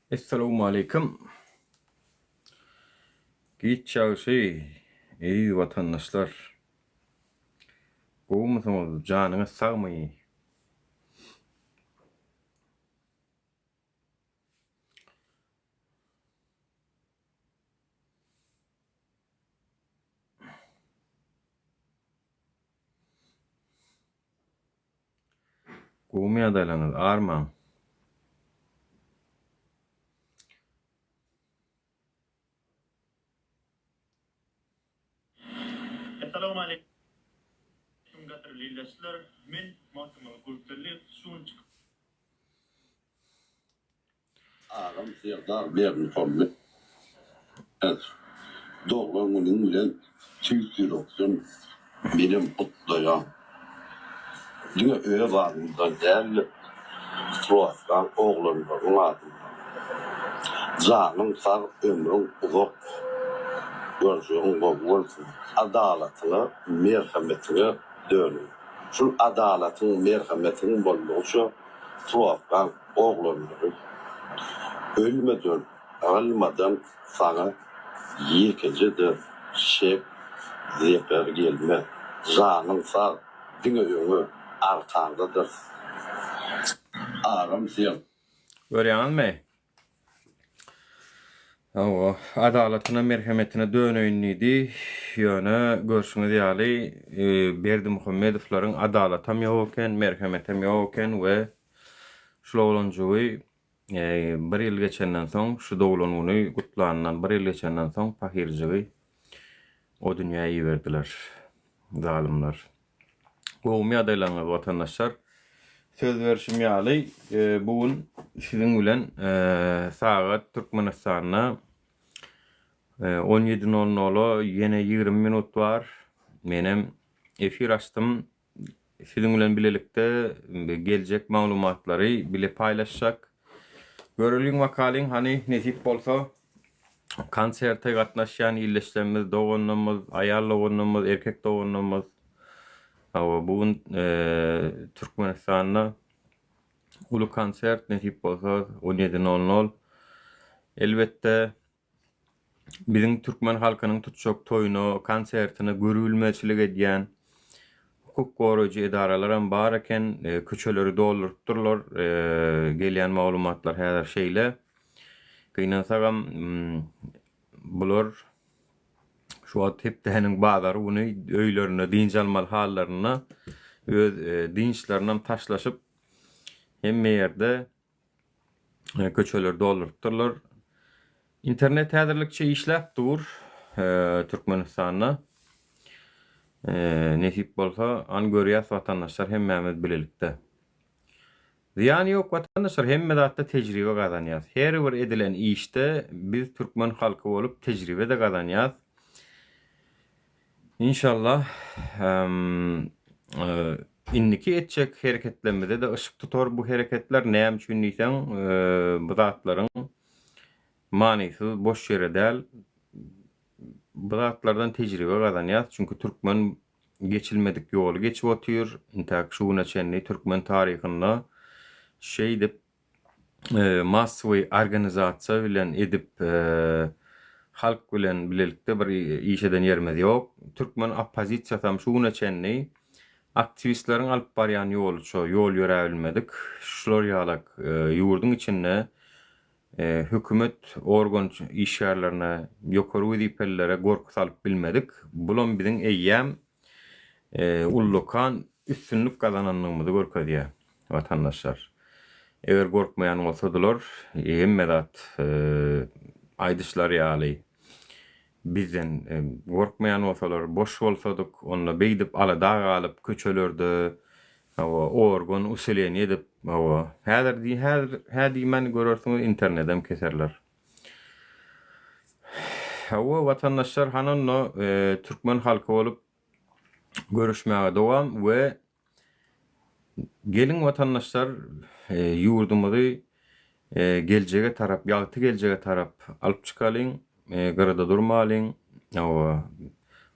Essalawmaleýkim. Giç ýagşy, eziz watandaşlar. Gowumysyňyz, janyňyz sagmy? Gowumy ýagdaýlaryňyz, armaň. Essalawmaleýkum gadyrly ildeşler men Magtymguly Gurtelliýew şu gün çykyş Agam Serdar Berdimuhamedow doglan günüň bilen tüýs ýürekden menem gutlaýan. Diňe öz adymdan däl-de, Tuwakdan oglanlaryň adyndan. Janyň sag, ömrüň uzak, görjegiň gowy bolsun. Adalatyňa, merhemetiňe döneýin. Şul adalatyň, merhemetiň boldugyça Tuwakdan oglanlary ölmeden, yrylmadan saňa ýekeje-de şek, zeper gelmez. Janyň sag, diňe öňe, arkaňdadyrys. Agam sen. Görýäňizmi? Hawa, adalatyna, merhemetine döneýin diýdi. Ýöne görşüňiz ýaly, Berdimuhamedowlaryň adalatam ýok eken, merhemetem ýok eken we şul oglanjygy bir ýyl geçenden soň, şu doglan güni gutlanyndan bir ýyl geçenden soň pahyrjygy o dünýä iberdiler zalymlar. Gowumy ýagdaýlaryňyz watandaşlar? Söz berşim ýaly, bu gün siziň bilen sagat Türkmenistanda 17 nol nola ýene 20 minut bar. Menem efir açdym. Siziň bilen bilelikde geljek maglumatlary bile paýlaşjak. Göreliň bakalyň hany nesip bolsa Konserte gatnaşýan ildeşlerimiz, doganlarymyz, aýal doganlarymyz, erkek doganlarymyz. Hawa, bu gün Türkmenistanda uly konsert nesip bolsa 17 nol nol. Elbetde, biziň türkmen halkynyň tutjak toýuna, konsertine görübilmezçilik edýän hukuk goraýjy edaralaram bar eken, köçeleri doldurypdyrlar. Gelýän maglumatlar häzir şeýle. Gynansagam, bular şu wagt hepdäniň bazar güni öýlerinde dynç almaly hallarynda öz dynçlarynam taşlaşyp, hemme ýerde köçeleri doldurypdyrlar. Internet häzirlikçe işläp dur Türkmenistanda. Nesip bolsa, any görýäs watandaşlar hemmämiz bilelikde. Zyýany ýok watandaşlar hemme zatda tejribe gazanýas. Her bir edilen işde biz türkmen halky bolup tejribe-de gazanýas. Inşallah indiki etjek hereketlerimize-de yşyk tutar bu hereketler. Näme üçin diýseň bu zatlaryň manysyz boş ýere däl. Bu zatlardan tejribe gazanýas. Çünki türkmen geçilmedik ýoly geçip otyr. Intäk şu güne çenli türkmen taryhynda şeýdip massowy organizasiýa bilen edip halk bilen bilelikde bir iş eden ýerimiz ýok. Türkmen oppozisiýasam şu güne çenli aktiwistleriň alyp barýan ýoluça ýol ýöräbilmedik. Şular ýalak ýurduň içinde Hökümet organ işgärlerine, ýokary wezipelilere gorky salyp bilmedik. Bulam biziň eýýäm ullakan üstünlik gazanandygymyzy görkezýär, watandaşlar. Eger gorkmaýan bolsadylar, hemme zat aýdyşlary ýaly bizden gorkmaýan bolsalar, boş bolsadyk, onda beýdip alada galyp köçelerde Hawa, organ usileniýe edip, hawa. Häzir diý, häzir hä diýmän görersiňiz internedem keserler. Hawa, watandaşlar, hany onda türkmen halky bolup göreşmäge dowam we geliň watandaşlar ýurdumyzy geljege tarap, ýagty geljege tarap alyp çykalyň. Gyrada durmalyň, hawa,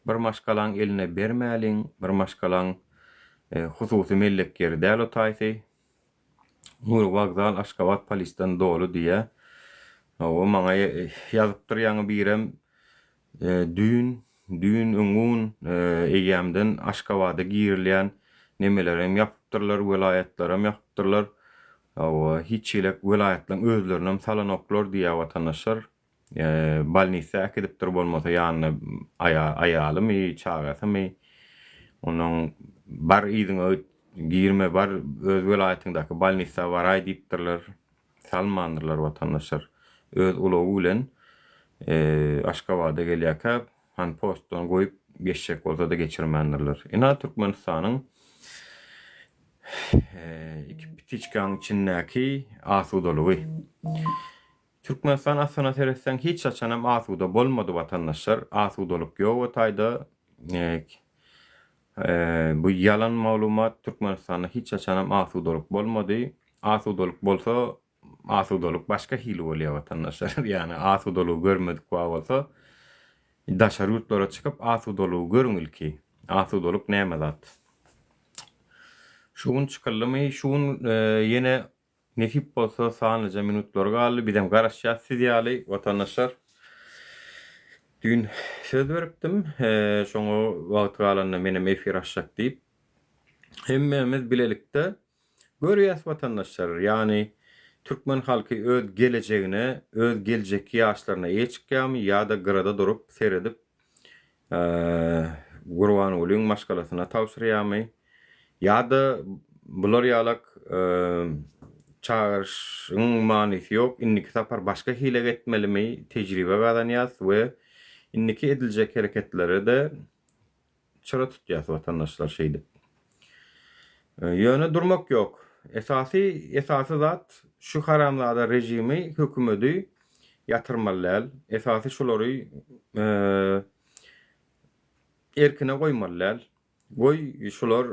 bir maşgalaň eline bermäliň, bir maşgalaň hususy mellek ýeri däl o taýsy. Nury wokzal Aşgabat polisden doly diýýä. Hawa, maňa ýazypdyr ýaňy birem düýn, düýn, öňňun eýýämden Aşgabada girilýän nemelerem ýapypdyrlar, welaýatlaram ýapypdyrlar. Hawa, hiç hili welaýatlaryň özlerinem salanoklar diýýär watandaşlar. Bolnisa äkidipdir bolmasa ýanyna aýalymy, çagasymy. Onnoň bar yzyňa girme, bar öz welaýatyňdaky bolnisa baraý diýipdirler. Salmandyrlar watandaşlar. Öz ulagy bilen Aşgabada gelýärkä han postdan goýup geçjek bolsa-da geçirmändirler. Ynha Türkmenistanyň iki ptiçkaň içindäki asudalygy. Türkmenistan aslyna seretseň hiç haçanam asuda bolmady watandaşlar. Asudalyk ýok o taýda. Bu ýalan maglumat Türkmenistanda hiç haçanam asudalyk bolmady. Asudalyk bolsa asudalyk başga hili bolýar watandaşlar. Ýagny asudalygy görmedik bar bolsa daşary ýurtlara çykyp asudalygy görüň ilki. Asudalyk näme zat? Şu gün çykyldymy? Şu gün ýene Nesip bolsa sanlyja minutlary galdy bizem garaşýas siz ýaly watandaşlar. Düýn söz beripdim şoňa wagty galanda menem efir açjak diýip. Hemmämiz bilelikde görýäs watandaşlar ýagny türkmen halky öz gelejegine öz geljekki ýaşlaryna eýe çykýarmy ýa-da gyrada durup seredip Gurbangulyň maşgalasyna tabşyrýarmy? Ýa-da bular ýalak çagyryşyň manysy ýok, indiki sapar başga hile etmelimi, tejribe gazanýas we indiki ediljek hereketlere-de çyra tutýas watandaşlar şeýdip. Ýöne durmak ýok. Esasy esasy zat şu haramzada režimi, hökümedi ýatyrmaly däl. Esasy şulary erkine goýmaly däl. Goý şular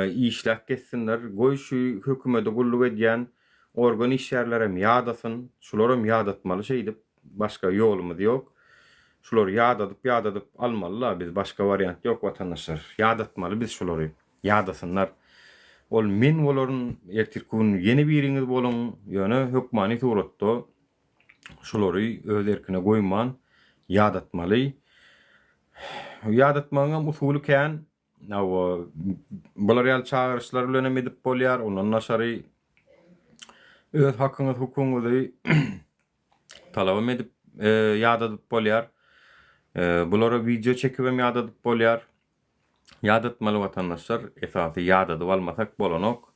işläp gezsinler. Goý şu hökümede gulluk edýän organ işgärlerem ýadasyn. Şularam ýadatmaly şeýdip. Başga ýolumyz ýok. Şulary ýadadyp ýadadyp almaly-la biz başga wariant ýok watandaşlar. Ýadatmaly biz şulary. Ýadasynlar. Ol men bolaryn, ertirki gün ýene biriňiz boluň, ýöne hökmany suratda şulary öz erkine goýman ýadatmaly. Ýadatmagyňam usuly kän. Hawa, bular ýaly çagyryşlar bilen hem edip bolýar. Ondan daşary öz hakyňyz, hukugyňyzy talabam edip ýadadyp bolýar. Bulara wideo çekibem ýadadyp bolýar. Ýadatmaly watandaşlar, esasy ýadadyp almasak bolanok.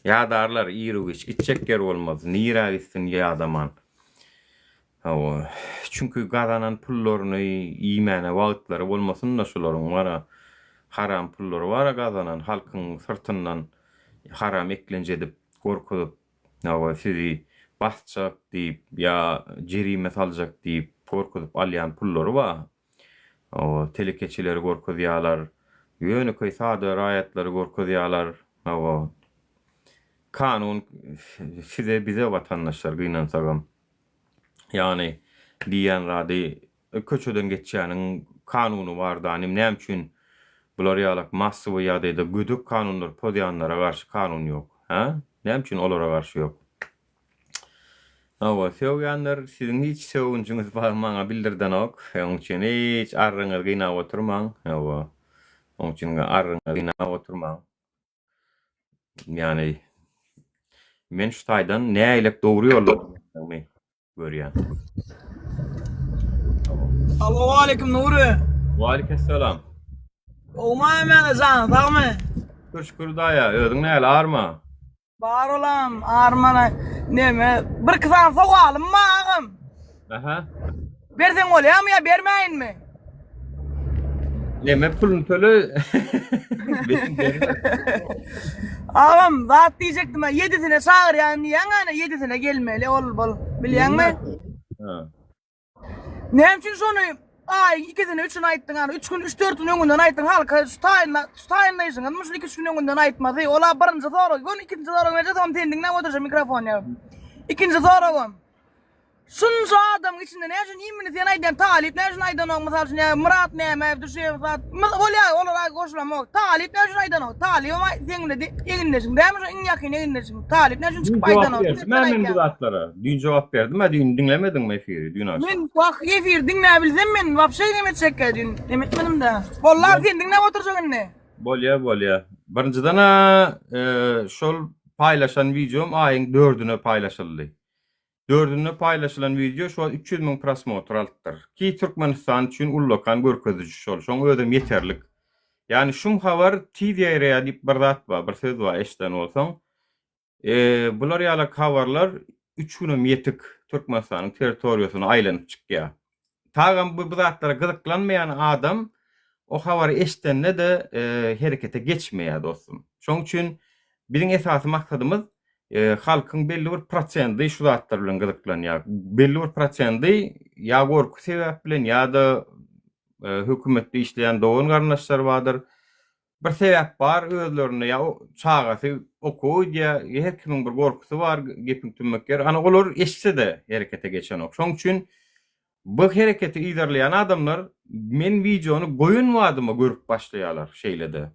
Ýadarlar, iru-giç gitjek ýer bolmaz, nirä gitsin ýadaman. Hawa, çünki gazanan pullaryny iýmäne wagtlary bolmasyn-da şularyň bara haram pullary bara gazanan halkyň syrtyndan haram eklenç edip, gorkuzyp, hawa sizi basjak diýip ýa jerime saljak diýip gorkuzyp alýan pullary bar. Hawa, telekeçileri gorkuzýarlar, ýönekeý sada raýatlary gorkuzýarlar, hawa. Kanun size bize watandaşlar gynansagam. Ýagny diýýän zady köçeden geçýäniň kanuny bar danym näme üçin bular ýalak massowy ýagdaýda gödek kanunlary pozýanlara garşy kanun ýok hä? Näme üçin olara garşy ýok? Hawa, sögýänler siziň hiç sögünjiňiz bar maňa bildirdenok. Oň üçin hiç arryňyzy gynap oturmaň. Hawa. Oň üçin arryňyzy gynap oturmaň. Ýagny men şu taýdan nägilek dogry ýolda bolýandygymy görýän. Salowmaleýkim Nury. Waleýkimsalam. Gowmy Mäne jan, sagmy? Şükür şükür daýa, özüň näle arma? Bar olam, armana neme, birki sany sowalym bar agam. Aha. Berseň bolýarmy ýa bermäýinmi? Neme puluny töle. Agam, zat diýjekdim, ýedisine çagyrýan diýýäň ana, ýedisine gelmeli ol bol. Bilýäňmi? Ha. Näme üçin şony aýyň ikisini üçüni aýtdyň ana üç gün üç dört gün öňünden aýtdyň halka şu taýynla şu taýynlaýşyňyzmy şuny iki üç gün öňünden aýtmasy ola birinji sorag göni ikinji sorag berjek soňam sen diňläp oturjak mikrofon ýa ikinji soragym. Şunça adamyň içinde näme üçin imini sen aýdýan Talyp näme üçin aýdanok mysal üçin ýa Myrat Nämäýew düşeýew zat bolýa olara goşulamok Talyp näme üçin aýdanok Talybam seň bilen egindeşiň dämi şo iň ýakyn egindeşiň Talyp näme üçin çykyp aýdanok Düýn jogap berdim men bu zatlara düýn jogap berdim a düýn diňlemediňmi efiri düýn agşam Men wah efiri diňläbilsem men wapşe neme etjekkä düýn neme etmedim-dä Bollar sen diňläp oturjak indi. Bolýa bolýa birinjiden-ä şol paýlaşan wideom aýyň dördüne paýlaşyldy Dördünde paýlaşylan wideo şu wagt 300 müň prosmotr alypdyr. Ki Türkmenistan üçin ullakan görkeziji şol. Şoň özem ýeterlik. Ýagny şum habar tiz ýaýraýar diýip bir zat bar, bir söz bar eşiden bolsaň. E, bular ýalak habarlar üç günem ýetik Türkmenistanyň territoriýasyna aýlanyp çykýar. Tagam bu bu zatlara gyzyklanmaýan adam o habary eşidende-de herekete geçmeýär dostum. Şonuň üçin biziň esasy maksadymyz halkyň belli bir prosendi şu zatlar bilen gyzyklanýar. Belli bir prosendi ýa gorky sebäp bilen ýa-da hökümetde işleýän dogan-garyndaşlary bardyr. Bir sebäp bar özlerinde ýa çagasy okuwa gidýär, ýa her kimiň bir gorkusy bar, gepiň tümmek ýeri. Ana olar eşitse-de herekete geçenok. Şonuň üçin bu hereketi yzarlaýan adamlar men wideony goýan badyma görüp başlaýarlar şeýle-de.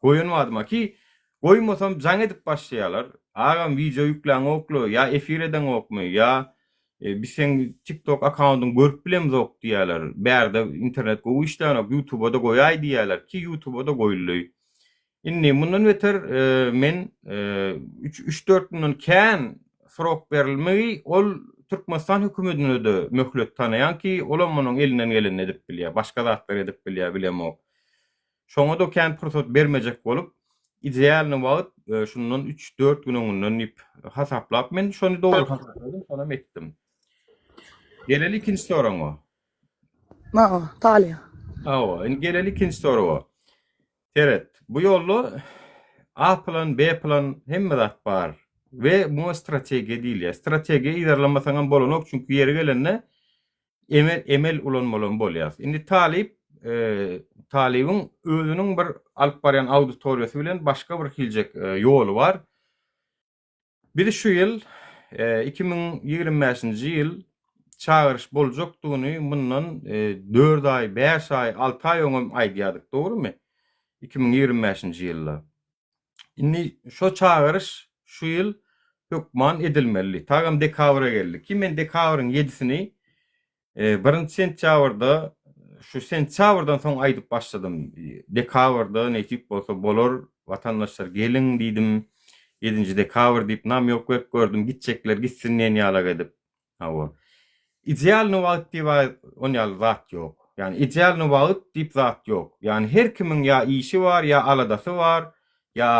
Goýan badyma ki goýmasam jaň edip başlaýarlar. Agam wideo ýükläňokly ýa efir edeňokmy ýa Biz seň TikTok akkaundyňy görüp bilemzok diýýärler. Bärde internet gowy işlänok, ýutuba-da goýaý diýýärler. Ki ýutuba-da goýuldy. Indi mundan beter men üç-dört günden kän srok berilmegi ol Türkmenistan hökümetine-de möhlet tanaýan ki, olam munuň elinden gelenini edip bilýär, başga zatlar edip bilýär, bilemok. Şoňa-da kän pursat bermejek bolup, idealnyý wagt şundan üç-dört gün öňünden diýip hasaplap, men şony dogry hasapladym, şonam etdim. Geleli ikinji soragyňa. Hawa, Talyýa. Hawa, indi geleli ikinji soraga. Seret, bu ýolda A plan, B plan hemme zat bar we muňa strategiýa diýilýär. Strategiýa yzarlamasaňam bolanok, çünki ýeri gelende emel emel ulanmalam bolýar. Indi talyp talybyň özüniň bir alyp barýan auditoriýasy bilen başga bir hiljek ýoly bar. Biz şu ýyl 2025-nji ýyl çagyryş boljakdygyny mundan 4 aý, 5 aý, 6 aý öňem aýdýardyk, dogrumy? 2025-nji ýylda. Indi şo çagyryş şu ýyl hökman edilmeli. Tagam dekabra geldik. Ki men dekabryň ýedisini birinji sentýabrda şu sentýabrdan soň aýdyp başladym. Dekabrda nesip bolsa bolar, watandaşlar geliň diýdim. Ýedinji dekabr diýip namýok berip gördüm, gitjekler gitsin diýen ýalak edip. Hawa. Idealnyý wagt diýip on ýaly zat ýok. Ýagny idealnyý wagt diýip zat ýok. Ýagny her kimiň ýa işi bar, ýa aladasy bar, ýa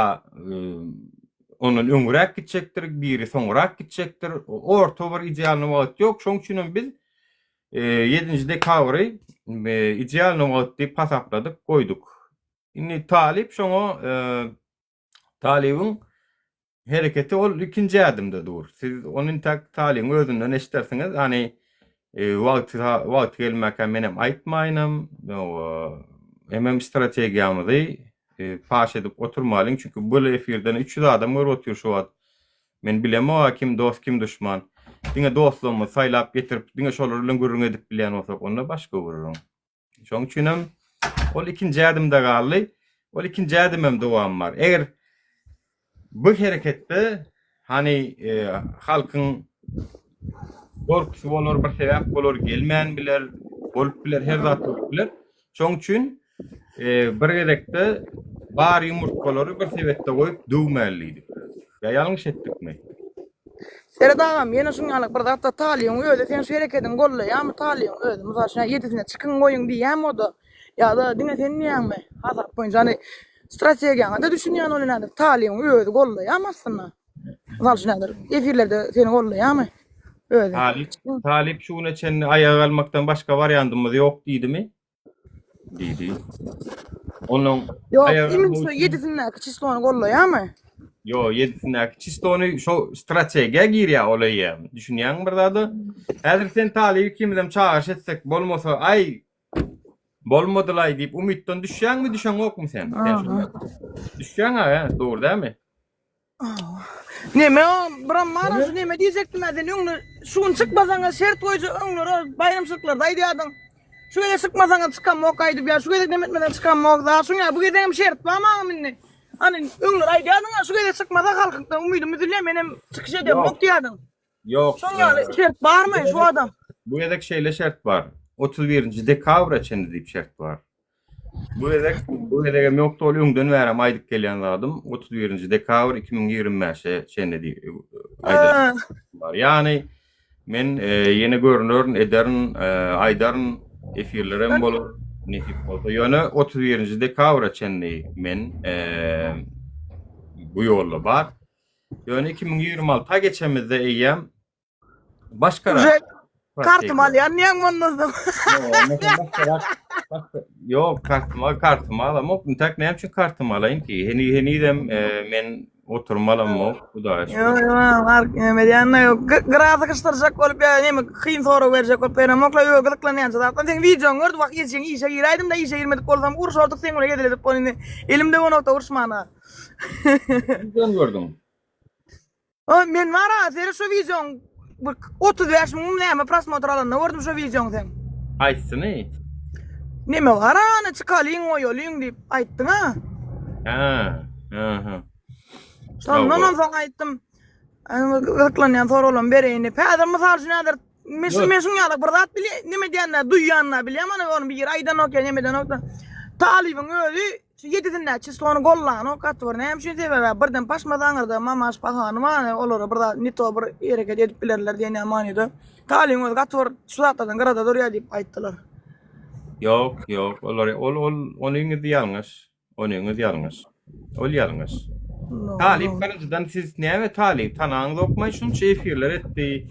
ondan öňräk gitjekdir, biri soňrak gitjekdir. Orta bir idealnyý wagt ýok. Şoň üçin hem biz ýedinji dekabry idealnyý wagt diýip hasapladyk, goýduk. Indi talyp şoňa Talybyň hereketi ol ikinji ädimde dur. Siz ony intäk talybyň özünden eşidersiňiz. Hany wagty wagty gelmäkä menem aýtmaýynam. Hemem strategiýamyzy paş edip oturmalyň. Çünki bu efirden 300 adam görüp otyr şu wagt. Men bilemok-a kim dost kim duşman. Diňe dostlarymyzy saýlap getirip diňe şolar bilen gürrüň edip bilýän bolsak onda başga gürrüň. Şonuň üçin hem ol ikinji ädimde galdy. Ol ikinji ädimem dowam bar. Eger bu hereketde hany e, halkyň gorkusy bolar, bir sebäp bolar, gelmän biler, bolup biler, her zat bolup biler. Şonuň üçin e, bir gezekde bar ýumurtgalary bir sebetde goýup döwmäli diýdik. Ýa ýalňyş etdikmi? Seret agam ýene şuň ýaly bir zatda Talyň özi seň şu herekediňi gollaýarmy Talyň özi mysal üçin ýedisinde çykyň goýuň diýýärmi oda ýa-da diňe sen diýýäňmi hasap boýunça hany strategiýaňa-da düşünýän ol nädir Talyň özi gollaýarmy aslynda mysal üçin häzir efirlerde seni gollaýarmy özi Talyp Talyp şu güne çenli aýaga galmakdan başga wariantymyz ýok diýdimi? Diýdi. Onuň Ýok, imin şu ýedisindäki çislony gollaýarmy? Ýok, ýedisindäki çislony şo strategiýa girýär ol eýýäm. Düşünýäňmi bir zada? Häzir sen talyp ikimizem çagyryş etsek bolmasa, aý bolmadylaý diýip umytdan düşýäňmi, düşeňokmy sen? Sen şonda düşýäň-ä, hä, dogry dälmi? Neme o biram mara şu neme diýjekdim sen öňde. Şu gün çykmasaňyz şert goýja öňlere baýramçylyklarda aýdýardyň. Şu gezek çykmasaňyz çykamok aýdyp ýa şu gezek neme etmeseň çykamok zat şuň ýaly bu gezegem şert bar maňam indi. Hany öňler aýdýardyň şu gezek çykmasa halkyňdan umydym üzülýär menem çykyş edemok diýýärdiň. Ýok. Şoň ýaly şert barmy şu adam? Bu gezek şeýle şert bar. 31-nji dekabra çenli diýip şert bar. Bu gezek bu gezegem ýokdy ol öňden bärem aýdyp gelýän zadym 31-nji dekabr 2025-e çenli diýip aýdyp bar. Ýagny men e, ýene görünerin, ederin, e, aýdaryn, efirlerem bolar nesip bolsa. Ýöne 31-nji dekabra çenli men e, bu ýolda bar. Ýöne 2026-a geçemizde eýýäm başgarak Uje kartymy alýan diýýäň mundan soň. Ýok, kartymy kartymy alamok. Intäk näme üçin kartymy alaýyn ki? Heni henizem e, men oturum alamok. Hudaýa şükür. Ýok, ýok, ark näme diýýän ýok. Gyra sykyşdyrjak bolup ýa näme kyn sorag berjek bolup berenokla özi gyzyklanýança zatdan. Seň wideoňy gördüm, wah ejeň işe giräýdim-de, işe girmedik bolsam urşardyk seň bilen hezil edip ony indi. Elimde bonokda urşmana. Nirden gördüň? O men bar a seri şu wideoň bir 35 müňmi näme prosmotr alanda gördüm şu wideoň seň. Haýsyny? Neme bar a ana çykalyň goýalyň diýip aýtdyň a. Ha, aha. Şondan onsoň aýtdym. Gyzyklanýan soraglarymy bereýin diýip. Häzir mysal üçin häzir men şu men şuň ýaly bir zat bilýän, neme diýende duýýan-da bilýän mana ony bir ýere aýdanok ýa neme edenok da. Talybyň özi Şu ýedisindäki çislony gollanok gaty bir näme üçin sebäbi birden paşmaz aňyrda mamaş pahany bar olara bir zat ne to bir hereket edip bilerler diýen ýaly manyda Talyň özi gaty bir şu zatlardan gyrada durýar diýip aýtdylar. Ýok ýok olar ol ol onyňyz ýalňyş onyňyz ýalňyş ol ýalňyş. Talyp birinjiden siz näme talyp tanaňyzokmaý şunça efirler etdi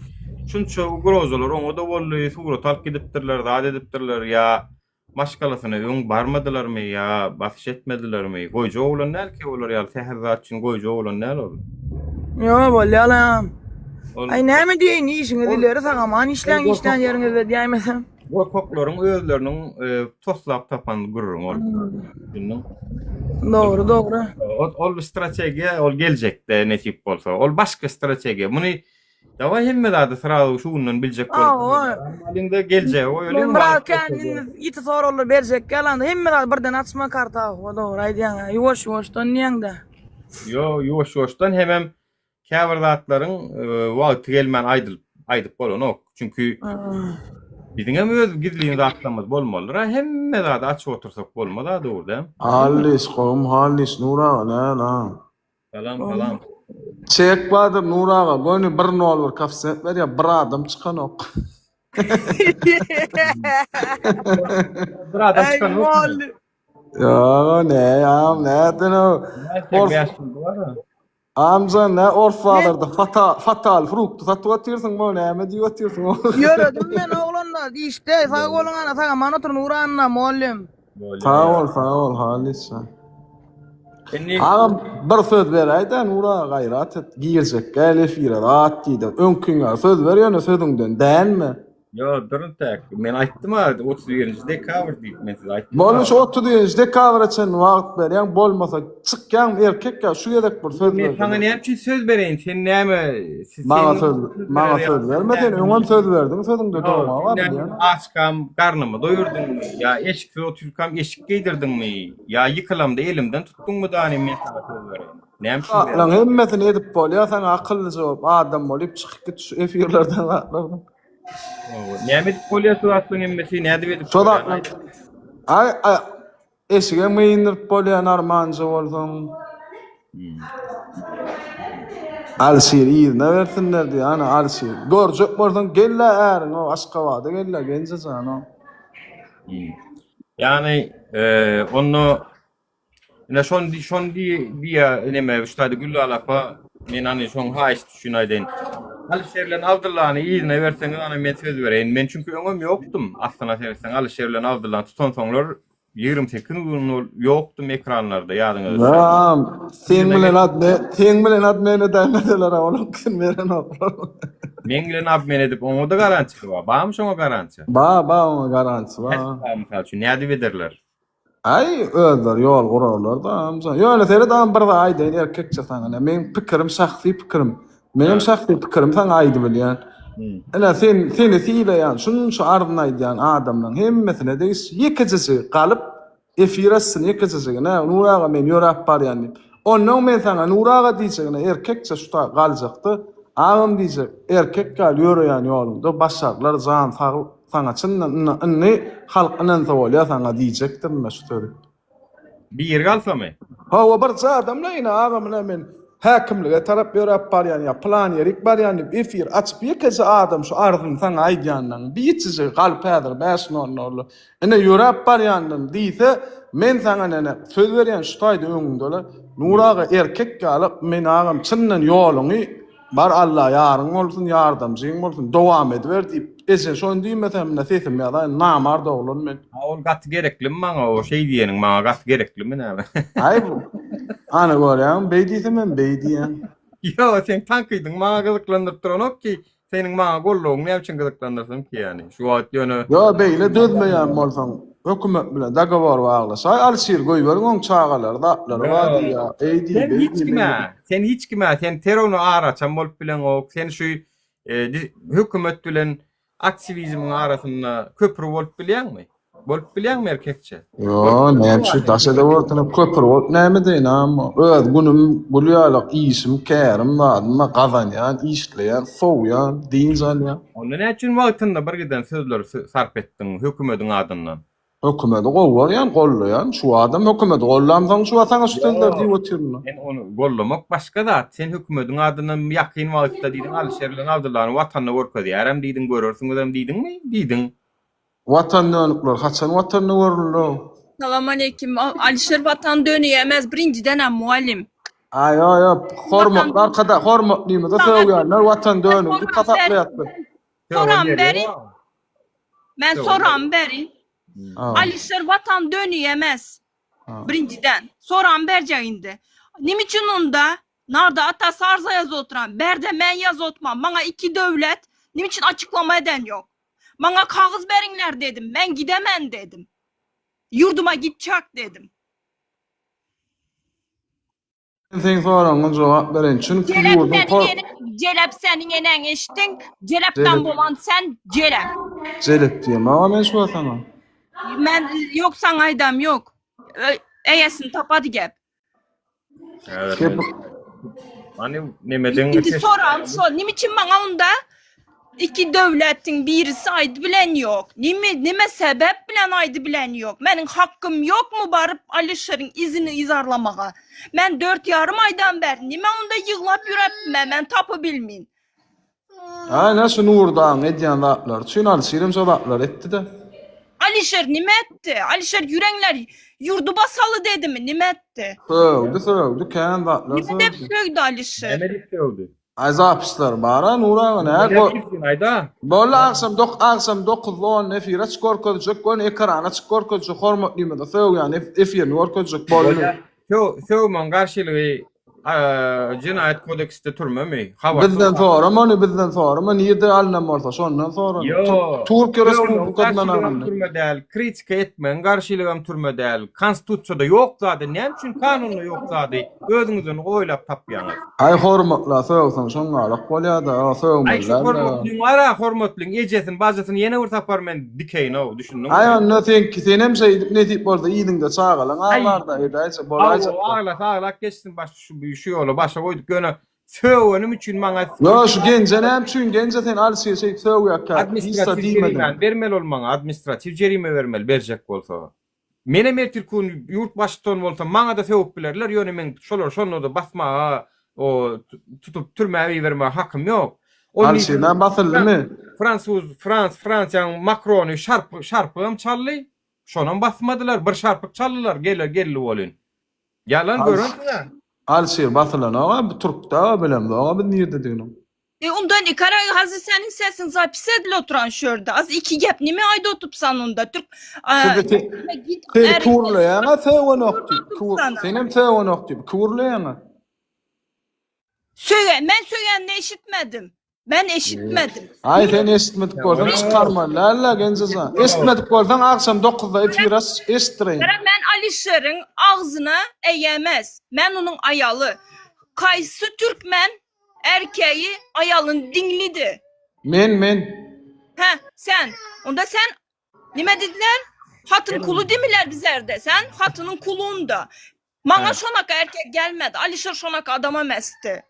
şunça ugrozalar oňada boldy surat alyp gidipdirler zat edipdirler ýa Maşgalasyna öň barmadylarmy ýa basyş etmedilermi? Goýjak oglan däl ki olar ýaly sähel zat üçin goýjak oglan däl ol. Ýo bolýalam. Ol Aý näme diýeýin işiňiz Ol- ileri sag aman işläň Ol işlän ýeriňizde diýäýmesem. gorkaklaryň özleriniň e, toslap tapan gürrüňi ol. Düşündiň? Dogry dogry. Ol, ol strategiýa ol geljekde nesip bolsa. Ol başga strategiýa. Muny Dawa hemme zady srazu şu günden biljek bolup. Hawa. Eliňde geljegi goýalyň. Men biraz kän indi ýiti soraglar berjek ýalanda hemme zady birden açma karta o dogry aýdýaň. Ýuwaş ýuwaşdan diýeňde. Ýo, ýuwaş ýuwaşdan hemem käbir zatlaryň e, wagty gelmän aýdylyp aýdyp bolanok. Çünki biziň hem öz gizlin zatlarymyz bolmalydyr. Hemme zady açyp otursak bolmaz a dogry däl. Hallis gowmy Hallis Nur aga näl a. Salam salam. Çek bardyr Nur aga göni bir nol bir koeffisiýent berýär bir adam çykanok. Bir adam çykanok. Ýa ne ýa näden o. Ors. Amca ne ors bazarda fata fatal frukty satyp otyrsyň bu näme diýip otyrsyň. Ýöredim men oglanlar işde sag boluň ana sag aman otur Nur anna mollym. Sag bol sag bol Halis. Indi Agam bir söz beräýdä Nur aga gaýrat et girjek gel efire zat diýdi. Öňkiňe söz ber ýöne sözüňden dänme. Ýo durun täk. Men aýtdym a 31-nji dekabr diýip men size aýtdym. Boldy şu 31-nji dekabra çenli wagt berýäň bolmasa çykýaň erkek ýa şu gezek bir söz Men ber. saňa näme üçin söz bereýin? Sen näme? Maňa söz maňa söz berme sen öňem söz berdiň sözüňde durmaga bar bilýän. Açkam garnymy doýurdyňmy? Ýa eşiksiz otyrkam eşik geýdirdiňmi? Ýa ýykylamda elimden tutduňmy dany men saňa söz bereýin. Näme üçin bereýin? Zatlaryň hemmesini edip bolýar saňa akyllyja bolup adam bolup çykyp git şu efirlerden zatlardan. Näme edip bolýar şu zatlaryň hemmesi? Nädip edip Şo zatlar Aý aý eşigem geýindirip bolýar narmanja bolsaň. Hmm. Alşir yzyna bersinler diýýär. Ana Alşir. Görjek bolsaň gel-le äriň o Aşgabada gel-le Genje jan o. Hmm. Ýagny, e, onda ine şon şon diýä neme şu taýda Güllal apa men hani şoň haýyşt üçin aýdaýyn. Alyşer bilen Abdyllany yzyna berseňiz ana men söz bereýin. Men çünki öňem ýokdum. Aslyna seretseň Alyşer bilen Abdyllany tutansoňlar 28 gün ol ýokdum ekranlarda ýadyňyza düşýär. Ram, seň bilen adme, seň bilen admen edäýmeseler olar kim berenoklar. Meň bilen obmen edip oňa-da garantiýa bar. Barmy şoňa garantiýa? Ba, ba oňa garantiýa ba. Ba, mysal üçin nädip ederler? Aý, özleri ýol gurarlar da amca. Ýöne seret agam bir zat aýdaýyn erkekçe saňa. Meň pikirim şahsy pikirim. Meňem şahsy pikirim saňa aýdybilýän. Ine sen seni sylaýan, şunça arzyny aýdýan adamlaryň hemmesine degiş ýekejejigi galyp efir açsyn ýekejejigine Nur aga men ýöräp barýan diýip. Onnoň men saňa Nur aga diýjegine erkekçe şu ta galjakda agam diýjek erkek ýaly ýöreýän ýoluňda başarlar jan sag saňa çyndan indi halk ynansa bolýa saňa diýjekdir ine şu sözi. Biri galsamy? Hawa birje adamla ine agam ine men häkimlige tarap ýöräp barýan ýa pylan ýerik barýan diýip efir açyp ýekeje adam şu arzyny saňa aýdýanlaň biçijigi galyp häzir bäş nol nolda ine ýöräp barýandyn diýse men saňa nene söz berýän şu taýda öňüňdele Nur aga erkek ýaly men agam çyndan ýoluňy Bar Alla ýaryň bolsun ýardamjyň bolsun dowam ediber diýip eje şony diýmesem ine sesim ýazaýyn namart oglan men. A ol gaty gereklimi maňa o şeý diýeniň maňa gaty gereklimi näme. Aý ana görýäňmi beý diýsem hem beý diýýäň. Ýok seň tankydyň maňa gyzyklandyryp duranok ki seniň maňa goldawyň näme üçin gyzyklandyrsyn ki ýani şu wagt ýöne. Ýok beýle dözmeýän bolsaň hökümet bilen dogowor baglaşaý Alşir goýberiň oň çagalary zatlary bar diýýä eý diý Sen beý hiç diý kime, sen hiç kime, sen terrorny araçam bolup bileňok, sen şu e, di- hökümet bilen aktiwizmiň arasynda köpri bolup bilýäňmi? Bolup bilýäňmi erkekçe? Ýo, näme şu daş edip ortana köpür bolup näme edeýin amma. Öz günüm gül ýalak işim, kärim, zadym bar, gazanýan, işleýän, sowýan, dynç alýan. Onda näme üçin wagtynda bir giden sözleri sö- sarp etdiň hökümediň adyndan? Hökümedi gowy görýän, gollaýan. Şu adam hökümedi gollamsoň şu wagt saňa şu sözleri diýip otyryn. Sen ony gollamak başga zat. Sen hökümediň adyndan ýakyn wagtda diýdiň Alyşer bilen Abdyllany watanda görkezýärem diýdiň, görersiňizem diýdiňmi? Diýdiň. Watan dönükler haçan watanda görüldi? Salam aleýkim. Alişer watan dönüýemez birinjiden-ä mugallym. Aý ýo ýo hormatly arkada hormatlymyzy sögýänler watan dönügi diýip hasaplaýarlar. Soram beri. Men soram beri. Alişer watan dönüýemez. Birinjiden. Soram berjek indi. Nime üçin onda Narda atasy arza ýazyp oturan, bärde men ýazyp otman. Maňa iki döwlet nime üçin açyklama eden ýok. Maňa kagyz beriňler dedim. Men gidemen dedim. Ýurduma gitjek dedim. Men seň soragyňa jogap bereýin. Çünki Jelep ýurduň seniň hor eneň, jelep seniň eneň eşitdiň? Jelepden Jelep. bolan sen jelep. Jelep diýemok a men şu wagt saňa. Men ýok saňa aýdam ýok. Eýesini tapady gep. Häzir Gep men Hany nemeden Indi soram şo, nime üçin maňa onda iki döwletiň birisi aýdy bilen ýok? Nime nime sebäp bilen aýdy bilen ýok? Meniň hakkym ýokmy baryp Alişeriň izini yzarlamaga? Men dört ýarym aýdan bäri nime onda ýyglap ýürepme, men tapy bilmin. Aýna şu Nurdagyň edýän zatlary üçin Alişerem şo zatlary etdi-de. Alişer nime etdi? Alişer ýüreňler ýurdy basaly dedimi? Nime etdi? Sögdi, sögdi, kän zatlar Nime dep sögdi. sögdi Alişer? Näme diýip sögdi? Aý zapisler bar-a Nur aga nä Näme go diýipsin aýda? Boldy agşam dok agşam dokuzda on efir açyk görkezjek göni ekrany açyk görkezjek hormatlymyza sögýän efirini görkezjek boldy. Bolýa. Sög sögmegiň garşylygy Jenaýat kodeksde türmemi? Habarsyz. Bizden sorama ony bizden sorama nirde alnan bolsa şondan sora. Ýok. Türkiýe Respublikasyndan Garşylygam alyndy. türme däl, kritika etmegiň garşylygam türme däl. Konstitusiýada ýok zady näme üçin kanunda ýok zady özüňizden oýlap tapýaňyz? Aý hormatla sögseň şoňňalak bolýada o Aý şu sögmeli dälda. hormatlyň bara hormatlyň ejesini bajysyny ýene bir sapar men dikeýinow düşündiňmi? Aý onda seňki senem şeýdip nesip bolsa yzyňda çagalaň aglarda edäýjek bolaýjak. Hawa aglasa aglap geçsin baş şu şu ýola başa goýduk ýöne söwenim üçin maňa Ýo şu genje näme üçin genje sen Alişir şeýdip sögýärkä hiç zat administratiw diýmediň. jerimani bermeli ol maňa administratiw jerime bermeli berjek bolsa. Menem ertirki gün ýurt baştutany bolsam maňada sögüp bilerler ýöne meň şolary şonda-da basmaga o tutup türmä ibermäge hakym ýok. Ol Alişir näme basyldymy? Fransuz Frans Fransiýanyň Makrony şarp şarpygam çaldy. Şonam basmadylar bir şarpyk çaldylar gele geldi welin. Ýalan görensiň-ä. Alişir basylanok-a bu türkde bilemzok-a biz nirdedigini. E onda ne kara hazir seniň sesiň zapis edil oturan şu ýerde. Az iki gep nime aýda otupsan onda türk Sizi Seni kurlaýaňa söwenok diýip. Senem söwenok diýip kurlaýaňa. Söge men sögenini eşitmedim. Men eşitmedim. Aý sen eşitmedik bolsaň çykarmaly dälä Genjejan. Eşitmedik bolsaň agşam 9-da efir aç eşitdireýin. Gara men Alişeriň agzyna eýemez. Men onuň aýaly. Kaýsy türkmen Erkeği aýalyny diňlidi. Men men. Hä, sen. Onda sen nime dediler? Hatyn kuly dimiler bizlerde. Sen hatynyň kulunda. Maňa şonaka erkek gelmedi. Alişer şonaka adama mesdi.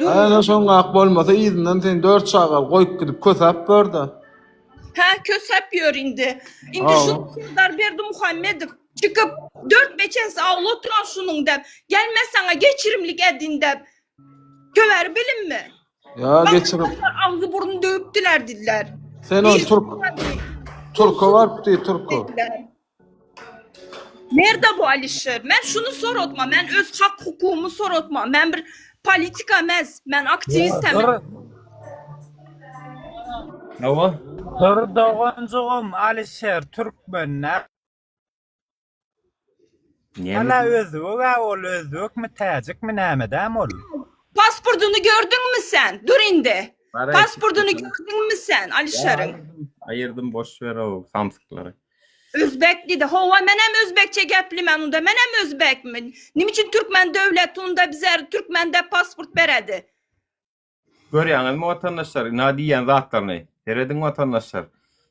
Dur. Ana şoňak bolmasa yzyndan seni dört çagal goýup gidip kösäp börde. Hä, kösäp ýör indi. Indi şu Serdar Berdimuhamedow çykyp dört beçensi awly oturan şunuň dep. Gelmez saňa geçirimlik edin dep. Köwer bilinmi? Ýa geçirip. Agzy burny döwüpdiler didiler. Sen o türk Turko baryp diý Turko. Nerede bu Alişer? Men şunu sorotma. Men öz hak hukukumu sorotma. Men bir politika mez. Men aktivist hem. Hawa. Dur doganjygym Alişer türkmenler. Hala özbek-ä ol özbekmi täjikmi nämedäm ol? Pasportyny gördüňmi sen? Dur indi. Pasportyny gördüňmi sen Alişeriň? Aýyrdym boş ber o samsyklary. Özbek diýdi. Hawa menem özbekçe gepli men onda menem özbekmi? Nime üçin türkmen döwleti onda bize türkmende pasport beredi? Görýäňizmi watandaşlar ina diýýän zatlaryny. Serediň watandaşlar.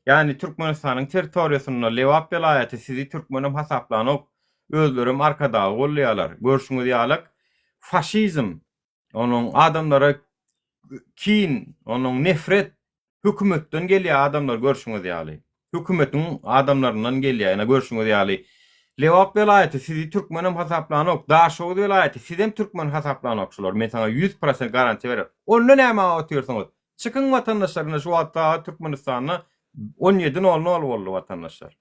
Ýagny Türkmenistanyň territoriýasynda Lebap welaýaty sizi türkmenem hasaplanok. Özlerem Arkadagy goldaýarlar. Görşüňiz ýalak faşizm onuň adamlara kin, onuň nefret Hökümetden gelýär adamlar görşüňiz ýaly. Hökümetiň adamlaryndan gelýär ine görşüňiz ýaly. Lebap welaýaty sizi türkmenem hasaplanok, Daşoguz welaýaty sizem türkmen hasaplanok şular men saňa 100% garantiýa berer. Onda näme otyrsyňyz? Çykyň watandaşlar ine şu wagt sagat Türkmenistanda on ýedi nol nol boldy watandaşlar.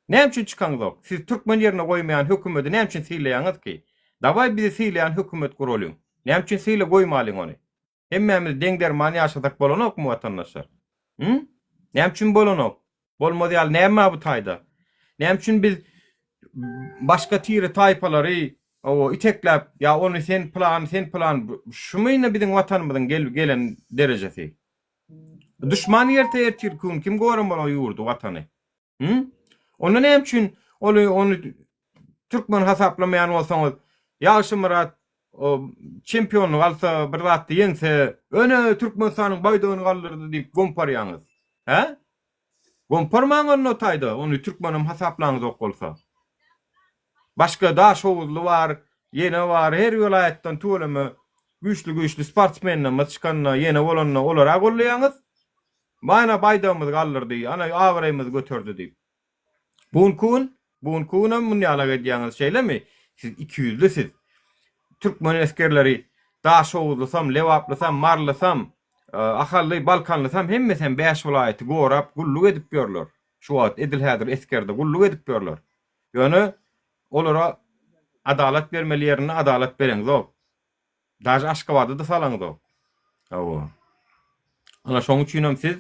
Näme üçin çykaňzok? Siz türkmen ýerine goýmaýan hökümedi näme üçin sylaýaňyz ki? Dawaý bizi sylaýan hökümet guralyň. Näme üçin syla goýmalyň ony? Hemmämiz deň derman ýaşasak bolanokmy watandaşlar? Hü? Näme üçin bolanok? Bolmaz ýaly näme bar bu taýda? Näme üçin biz başga tire taýpalary owo itekläp ýa ony sen pylan sen pylan şumy indi biziň watanymyzyň gel gelen derejesi? Duşman gelse ertirki gün kim goramaly o ýurdy watany? Hü? Onda näme üçin ony ony türkmen hasaplamaýan bolsaňyz Ýagşymyrat çempionlyk alsa bir zatda ýeňse öne Türkmenistanyň baýdagyny galdyrdy diýip gomparýaňyz. Hä? Gomparmaň onda o taýda ony türkmenem hasaplaňyzok bolsa. Başga Daşhowuzly bar, ýene bar her welaýatdan tüweleme güýçli güýçli sportsmenlerimiz çykanda ýene bolanda olara gollaýaňyz. Mana baýdagymyzy galdyrdy, ana abraýymyzy göterdi diýip. Bu günki gün, bu günki günem muny ýalak edýäňiz şeýlemi? Siz ikiýüzli siz. Türkmen esgerleri Daşoguzlysam, Lebaplysam, Marlysam, Ahally, Balkanlysam hemmesem bäş welaýaty gorap gulluk edip ýörler. Şu wagt edil häzir esgerde gulluk edip ýörler. Ýöne olara adalat bermeli ýerinde adalat bereňzok. Daže Aşgabada-da salaňzok. Hawa. Ana şoň üçinem siz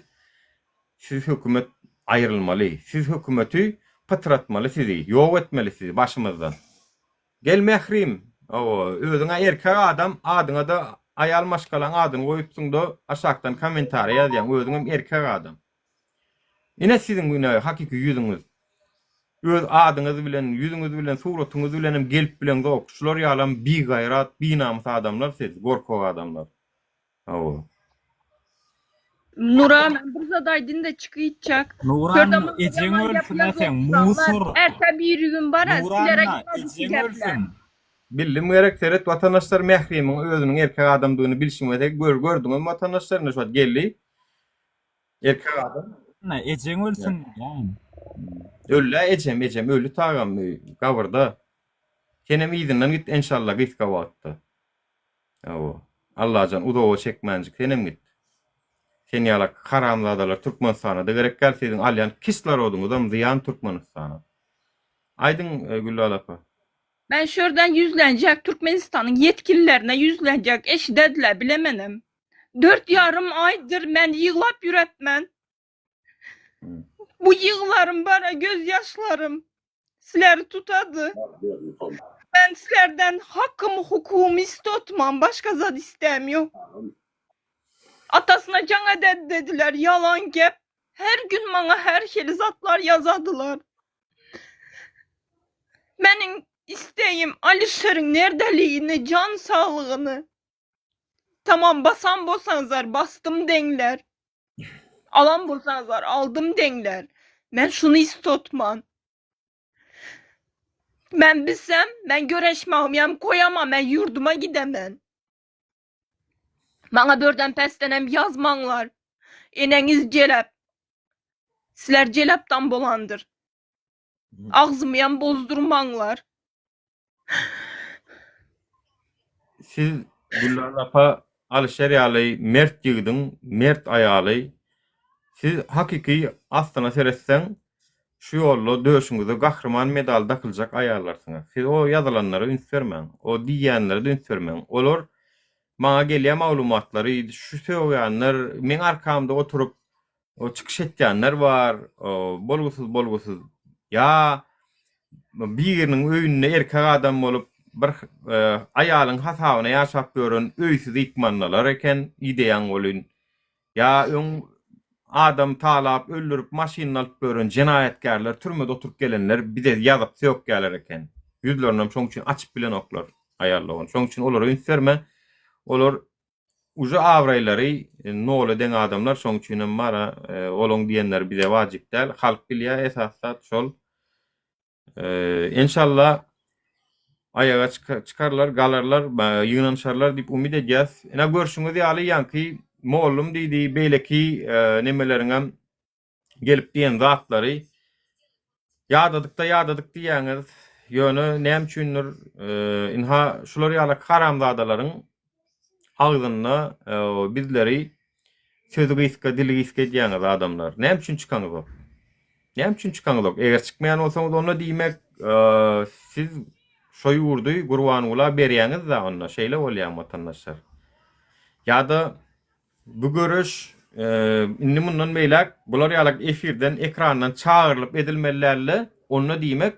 siz hökümet aýrylmaly. Siz hökümeti pytratmaly sizi, ýok etmeli sizi başymyzdan. Gel Mährim, hawa, özüň-ä erkek adam, adyňa-da aýal maşgalaň adyny goýupsyň-da aşakdan kommentariýa ýazýaň, özüňem erkek adam. Ine siziň ine hakyky ýüzüňiz. Öz adyňyz bilen, ýüzüňiz bilen, suratyňyz bilenem gelip bileňzok. Şular ýalam bigaýrat, binamys adamlar siz, gorkak adamlar. Hawa. Nura men bir zat aýdyn-da çykytjak. Nuranna ejeň ölsün-ä seň musur. Erte biri gün bara sizlere Nuranna ejeň ölsün. Bildim gerek seret watandaşlar Mährimiň özüniň erkek adamdygyny bilşiňize gör gördüňizmi watandaşlar ine şu wagt geldi. Erkek adam. Ana ejeň ölsün jan. Öldä ejem ejem öldi tagam gabyrda. Senem yzyndan git enşalla gysga wagtda. Hawa. Allajan uzaga çekmänjik senem git. Sen ýalak haramzadalar Türkmenistana-da gerek däl siziň alýan kislorodyňyzam zyýan Türkmenistana. Aýdyň Güllal apa. Men şu ýerden ýüzlenjek Türkmenistanyň ýetkililerine ýüzlenjek eşidediler bilemenem. Dört ýarym aýdyr men ýyglap ýürepmen. Bu ýyglarym bara göz ýaşlarym sizleri tutady. Men sizlerden hakymy hukugymy istotman başga zat istemýok. Atasyna jaň ededi dediler ýalan gep. Her gün maňa her hili zatlar ýazadylar. Meniň isteýim Alişeriň nerdeligini jan saglygyny. Tamam basan bolsaňyzlar bastym deňler. Alan bolsaňyzlar aldym deňler. Men şuny istotman. Men bilsem men göreşmagym ýam koýaman men ýurduma gidemen. Maňa birden pesdenem ýazmaňlar. Eneňiz jelep. Sizler jelepdan bolandyr. Agzymyam bozdurmaňlar. Siz Gülnar apa Alyşer ýaly mert ýigidiň mert aýaly. Siz hakyky aslyna seretseň şu ýolda döşüňize gahryman medaly dakyljak aýallarsyňyz. Siz o ýazylanlara üns bermäň. O diýýänlere-de üns bermäň. Olar maňa gelýän maglumatlary şu sögýänler meň arkamda oturyp O çykyş etýänler bar, bolgusyz bolgusyz. Ýa biriniň öýünde erkek adam bolup bir aýalyň hasabyna ýaşap ýören öýsüz ykmandalar eken ideýäň welin. Ýa öň adam talap, öldürip, maşynyny alyp ýören jenaýatkärler, türmede oturyp gelenler bize ýazyp sökýärler eken. Ýüzlerinem şoň üçin açyp bilenoklar aýal dogan. Şoň üçin olara üns berme. Olar Uje abraýlary nola deň adamlar şoň üçinem bara olaň diýenleri bize wajyp däl halk bilýä esasy zat şol enşalla aýaga çykarlar galarlar ýygnanyşarlar diýip umyt edýäs ine görşüňiz ýaly ýaňky mollum diýdi beýleki nemeleriňem gelip diýen zatlary ýadadykda ýadadyk diýýäňiz. Ýöne näme üçindir ynha şular ýaly haramzadalaryň agzynda bizleri sözi gysga, dili gysga edýäňiz adamlar. Näme üçin çykaňyzok? Näme üçin çykaňyzok? Eger çykmaýan bolsaňyz onda diýmek siz şo ýurdy Gurbangula berýäňiz-dä onda. Şeýle bolýar watandaşlar. Ýa-da Bu göreş indi mundan beýläk bular ýalak efirden, ekrandan çagyrylyp edilmeli däldi. Onda diýmek,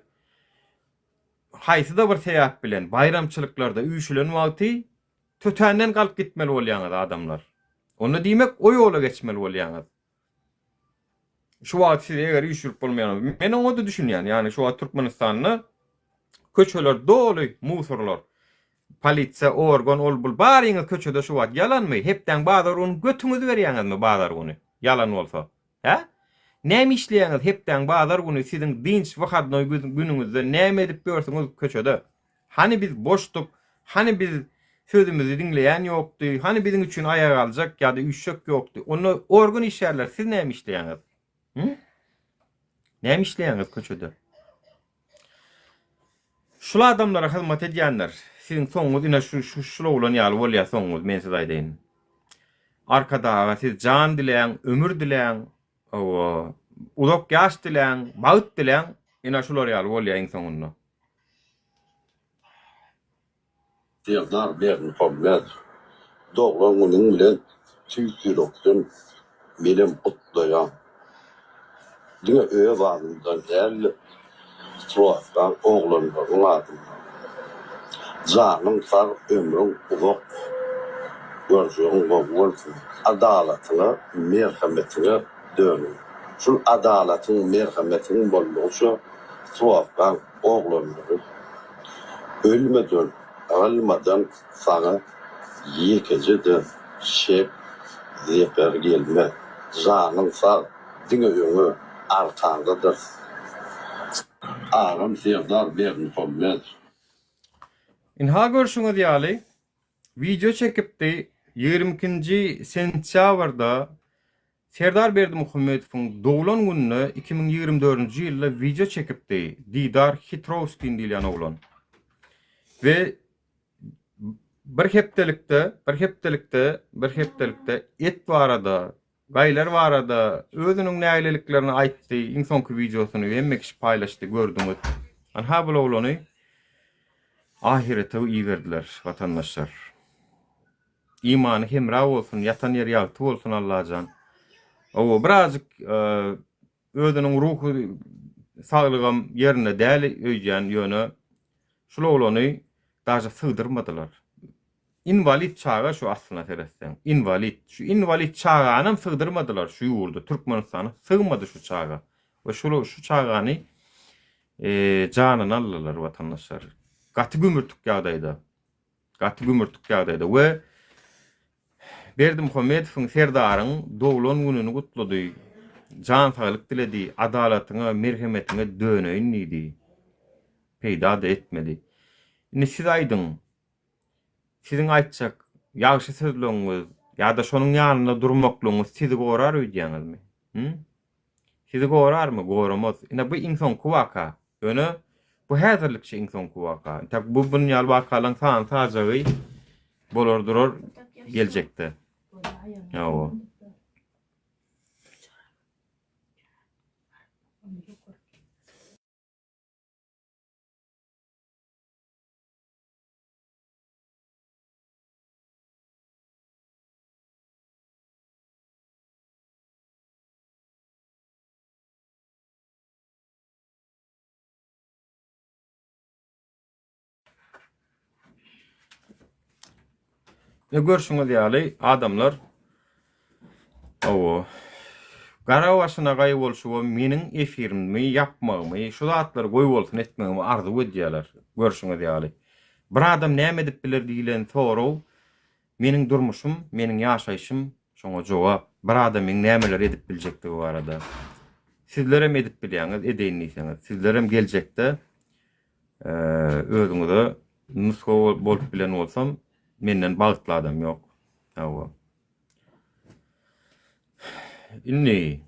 haýsy-da bir sebäp bilen baýramçylyklarda üýşülen wagty tötänden galyp gitmeli bolýaňyz adamlar. Onda diýmek, o ýola geçmeli bolýaňyz. Şu wagt sizi eger üýşürip bolmaýan bolsa, men oňa-da düşünýän. Ýagny şu wagt Türkmenistanda köçeler doly musorlar. Polisiýa, organ, ol bul baryňyz köçede şu wagt. Ýalanmy? Hepdäň bazar güni götüňizi berýäňizmi bazar güni? Ýalan bolsa. Hä? Näme işleýäňiz hepdäň bazar güni siziň dynç, wyhodnoý günüňizde näme edip ýörsüňiz köçede? Hany biz boşduk, hany biz sözümizi diňleýän ýokdy, hany biziň üçin aýak aljak ýa-da üýşjek ýokdy. Onda organ işgärleri siz näme işleýäňiz? Hı? Näme işleýäňiz köçede? Şul adamlara hyzmat edýänler, siziň soňuňyz ine şu şu şul oglan ýaly bolýar soňuňyz, men size aýdaýyn. Arkadaga siz jan diläň, ömür diläň, hawa, uzak ýaş diläň, bagt diläň, ine şular ýaly bolýar iň soňunda. Serdar Berdimuhamedow, doglan günüň bilen tüýs ýürekden menem gutlaýan. Diňe öz adymdan däl-de, Tuwakdan oglanlaryň adyndan. Janyň sag, ömrüň uzak, görjegiň gowy bolsun. Adalatyňa, merhemetiňe dönüň. Şul adalatyň, merhemetiň boldugyça Tuwakdan oglanlary ölmeden, yrylmadan saňa ýekeje-de şek, zeper gelmez. Janyň sag, diňe öňe, arkaňdadyrys. Agam Serdar Berdimuhamedow. Ynha görşüňiz ýaly wideo çekipdi 22-nji sentýabrda Serdar Berdimuhamedowyň doglan gününe 2024-nji ýylda wideo çekipdi Didar Hitrowskin diýilýän oglan. We bir hepdelikde, bir hepdelikde, bir hepdelikde et barada, gaýlar barada özüniň nägileliklerini aýtdy. Iň soňky wideosyny hemme kişi paýlaşdy, gördüňiz. Anha bul oglany ahyrete iberdiler watandaşlar. Imany hemra bolsun, ýatan ýeri ýagty bolsun Allajan. Owo birazjyk özüniň ruhy saglygam ýerinde däl öýdýän ýöne şul oglany daže sygdyrmadylar. Inwalid çaga şu aslyna seretseň. Inwalid. Şu inwalid çaganam sygdyrmadylar şu ýurda Türkmenistana sygmady şu çaga. We şul şu çagany janyny aldylar watandaşlar. Gaty gümürtik ýagdaýda. Gaty gümürtik ýagdaýda we. Berdimuhamedowyň Serdaryň doglan gününi gutlady. Jan saglyk diledi, adalatyňa, merhemetiňe döneýin diýdi. Peýda-da etmedi. Indi siz aýdyň, siziň aýtjak ýagşy sözleňiz ýa-da şonuň ýanynda durmaklygyňyz sizi gorar öýdýäňizmi? Hü? Sizi gorarmy? Goramaz. Ine bu iň soňky waka. Ýöne bu häzirlikçe iň soňky waka. Entek bu bunun ýaly wakalaryň sany sajagy bolar durar geljekde. Hawa. Ne görşüňiz ýaly adamlar Hawa. Gara başyna gaý bolşuba meniň efirimi ýapmagymy, şu zatlary goý bolsun etmegimi arzuw edýärler. Görşüňiz ýaly. Bir adam näme edip biler diýlen sorag meniň durmuşym, meniň ýaşaýşym Şoňa jogap, bir adamyň nämeler edip biljekdigi barada. Sizlerem edip bilýäňiz, edeýin diýseňiz. Sizlerem geljekde özüňize nusga bolup bilen bolsam, menden bagtly adam ýok. Hawa. Indi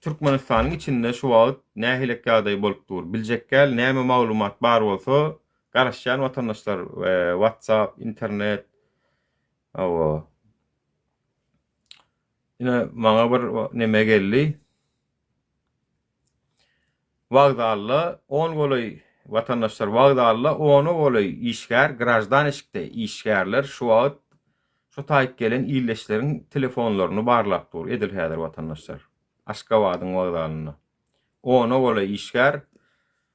Türkmenistanyň içinde şu wagt nähilek ýagdaý bolup dur? Biljek däl, näme maglumat bar bolsa, garaşýan watandaşlar, WhatsApp, internet, Hawa. Ine maňa bir neme geldi. Wokzalda on golaý watandaşlar wokzalda ona golaý işgär graždan eşikde işgärler şu wagt şu taýyp gelen ildeşleriň telefonlaryny barlap dur edil häzir watandaşlar. Aşgabadyň wokzalynda. Ona golaý işgär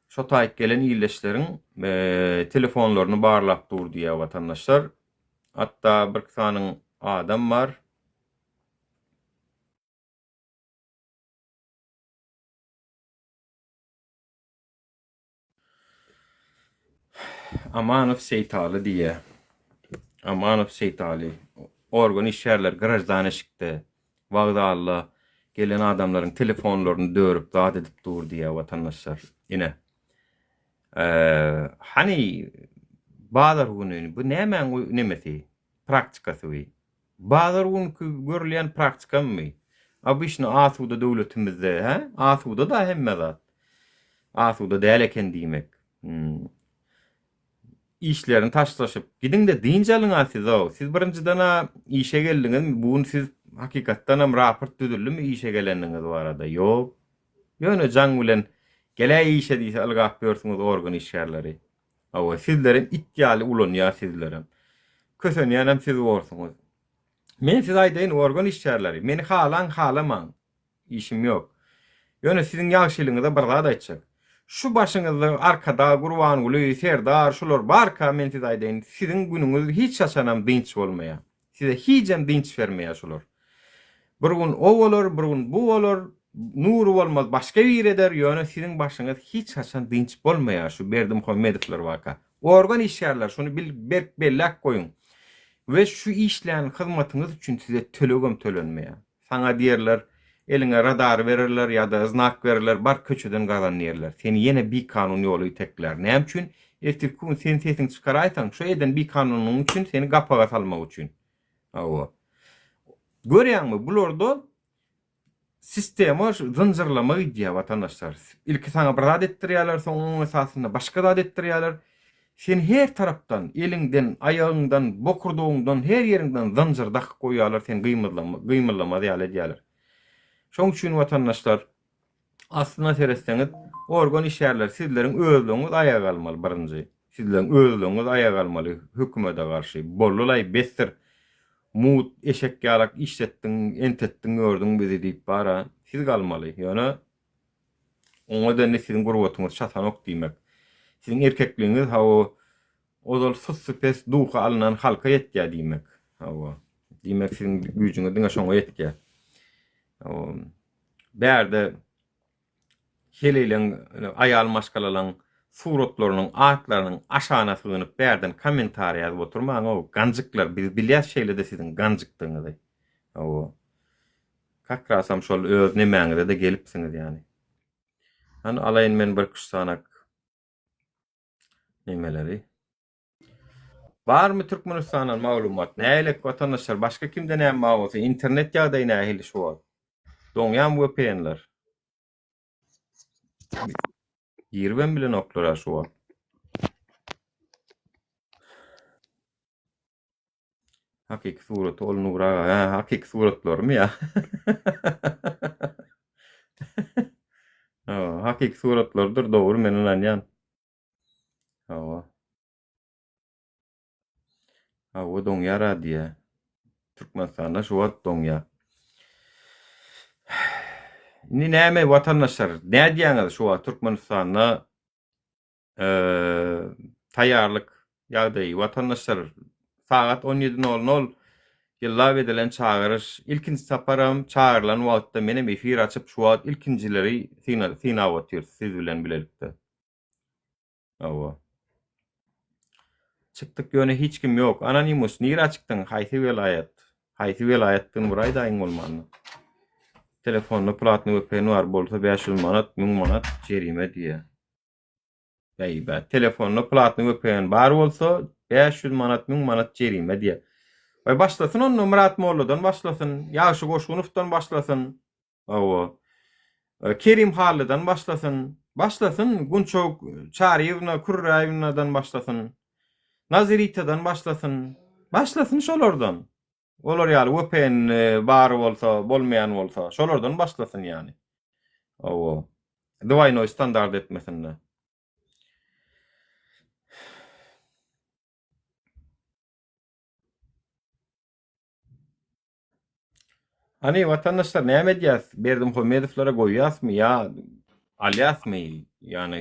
şo taýyp gelen ildeşleriň telefonlaryny barlap dur diýýär watandaşlar. Hatda birki sanyň adam bar. Amanow Seýtaly diýýär. Amanow Seýtaly. Organ işgärleri graždan eşikde, wokzalda gelen adamlaryň telefonlaryny dörüp zat edip dur diýýär watandaşlar. Ine. Hany bazar güni bu nämäň nemesi praktikasy bu? Bazar günki görülýän praktikamy? Obyçny asuda döwletimizde hä? Asuda-da hemme zat. Asuda däl eken diýmek. Işlerini taşlaşyp, gidiň-de dynç alyň-a siz-ow. Siz birinjiden-a işe geldiňizmi? Bu gün siz hakykatdanam raport düzüldimi işe gelendigiňiz barada? Ýok. Ýöne jaň bilen Geläý işe diýse ylgap ýörsüňiz organ işgärleri. Hawa, sizlerem it ýaly ulanýar sizlerem. Kösenýänem siz borsuňyz. Men size aýdaýyn organ işgärleri, meni halaň halamaň, işim ýok. Ýöne siziň ýagşylygyňyza bir zat aýtjak. Şu başyňyzda Arkadag, Gurbanguly, Serdar şular barka men size aýdaýyn, siziň günüňiz hiç haçanam dynç bolmaýar. Size hijem dynç bermeýär şular. Bir gün o bolar, bir gün bu bolar, Nury bolmaz başga biri eder, ýöne siziň başyňyz hiç haçan dynç bolmaýar şu Berdimuhamedowlar barka. Organ işgärler şuny bil berk belläp goýuň. We şu işlän hyzmatyňyz üçin size tölegem tölenmeýär. Saňa diýerler, eliňe radar bererler ýa-da znak bererler, bar köçeden gazan diýerler. Seni ýene bikanun ýola iteklär. Näme üçin? Ertirki gün sen sesiňi çykaraýsaň, şo eden bikanunlygyň üçin seni gapaga salmak üçin. Hawa. Görýäňmi, bularda sistema şu zynjyrlama gidýär watandaşlar. Ilki saňa bir zat etdirýärler, soň onuň esasynda başga zat etdirýärler. Seni her tarapdan, eliňden, aýagyňdan, bokurdagyňdan, her ýeriňden zynjyr dakyp goýýarlar, seni gymyllamaz ýaly edýärler. Şoň üçin watandaşlar, aslyna seretseňiz, organ işgärleri sizleriň özlügiňiz aýaga galmaly birinji. Sizleriň özlügiňiz aýaga galmaly hökümete garşy. Boldy-laý, besdir. Mugt eşek ýalak işletdiň, entetdiň ýördüň bizi diýip bar-a, siz galmaly. Ýöne Oňa dende siziň gurbatyňyz çatanok diýmek. Siziň erkekligiňiz hawa ozal sussupes duhy alnan halka ýetýär diýmek. Hawa. Diýmek siziň güýjüňiz diňe şoňa ýetýär. Hawa. Bärde heleýleň, aýal maşgalalaň. suratlarynyň atlarynyň aşagyna sygynyp bärden kommentariýa ýazyp oturmaň-ow, ganjyklar, biz bilýäs şeýle-de siziň ganjykdygyňyzy. Hawa. Kakrasam şol öz nemäňize-de gelipsiňiz ýany. Hany alaýyn men bir küşsanak nemeleri. Barmy Türkmenistandan maglumat? Nähili watandaşlar başga kimde näme bar bolsa internet ýagdaýy nähili şu wagt? Doňýamy VPN-ler? Giribem bilenoklar-a şu wagt. Hakyky suraty ol Nury aga. Hä, hakyky suratlarymy ýa? Hawa, hakyky suratlarydyr, dogry men ynanýan. Hawa. Hawa doňýar-a diýýä. Türkmenistanda şu wagt doňýar. Indi näme watandaşlar, nädýäňiz şu wagt Türkmenistanda taýýarlyk ýagdaýy watandaşlar sagat 17 nol nol ýyllap edilen çagyryş ilkinji saparam çagyrylan wagtda menem efir açyp şu wagt ilkinjileri synap otyrys siz bilen bilelikde. Hawa. Çykdyk ýöne hiç kim ýok. Anonymous nirä çykdyň? Haýsy welaýat? Haýsy welaýatdygyny bir aýdaýyň bolmanda. Telefonda platny VPN bar bolsa 500 manat, 1000 manat jerime diýýär. Beýbä, telefonda platny VPN bar bolsa 500 manat, 1000 manat jerime diýýär. Waý başlasyn onda Myrat molladan başlasyn, Ýagşy Goşgunowdan başlasyn. Hawa. Kerim Hallydan başlasyn. Başlasyn, Gunça Çaryýewna, Kürräýewnadan başlasyn. Naziritadan başlasyn. Başlasyn şolardan. Olar ýaly VPN bar bolsa, bolmaýan bolsa, şolardan başlasyn ýany. Hawa. Dwaýnoý standart etmesinde. Hany watandaşlar näme edýäs? Berdimuhamedowlara goýýasmy ýa alýasmy? Ýagny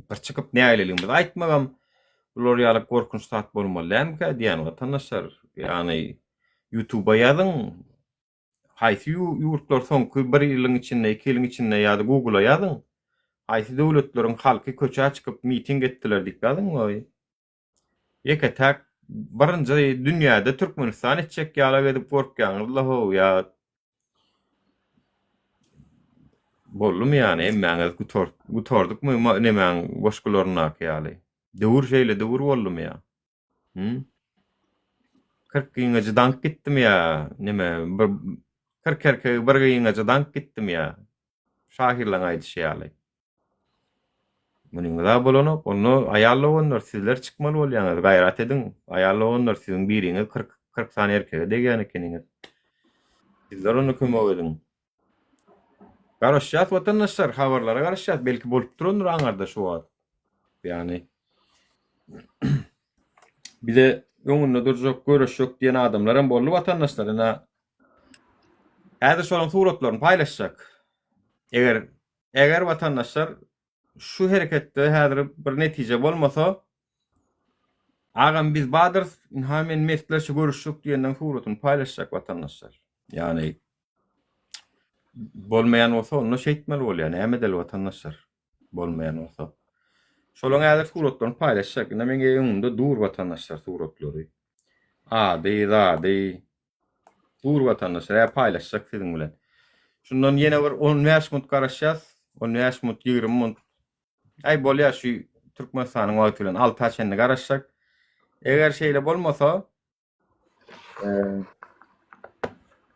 bir çykyp nägileligimizi aýtmagam bular ýaly gorkunç zat bolmaly dälmikä diýýän watandaşlar. Ýagny ýutuba ýazyň haýsy ýurtlar soňky bir ýylyň içinde, iki ýylyň içinde ýa-da gugula ýazyň haýsy döwletleriň halky köçä çykyp miting etdiler diýip ýazyň goý. Ýeke-täk birinji dünýäde Türkmenistan etjek ýalak edip gorkýaňyzla how ýa boldumy ýany hemmäňiz gutardykmy nemäň goşgularyndaky ýaly. Döwür şeýle döwür boldumy ýa? Hü? 40 gyňajy daňyp gitdimi ýa neme bir 40 erkegi bir gyňaja daňyp gitdimi ýa? Şahyrlaň aýdyşy ýaly. Munyňyza bolanok. Onda aýal doganlar sizler çykmaly bolýaňyz. Gaýrat ediň. Aýal doganlar siziň biriňiz 40 40 sany erkege degýän ekeniňiz. Sizler onda kömek ediň. Garaşýas watandaşlar, habarlara garaşýas. Belki bolup durandyr aňarda şu wagt. Ýagny bize öňünde durjak, göreşjek diýen adamlar hem boldy watandaşlar. Ina häzir şolaryň suratlaryny paýlaşjak. Eger Eger watandaşlar şu hereketde häzir bir netije bolmasa, agam biz badyrys, ynha men mertlerçe görüşjek diýenden suratyny paýlaşjak watandaşlar. Ýagny bolmaýan bolsa onda şeýtmeli bolýar, näme edeli watandaşlar bolmaýan bolsa. Şolaň häzir suratlaryny paýlaşjak. Ine meň öňümde dur watandaşlar suratlary. Ady, zady, Dur watandaşlar, hä paýlaşjak siziň bilen. Şundan ýene bir 15 minut garaşýas. 15 minut, 20 minut. Aý bolýar şu Türkmenistanyň wagty bilen 6-a çenli garaşsak. Eger şeýle bolmasa,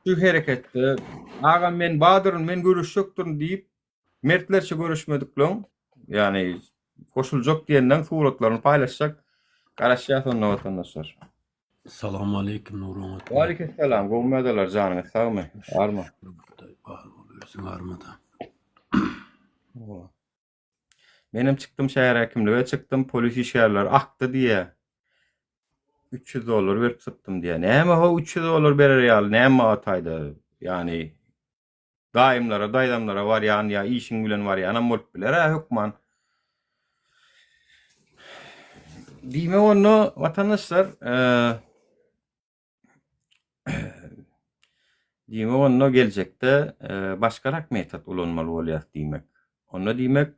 şu hereketde agam men badyryn, men görüşjekdirin diýip Mertlerçe görüşmedikleň, ýagny goşuljak diýenleň suratlaryny paýlaşjak. Garaşýas onda watandaşlar. Salam aleýkum Nuryň ata. Waleýkim gowmy adalar janyňyz sagmy? Barmy? Hudaý bar bol özüň armada. Menem çykdym şäher häkimlige çykdym polis işgärleri akdy diýýä. 300 dollar berip sypdym diýýä. Näme ho 300 dollar berer ýaly näme bar taýda? Ýagny Daýymlara, daýzamlara barýan ýa işiň bilen barýanam bolup biler-ä hökman. Diýmek onda watandaşlar, diýmek onda geljekde başgarak metod ulanmaly bolýas diýmek. Onda diýmek.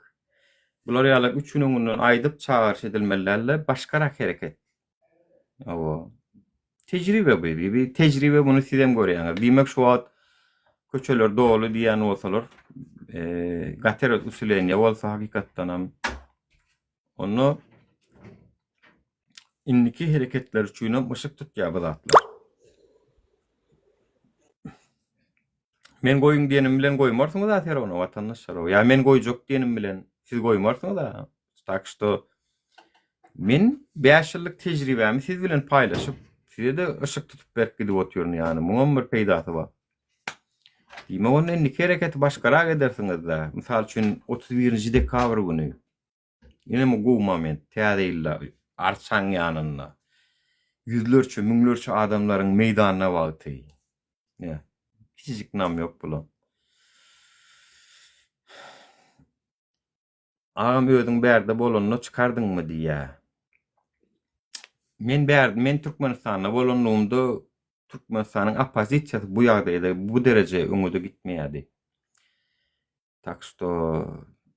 Bular ýaly üç gün öňünden aýdyp çagyryş edilmeli dälde, başgarak hereket. Hawa. Tejribe bu. Bir tejribe muny sizem görýäňiz. Diýmek şu wagt köçeler doly diýýän bolsalar, gater usileniýe bolsa hakykatdanam onda indiki hereketler üçinem yşyk tutýar bu zatlar. Men goýuň diýenim bilen goýmarsyňyz-a ser ony watandaşlar. Ýa men goýjak diýenim bilen siz goýmarsyňyz-a. Tak şto men 5 ýyllyk tejribämi siz bilen paýlaşyp, size-de yşyk tutup berip gidip otyryn ýany. Muňam bir peýdasy bar. Diýmek onda indiki hereketi başgarak edersiňiz-dä. Mysal üçin 31-nji dekabr güni Ýene bu gowy moment, täze ýylda arçaň ýanynda ýüzlerçe, müňlerçe adamlaryň meýdanda wagty. Ýa, kiçijik namýok bula. Agam özüň bärde bolanda çykardyňmy diýýä. Men bärde, men Türkmenistanda bolanlygymda Türkmenistanyň oppozisiýasy bu ýagdaýda, bu dereje öňe-de gitmeýärdi. Tak şto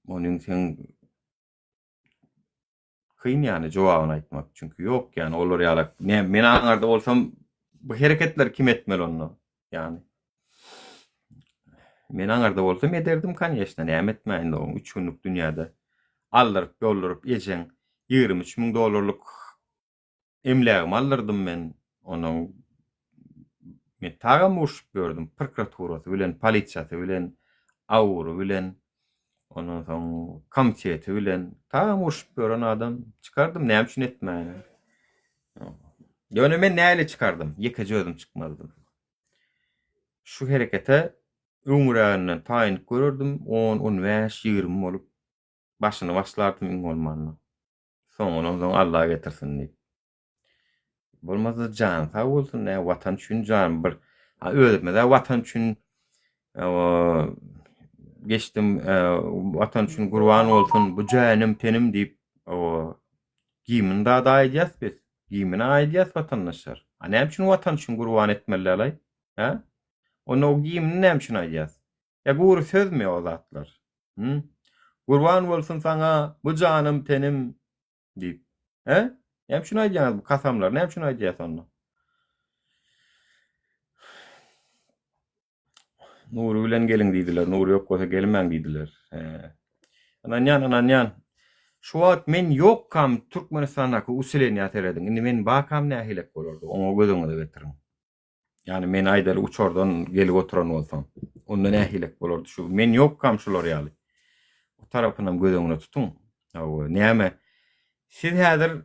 onuň seň kyn ýany jogabyny aýtmak. Çünki ýok ýany olar ýaly ne men aňarda bolsam bu hereketleri kim etmeli onda? Ýany men aňarda bolsam ederdim konýeçne näme etmäýin oň 3 günlük dünýäde aldyryp ýolduryp ejeň 23 müň dollarlyk Emlägimi aldyrdym men onuň. Men tagam urşup ýördüm prokuraturasy bilen, polisiýasy bilen, AUR-y bilen, ondan soň komiteti bilen. Tagam urşup ýören adam. Çykardym, näme üçin etmäýin. Ýöne men näle çykardym? Ýekeje özüm çykmazdym. Şu herekete öňräginden taýynyp görerdim, on, on bäş, 20 bolup başyny başlardym iň bolmanda. Soňunam soň Alla getirsin diýip. Bolmasa jany sag bolsun nä watan üçin jan bir özümizä watan üçin geçdim watan üçin gurban bolsun bu janym tenim diýip gimini zada aýdýas biz. Gimini aýdýas watandaşlar. A näme üçin watan üçin gurban etmeli dälaý? Hä? Onda o gimini näme üçin aýdýas? Ýa gury sözmi o zatlar? Hü? Gurban bolsun saňa bu janym tenim diýip. Hä? Näme üçin aýdýaňyz bu kasamlary näme üçin aýdýas onda? Nury bilen geliň diýdiler. Nury ýok bolsa gelmäň diýdiler. Hä. Ynanýan, ynanýan. Şu wagt men ýokkam Türkmenistandaky usileniýa serediň. Indi men barkam nähilek bolardy? Oňa göz öňüňize getiriň. Ýani men aýdaly uçardan gelip oturan bolsam, onda nähilek bolardy şu men ýokkam şular ýaly. O tarapynam göz öňüne tutuň. Hawa, näme? Siz häzir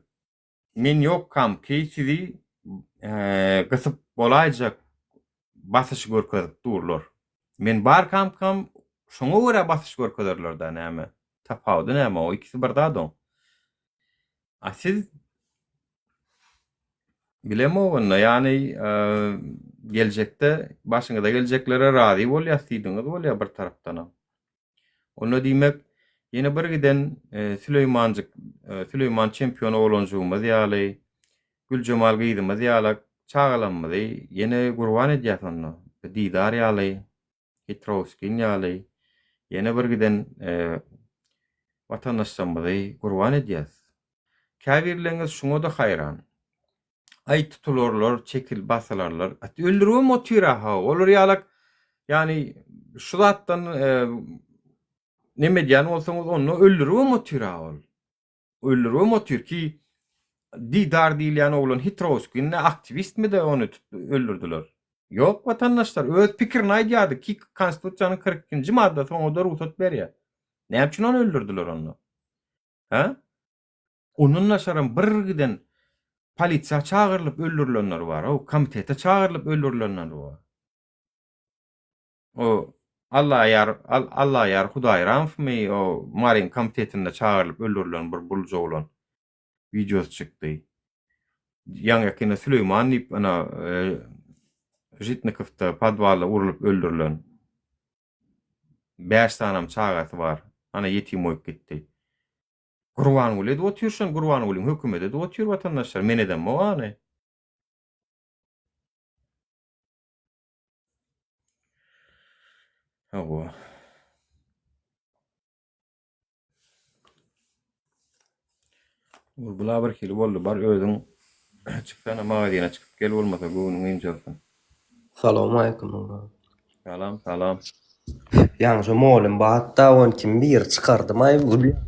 men ýokkam ki sizi gysyp bolaýjak basyş görkezip durlar. Men barkamkam şoňa görä basyş görkezerler-dä näme? Tapawudy näme o ikisi bir zat oň. A siz Bilemok onda, ýagny geljekde başyňyza geljeklere razy bolýas diýdiňiz bolýa bir tarapdanam. Onda diýmek, ýene bir giden Süleýmanjyk, Süleýman çempion oglanjygymyz ýaly, Güljemal gyzymyz ýaly çagalarymyzy ýene gurban edýäs onda. Didar ýaly, Hitrowskin ýaly ýene bir giden watandaşlarymyzy gurban edýäs. Käbirleriňiz şuňa-da haýran. Aý tutularlar, çekil basylarlar. Öldüribem otyr-a haw. Olar ýalak ýagny şu zatdan neme edýän bolsaňyz onda öldüribem otyr-a ol. Öldüribem otyr ki Didar diýilýän oglan Hitrowskinde aktiwistmidi ony öldürdiler. Ýok watandaşlar öz pikirini aýdýardy ki konstitusiýanyň 42-nji maddasy oňada rugsat berýär. Näme üçin ony öldürdiler onda? Hä? Ondan daşaram bir giden polisiýa çagyrylyp öldürilenler bar, o komitete çagyrylyp öldürilenler bar. O Allaýar Allaýar Hudaýramowmy o Maryň komitetinde çagyrylyp öldürilen bir bulja oglan wideosy çykdy. Ýaňy ýakynda Süleýman diýip ana Žitnikowda podwalda urlup öldürilen. 5 sanam çagasy bar. Ana ýetim goýup gitdi. Gurbanguly edip otyr şony Gurbangulyň hökümeti edip otyr watandaşlar. Men edemok any. Hawa. Bula bir hili boldy bar özüň çyksana magazyna çykyp gel bolmasa göwnüň ynjalsyn. Salowmaleýkim Nura. Salam salam. Ýaňy şo molym batda ony kim biri çykardymaý gülýän.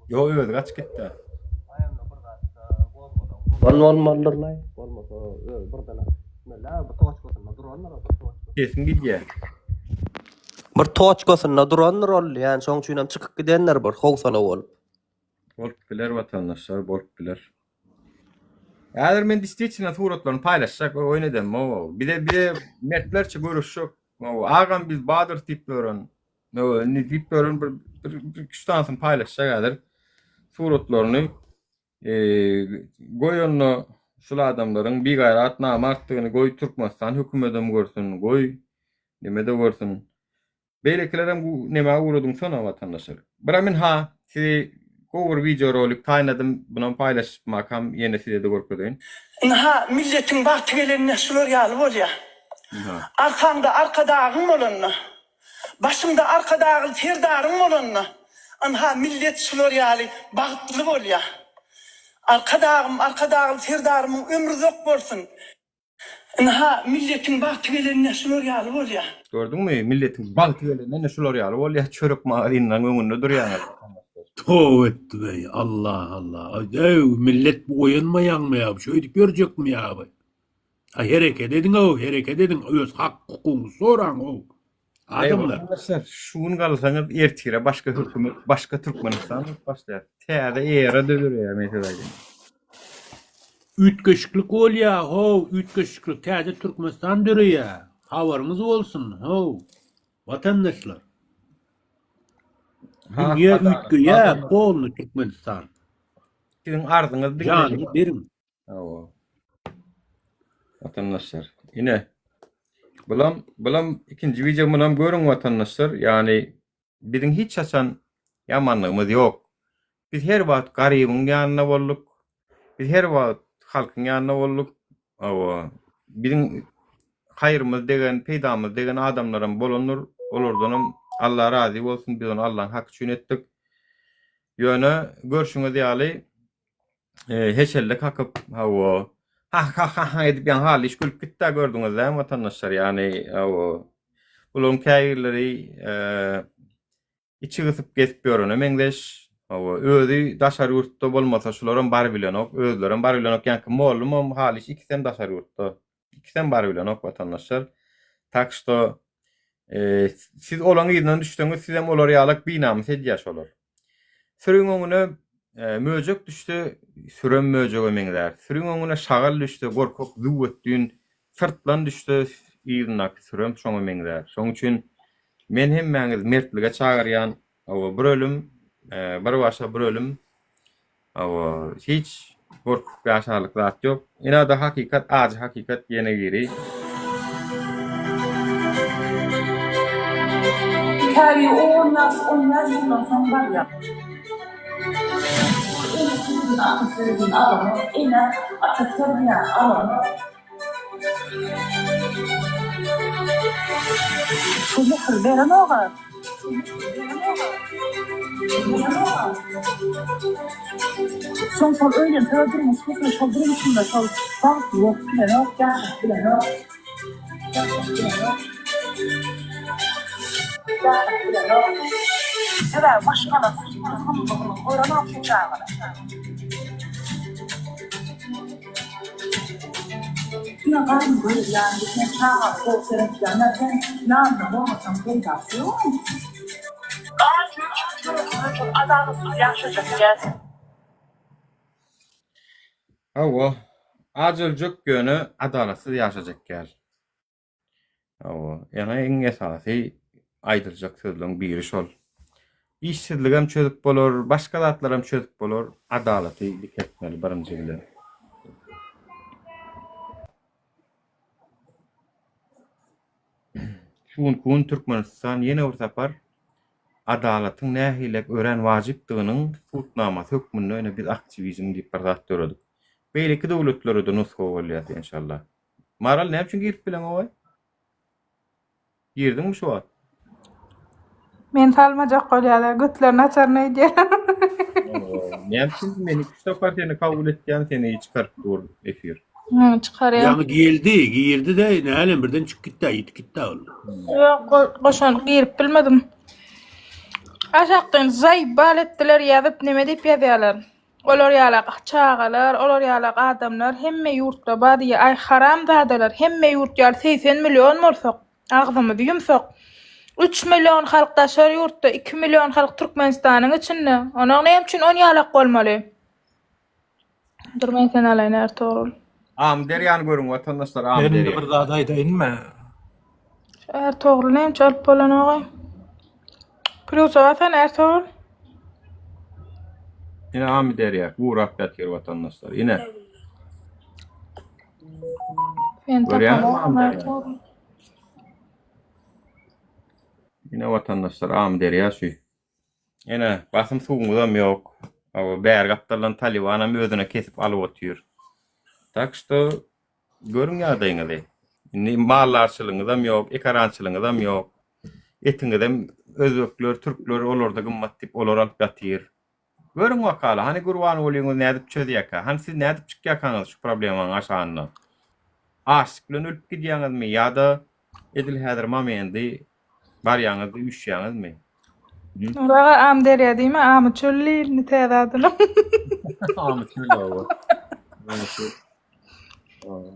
Ýok özi gaçyp gitdä. Bolan bolmalydyrlaý bolmasa özi birden atyp gitmeli bir toçkasynda durandyr bir toçka. Sesiň gidýä. Bir toçkasynda durandyr ol ýani şoň üçinem çykyp gidendir bir howsala bolup. Bolup biler watandaşlar bolup biler. Häzir men distiçine suratlaryny paýlaşjak oýun edem o. Bize bize mertlerçe görüşjek. O agam biz badyr diýip ýören. O indi diýip ýören bir bir bir üç sanysyny paýlaşjak häzir suratlaryny. Eee goý onda şul adamlaryň bigaýrat namartdygyny goý Türkmenistan hökümedem görsün, goý neme-de görsün. Beýlekilerem bu nämä ugradyňsana watandaşlar. Bira men ha sizi gowy bir wideo rolik taýynladym bunam paýlaşmakam ýene sizede görkezeýin. Ynha, milletiň bagty gelende şular ýaly bolýar. Ynha. Arkaňda Arkadagyň bolanda, başyňda Arkadagly Serdaryň bolanda, ynha, millet şular ýaly bagtly bolýar. Arkadagym, Arkadagly Serdarymyň ömri uzak bolsun! Ynha, milletiň bagty gelende şular ýaly bolýar. Gördüňmi, milletiň bagty gelende ine şular ýaly bolýar, çörek magazynynyň öňünde durýaňyz. Toba etdim eý, Allah Allah. Eý, millet bu oýanmaýaňmy ýa, şöýdüp ýörjekmi ýa bu? A hereket ediň-ow, hereket ediň, öz hak hukugyňyzy soraň-ow. Eý, Adamlar. watandaşlar, şu gün galsaňyz ertire başga hökümet, başga Türkmenistan bolup başlaýar. Täze era döreýär men size aýdaýyn. Üýtgeşiklik bolýa how, üýtgeşiklik, täze Türkmenistan döreýä. Habaryňyz bolsun, how, watandaşlar. Has Dünýä adalatly üýtgeýä, adamlar. polny Türkmenistan. Siziň arzyňyz diňlenýär. Janyňyzy beriň. Hawa. Watandaşlar, ine. Bulam, bulam ikinji wideo munam görüň watandaşlar. Ýagny biziň hiç haçan ýamanlygymyz ýok. Biz her wagt garybyň ýanynda bolduk. Biz her wagt halkyň ýanynda bolduk. Hawa. Biziň haýrymyz degen, peýdamyz degen adamlaram bolandyr. Olardanam Allah razy bolsun, biz ony Allaň haky üçin etdik. Ýöne görşüňiz ýaly heşelle kakyp, hawa, ha-ha-ha-ha edip ýaňy Halyş gülüp gitdi-ä gördüňiz dämi watandaşlar, ýagny, hawa, bularyň käbirleri içi gysyp gezip ýörene meňzeş, hawa, özi daşary ýurtda bolmasa şularam barybilenok, özlerem barybilenok, ýaňky mollumam, Halyş ikisem daşary ýurtda, ikisem barybilenok watandaşlar. Tak şto, siz olaň yzyndan düşseňiz sizem olar ýalak binamys edýär şolar. Süriň öňüne möjek düşse, sürem möjege meňzär. Süriň öňüne şagal düşse, gorkak züwwetdin, syrtlan düşse, yzyndaky sürem şoňa meňzär. Şonuň üçin men hemmäňizi mertlige çagyrýan. Hawa, bir ölüm, bir başa bir ölüm. Hawa, hiç gorkup ýaşarlyk zat ýok. Ine-de hakykat, ajy hakykat ýene biri. Käbiri on ýaş, on bäş ýyldan soň barýar. Ene süýdüni, ata söýgüsini alanok, ene, ata terbiýäni alanok. Şu mähir berenok-a. Soň şol öýlense-de durmuş gursa şol durmuşynda şol bagtly bolup bilenok, ýaşap bilenok. Ýaşap bilenok. Ýaşap bilenok. Sebäbi maşgalasy gyzgynlygyny görenok şu çagalar. Diňe garyn doýurýan, sen çagaňy gowy seretýän, sen ýanynda bolmasaň peýdasy ýok. Adalatsyz ýaşajak däl. Hawa, aç öljek ýöne adalatsyz ýaşajak däl. Hawa, ýöne iň esasy aýdyljak sözleň biri şol. Işsizligem çözüp bolar, başga zatlaram çözüp bolar, adalaty dikeltmeli birinji bilen. Şu günki gün Türkmenistan ýene bir sapar adalatyň nähili örän wajypdygynyň subutnamasy hökmünde ine biz aktiwizm diýip bir zat döredik. Beýleki döwletlere-de nusga bolýas enşalla. Maral näme üçin girip bileňogaý? Girdiňmi şu wagt? Meni salmajak bolýarlar, götlerini açaryn öýdýärler. Näme üçin men iki sapar seni kabul etýän seni çykaryp dur efir. Hı, çykarýar. Ýaňy geldi, girdi de nälim birden çykyp gitdi, ýitip gitdi ol. Ýok, goşan girip bilmedim. Aşakdan zaýbal etdiler ýazyp neme diýip ýazýarlar. Olar ýalak çagalar, olar ýalak adamlar hemme ýurtda bar diýýär. Aý haramzadalar hemme ýurt ýaly 80 million bolsak, agzymyzy ýumsak. 3 million halk daşary ýurtda, 2 million halk Türkmenistanyň içinde. Onuň näme üçin on ýalak bolmaly? Dur men seni alaýyn Ärtogrul. Amyderýany görüň watandaşlar Men indi Amyderýa. bir zat aýdaýynmy? Şu Ärtogrul näme üçin alyp bolanogaý? Plýusa basan Ärtogrul. Ine Amyderýa gurap ýatyr watandaşlar. Ine. Sen Görýäňizmi tapamok Amyderýany? Ärtogrul. Ine watandaşlar Amyderýa şu. Ine, basym suwuňyzam ýok. Hawa, bäri gapdaldan Talibanam özüne kesip alyp otyr. Tak şto, görüň ýagdaýyňyzy. Indi maldarçylygyňyzam ýok, ekarançylygyňyzam ýok. Etiňizem özbekler, türkler olarda gymmat diýip olar alyp ýatyr. Görüň wakaly, hany Gurbangulyňyz nädip çözýäkä? Hany siz nädip çykýakaňyz şu problemaň aşagyndan? Açlyk bilen ölüp gidýäňizmi ýa-da edil häzir momendi Barýaňyzda üýşýäňizmi? Nury aga Amyderýa diýme Amyçöl diý indi täze adyny. Amyçöl hawa. Amyçöl. Hawa.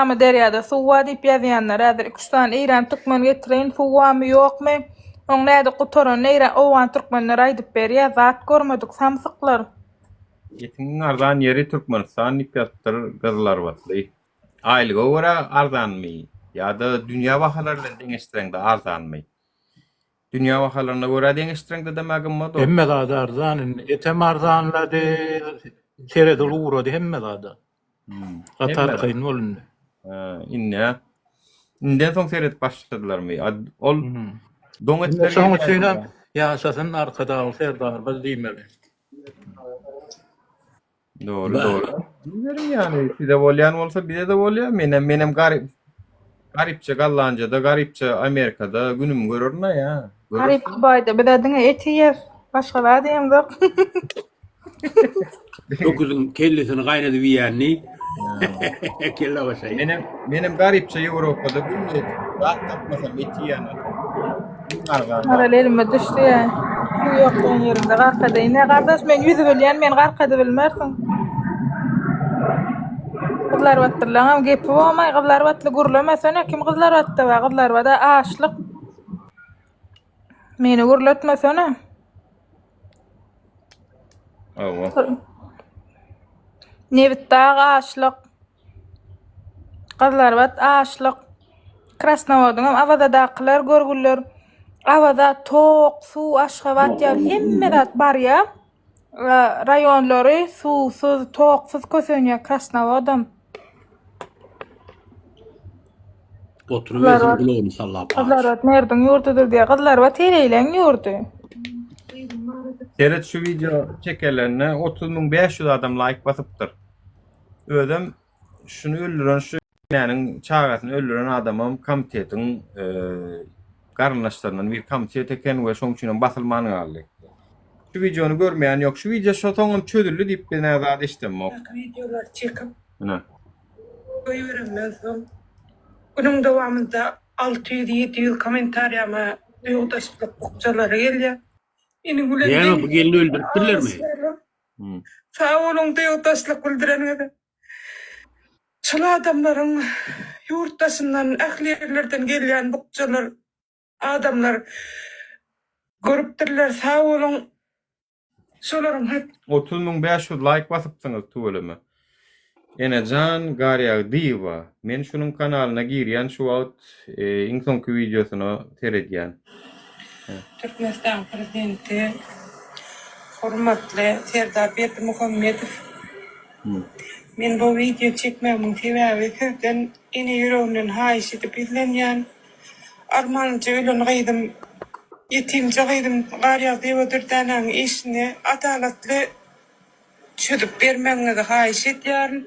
Amyderýada suw bar diýip ýazýanlar häzir iki üç sany eýran türkmen getireýin suw barmy ýokmy oň nädip gutaranyny eýran owgan türkmenler aýdyp berýär zat görmedik samsyklar. Etiň iň arzan ýeri Türkmenistan diýip ýazypdyr Gyzylarbatly. Aýlyga görä arzanmy ýa-da dünýä bahalary bilen deňeşdireňde arzanmy? Dünýä bahalaryna görä deňeşdireňde demä gymmat ol. Hemme zat arzan indi. Etem arzanlady, seredil ugrady hemme zada. Gaty arkaýyn bol indi. Indi Inden soň seredip başladylarmy? Ol doň etler Şoň üçinem ýaşasyn Arkadagly Serdarymyz diýmeli. Dogry, dogry. Bilmedim ýani size bolýan bolsa bize-de bolýar. Menem menem garyp garypça Gollandiýada, garypça Amerikada günüm görerin-ä ýa. Garyp Dubaýda biz-ä diňe et iýýäs. Başga zat iýemzok. Öküziň kellesini gaýnadyp iýenini. Kelle başaý. Menem menem garypça Ýewropada günde zat tapmasam et iýýän. Maral elime düşdi ýa. Suw ýok diýen ýerinde gark edeýin. Ine gardaş men ýüzüp bilýän meni gark edibilmersiň. Gyzlarbatlylaňam gepi bolmaý gyzlarbatly gürlemesene kim gyzlarbatda bar gyzlarbada açlyk. Meni gürletmesene. Hawa. Nebitdag açlyk. Gyzlarbat açlyk. Krasnowodyňam Awazadakylar görgüliler. Awaza tok, suw, Aşgabat ýaly hemme zat barýa. Raýonlary suwsuz, toksuz kösenýär Krasnowodam. Oturybersin gulagyny sallap. Gyzlarbat merdiň ýurdudyr diýýär. Gyzlarbat heleýleň ýurdy. Seret şu wideo çekelende 30500 adam laýk basypdyr. Özem şuny öldüren şu enäniň çagasyny öldüren adamam komitetiň garyndaşlaryndan bir komitet eken we şoň üçinem basylman galdy. Şu wideony görmeýän ýok. Şu wideo şo soňam çözüldi diýip men hä zat eşidemok. Wideolary çekip Ine. goýberenden soň günüň dowamynda 600-700 kommentariýama duýgudaşlyk bukjalary gelýär. Meniň bilen Näme bu gelni öldüripdirlermi? Sag boluň duýgudaşlyk bildireniňize. Şol adamlaryň ýurt daşyndan ähli ýerlerden gelýän bukjalar adamlar görüpdirler sag boluň şolaryň hat. 30500 laýk basypsyňyz tüweleme. Enejan Garýagdyýewa men şunuň kanalyna girýän şu wagt iň soňky wideosyna seredýän. Türkmenistanyň Prezidenti hormatly Serdar Berdimuhamedow men bu wideo çekmegimiň sebäbi sizden ene ýüregimden haýyş edip ýüzlenýän. Armanlyja ölen gyzym, ýetimje gyzym Garýagdyýewa Dürdänäniň işini adalatly çözüp bermegiňizi haýyş edýärin.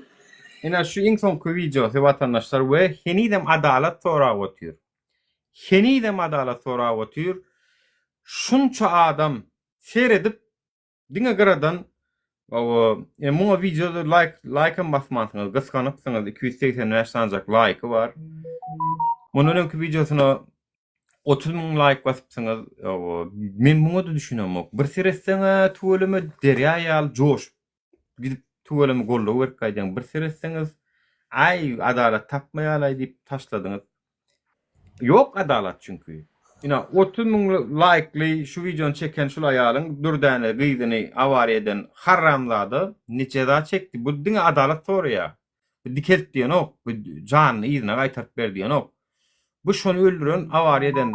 Ine şu iň soňky wideosy watandaşlar we henizem adalat sorap otyr. Henizem adalat sorap otyr. Şunça adam seredip diňe gyradan owo e, muňa wideoda laýk laýkam basmansyňyz, gysganypsyňyz 285 sanjak laýky bar. Mundan öňki wideosyna 30 müň laýk basypsyňyz. Owo men muňa-da düşünemok. Bir seretseň-ä tüweleme derýa ýaly joşup gidip tüweleme goldaw berip gaýdýaň. Bir seretseňiz aý adalat tapmaýalaý diýip taşladyňyz. Ýok adalat çünki. Ina 30 müň laýkly şu wideony çeken şul aýalyň Dürdäne gyzyny awariýa eden harramzada ne jeza çekdi. Bu diňe adalat soraýar. Bu dikelt diýenok. Bu janyny yzyna gaýtaryp ber diýenok. Bu şony öldüren awariýa eden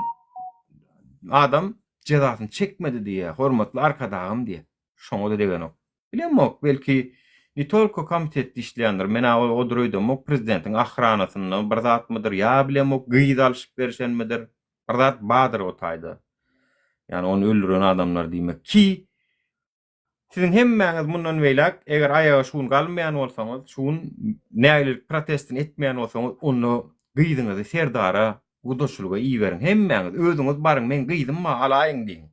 adam jezasyny çekmedi diýýär. Hormatly Arkadagym diýýär. Şoňa-da degenok. Bilemok, belki ne tolko komitetde işleýändir, men-ä odur öýdemok, prezidentiň ahranasynda bir zatmydyr, ýa bilemok, gyz alyşyp berişenmidir, bir zat bardyr o taýda. Ýagny ony öldüren adamlar diýmek ki, siziň hemmäňiz mundan beýläk, eger aýaga şu gün galmaýan bolsaňyz, şu gün nägilelik protestini etmeýän bolsaňyz, onda gyzyňyzy Serdara gudaçylyga iberiň, hemmäňiz, özüňiz baryň, meň gyzym bar, alaýyň diýiň.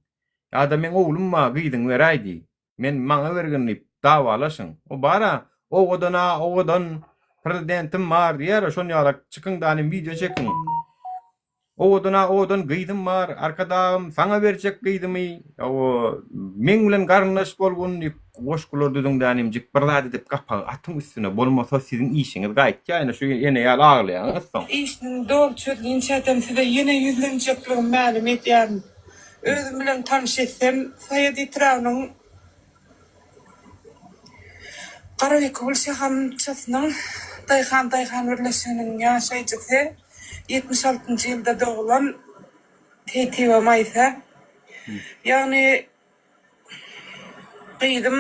Ýa-da meň oglum bar, gyzyňy beräý diý. Men maňa bergin diýip dawalaşyň. O bar-a, owadan-a owadan prezidentim bar diýer-a, şon ýalak çykyň danym wideo çekiň. Owadan-a owadan gyzym bar, Arkadagym saňa berjek gyzymy, hawa, meň bilen garyndaş bolgun diýip goşgular düzüň danymjyk, bir zat edip gapagy atyň üstüne, bolmasa siziň işiňiz gaýtýar ene şu ene ýaly aglaýaňyz soň. Işiniň doly çözülinçädem size ýene ýüzlenjekligimi mälim edýärin. Özüm bilen tanyş etsem, Saýat etrabynyň Garabekewül şahamçasynyň Daýhan daýhan birleşiginiň ýaşaýjysy, 76-njy ýylda doglan Seýtiýewa Maýsa. Ýagny gyzym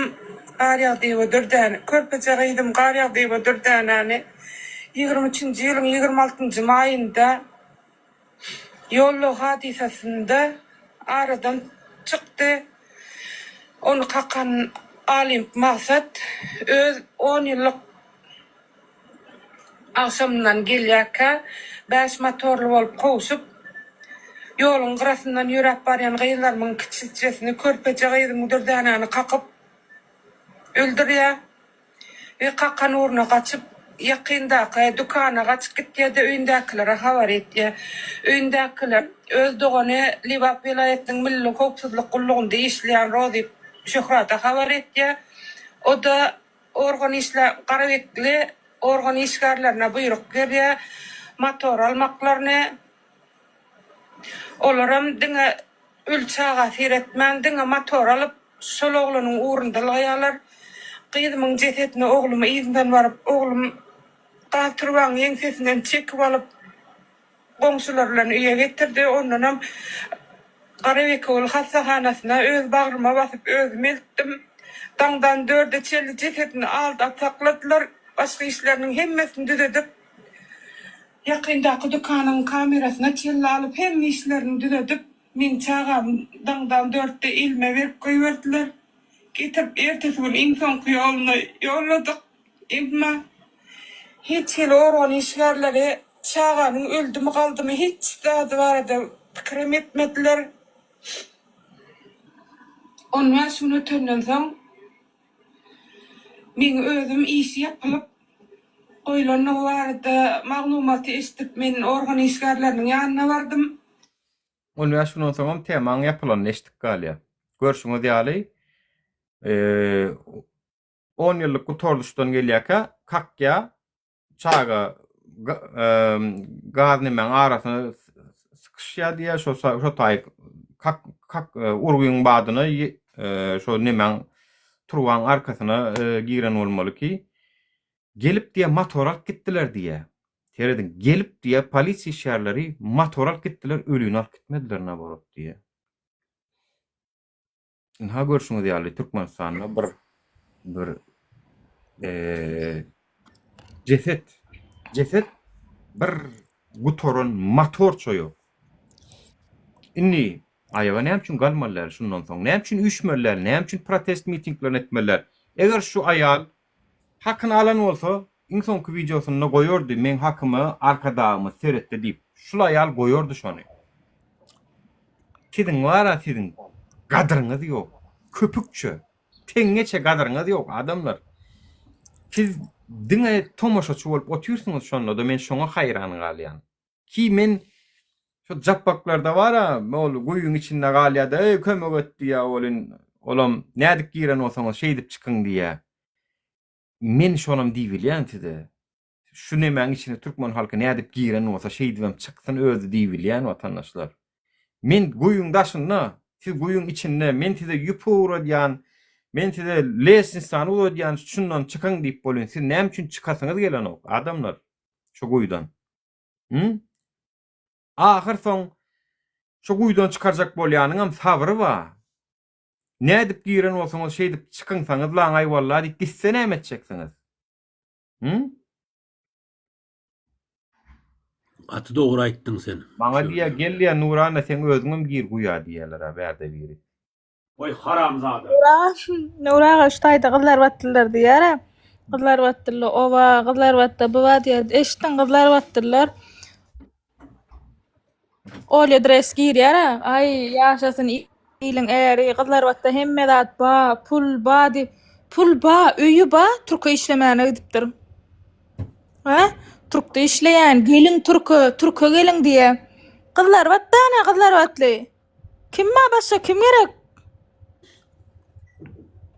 Garýagdyýewa Dürdäne, körpeje gyzym Garýagdyýewa Dürdänäni 23-nji ýylyň 26-njy maýynda Ýollag hadysasynda aradan çykdy. Ony kakan Alymp Magsat öz on ýyllyk agşamyndan gelýärkä, bäş motorly bolup kowşup, ýoluň gyrasyndan ýöräp barýan gyzlarymyň kiçijesini, körpeje gyzymyň Dürdänäni kakyp öldürýär. We kakan ugruna gaçyp, ýakyndaky dükana gaçyp gitýär-de, öýündäkilere habar etýär. Öýündäkiler öz dogany Lebap welaýatynyň Milli howpsuzlyk gullugynda işleýän Rozy Şöhrata habar etýär. O-da organ işlä garabekli organ işgärlerine buýruk berýär, motor almaklaryny. Olaram diňe öli çaga seretmän, diňe motor alyp, Şol oglanyň ugrunda ylgaýarlar. Gyzymyň jesedine oglumy yzyndan baryp, oglum gaz turbaň ýeňsesinden çekip alyp, goňşular bilen öýe getirdi. Ondanam Garabekewül hassahanasyna öz bagryma basyp özüm eltdim. Daňdan dörde çenli jesedini aldap sakladylar. Başga işleriniň hemmesini düzedip, ýakyndaky dükanyň kamerasyna çenli alyp, hemme işlerini düzedip, Meň çagamy daňdan dörtde elime berip goýberdiler. Getirip ertesi gün iň soňky ýoluna ýolladyk. Emma hiç hili organ işgärleri çaganyň öldümi galdymy hiç zady barada pikirem etmediler. On bäş gün ötenden soň meň özüm işi ýapylyp goýlandygy barada maglumaty eşidip men organ işgärleriniň ýanyna bardym. 15 günden soňam temaň ýapylanyny eşidip galýar. Görşüňiz ýaly, 10 ýyllyk gutardyşdan gelýärkä kakýar, çaga gaz nemäň arasyna sykyşýar diýýär, şo şo taý kak kak urgyň badyna şo nemäň turbaň arkasyna giren bolmaly ki, Gelip diýýär motor alyp gitdiler diýýär. Serediň, gelip diýýär polisiýa işgärleri motor alyp gitdiler, ölini alyp gitmediler naborot diýýär. Ynha görşüňiz ýaly Türkmenistanda bir bir jeset jeset bir gutaran motorça ýok. Indi aýaga näme üçin galmaly däl şundan soň? Näme üçin üýşmeli däl? Näme üçin protest mitinglerini etmeli däl? Eger şu aýal Hakyny alan bolsa iň soňky wideosynda goýardy meň hakyma Arkadagymyz seretdi diýip. Şul aýal goýardy şony. Siziň bar-a siziň gadyryňyz ýok. Köpükçe, teňňeçe gadyryňyz ýok adamlar. Siz diňe tomaşaçy bolup otyrsyňyz şonda-da men şoňa haýran galýan. Ki men şo japbaklarda bar-a ol guýyň içinde galýa-da eý kömek et diýýä welin olam nädip giren bolsaňyz şeýdip çykyň diýýä. Men şonam diýibilýän size. Şu nemäň içine türkmen halky nädip giren bolsa şeýdibem çyksyn özi diýibilýän watandaşlar. Men guýyň daşynda, siz guýyň içinde, men size ýüp ugradýan, men size lesnisany uzadýan şundan çykyň diýip bolýan. Siz näme üçin çykasyňyz gelenok adamlar şu guýydan? Hü? Ahyr soň şu guýydan çykarjak bolýanyňam sabry bar. Nädip giren bolsaňyz şeýdip çykyňsaňyz laňaý walla diýip gitse näme etjeksiňiz? Hı? Gaty dogry aýtdyň sen. Maňa diýýär gel diýýär Nurana seň özüňem gir guýa diýýärler-ä bärde biri. Oý haramzada. Nury aga şu taýda gyzlar batdylar diýýär-ä. Gyzlar batdylar oba, gyzlar batda bu bar diýýär. Eşitdiň gyzlar batdylar. Olýa dress girýär-ä. Aý, ýaşasyn iliň äri, Gyzlarbatda hemme zat ba, pul ba diýip. Pul ba, öýi ba, türke işlemäne gidipdir. Hä? Türkde işleýän, geliň türke, türke geliň diýýär. Gyzlarbatda ana gyzlarbatly. Kim bar başga kim gerek?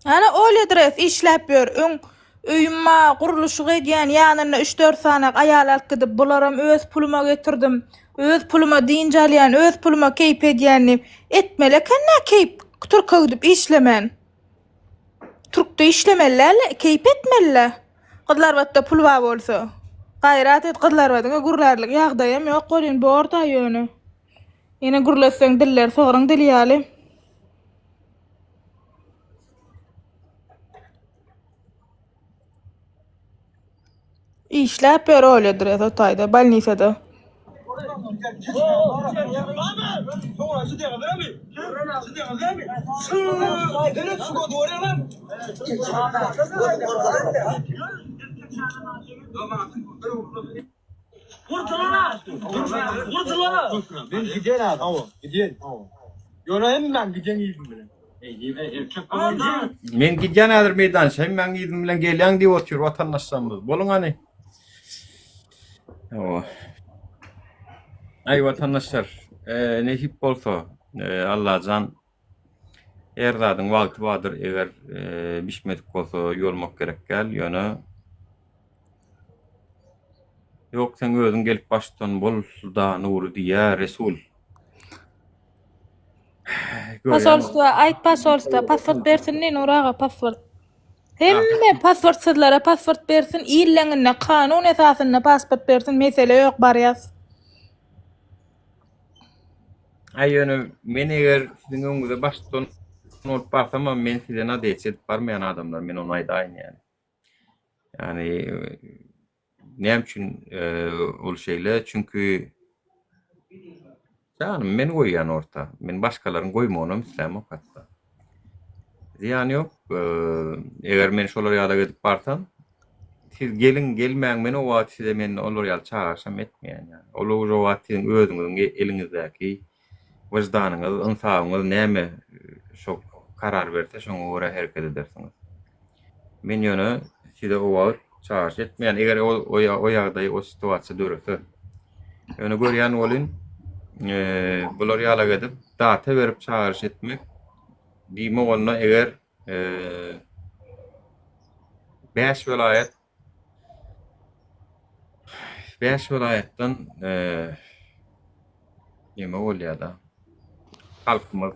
Ana Olýa Dres işläp ýör. Öň öýüm bar, gurluşyk edýän, ýanynda üç-dört sany aýal alyp gidip, bularam öz puluma getirdim. Öz puluma dynç alýan, öz puluma keýp edýän diýip. Etmeli eken-dä keýp, türke gidip işlemän. Türkde işlemeli däl-de, keýp etmeli-dä. Gyzlarbatda pul bar bolsa. Gaýrat et, Gyzlarbadyň-a gürlärlik ýagdaýam ýok welin, bor-da ýöne. Ýene gürletseň diller sygryň dili ýaly. Işläp ýör Olýa Drez o taýda bolnisada. Men gidýän abi, hawa, gidýän, hawa. Ýöne hemmäň gidýän yzym bilen. Men gidýän häzir meýdança, hemmäň yzym bilen gelýän diýip otyr watandaşlarymyz. Boluň hany. Hawa. Aý watandaşlar, e, nesip bolsa, e, Allajan her zadyň wagty bardyr, eger e, bişmedik bolsa ýolmak gerek däl, ýöne Ýok seň özüň gelip baştutan bol da Nury diýýä Resul. Posolstwa aýt posolstwa pasport bersin diý Nury aga pasport. Hemme pasportsyzlara pasport bersin illeňinde kanun esasynda pasport bersin mesele ýok barýas. Aý ýöne men eger siziň öňüňize baştutan bolup barsamam men size nadeýç edip barmaýan adamlar men ony aýdaýyn ýani. Ýagny näme üçin ol şeýle? Çünki janym men goýýan orta. Men başgalaryň goýmagynam islämok hatda. Zyýany ýok. Eger men şolar ýaly edip barsam, siz geliň, gelmäň, men o wagt size men olar ýaly çagyryşam etmeýän ýaly. Ol o wagt siziň özüňiziň eliňizdäki Wyždanyňyz, ynsabyňyz näme şo karar berse şoňa görä hereket edersiňiz. Men ýöne size o wagt çagyryş etmeýän, eger o o ýagdaý, o situasiýa dörese. Ýöne görýän welin, bular ýalak edip, data berip çagyryş etmek, diýmek onda eger 5 welaýat 5 welaýatdan neme bolýar-da? Halkymyz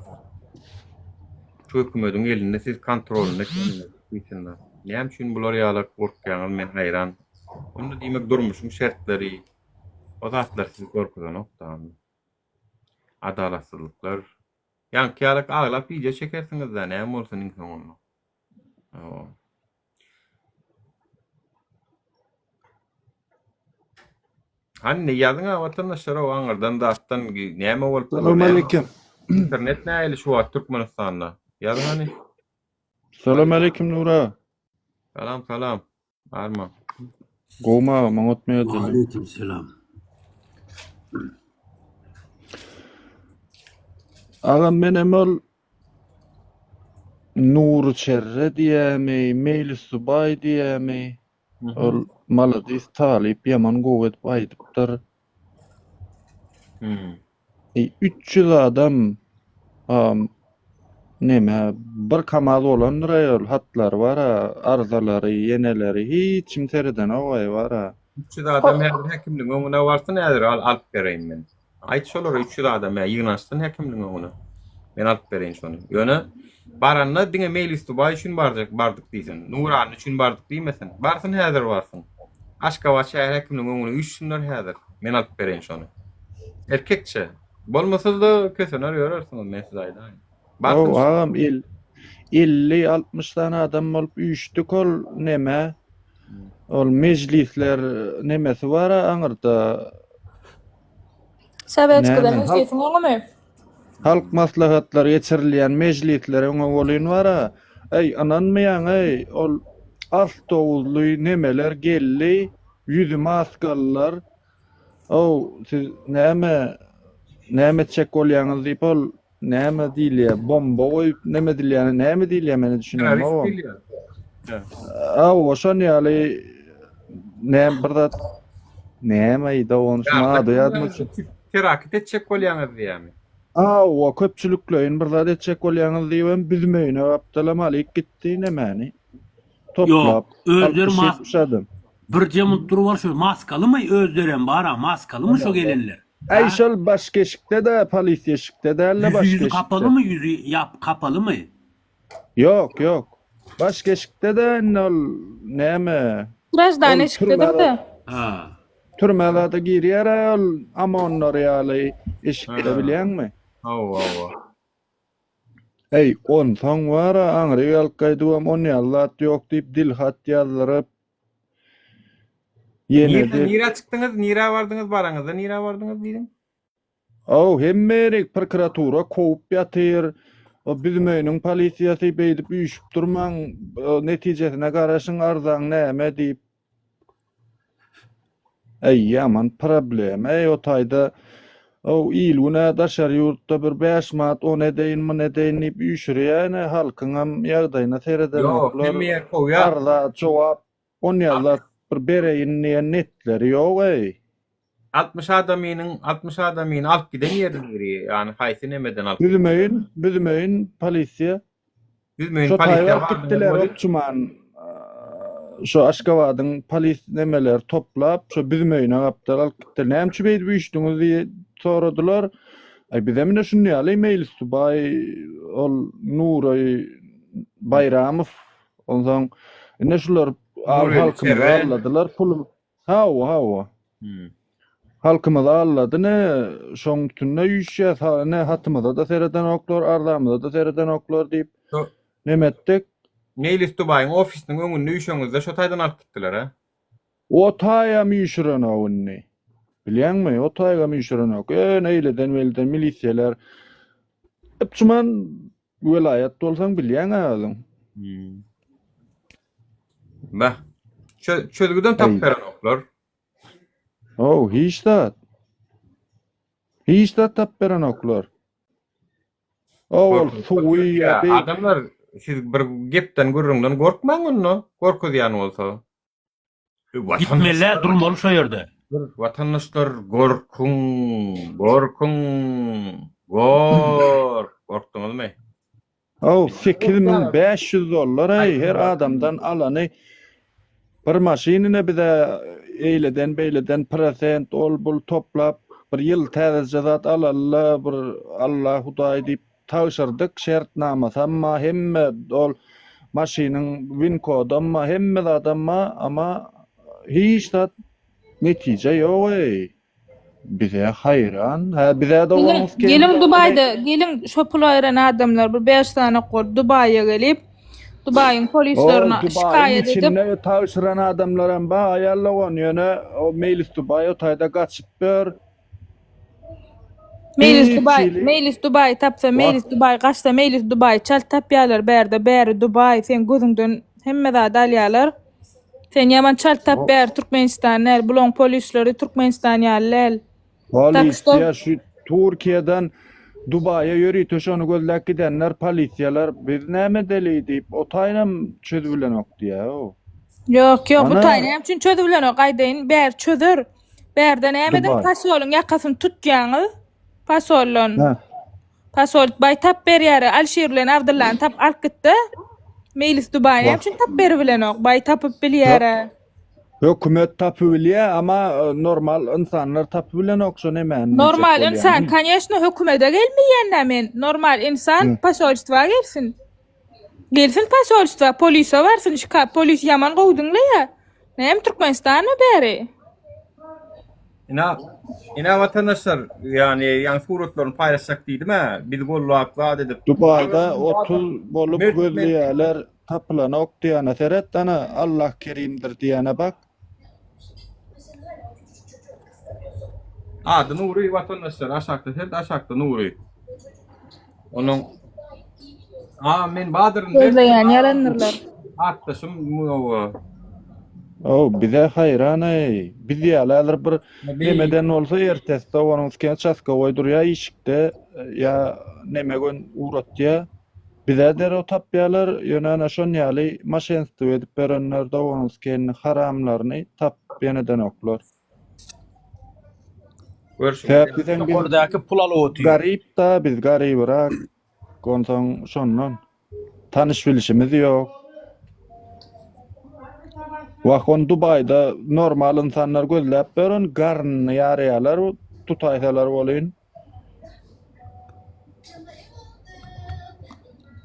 şu hökümediň elinde siz kontrolynda ekeniňiz. Näme üçin bular ýaly gorkýaňyz men haýran. Onda diýmek durmuşyň şertleri o zatlar sizi gorkuzanok-da. Adalatsyzlyklar. Ýaňky ýaly aglap wideo çekersiňiz-dä näme bolsun iň soňunda. Hany ýazyň-a watandaşlar o aňyrdan zatdan näme bolup dur? Salam aleýkum. Internet nähili şu wagt Türkmenistanda? Ýazyň hany. Salam aleýkum Nura. Salam salam. Barma. Gowmy agam oňatmy ýagdaýlar? Aleýkum selam. Agam menem ol Nury Çerre diýämi, Meýlis Subaý diýämi, ol maladis talyp ýaman gowy edip aýdypdyr. Eý 300 adam am neme bir kamaz bolandyr-aý ol hatlary bar-a, arzalary, ýeneleri hiç kim seredenok-aý bar-a. 300 adam häzir häkimligiň öňüne barsyn häzir al alyp bereýin men. Aýt şolara 300 adam ýa ýygnaşsyn häkimligiň öňüne. Men alyp bereýin şony. Ýöne baranda diňe Meýlis Dubaý üçin barjak bardyk diýsin. Nurany üçin bardyk diýmesin. Barsyn häzir barsyn. Aşgabat şäher häkimligiň öňüne üýşsünler häzir. Men alyp bereýin şony. Erkekçe. Bolmasa-da kösener ýörersiňiz men size aýdaýyn. Haw agam el 50-60 sany adam bolup üýşdük ol neme ol mejlisler nemesi bar aňyrda. Sowetskide mejlisiň öňümi? Halk maslahatlary geçirilýän mejlisler öňe bolyn bara. Eý ynanmaýaň eý ol awtobusly nemeler geldi ýüzi maskalylar Ow, siz näme, näme etjek bolýaňyz diýip ol näme diýilýär, bomba goýup neme edilýäne näme diýilýär men düşünemok. Hawa, şon ýaly näme bir zat näme aýda ony şuň ady ýadyma düşüp. Terakt etjek bolýaňyz diýýärmi? Hawa, köpçülikleýin bir zat etjek bolýaňyz diýibem büzmeýine gapdalam alyp gitdi nemäni. Toplap, Ýok, özleri mas 60-70 adam. Birje munt durup al şu maskalymy özlerem bara maskalymy şo gelenler. Äý şol baş keşikde-de polisiýa eşikde däl-de baş Ýüzi ýüzi keşikde. kapalymy ýüzi ýap kapalymy? Ýok ýok. Baş keşikde-de indi ol näme Graždan ol eşikdedir-de. Ha. Türmä zada girýär-ä ol amonlar ýaly eşikde bilýäňmi? Hawa hawa. Äý, onsoň bar-a, aňryk alyp gaýdybam on ýaly zat ýok diýip dilhat ýazdyryp, ýene Nirä, nirä çykdyňyz, nirä bardyňyz, baraňyzda nirä bardyňyz diýdiň? Ow, hemme ýerik prokuratura kowup ýatyr. O Büzmeýiniň polisiýasy beýdip üýşüp durmaň, netijesine garaşyň, arzaň näme diýip. Äý ýaman problem äý o taýda ow il günä daşary ýurtda bir 5 manat ony edeýin muny edeýin diýip üýşürýä ine halkyňam ýagdaýyna Ýok, seredenoklar hemme ýer kowýar. arza jogap onýa zat bir bereýin diýen netleri ýok äý. 60 adamynyň 60 adamyny alyp giden ýeri niri? Ýani haýsy nemeden alyp gitdiler? Büzmeýin Büzmeýin polisiýa Büzmeýin Şo polisiýa taýy alyp bardyňyz gitdiler welin. Obçuman şo Aşgabadyň polis nemeleri toplap şo Büzmeýine gapdal alyp gitdiler. Näme üçin beýdip üýşdüňiz diýip soradylar. Aý bizem ine şuny ýaly Meýlis Dubaý ol Nury Baýramow onsoň ine şular Nury halkymyzy Çerre. aldadylar pul Hawa, hawa. Halkymyzy aldady ne şoň üstünde üýşýäs, ha ne hatymyza-da seredenoklar, arzamyza-da seredenoklar diýip Şo neme etdik. Meýlis Dubaýyň ofisiniň öňünde üýşeňizde şo taýdan alyp gitdiler a? O taýam üýşürenok indi. Bilýäňmi, o taýgam üýşürenok. Ýöne eýleden-beýleden milisiýalar. Üpjüman Welaýat bolsaň bilýäň-ä özüň. Bah. Çö çözgüdem tapyp berenoklar. How, hiç zat. Hiç zat tapyp berenoklar. Owal suwy ýa beýle. Adamlar siz bir gepden gürrüňden gorkmaň onda, gorkuzýan bolsa. Gitmeli durmaly şo ýerde. Watandaşlar gorkuň, gorkuň, gork, gorkduňyzmy? Ow, 8500 dollar eý her adamdan alany bir maşyn ine bize eýleden beýleden prosent ol bul toplap bir ýyl täzeje zat alalyla bir Alla Hudaý diýip Tabşyrdyk şertnamasam bar hemme ol maşynyň win kodam bar hemme zadam bar ama hiç zat netije ýok eý bize haýran hä bizä doganyňyz Geliň, geliň Dubaýda, geliň şo pul aýyran adamlar bir 5 sany bolup Dubaýa gelip, Dubaýyň Ol polislerine Dubaýyň şikaýat edip, içinde tabşyran adamlaram bar aýal dogan ýöne o Meýlis Dubaý o taýda gaçyp ýör. Meýlis Hiç Dubaý, hili. Meýlis Dubaý tapsa, Meýlis Dubaý gaçsa, Meýlis Dubaý çalt tapýarlar bärde, bäri Dubaý, seň gözüňden hemme zady alýarlar. Sen ýaman çalt tap bäri Türkmenistan däl, bulaň polisleri Türkmenistan ýaly däl. Polisiýa şu Türkiýeden. Dubaýa ýörite şony gözläp gidenler polisiýalar biz näme edeli diýip o taýynam çözübilenok diýýä-ow. Ýok, ýok, bu Ana taý näme üçin çözübilenok aýdaýyn, bäri çözer. Bärde näme ediň Dubaý. posolyň ýakasyny tutýaňyz. Posoldan. Hä. Posol baý tap berýär, Alşir bilen Abdyllany tap alyp gitde. Meýlis Dubaý näme Wah. üçin tap beribilenok? Baý tapyp bilýär. Hökümet tapybilýä ama normal ynsanlar tapybilenok şo nemäni diýjek Normal ynsan bolýany. koneşno hökümede gelmeýänä men. Normal ynsan posolstwa gelsin. Gelsin posolstwa polise barsyn şika polis ýaman gowy diňleýä. Näme Türkmenistanmy bäri? Ina ina watandaşlar ýani ýaňy suratlaryny paýlaşjak diýdim-ä biz gollap zat edip. Dubaýda 30 bolup Mert mert gözleýäler Tapylanok diýene seret ana Allah kerimdir diýene bak. Ady Nury watandaşlar aşakda seret aşakda Nury. Onuň A men Badyryn Gözleýän ýalandyrlar. Atdaşym munowa. Ow bize haýran eý. Biz ýaly häzir bir nemeden bolsa ertesi onuň üstüne çaskowoý durýa işikde ýa neme gön ugratýa. Bizä derrew tapýalar, ýöne ana şon ýaly maşenstwo edip berenler doganyskenni haramlaryny tapyp ýenedenoklar. Sebäp diýseň biz Ýokardaky pul alyp otyr. garyp-da biz garybyrak onsoň şondan tanyş bilişimiz ýok. Wah ony Dubaýda normal ynsanlar gözläp ýören garnyny ýarýalar tutaýsalar bolyn.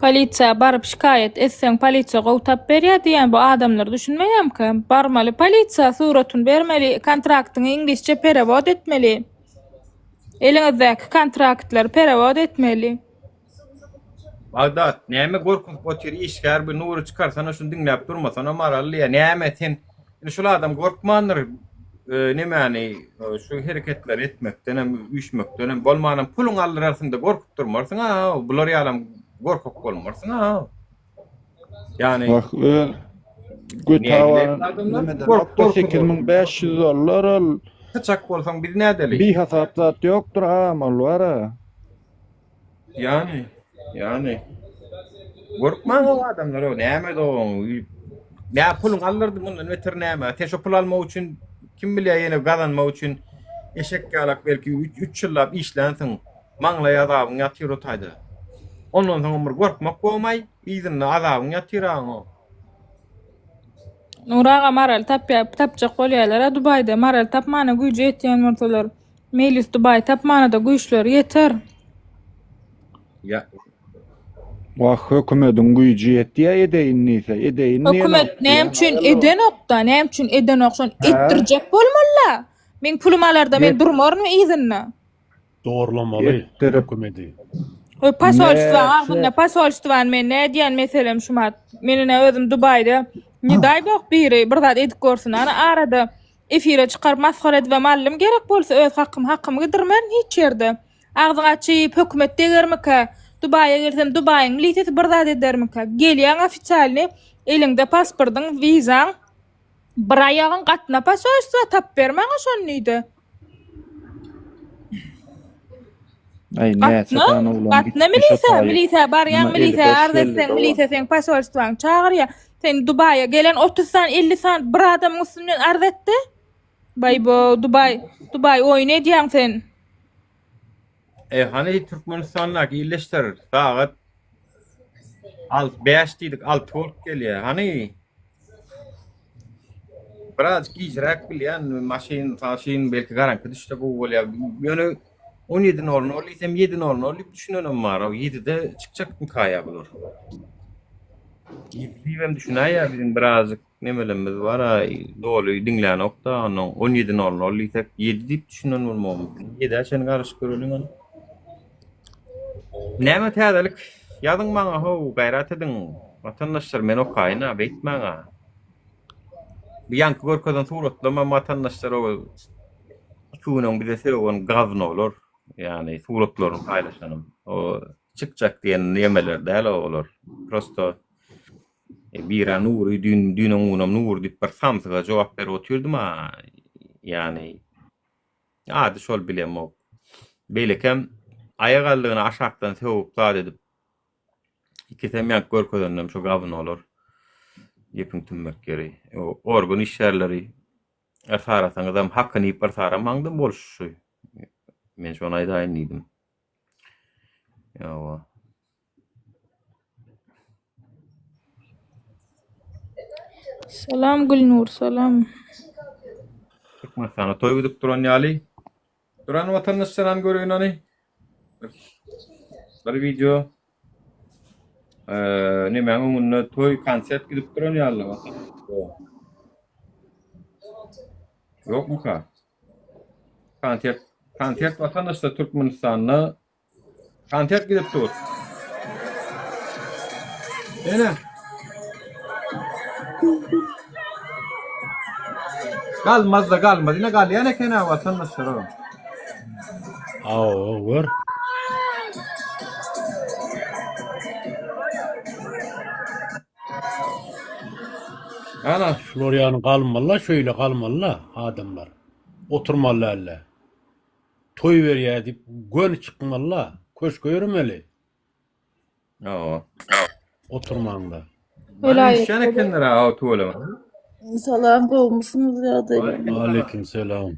Polisiýa baryp şikaýat etseň polisiýa gowy tap berýär diýýän bu adamlar düşünmeýärmikä? Barmaly polisiýa suratyny bermeli kontraktyňy iňlisçe perewod etmeli. Eliňizdäki kontraktlary perewod etmeli. Bagdat näme gorkuzyp otyr işgär bu Nury çykarsana şuny diňläp durmasana Maral diýýär näme sen indi şul adam gorkmandyr nemäni şu hereketleri etmekdenem üýşmekdenem bolmanam puluňy aldyrarsyňda gorkup durmarsyň a bular ýalam gorkak bolmarsyň a ýani Wah öz göte baran gorkda 8500 dollar ol Syçak bolsaň biz nädeli Bihasap zat ýokdur agam ol bara. Ýany, ýany. Gorkmaň o adamlar o näme dogan. Nä puluň aldyrdy mundan beter näme? Sen şo pul almak üçin kim bilýär ýene gazanmak üçin eşek ýalak belki 3 ýyllap işlänsiň. Maňlaý azabyň ýatyr o taýda. Ondan soň bir gorkmak bolmaý, yzynda azabyň ýatyr aň o. Nur aga maral tapýar, tapjak bolýarlar-a Dubaýda. Maral tapmana güýji ýetýän bolsalar. Meýlis Dubaý tapmanada güýçleri ýeter. Ýa. Wah hökümediň güýji ýetýä edeýin diýse, edeýin diýenok. Hökümet näme üçin edenokda, näme üçin edenok şony etdirjek bolmalyda. Meň pulum alarda men durmaryn yzynda. Zorlamaly hökümedi. Oý posolstwaň agzynda posolstwany men nädýän meselem şumat. Men ine özüm Dubaýda ne daý bok biri bir zat edip görsün ana arada Efire çykaryp masgara edibem aldym gerek bolsa öz hakym hakymy gidirmerin hiç ýerde. Agzyň açyp hökümet degermikä? Dubaýa gelsem Dubaýyň milisesi bir zat edermikä? Gelýäň ofitsialny eliňde pasportyň wizaň bir aýagyň gatna posolstwa tap ber maňa şony diýdi. Aý näçe Gatna, sany oglan gatna gitdi şo milisä, taýy. milisä barýaň, Muňa eli milisä boş arz geldi etseň, dogan. milise seň posolstwaňy çagyrýar. Sen Dubaýa gelen 30 sany, 50 sany bir adamyň üstünden arz etdi. Baý-bo, Dubaý, Dubaý oýun edýäň sen. E hany Türkmenistandaky illeşler sagat alt 5 diýdik 6 bolup gelýär. Hany Biraz gijräk bilýän maşyn maşyn belki garaňky düşse gowy bolýar. Ýöne 17.00 diýsem 7.00 diýip düşünenem bar. O 7-de çykjakmyka ýa bular. 7 diýibem düşünäýýär biziň birazjyk nemelerimiz bar doly diňlänok-da onuň 17.00 diýsek 7 diýip düşünen bolmagy mümkin. 7-ä çenli garaşyp göreliň ony. Näme täzelik? Ýazyň maňa how, gaýrat ediň. Watandaşlar men okaýyn-a, beýtmäň-a. Bu ýaňky görkezen suratlamam watandaşlar o iki gün öň bize sögen gaznolar, ýagny suratlaryny paýlaşanym. O çykjak diýen nemeler däl o olar. Prosto e, bira Nury düýn düýn öňňunam Nury diýip bir samsyga jogap berip otyrdym-a. Ýagny ady şol bilemok. Beýlekem. Aýak aldygyna aşakdan sögüp zat edip ikisem ýaňky görkezenlem şu gawnolar. Gepiň tümmek ýeri. Organ işgärleri yrsarasaňyzam hakyny iýip yrsaramaňda bolşy şu. Men şony aýdaýyn diýdim. Ýowa. Salam Gülnur salam. Türkmenistanda toý gidip duran ýaly. Duran watandaşlaram göreýin ony. Bir wideo. Eee, nemäň öňünde toý konsert gidip duran ýaly. Ýokmuka? Konsert, konsert watandaşlar Türkmenistanda Konsert gidip dur. Ene. Galmaz da galmaz. Ine galýan eken ha watandaşlar. Aw, gör. Ana. Şular ýaly galmaly-la, şöyle galmaly-la adamlar. Oturmaly däl-le. Toý berýär diýip göni çykmaly-la, köşge ýöremeli. Hawa. Oturmaňda. Welaýat ekenler ha tüweleme. Salam gowumysyňyz ýagdaýlar? Aleyküm selam.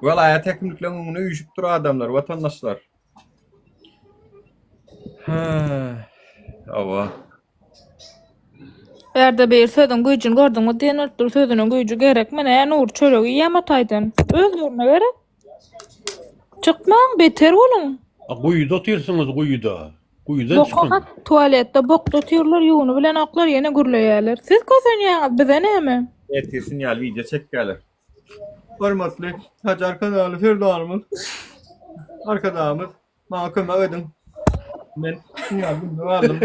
Welaýat häkimlikleriniň öňünde üýşüp dur adamlar, watandaşlar. Hawa. Bärde bir sözüň güýjüni gördüňmi diýen bolup dur sözüniň güýji gerekmi nä Nury çörek iýýämi o taýdan özlerine gerek çykmaň beter boluň. A guýuda otyrsyňyz guýuda. Guýudan Boka çykyň. gat tualetde bokda otyrlar ýuwuny bilenoklar ýene gürleýärler. Siz kösenýäňiz bize näme. Ertirsin ýaly wideo çekýärler. Hormatly Hajy Arkadagly Serdarymyz, Arkadagymyz, maňa kömek ediň. Men şuňa günde galdym.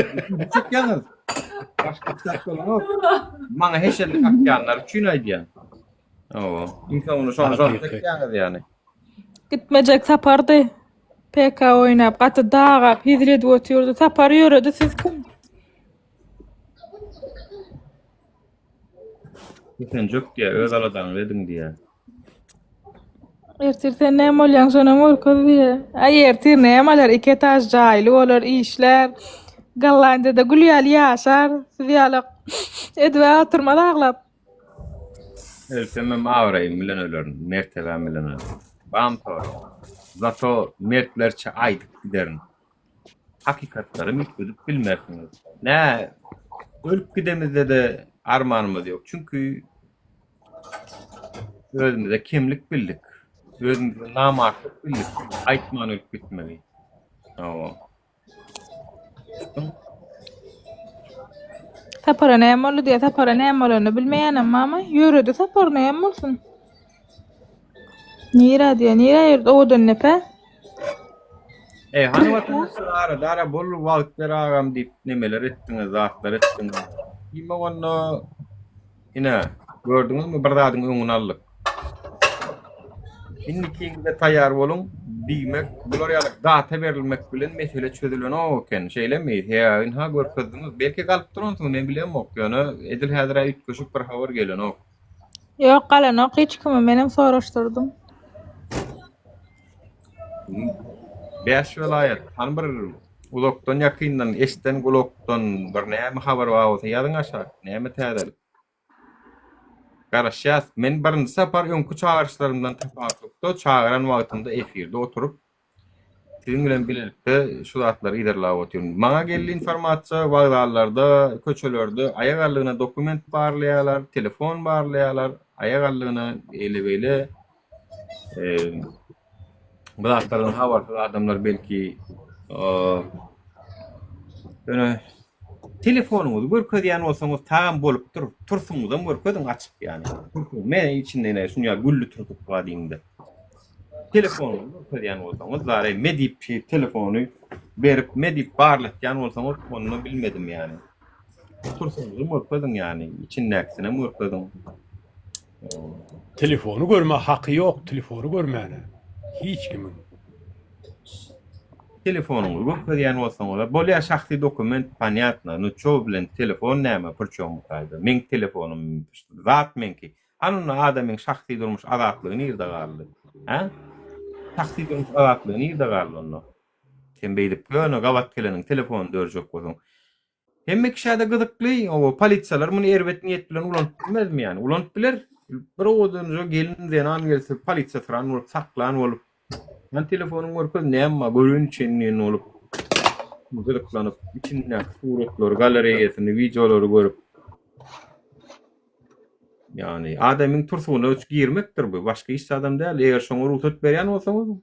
Çekýäňiz. Başga kitap bolanok. Maňa heşelle kakýanlar üçin aýdýan. Hawa, iň soňunda şony şony çekýäňiz ýaly. Gitmejek Sapardy. PK oýnap, gaty dagap, hezil edip otyrdy. Sapar ýöredi, siz kim? Kösenjek diýýär, öz aladaňyzy ediň diýýär. Ertir sen näme bolýaň, şonam görkez diýýär. Aý, ertir näme bolar, iki etaž jaýly bolar, işlär. Gollandiýada gül ýaly ýaşar. Siz ýaly edibä oturmaz aglap. Ölsemem abraýym bilen ölerin, mertebäm bilen ölerin. Bam tor. Zato mertlerçe aýdyp giderin. Hakykatlary üýtgedip bilmersiňiz. Nä ölüp gidemizde-de armanymyz ýok. Çünki özümize kemlik bildik. Özümize namartlyk bildik. Aýtman ölüp gitmegi. Hawa. Sapara näme boldy diýýär. Sapara näme bolanyny bilmeýänem barmy? Ýöredi Sapar näme bolsun? Nirä diýýär? Nirä ýöredi? Owadandepä. Eý, hany watandaşlar arada ara bol wagt ber agam diýip nemeler etdiňiz, zatlar etdiňiz. Diýmek onda ine, gördüňizmi bir zadyň öňüni aldyk. Indikiňize taýýar boluň diýmek, bular ýaly data berilmek bilen mesele çözülenok eken, şeýlemi? Sebäbi ynha görkezdiňiz, belki galyp duransyňyz men bilemok, ýöne edil häzir-ä üýtgeşik bir habar gelenok. Ýok, galanok hiç kime, menem soraşdyrdym. Bäş welaýat, hany bir uzakdan ýakyndan, eşden gulakdan bir näme habar bar bolsa ýazyň aşak, näme täzelik. Garaşýas. Men birinji sapar öňki çagyryşlarymdan tapawutlykda çagyran wagtymda efirde oturyp, siziň bilen bilelikde şu zatlary yzarlap otyryn. Maňa geldi informasiýa, wokzallarda, köçelerde aýak aldygyna dokument barlaýarlar, telefon barlaýarlar, aýak aldygyna eýle-beýle Bu zatlardan habarsyz adamlar belki ýöne telefonyňyzy görkezýän bolsaňyz tagam bolupdyr. Tursuňyzam görkeziň açyp ýany. Men içinde ine şuny ýaly gülli tursuk bar diýiňde. Telefonyňyzy görkezýän bolsaňyz, zare me diýip şey telefony berip me diýip barlatýan bolsaňyz, onda bilmedim ýany. Tursuňyzy görkeziň ýany, içindäkisinem görkeziň. Telefonyňyzy görkezýän bolsaňyz-a, bolýa şahsy dokument ponýatno, nu ço bilen telefon näme priçom bu taýda? Meň telefonym zat meňki. Hany onda adamyň şahsy durmuş azatlygy nirde galdy? Hä? Şahsy durmuş azatlygy nirde galdy onda? Sen beýdip ýöne gabat geleniň telefonyny dörjek bolsaň. Hemme kişä-de gyzykly, oba polisiýalar muny erbet niýet bilen ulanyp bilmezmi ýani? Ulanyp biler. Bir owadanja gelin zenan gelse polisiýasyran bolup, saklan bolup, Hany telefonyňy görkez, näme bar, göreýin içini diýen bolup, gyzyklanyp, içindäki suratlary, galereýasyny, wideolary görüp. Ýagny adamyň tursugyna girmekdir bu, başga hiç zadam däl. Eger şoňa rugsat berýän bolsaňyz,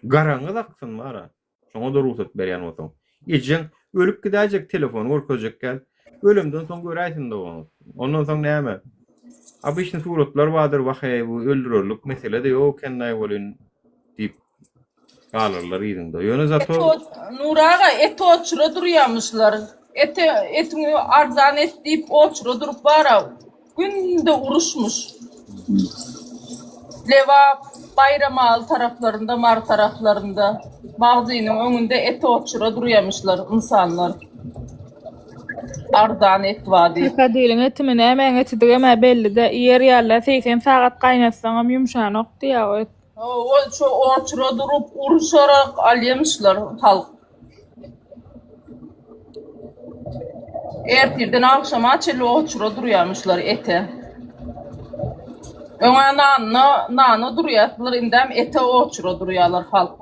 Garaňyz aksyn bara. Şoňa-da rugsat berýän bolsaň. Ejeň ölüp gidäýjek telefony görkezjek däl. Ölemden soň göräýsin dogaňyz. Ondan soň näme? Obyçny suratlar bardyr, wah-eý bu öldürerlik mesele-de ýok eken-daý welin diýip galarlar yzyňda. Ýöne zato Nury aga eti oçura durýamyşlar. Ete etiňi arzan et diýip oçura durup bara Günde uruşmyş. Lebap, Baýramaly taraplarynda, Mary taraplarynda magzynyň öňünde et oçura durýamyşlar ynsanlar. Arzan et bar diýip. Krokodiliň etimi nämäň etidigem-ä belli-dä, iýer ýaly-da 80 sagat gaýnatsaňam ýumşanok diýýä o et. Ol şo oçura durup uruşarak alýamyşlar halk. Ertirden agşama çenli oçura durýamyşlar ete. Öňä nanyna nana durýardylar indem ete oçura durýarlar halk.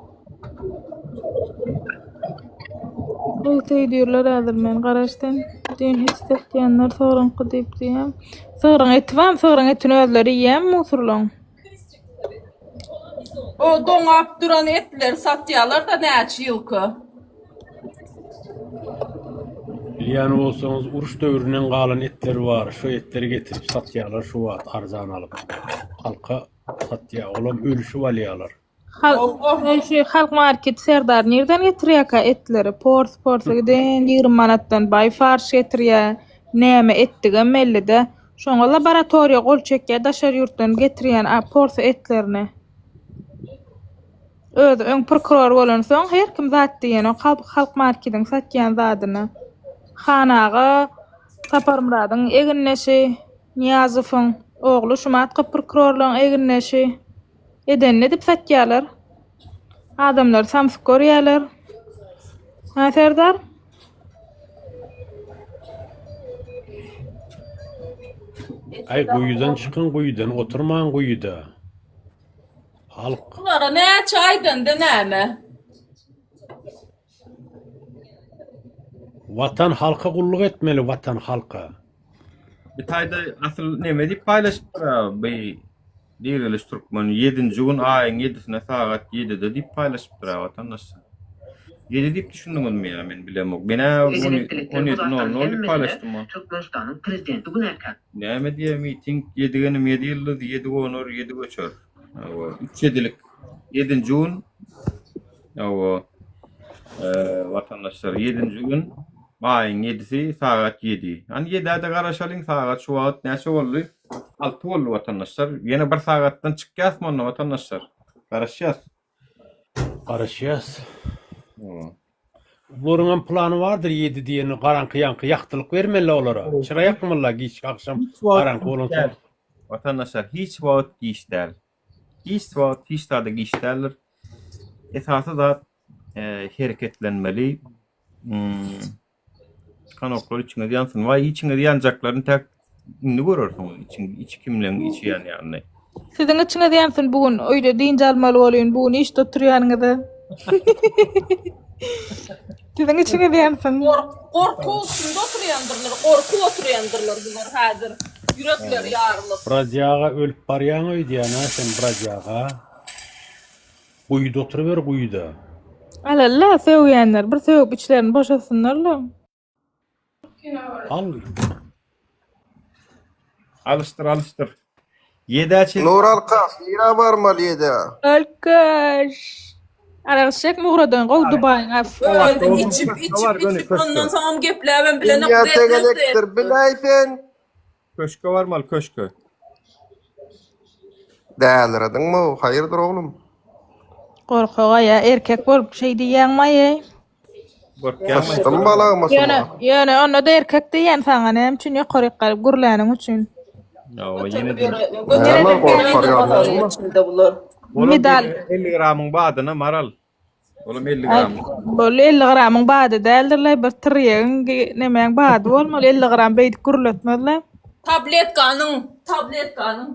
Gowy söýdürler häzir meni garaş sen. Düýn et satýanlar sygryňky diýip diýýän. Sygryň eti barmy? Sygryň etini özleri iýýärmi musurlaň? O doňap duran etleri satýalar-da näçe ýylky. Bilýän bolsaňyz uruş döwründen galan etler bar, şo etleri getirip satýalar şu wagt arzan alyp. Halka satýa, olam ölüşip alýalar. Halk şu halk market serdar nirden getirýärkä etleri? Pors porsy giden 20 manatdan baý farş getirýär. Näme etdigem bellide. Şoňa laboratoriýa gol çekýär daşary ýurtdan getirýän porsy etlerini. Özi öň prokuror bolansoň her kim zat diýenok halk marketiň satýan zadyna. Han aga Saparmyradyň egindeşi Nyýazowyň ogly Şumatkow prokurorlaryň egindeşi. Edenini edip satýarlar. Adamlary samsyk görýärler. Hä Serdar? Aý guýudan çykyň guýudan oturmaň guýuda. Halk. Bulara näçe aýdanda näme? Watan halka gulluk etmeli watan halka. Bir taýda asyl neme diýip paýlaşypdyr-a bi Diriliş Türkmen ýedinji gün aýyň ýedisine sagat ýedide diýip paýlaşypdyr-a watandaşlar. Ýedi diýip düşündiňizmi ýa men bilemok. Men-ä Eden etdilikleri on bu ýedi nol zatlaryň nol diýip hemmesine paýlaşdym. Türkmenistanyň prezidenti günäkär. Näme diýýär miting ýedi genim ýedi ýyldyz ýedi gonar ýedi göçer. Hawa üç ýedilik ýedinji gün Hawa. Watandaşlar, ýedinji gün, maýyň ýedisi, sagat ýedi. Hany ýedä-de garaşalyň, sagat şu wagt näçe boldy? Alty boldy watandaşlar. Ýene bir sagatdan çykýasmy onda watandaşlar? Garaşýas. Garaşýas. Bularyňam plany bardyr ýedi diýeni garaňky ýaňky ýagtylyk bermeli olara. Çyra ýakmalylar giç agşam garaňky bolansoň. Watandaşlar hiç wagt giç däl. Hiç wagt hiç zada giç däldir. Esasy zat hereketlenmeli. Hmm. Çykan oklar içiňiz ýansyn. Waý içiňiz ýanjaklaryny täk indi görersiňiz. Içiň içi kimleň içi ýanýanyny. Siziň içiňiz ýansyn bu gün öýde dynç almaly bolýyn bu gün işde oturýanyňyza. Siziň içiňiz ýansyn. Gorky üstünde oturýandyrlar, gorkup oturýandyrlar bular häzir. Ýürekleri ýarylyp. Brodýaga ölüp barýaň öýdýän-ä sen brodýaga. Guýuda oturyber guýuda. Alalla sögýänler bir sögüp içlerini boşatsynlarla. Al. Alyşdyr alyşdyr. Ýedä çenli. Nur alkaş nirä barmaly ýedä. Alkaş. Arak içjekmi ugradan gowy Dubaýyň af. Özi içip içip içip ondan soňam gepläbem bilenok Dünýä zet tegelekdir biläý sen. Köşke barmaly köşke. Dälirediňmi haýyrdyr oglum. Gorkaga ýa erkek bolup şeý diýýäňmaý. Gorkýaňmy? Syçdym balagyma Ýöne, şuňa. ýöne onda-da erkek diýýän saňa näme üçin ýokaryk galyp gürläniň üçin. Hawa, ýene de. Näme gorkar ýaly Olam Medal. 50 gramyň badyna Maral. Olam 50 Aý, gram. boldy 50 gramyň bady däldir-le, bir tirýegiň nemäň bady bolmaly, 50 gram beýdip gürletmez-le. Tabletkanyň, tabletkanyň.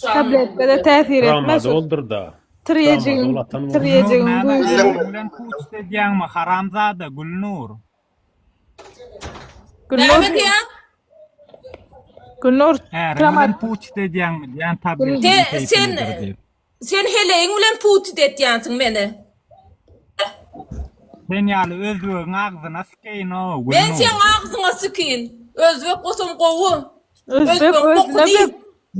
Tabletka-da täsir etmez. Tramadoldyr-da. Tirýejigiň, Tramadol atan bolsa. tirýejigiň Näme güýji. äriň bilen puçt edýäňmi haramzada Gülnur. Gülnur, Näme diýýäň? Gülnur, Äriň tramad bilen puçt edýäňmi diýýän tabletkanyň Sen, keýpine sen, diýip. sen heleýiň bilen puçt etýänsiň meni. Sen ýaly özbegiň agzyna sikeýin-ow, Men Gülnur. seň agzyňa sikin. Özbek bolsam gowy. Özbek Özbegiň bokuny özüne iý. bek.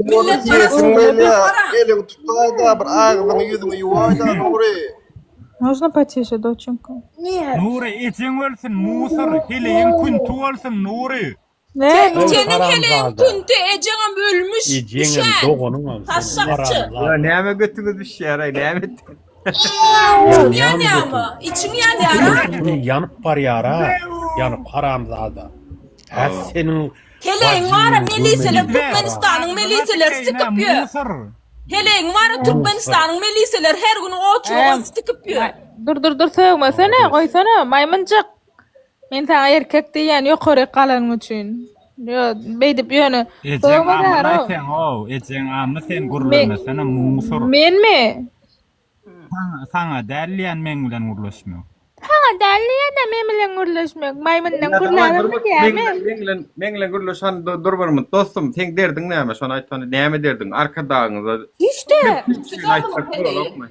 Millet Diýesiň parasy welýa, haram. eliňi tutaý-da, bir agzyňy ýüzüňi ýuwaý-da, Nury. Можно потише, доченька? Nury, ejeň ölsün, musor, heleýiň künti bolsun, Nury. Ne? Sen, seniň heleýiň Haramzada. künti, ejeňem ölmüş, Ejeňem, düşen. doganyňam sen Taşşakçy. Ýa haramzada. näme götüňiz bişýär-aý, näme etdiň? Içiň Ýanýamy ýanýarmy? götüň? Içiň ýanýar-a? Götüň ýanyp barýar-a, ýanyp haramzada. Hä seniň Heleýiň bara bajyň meliseler gömeni Türkmenistanyň meliseleri sikip ýör. Heleýiň bara Türkmenistanyň meliseleri her gün oçuga Äm, sikip ýör. Dur dur dur sögmesene, goýsana, maýmynjyk. Men saňa erkek diýýän ýokaryk galanyň üçin. Ýo, beýdip ýöne Ejeň sögme amynaý däro. seň ow, ejeň amy sen Men gürlemesene musur. menmi? Saňa, saňa däl diýýän meň bilen gürleşmek. Saňa däl diýýän-ä men bilen gürleşmek. Maýmyndan Ýa daway gürläbem dur bir bilýän meň men. bilen meň bilen meň bilen gürleş hany dur bir minut dostum seň derdiň näme şony aýt hany näme derdiň arkadagyňyza Hiç-de. kemçiligini aýtsak bolanokmy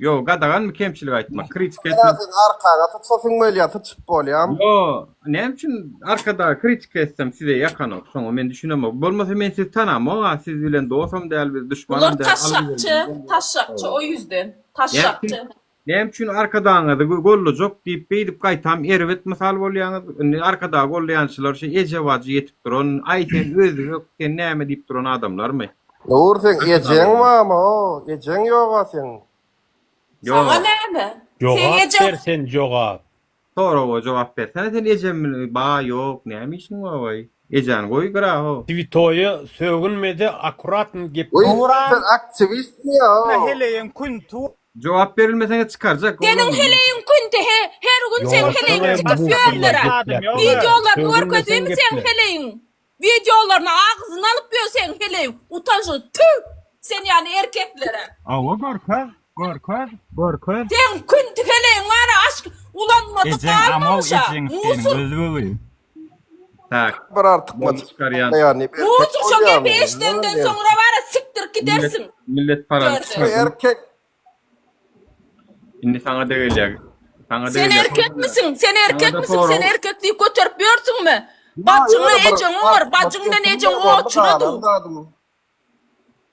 Ýo gadaganmy kemçilik aýtmak kritika Ýa etmek sen arkaňa syçasyň gelýär, syçyp bolýam. Ýo näme üçin arkadaga kritika etsem size ýakanok şoňa men düşünemok bolmasa men sizi tanamok-a siz bilen dosam däl biz Bular duşmanam däl taşşakçy, taşşakçy o ýüzden. Taşşakçy. Näme üçin arkadagyňyzy gollajak diýip beýdip gaýtam erbet mysal bolýaňyz indi arkadagy gollaýançylar şu eje bajy ýetip duran aý sen özbek sen näme diýip duran adamlarmy. Nur seň ejeň barmy o ejeň ýoga seň. Saňa näme? Seň Jogap ejeň ber sen jogap. Soraga jogap bersene sen ejem ba ýok näme işiň bar waý ejäni goý gyra ho. Switoýa sögünmede akkuratny gep. Oý sen aktiwistmi ýa o. Heleýiň künti Jogap berilmeseňiz çykarjak Seniň heleýiň künti he her gün seň heleýiňi çykyp ýörler-ä. Wideolaryny görkezeymi seň heleýiň wideolaryny agzyna alyp ýör seň heleýiň utanjyň tüh sen ýaly erkeklere. Hawa görkez görkez görkez. Seň künti heleýiň bar-a aşk ulanmadyk Ejeň amow galmamyş-a ejeň seniň musur. özbegi. Tak. Bir artykmaç Çykarýan. ýa diýip erkek Musur şo gepi bolýarmy? eşidenden soňra bar-a sikdirip gidersiň. Millet paran Görseň. Erkek Indi saňa-da gelýär. Saňa-da Sen gelýär. erkekmisiň? Sen Saňa-da erkekmisiň? Sen sorag. erkek diýip göterip ýörsüňmi? Bajyňa ejeň oňar, bajyň bilen ejeň oçura dur.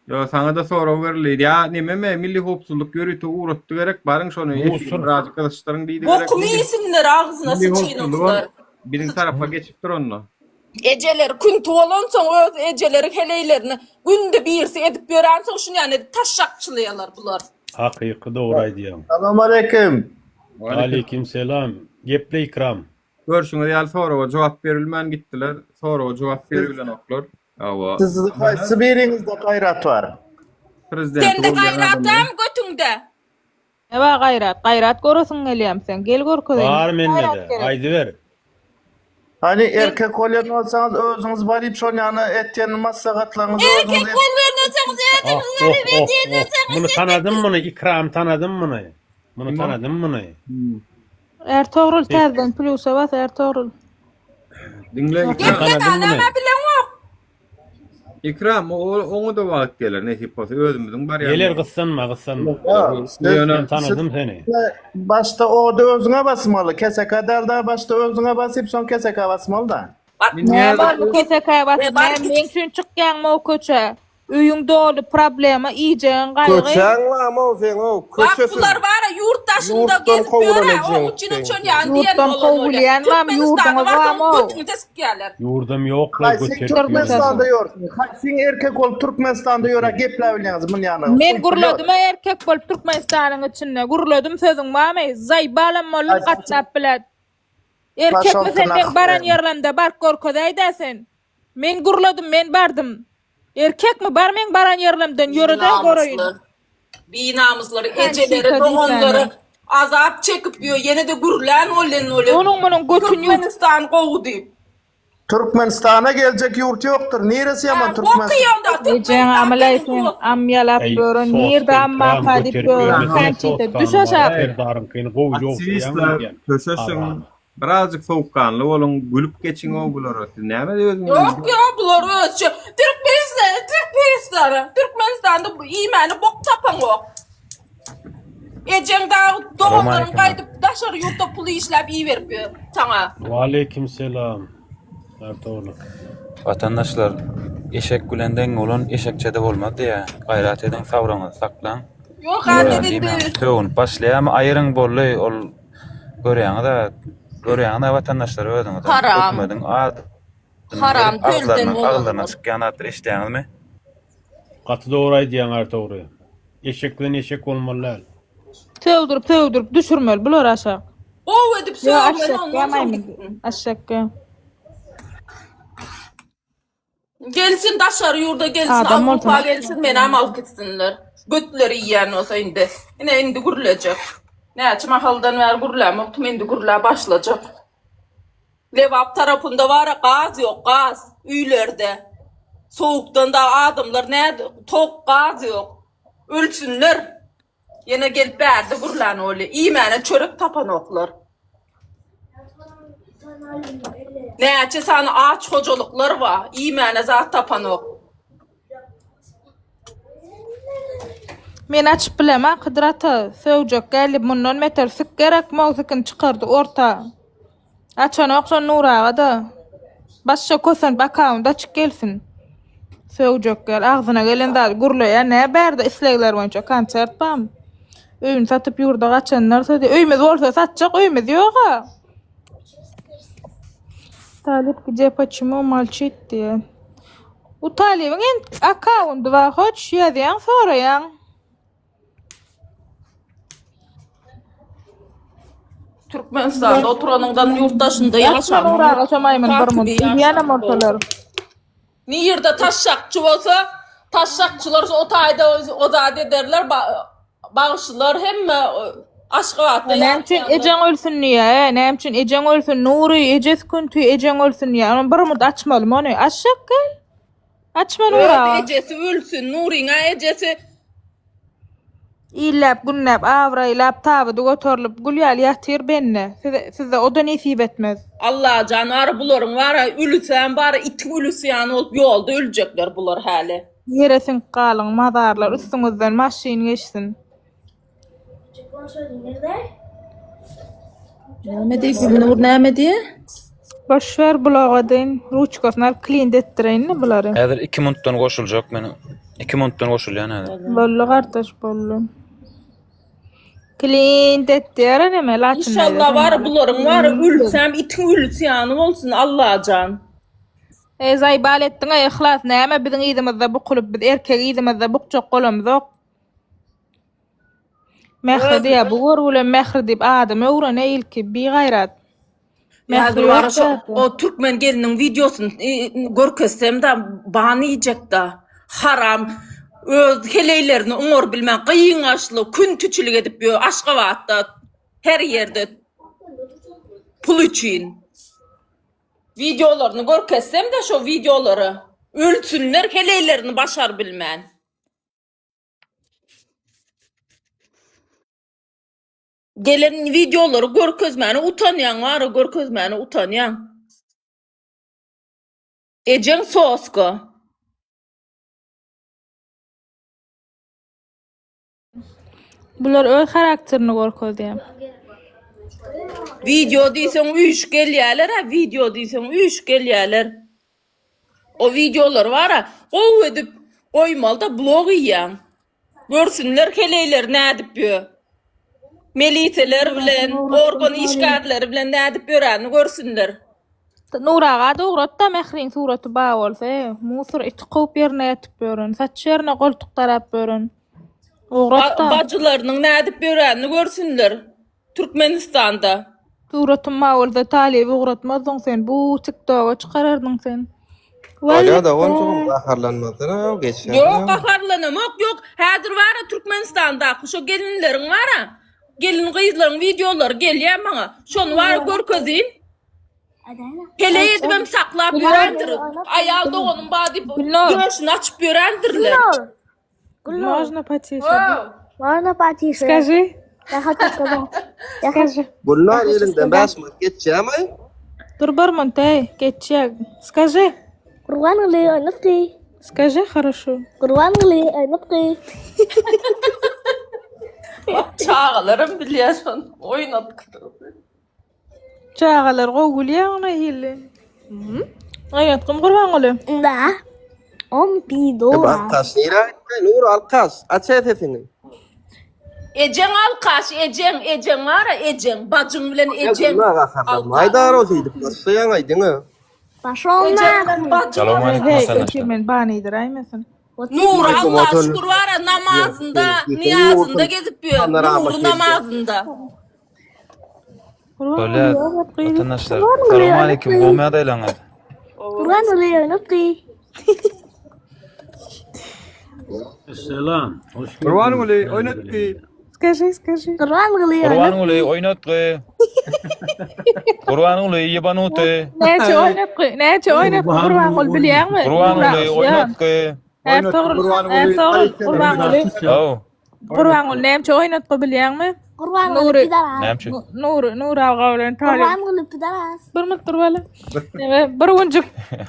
Ýo, saňa-da sorag berildi. Ýa nememe Milli howpsuzlyk ýörite ugratdy gerek, baryň şony efiri birazjyk gyzyşdyryň diýdi gerek. Bokumy iýsinler agzyna Milli syçynyňkylar. howpsuzlygam biziň tarapa geçipdir onda. Ejeleri künti bolansoň öz ejeleri heleýlerini günde birisi edip ýörensoň şuny ýaly edip taşşakçylaýalar bular. Hakyky dogry aýdýaň. Salamaleýkim. Aleýkim selam. Geple Ikram. Görşüňiz ýaly soraga jogap berilmän gitdiler. Soraga jogap beribilenoklar. Hawa. Siz haýsy biriňizde gaýrat bar? Prezidenti Sende goldaýan gaýrat adamlar. dämi götüňde? Ne bar gaýrat? Gaýrat göresiň gelýämi seň? Gel görkezeýin. Bar Gaýrat mende-de. gerek. Aýdyber. Hany erkek bolýan bolsaňyz özüňiz baryp şol ýana etýän maslahatlaryňyzy Erkek özüňiz bolýan bolsaňyz Oh, özüňiz oh, baryp oh, edýän oh. bolsaňyz Muny tanadym muny, Ikram tanadym muny. Muny Kim o? tanadym muny. Ärtogrul Ses. täzeden plýusa bas Ärtogrul. Diňle Muny Ikram. Geple tanadym muny. näme bileňok. Ikram, oňa-da wagt geler, nesip bolsa, özümiziň barýan. Geler gyssanma, gyssanma. Ýöne Men tanadym seni. Başda ody özüňe basmaly, keseka däl-de, başda özüňe basyp, soň keseka basmaly-da. Näme boldy kesekä basyp, näme meň üçin çykýaňmy o köçä? Öýüň doly problema iýjegiň gaýgy. Köçäň barmy-ow seň-ow, Bak köçesiz. bular bara ýurt daşynda Ýurtdan gezip kowulan ýör-ä, ejeň oň üçin seň. uçan ýan diýen Ýurtdan bolan bolýar. kowulýan barmy, Türkmenistana ýurduňyz barsaň barmy-ow? götüňi sikýärler. Ýurdam ýok-la Haýsy göterip Türkmenistanda ýörsüň? Haýsyň erkek bolup Türkmenistanda ýörä gepläp bilýäňiz munýany? Men gürledim-ä erkek bolup Türkmenistanyň içinde. Gürledim sözüň barmy? Zaýbalam boldum gatnap bilet. Erkekmi sen meň baran ýerlemde baryp görkezäýdä sen. Men gürledim men bardym. Erkekmi bar meň baran ýerlemden ýöredäý göreýin. Binamysly. Binamyslary ejeleri doganlary azap çekip ýör ýene-de gürlän bolýan bolýar. Onuň munuň götüni ýuwup. Türkmenistan gowy diýip. Türkmenistana geljek ýurt ýokdur. Niresi ýaman Türkmenistan? Ejeň amylaý sen am ýalap ýören nirde ammaka diýip ýören kançite düş aşak. Serdaryňkyny gowy Aktiwistler köşeşiň birazjyk sowukganly boluň gülüp geçiňow bulara siz näme özüňizi Ýok ýok bular özçe Türkmenistan Türkmenistana Türkmenistanda iýmäne bok tapaňok. Ejeň dagy doganlaryň gaýdyp daşary ýurtda pul işläp iberip ýör saňa. Waleýkim selam Ärtogly. Watandaşlar eşek bilen deň bolan eşekçede bolmaz diýýä. Gaýrat ediň sabryňyzy saklaň. Ýok hany indi. Sögünip başlaýamy aýyryň boldy ol görýäňiz-ä görýäňiz-ä watandaşlar özüňiz Haram. hökümediň adyny Haram berip tölden agzlaryna bolan agzlaryna bol. çykýan zatlary eşidýäňizmi? Gaty dogry aýdýaň Ärtogry. Eşek bilen eşek bolmaly däl. Sögdürip sögdürip düşürmeli bulary aşak. Gowy edip Ýok sögmeli aşak ondan soň maýmyn gitsin. aşak. Gelsin daşary ýurda gelsin Adam Awrupa bolsa. gelsin menam alyp gitsinler. Götleri iýýän bolsa indi. Ine indi gürlejek. Näçe mahaldan bäri gürlämokdym indi gürläp başlajak. Lebap tarapynda bara gaz ýok gaz öýlerde. Sowukdan dagy adamlar nä tok gaz ýok. Ölsünler. Ýene gelip bärde gürlän bolýa. Iýmäne çörek tapanoklar. Näçe sany aç hojalyklar bar, iýmäne zat tapanok. Men açyp bilemok Hydyr ata, sögjek geldi mundan beter sik gerek mow sikini çykardy orta. Açanok şony Nury aga-da. Başga kösenip akkaunt açyk gelsin. Sögjek gel agzyna gelen zady gürleýär nä bärde islegler boýunça konsert barmy? Öýüni satyp ýurda gaçanlar sözi öýümiz bolsa satjak öýümiz ýoga. Talyp gije почему molçit diýýär. Bu talybyň akkaundy bar hoç ýazýaň soraýaň. Türkmenistanda oturanyňdan ýurt daşynda Ýaşan uraga şo maýmyn bir munt diýýänem bolsalar. Nirde taşşakçy bolsa, taşşakçylar o taýda o zat ederler, bagşylar hemme Aşgabatda Näme üçin ejeň ölsün diýýä, e, näme üçin ejeň ölsün, Nury, ejesi künti ejeň ölsün diýýä. Ony bir munt açmalymy ony? Açjak gel. Açma Nury Öz aga. ejesi ölsün, Nuryň-a ejesi Illäp, günläp, abraýlap, tabydy göterilip, gül ýaly ýatyr bende. Size, sizde o-da nesip etmez. Allajan wara bularyň wara ölüsem bara itiň ölüsi ýaly bolup ýolda öljekler bular häli. Ýere siňip galyň, mazarlar üstüňizden maşyn geçsin. Näme diý Gülnur näme diý? Boş ver bloga deýin, ruçkasyny alyp klint etdireýin-de bulary. Häzir 2 minutdan goşuljak men. 2 minutdan goşulýan häzir. Boldy gardaş boldy. Klint etdiýär neme laçyn. Inşallah wara bularyň wara ölsem itiň ölüsi ýaly bolsun Allajan. Eý zaýbal etdiň-eý Yhlas näme biziň yzymyzda bukulyp biz erkek yzymyzda bukjak bolamyzok. Mähri diýýär, bu görgülem Mähri diýip adymy öwren-eý ilki, bigaýrat. Mähri Häzir ýok wara şo zat. o türkmen geliniň wideosyny görkezsem-de ban iýjek-da. Haram öz heleýlerini oňar bilmän gyňaçly küntüçilik edip ýör Aşgabatda her ýerde pul üçin. Wideolaryny görkezsem-de şo wideolary ölsünler heleýlerini başar bilmän. Gelen wideolary görkezmäne utanýaň wara görkezmäne utanýaň. Ejeň soska. Bular öz harakterini görkezýär. Wideo diýseň üýşüp gelýäler-ä wideo diýseň üýşüp gelýäler. O wideolar bara gowy edip. Goýmaly-da blog iýýäň. Görsünler heleýler nädip ýö. Meliseler bilen, organ işgärleri bilen nädip ýöränini görsünler. Nur aga ugrat-da Mähriň suraty bar bolsa, musor iti kowup ýerine ýatyp ýören, saç ýerine goltuk darap ýören. Ugrat-da. Bajylarynyň nädip ýöränini görsünler Türkmenistanda. Suratym bar bolsa talyby ugratmazdyň sen, bu tiktoga çykarardyň sen. Bolýa doganjygym gaharlanmasana geçer. Ýok gaharlanamok ýok häzir bara Türkmenistandaky şo gelinleriň bara gelin gyzlaryň wideolary gelýär maňa şony bara görkezin. Heleý edibem saklap ýörendir. Aýal doganym bar diýip döşüni açyp ýörendirler. Можно потише? Можно потише? Скажи. Я хочу сказать. Я Скажи. Gülnar elinden 5 minut geçýärmi? Dur bir minut ey, geçýär. Скажи. Gurbanguly oýnatgy. Скажи хорошо. Gurbanguly oýnatgy. Çagalaram bilýär şony. Oýnatgy. Çagalar gowy gülýär oňa hili. Oýnatgym Gurbanguly. Da. On pidora. Alkaş nirä gitdi? Nur alkaş, aç sesini. Ejeň alkaş, ejeň, ejeň bara, ejeň, bajyň bilen ejeň. Aýdar o diýdip, başlaýaň aýdyňa. Başol na. Salam aleyküm Hey, watandaşlar. ötür men banydyraýmasyn. Nury Allaha şükür bara namazynda, niýazynda gezip ýör. Nury namazynda. Bolýar, watandaşlar. Salam aleyküm, gowy ýagdaýlaryňyz? Gurbanguly oýnatgy. Salam. Hoş geldin. Gurbanguly oýnatgy. Скажи, скажи. Gurbanguly Gurbanguly oýnatgy. Gurbanguly ýebanuty. Näçe oýnatgy, näçe oýnatgy Gurbanguly bilýäňmi? Gurbanguly oýnatgy. Ertugrul, Ertugrul, Gurbanguly. Haw. Gurbanguly näme oýnatgy bilýäňmi? Gurbanguly Nury. pidaras. Näme üçin? Nury, Nury aga bilen Talyp. Gurbanguly pidaras. Bir minut dur bala. Neme, bir günjük,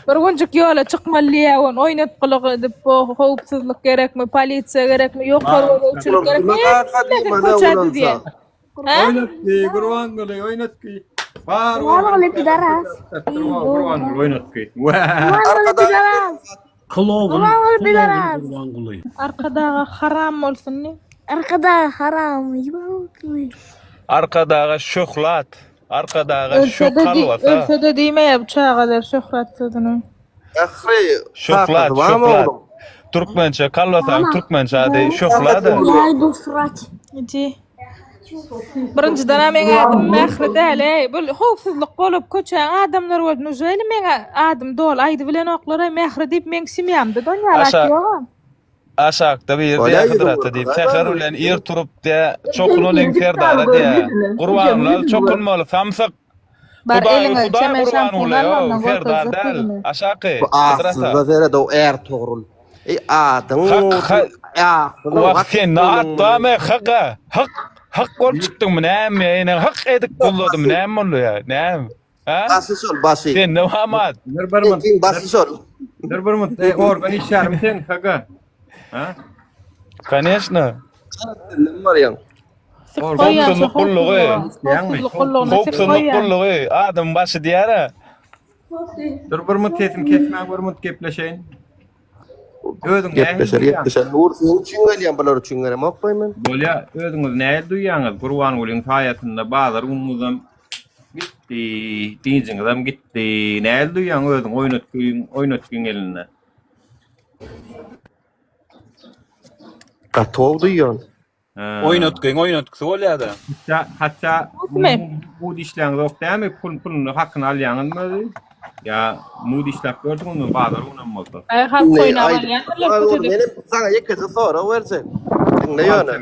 bir günjük ýola çykmaly diýýär, ony oýnatgylyk edip, bu howpsuzlyk gerekmi, polisiýa gerekmi, ýokary gözegçilik gerekmi, hemmesini köçä düzýär. Hä? Oýnatgy, Gurbanguly oýnatgy. Bar Gurbanguly pidaras. Gurbanguly oýnatgy. Gurbanguly pidaras. Klowun, Gurbanguly klowun pidaras. Gurbanguly. Arkadaga haram bolsun diý. Arkadaga haram. Ýubanguly. Arkadaga şöhlat. Arkadaga Ölse-de diý, şökalbasa. ölse-de diýmeýär bu çagalar şöhrat sözüni. Ähli Şöhlat, kakasy barmy şöhlat. ogluň? Türkmençe kalbasaň türkmençe ady şöhlada. Ýaý bu surat. Nji. Birinjiden-ä meň adym Mähri däl, eý. Bu howpsuzlyk bolup, köçäň adamlary bolup, nuželi meň adym doly aýdybilenoklar-aý, Mähri diýip meň semýamda donýar at Aşa ýog-a. Aşakda biri Bolýa diýä ýüzüň Hydyr ata diýip, görkezäý säher bana bilen ýüzüňi. ir turup diýä, çokunanyň serdara diýä. Gurbanguly çokunmaly, samsyk. Bar Hudaý eliňe Hudaý çemen şampun Gurbanguly, al ow, ondan serdar görkezjek däl. ýüzüni. Aşaky, Bu Hydyr ata. atsyzda seret o Ärtogrul. Eý adyň Hak bolsun, ha atsyz Wah hak sende at bolun. barmy haka hyk hyk bolup çykdyňmy näme ýene hyk edip gulladym näme boldy ýa näme ha Başy şol başy. Sende barmy at Dur bir minut. Ekiň başy şol. Dur bir minut. Ey, organ işgärimi sen HG? Ha? Koneçno. Senden barýaň. Syk goýýan şu Howpsuzlyk gullugy. howpsuzlyk gullugyna syk Howpsuzlyk goýýan. gullugy adam başy diýýär-ä. Dur bir minut sesimi kesmäň bir minut gepleşeýin. Özüň nähili Gepleşer duýýaň? gepleşer. Nur seň üçin gelýän bular üçin gelemok goý men. Bolýa, özüňiz nähili duýýaňyz? Gurbangulyň saýasynda bazar günüňizem gitdi, dynjyňyzam gitdi. Nähili duýýaň özüň oýnatgyň, oýnatgyň elinde? Gaty gowy duýýan. Oýnatgyň oýnatgysy bolýada. Hatda, hatda Näme? mud işläňzok dämi? Pul puluny hakyny alýaňyzmy özi? Ýa mud işläp gördüňizmi bazar günem bolsa? Aý halk Indi oýnap aýdyp alýandyrlar Dur, köçede. menem saňa ýekeje sorag berjek. Diňle ýöne.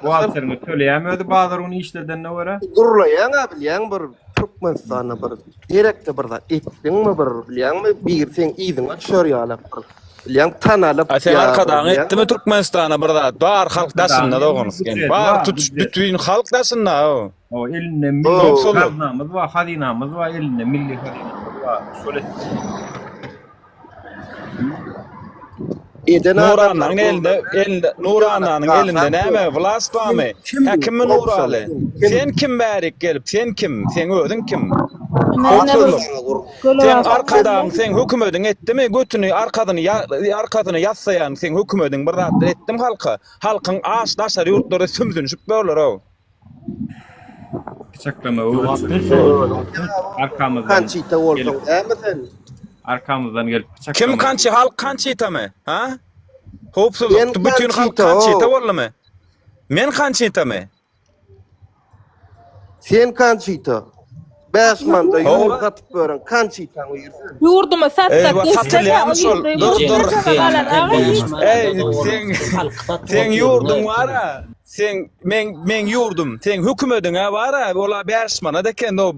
Buhgalteriňiz töleýärmi özi bazar güni işledenine görä? Gurlaýaň-a bilýäň bir Türkmenistanda bir gerekli bir zat etdiňmi bir bilýäňmi biri seň yzyňa düşer ýalak bir Bilýäň tanalyp A sen ýa arkadagyň bilýäňmi? etdimi Türkmenistana bir zat? Bar halk daşynda dogan sen. Bar tutuş bütin halk daşynda o. O elinde milli Howpsuzlyk. gaznamyz bar, hazynamyz bar, elinde milli hazynamyz bar. Şol etdi. Eden adamlar Nurannanyň elinde elinde Nurannanyň elinde näme wlast barmy? Kim Häkimmi bu? Nuraly? Kim? Sen kim bärik gelip sen kim? Seň özüň kim? Howpsuzlyk. Seň arkadagyň seň hökümediň etdimi götüni arkasyny arkasyny ýassaýan seň hökümediň bir zatlar etdimi halka? Halkyň aç daşary ýurtlarda sümsünişip ýörler-ow. Pyçaklama Jogap öwretsin. berse. Arkamyzdan Kançita bolsaň gelip dämi sen? arkamyzdan gelip Kim pyçaklama. kançi halk kançitamy? Ha? Sen Howpsuzlyk bütün halk kançita kançita o. boldumy? Men kançitamy? Sen kançita. 5 manda Hawa. ýurt satyp bören kançitaň birisi. Ýurdumy satsak Eýwa geçse-de satylýamy şol? Dur dur. Eý seň seň ýurduň bara. Seň meň meň ýurdum. Seň hökümediň-ä bara. Ola 5 manat eken o.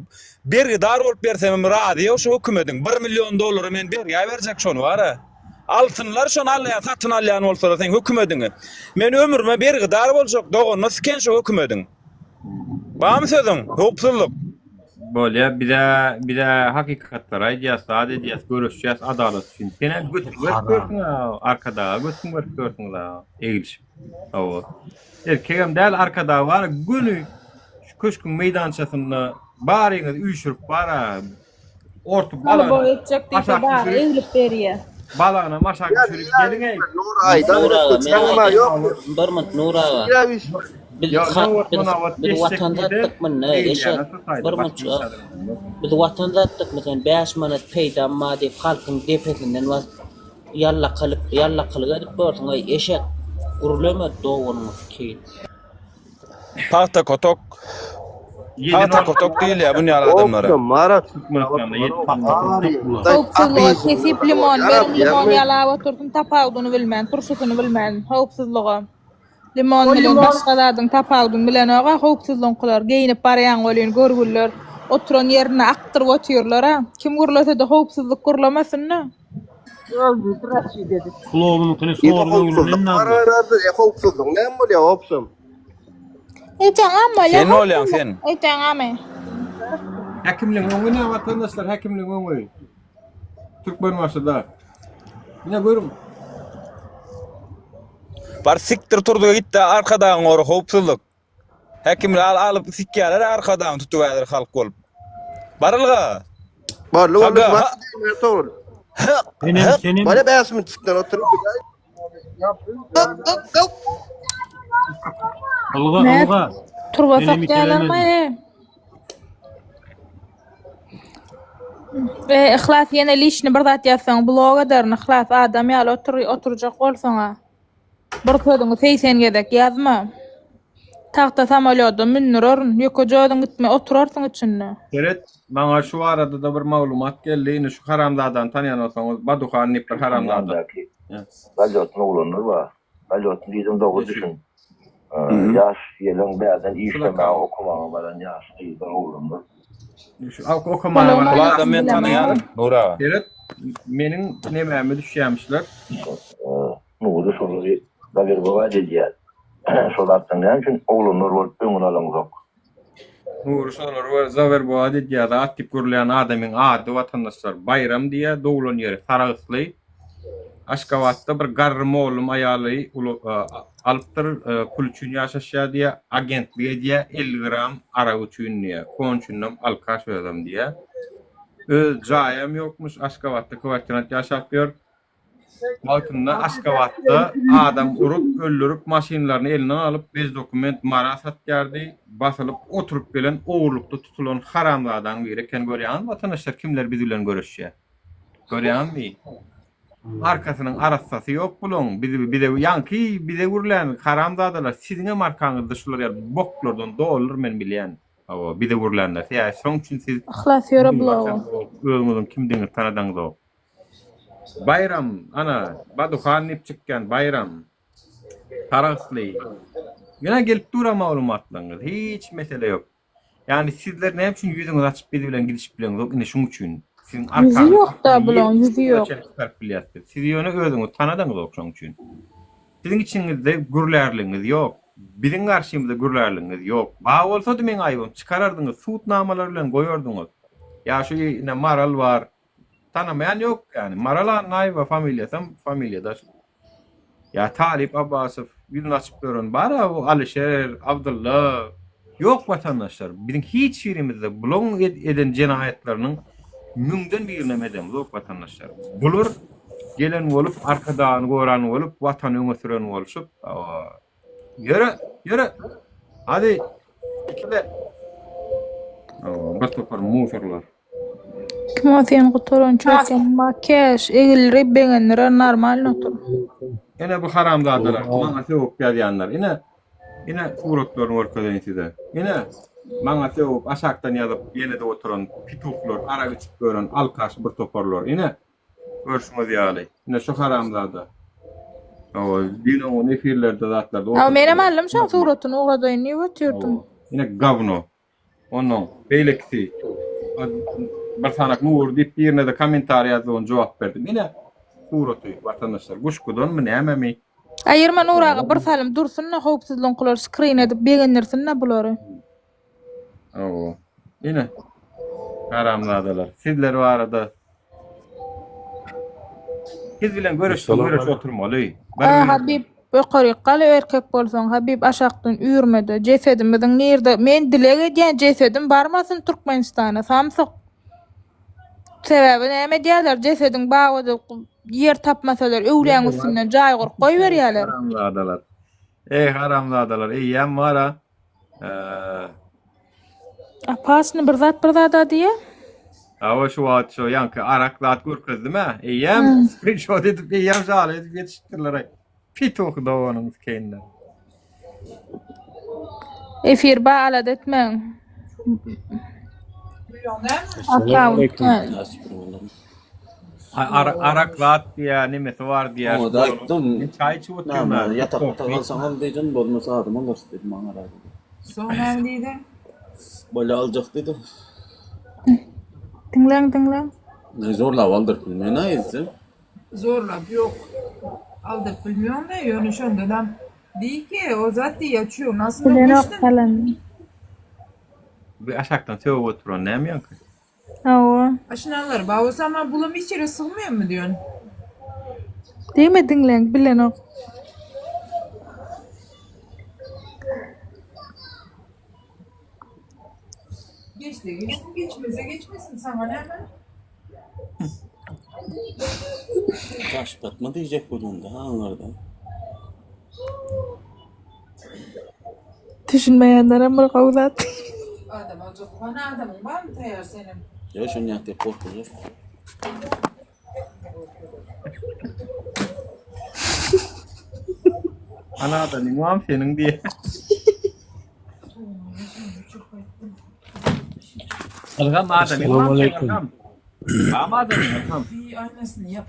Bergidar bolup bersemem razy ýok şu hökümediň. 1 million dollara men bergä berjek şony bara. Alsynlar şony alýan satyn alýan bolsalar seň hökümediňi. Men ömrüme bergidar boljak doganyna siken şu hökümediň. Barmy sözüň? Howpsuzlyk. Bolýa bize bize hakykatlary aýdýas, zat edýäs, göreşýäs adalat üçin. Senem götüň berip görsüň arkadaga götüň berip görsüň la egilişip. Hawa. Erkegem däl arkadag bar göni şu köşküň meýdançasynda baryňyz üýşürip bara Ortup Haly boý balagyna etjek diýse aşak bary düşürip, eglip berýä. balagyna aşak düşürip geliň-eý. Nur aýdan Nur aga, men çaňma ýok. aýdayyn. Bir minut Nur aga. Ýa üç. Biz Ýa ha, nowat biz, monawat biz geçjek watan diýde, satdyk munda eýleýäne eşek. tutaýdy, Bir başga minut iş adamyň. Biz watan satdykmy sen 5 manat peýdam bar diýip halkyň depesinden basyp ýallakylyk ýallakylyk edip görsüň eý eşek. Gürleme doganyňy sikeýin. Pagta kotok. Pagta kotok diýilýär bu ýaly adamlara. Optum mara. Türkmenistanda ýedi Howpsuzlyga kesip limon beriň limon ýalap otursyn tapawudyny bilmän turşusyny bilmän howpsuzlyga limon bilen başga zadyň tapawudyny bilenoga howpsuzlygyňkylar geýinip barýaň welin görgüliler oturan ýerinde akdyryp otyrlara kim gürlesede howpsuzlyk gürlemesinda. Klowunyňkyny Ýa sorun howpsuzlyk öwrülen bar nagly. herhalde. E howpsuzlyk näme bolýar howpsum? Eýtäň am bolýa Sen bolýaň sen. Eýtäň amy. Häkimligiň öňi ne watandaşlar häkimligiň öňi. Türkmenbaşyda. Ine görüň. Bar sikdir turduga gitde arkadagyň ory howpsuzlyk. Häkimler al alyp sikýärler arkadagyny tutup häzir halk bolup. Barylga. Barly boldy. Aga, ha. Togrul. Senem senem Bana 5 minutdan oturup. ylga Näp ylga. turba Senem sokýarlarmy? itelemedin. E, Yhlas ýene lişni bir zat ýazsaň blog ederin Yhlas adam ýaly otur oturjak bolsaňa. Bir sözüňi 80 gezek ýazma. Tagta samolýoda mündürerin. Ýekeje özüň gitme oturarsyň içinde. Seret, maňa şu barada-da bir maglumat geldi. Indi şu haramzadany tanýan bolsaňyz, Baduhan diýip bir haramzada. Galýotny oglanlar bar. Galýotny diýdim dogry düşün. Ýaş ýeleň bärden işlemäge okamaga baran ýaş gyzlar oglanlar. Şu okamana Ol adam men tanaýaryn Nur aga. Seret, meniň nemäme düşýämişler. Nury şolary zawerbować edýär. Şol zatlaryň näme üçin oglanlar bolup öňüni alaňzok? Nury şolary bir zawerbować edýär zat diýip gürleýän adamyň ady watandaşlar Baýram diýýär, doglan ýeri Sarahsly. Aşgabatda bir garry mollum aýaly alypdyr, pul üçin ýaşaşýar diýýär, agentlik edýär, 50 gram arak üçin diýýär, konçunam alkaş özem diýýär. Öz jaýam ýokmuş, Aşgabatda kwartirant ýaşap ýör. Wagtynda Aşgabatda adam urup, öldürip, maşynlaryny elinden alyp, bez dokument Mara satýardy. Basylyp oturyp gelen ogurlykda tutulan haramzadaň biri eken görýäňizmi watandaşlar kimler biz bilen göreşýär. Görýäňizmi? Arkasynyň arassasy ýok bulaň. Biz bize ýaňky bize gürlän haramzadalar siziňem arkaňyzda şular ýaly boklardan doludyr men bilýän. Hawa bize gürlänler. Ýa şoň üçin siz Yhlas ýöre bloga. Özüňiziň kimdigiňizi tanadaňzok. Baýram, ana, Baduhan diýip çykýan Baýram. Sarahsly. Ýöne gelip dur-a maglumatlaryňyz. Hiç mesele ýok. Ýagny sizler näme üçin ýüzüňizi açyp biz bilen gidişip bileňzok indi şuň üçin. Siziň Ýüzi arkaňyz ýok-da bulaň, ýüzi ýok. çykaryp bilýäs biz. Siz ýöne özüňizi tanadaňyzok şoň üçin. Siziň içiňizde gürlärligiňiz ýok. Biziň garşymyzda gürlärligiňiz ýok. Bar bolsady meň aýbym çykarardyňyz sud namalary bilen goýardyňyz. Ýa şu ine Maral bar. Tanamaýan ýok ýani. Maral Annaýewa familiýasam familiýadaş. Ýa Talyp Abbasow ýüzüni açyp ýören bar-a bu Alyşer, Abdylla. Ýok watandaşlar, biziň hiç birimizde bulaň eden jenaýatlarynyň müňden birinem edemzok watandaşlar. Bular gelen bolup Arkadagyny goran bolup, watany öňe süren bolşup, ýöre, ýöre. Hadi, ikile. Bir topar musorlar. Kim o sen gutaran çöken makeş egildirip begendirer normal otur. Ine bu haramzadalar maňa sögüp ýazýanlar. Ine ine suratlaryny görkezeýin size. Ine maňa sögüp aşakdan ýazyp ýene-de oturan pituhlar, arak içip ýören alkaş bir toparlar. Ine görşüňiz ýaly. Ine şu haramzada. Hawa, düýn oňa efirlerde zatlarda Hawa menem aldym şoň suratyny ugradaýyn diýip otyrdym. Ine gawno. Onnoň beýlekisi bir sanak Nury diýip birine-de kommentariý ýazdy, ony jogap berdim. Ine suraty watandaşlar. Guşgudanmy, nämemi? Aýyrma Nury aga bir salym dursun-da howpsuzlygyňkylar skrin edip begendirsin-de bulary. Hawa. Ine. Haramzadalar. Sizler barada Siz bilen görüşse görüş oturmaly. A Habib ýokaryk gal erkek bolsaň Habib aşakdan üýrmede jesedimiziň nirde men dileg edýän jesedim barmasyn Türkmenistana samsyk sebäbi näme edýärler jesediň babada ýer tapmasalar öwlüýäň üstünden jaý gurup goýberýärler. Haramzadalar. Eý haramzadalar eýýäm bara Opasny bir zat bir zada diýýä. Hawa şu wagt şu ýaňky arak zat görkezdim-ä. Eýýäm skrinşot edip eýýäm žaly edip ýetişipdirler aý. Pituh doganyň skeýinler. Efir ba alada etmäň. Akkaunt. Arak zat diýýä, nemesi bar diýýä. Oňa-da aýtdym. Men çaý içip otyryn. Näme, ýatakda galsaňam diýdim, bolmasa adam alarys diýdim maňa razy. Soň näme diýdi? Bolýa aljak diýdi. Diňläň diňläň. Ne zorlap aldyryp bilmen-ä ýetse. Zorlap ýok. Aldyryp bilmeýän-de, ýöne şondanam diý ki, o zat diýýä, çüýüň astynda Bilenok geçdim. salanyny. Bu aşakdan sögüp oturan näme ýaňky? Hawa. Aşynalar bar bolsa ama bulam hiç ýere sygmaýarmy diýen. Diňe diňläň bilenok. Geçse geçsin, geçmese geçmesin saňa näme? Daş batma diýjek bolanda aňyrdan. Düşünmeýänlerem bir gowy zat. Adam aljak bana adamyň barmy taýar seniň? Ýok şony ýat diýip gorkuzar. Ana adamyň barmy seniň diýe. Ylham adamyň barmy seň Ylham? Barmy adamyň Ylham? Bir aýnasyny ýap.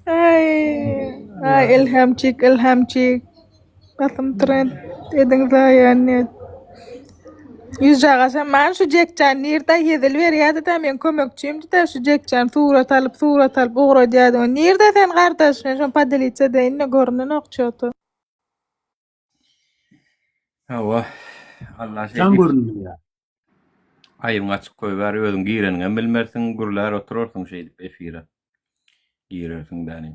Ay, ay Ilhamçik, Ilhamçik. Basym trend ediň zaýan net. Ýüzjagaşam man şu Jekjan nirde hezil berýärdi-de men kömekçimdi-de şu Jekjan surat alyp surat alyp ugradýardy. Nirde sen gardaş men şony podelitsa edeýin-de görünenok ço-to. Hawa. Allah Sen görünmeýär. Aýybyňy açyk goýber, özüň gireniňem bilmersiň, gürlär oturarsyň şeýdip efire. Girersiň däni.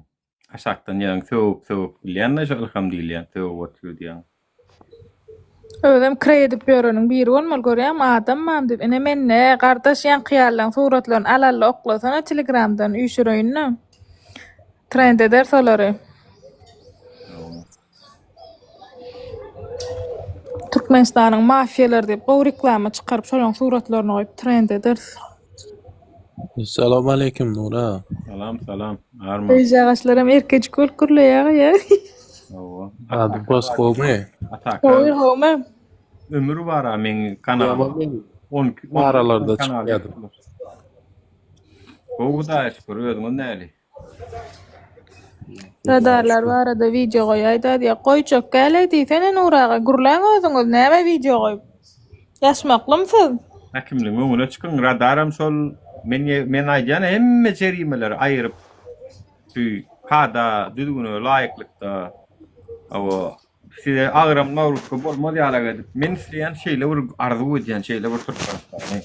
Aşakdan ýaň sögüp sögüp bilýän-de şu Ylham diýilýän sögüp otyr diýýän. Özem kireý edip ýöreniň biri bolmaly görýäňmi adammam diýip ine mende gardaş ýaňky ýallaň suratlaryny al al oklasana telegramdan üýşüreýin-de trend ederis olary. Türkmenistanyň mafiýalary diýip gowy reklama çykaryp şolaň suratlaryny goýup trend ederis. Salam aleýkum Nura. Salam salam. Arma. Öýjagaşlaram erkejik bolup gürleýär ýa. Hawa. Ady bos gowmy? Ataka. Gowy gowmy? Ömür bar-a meň kanalym. 12 Aralarda kanal çykýardy. Gowy Hudaýa şükür özüňiz näli? Radarlar barada wideo goýaýda diýýär. Goýjak gäleý diýsene Nury aga, gürläň özüňiz, näme wideo goýup? Ýaşmaklymy siz? Häkimligiň öňüne çykyň, radaram şol men men aýdýan hemme jerimeleri aýyryp şu kada düzgüne laýyklykda hawa Size agram nagruska bolmaz ýalak edip. Men isleýän şeýle bir arzuw edýän şeýle bir Türkmenistany.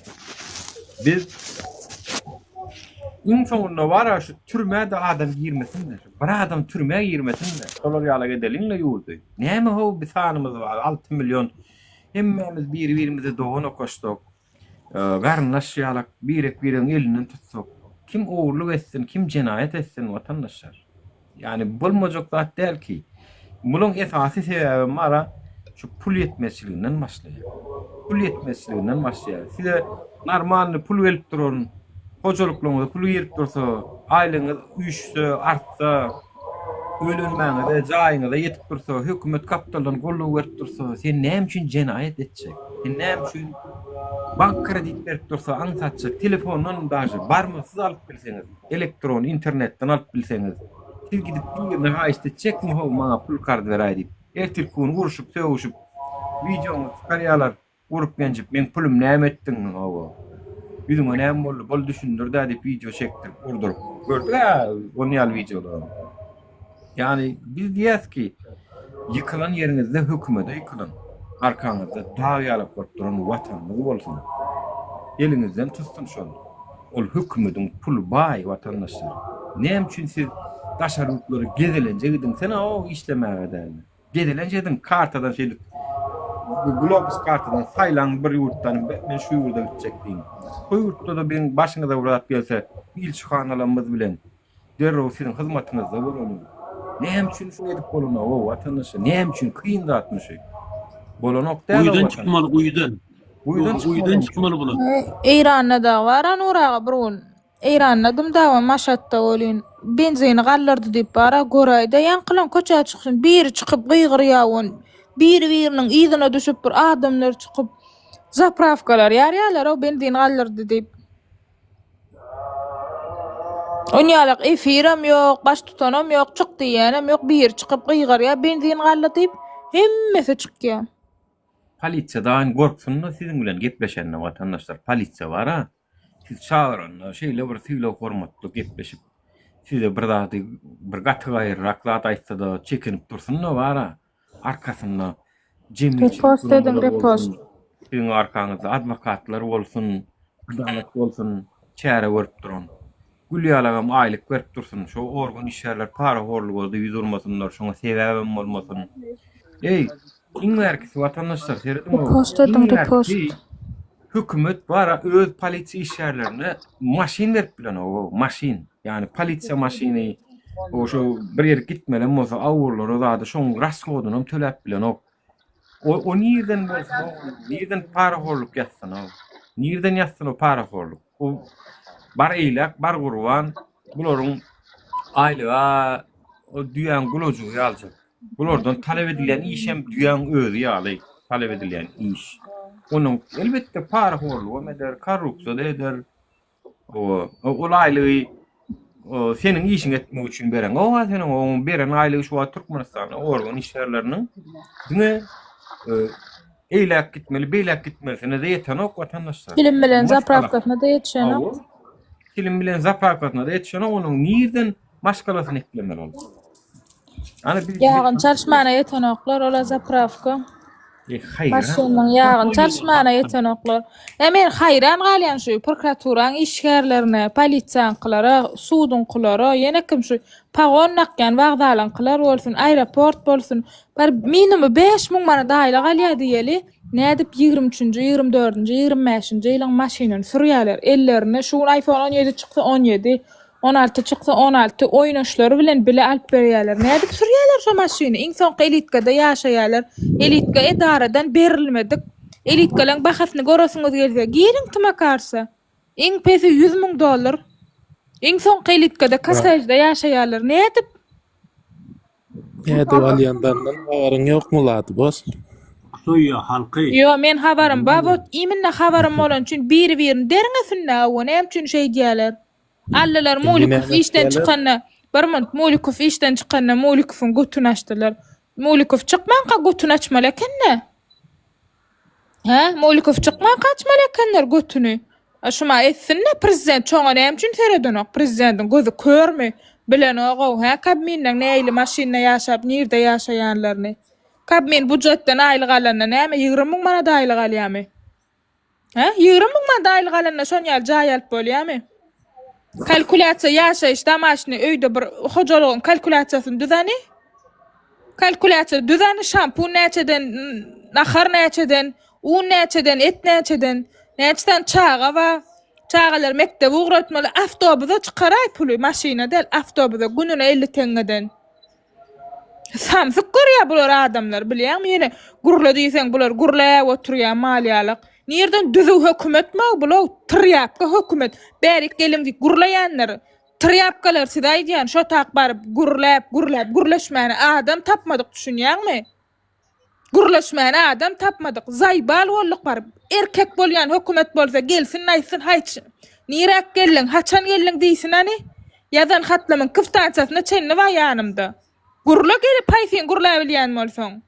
Biz. Iň soňunda bar-a şu türmä-de adam girmesin-de. Bir adam türmä girmesin-de. Şolar ýalak edeliň-le ýurdy. Näme how bi sanymyz bar, 6 million. Hemmämiz biri-birimize dogan okaşsak, garyndaş ýalak birek-biregiň elinden tutsak, kim ogurlyk etsin, kim jenaýat etsin watandaşlar. Ýani bolmajak zat däl ki. Munuň esasy sebäbem bar-a, şu pul ýetmezçiliginden başlaýar. Pul ýetmezçiliginden başlaýar. Size normalny pul gelip duran, hojalyklaryňyza pul girip dursa, aýlygyňyz üýşse, artsa, öýlenmäňize, jaýyňyza ýetip dursa, hökümet gapdaldan goldaw berip dursa, sen näme üçin jenaýat etjek? Sen näme üçin bank kredit berip dursa, aňsatjak, telefondan daže barmasyz alyp bilseňiz, elektron internetden alyp bilseňiz, siz gidip birine haýyşt etjekmi how maňa pul karz beräý diýip. Ertirki gün urşup sögüşip wideoňyzy çykarýalar urup ýenjip meň pulum näme etdiň hawa ýüzüňe näme boldy bol düşündirdä diýip wideo çekdirip urduryp gördügä on ýaly wideolaram. Ýagny biz diýýäs ki ýykylan ýeriňizde hökümede ýykylyň arkaňyzda dag ýalak bolup duran watanyňyz bolsun eliňizden tutsun şol. Ol hökümediň puly baý watandaşlar. Näme üçin siz daşary ýurtlara gezelenje gidiň sen o işlemäge dälde. Gezelenç ediň kartadan şeýdip globus kartadan saýlaň bir ýurtdan men şu ýurda gitjek diýiň. Bu ýurtda-da biziň başyňyza bir zat gelse ilçihanalarymyz bilen derrew siziň hyzmatyňyzda bolalyň. Näme üçin şuny edip bolanok o watandaşlar? Näme üçin kyn zatmy şu? Bolanok däl Guýudan çykmaly guýudan. Guýudan Guýudan çykmaly bular. Eýranda dagy bar a Nur aga bir gün Eýrandadym dagy Maşatda welin benzini galdyrdy diýip bar a göräýdä ýaňkylaň köçä çyksyn biri çykyp gygyrýa on biri biriniň yzyna düşüp bir adamlar çykyp zaprawkalar ýarýalar o benzin galdyrdy diýip. Onýalak efirem ýok, baştutanam ýok, çyk diýýänem ýok, biri çykyp gygyrýar, benzin galdy diýip, hemmesi çykýar. Polisiýa daýym gorksun-da siziň bilen gepleşende watandaşlar polisiýa bar-a sizi çagyranda şeýle bir sylag-hormatly gepleşip size bir zady bir gaty gaýryrak zat aýtsa-da çekinip dursun-da bar-a arkasynda jemgyýetçilik Repost ediň, guramalar repost. bolsun, siziň arkaňyzda adwokatlar bolsun, adalat bolsun, çäre görüp duran. Gül ýalagam aýlyk berip dursun, şo organ işgärler parahorluga-da ýüz urmasynlar, şoňa sebäbem bolmasyn. Eý, iň bärkisi watandaşlar serediň-ow, Repost iň ediň, repost. bärkisi Hökümet bara öz polisiýa işgärlerine maşyn berip bilenok, maşyn. Ýagny polisiýa maşyny, o şo bir ýere gitmelem bolsa awurlara zady şoň rashodynam töläp bilenok. O, o nirden bolsun, o nirden parahorluk ýatsyn o. Nirden ýatsyn o parahorluk. O bar eýläk, bar gurban, bularyň aýlyga o düýäň gulajygy ýaljak. Bulardan talap edilýän iş hem düýäň özi ýaly talap edilýän iş. Onuň elbetde parahorlugam eder, korrupsiýa-da eder. O, ol aýlygy seniň işiňi etmek üçin beren. Oňa seniň oň beren aýlygy şu wagt Türkmenistanda organ işgärleriniň diňe e, eýläk gitmeli, beýläk gitmelisine-de ýetenok watandaşlar. Kilim bilen zaprawkasyna-da ýetişenok. Kilim bilen zaprawkasyna-da ýetişenok, onuň nirden maşgalasyny eklemeli ol. Ana biz Ýagyny çalyşmana ýetenoklar, ola zaprawka. E, haýran. Maşynyň ýagyny çalyşmana ýetenoklar. E men haýran galýan şu prokuraturaň işgärlerine, polisiýaňkylara, suduňkylara, ýene kim şu pagon dakýan wagzalyňkylar bolsun, aeroport bolsun. Bar minumy 5000 manat aýlyk alýar diýeli, nädip 23-nji, 24-nji, 25-nji ýylyň maşynyny sürýärler. Ellerinde şu gün iPhone 17 çyksa 17, 16 çyksa 16 oýnaşlary bilen bile alyp berýärler. Nädip sürýärler şo maşyny? Iň soňky elitkada ýaşaýarlar. Elitka edaradan berilmedik. Elitkalaň bahasyny göresiňiz gelse, giriň Tmakarsa. Iň pesi 100 müň dollar. Iň soňky elitkada kottejde ýaşaýarlar. Nädip? Nädip alýandandan habaryň ýokmy lady bos? Söýýär halky. Ýo men habarym ba wot iminna habarym bolany üçin biri birini derňesinda hawa näme üçin şeýdýäler. Aldylar Indi Mulikow näme işden etýäler? çykanda bir munt Mulikow işden çykanda Mulikowyň götüni açdylar. Mulikow çykmanka götüni açmaly ekende. Hä Mulikow çykmanka açmaly ekenler götüni. A şuma etsin-de prezident şoňa näme üçin seredenok prezidentiň gözi körmi bilenogow hä kabminleň nähili maşynda ýaşap nirde ýaşaýanlaryny. Kabmin bujetden aýlyk alanda näme 20 müň manat aýlyk alýamy? Hä 20 müň manat aýlyk alanda şon ýaly jaý alyp bolýamy? Kalkulýasiýa ýaşaýyş damaşny öýde bir hojalygyň kalkulýasiýasyny düz hany. Kalkulýasiýa düz hany şampun näçeden, nahar näçeden, un näçeden, et näçeden, näçe sany çaga bar. Çagalary mekdebe ugratmaly. Awtobusa çykaraý puly, maşyna däl, awtobusa gününe 50 teňňeden. Samsyk görýär bular adamlar bilýäňmi ýene gürle diýseň bular gürläp oturýar mal ýalak. Nirden düzüw hökümetmi bular trýapka hökümet. Bärik geliň diýip gürleýänler trýapkalar size aýdýan şo tak baryp gürläp gürläp gürleşmäne adam tapmadyk düşünýäňmi? Gürleşmäne adam tapmadyk. Zaýbal bolduk baryp. Erkek bolýan hökümet bolsa gelsin aýtsyn haýç niräk geldiň haçan geldiň diýsin hany. Ýazan hatlamyň kwtansiýasyna çenli bar ýanymda. Gürle gelip haýsyň gürläbilýän bolsaň.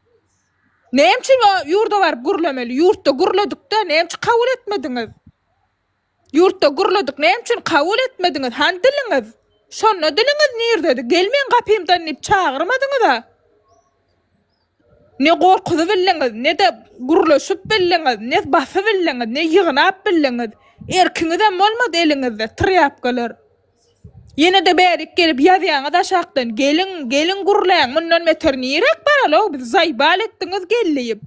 Näme üçin o ýurda baryp gürlemeli? Ýurtda gürledikdä näme üçin kabul etmediňiz? Ýurtda gürledik näme üçin kabul etmediňiz? Hany diliňiz? Şonda diliňiz nirdedi? Gel meň gapymdan diýip çagyrmadyňyz-a. Ne gorkuzybildiňiz, ne-de gürleşip bildiňiz, ne basybildiňiz, ne ýygnap bildiňiz. Erkiňizem bolmady eliňizde, trýapkalar. Ýene-de bärik gelip ýazýaňyz aşakdan, geliň, geliň gürläň, mundan beter niräk baraly-ow biz, zaýbal etdiňiz gel diýip.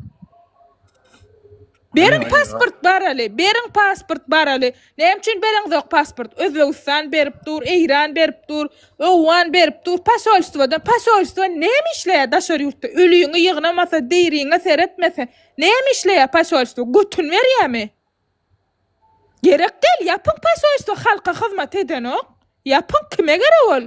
Beriň pasport baraly, beriň pasport baraly. Näme üçin bereňzok pasport? Özbegistan berip dur, Eýran berip dur, Owgan berip dur. Posolstwodan, posolstwo näme işleýär daşary ýurtda? Ölüňi ýygnamasa, diriňe seretmese, näme işleýär posolstwo? Götün berýärmi? Gerek däl, ýapyň posolstwo halka hyzmat edenok. Ýapyň kime gerek ol?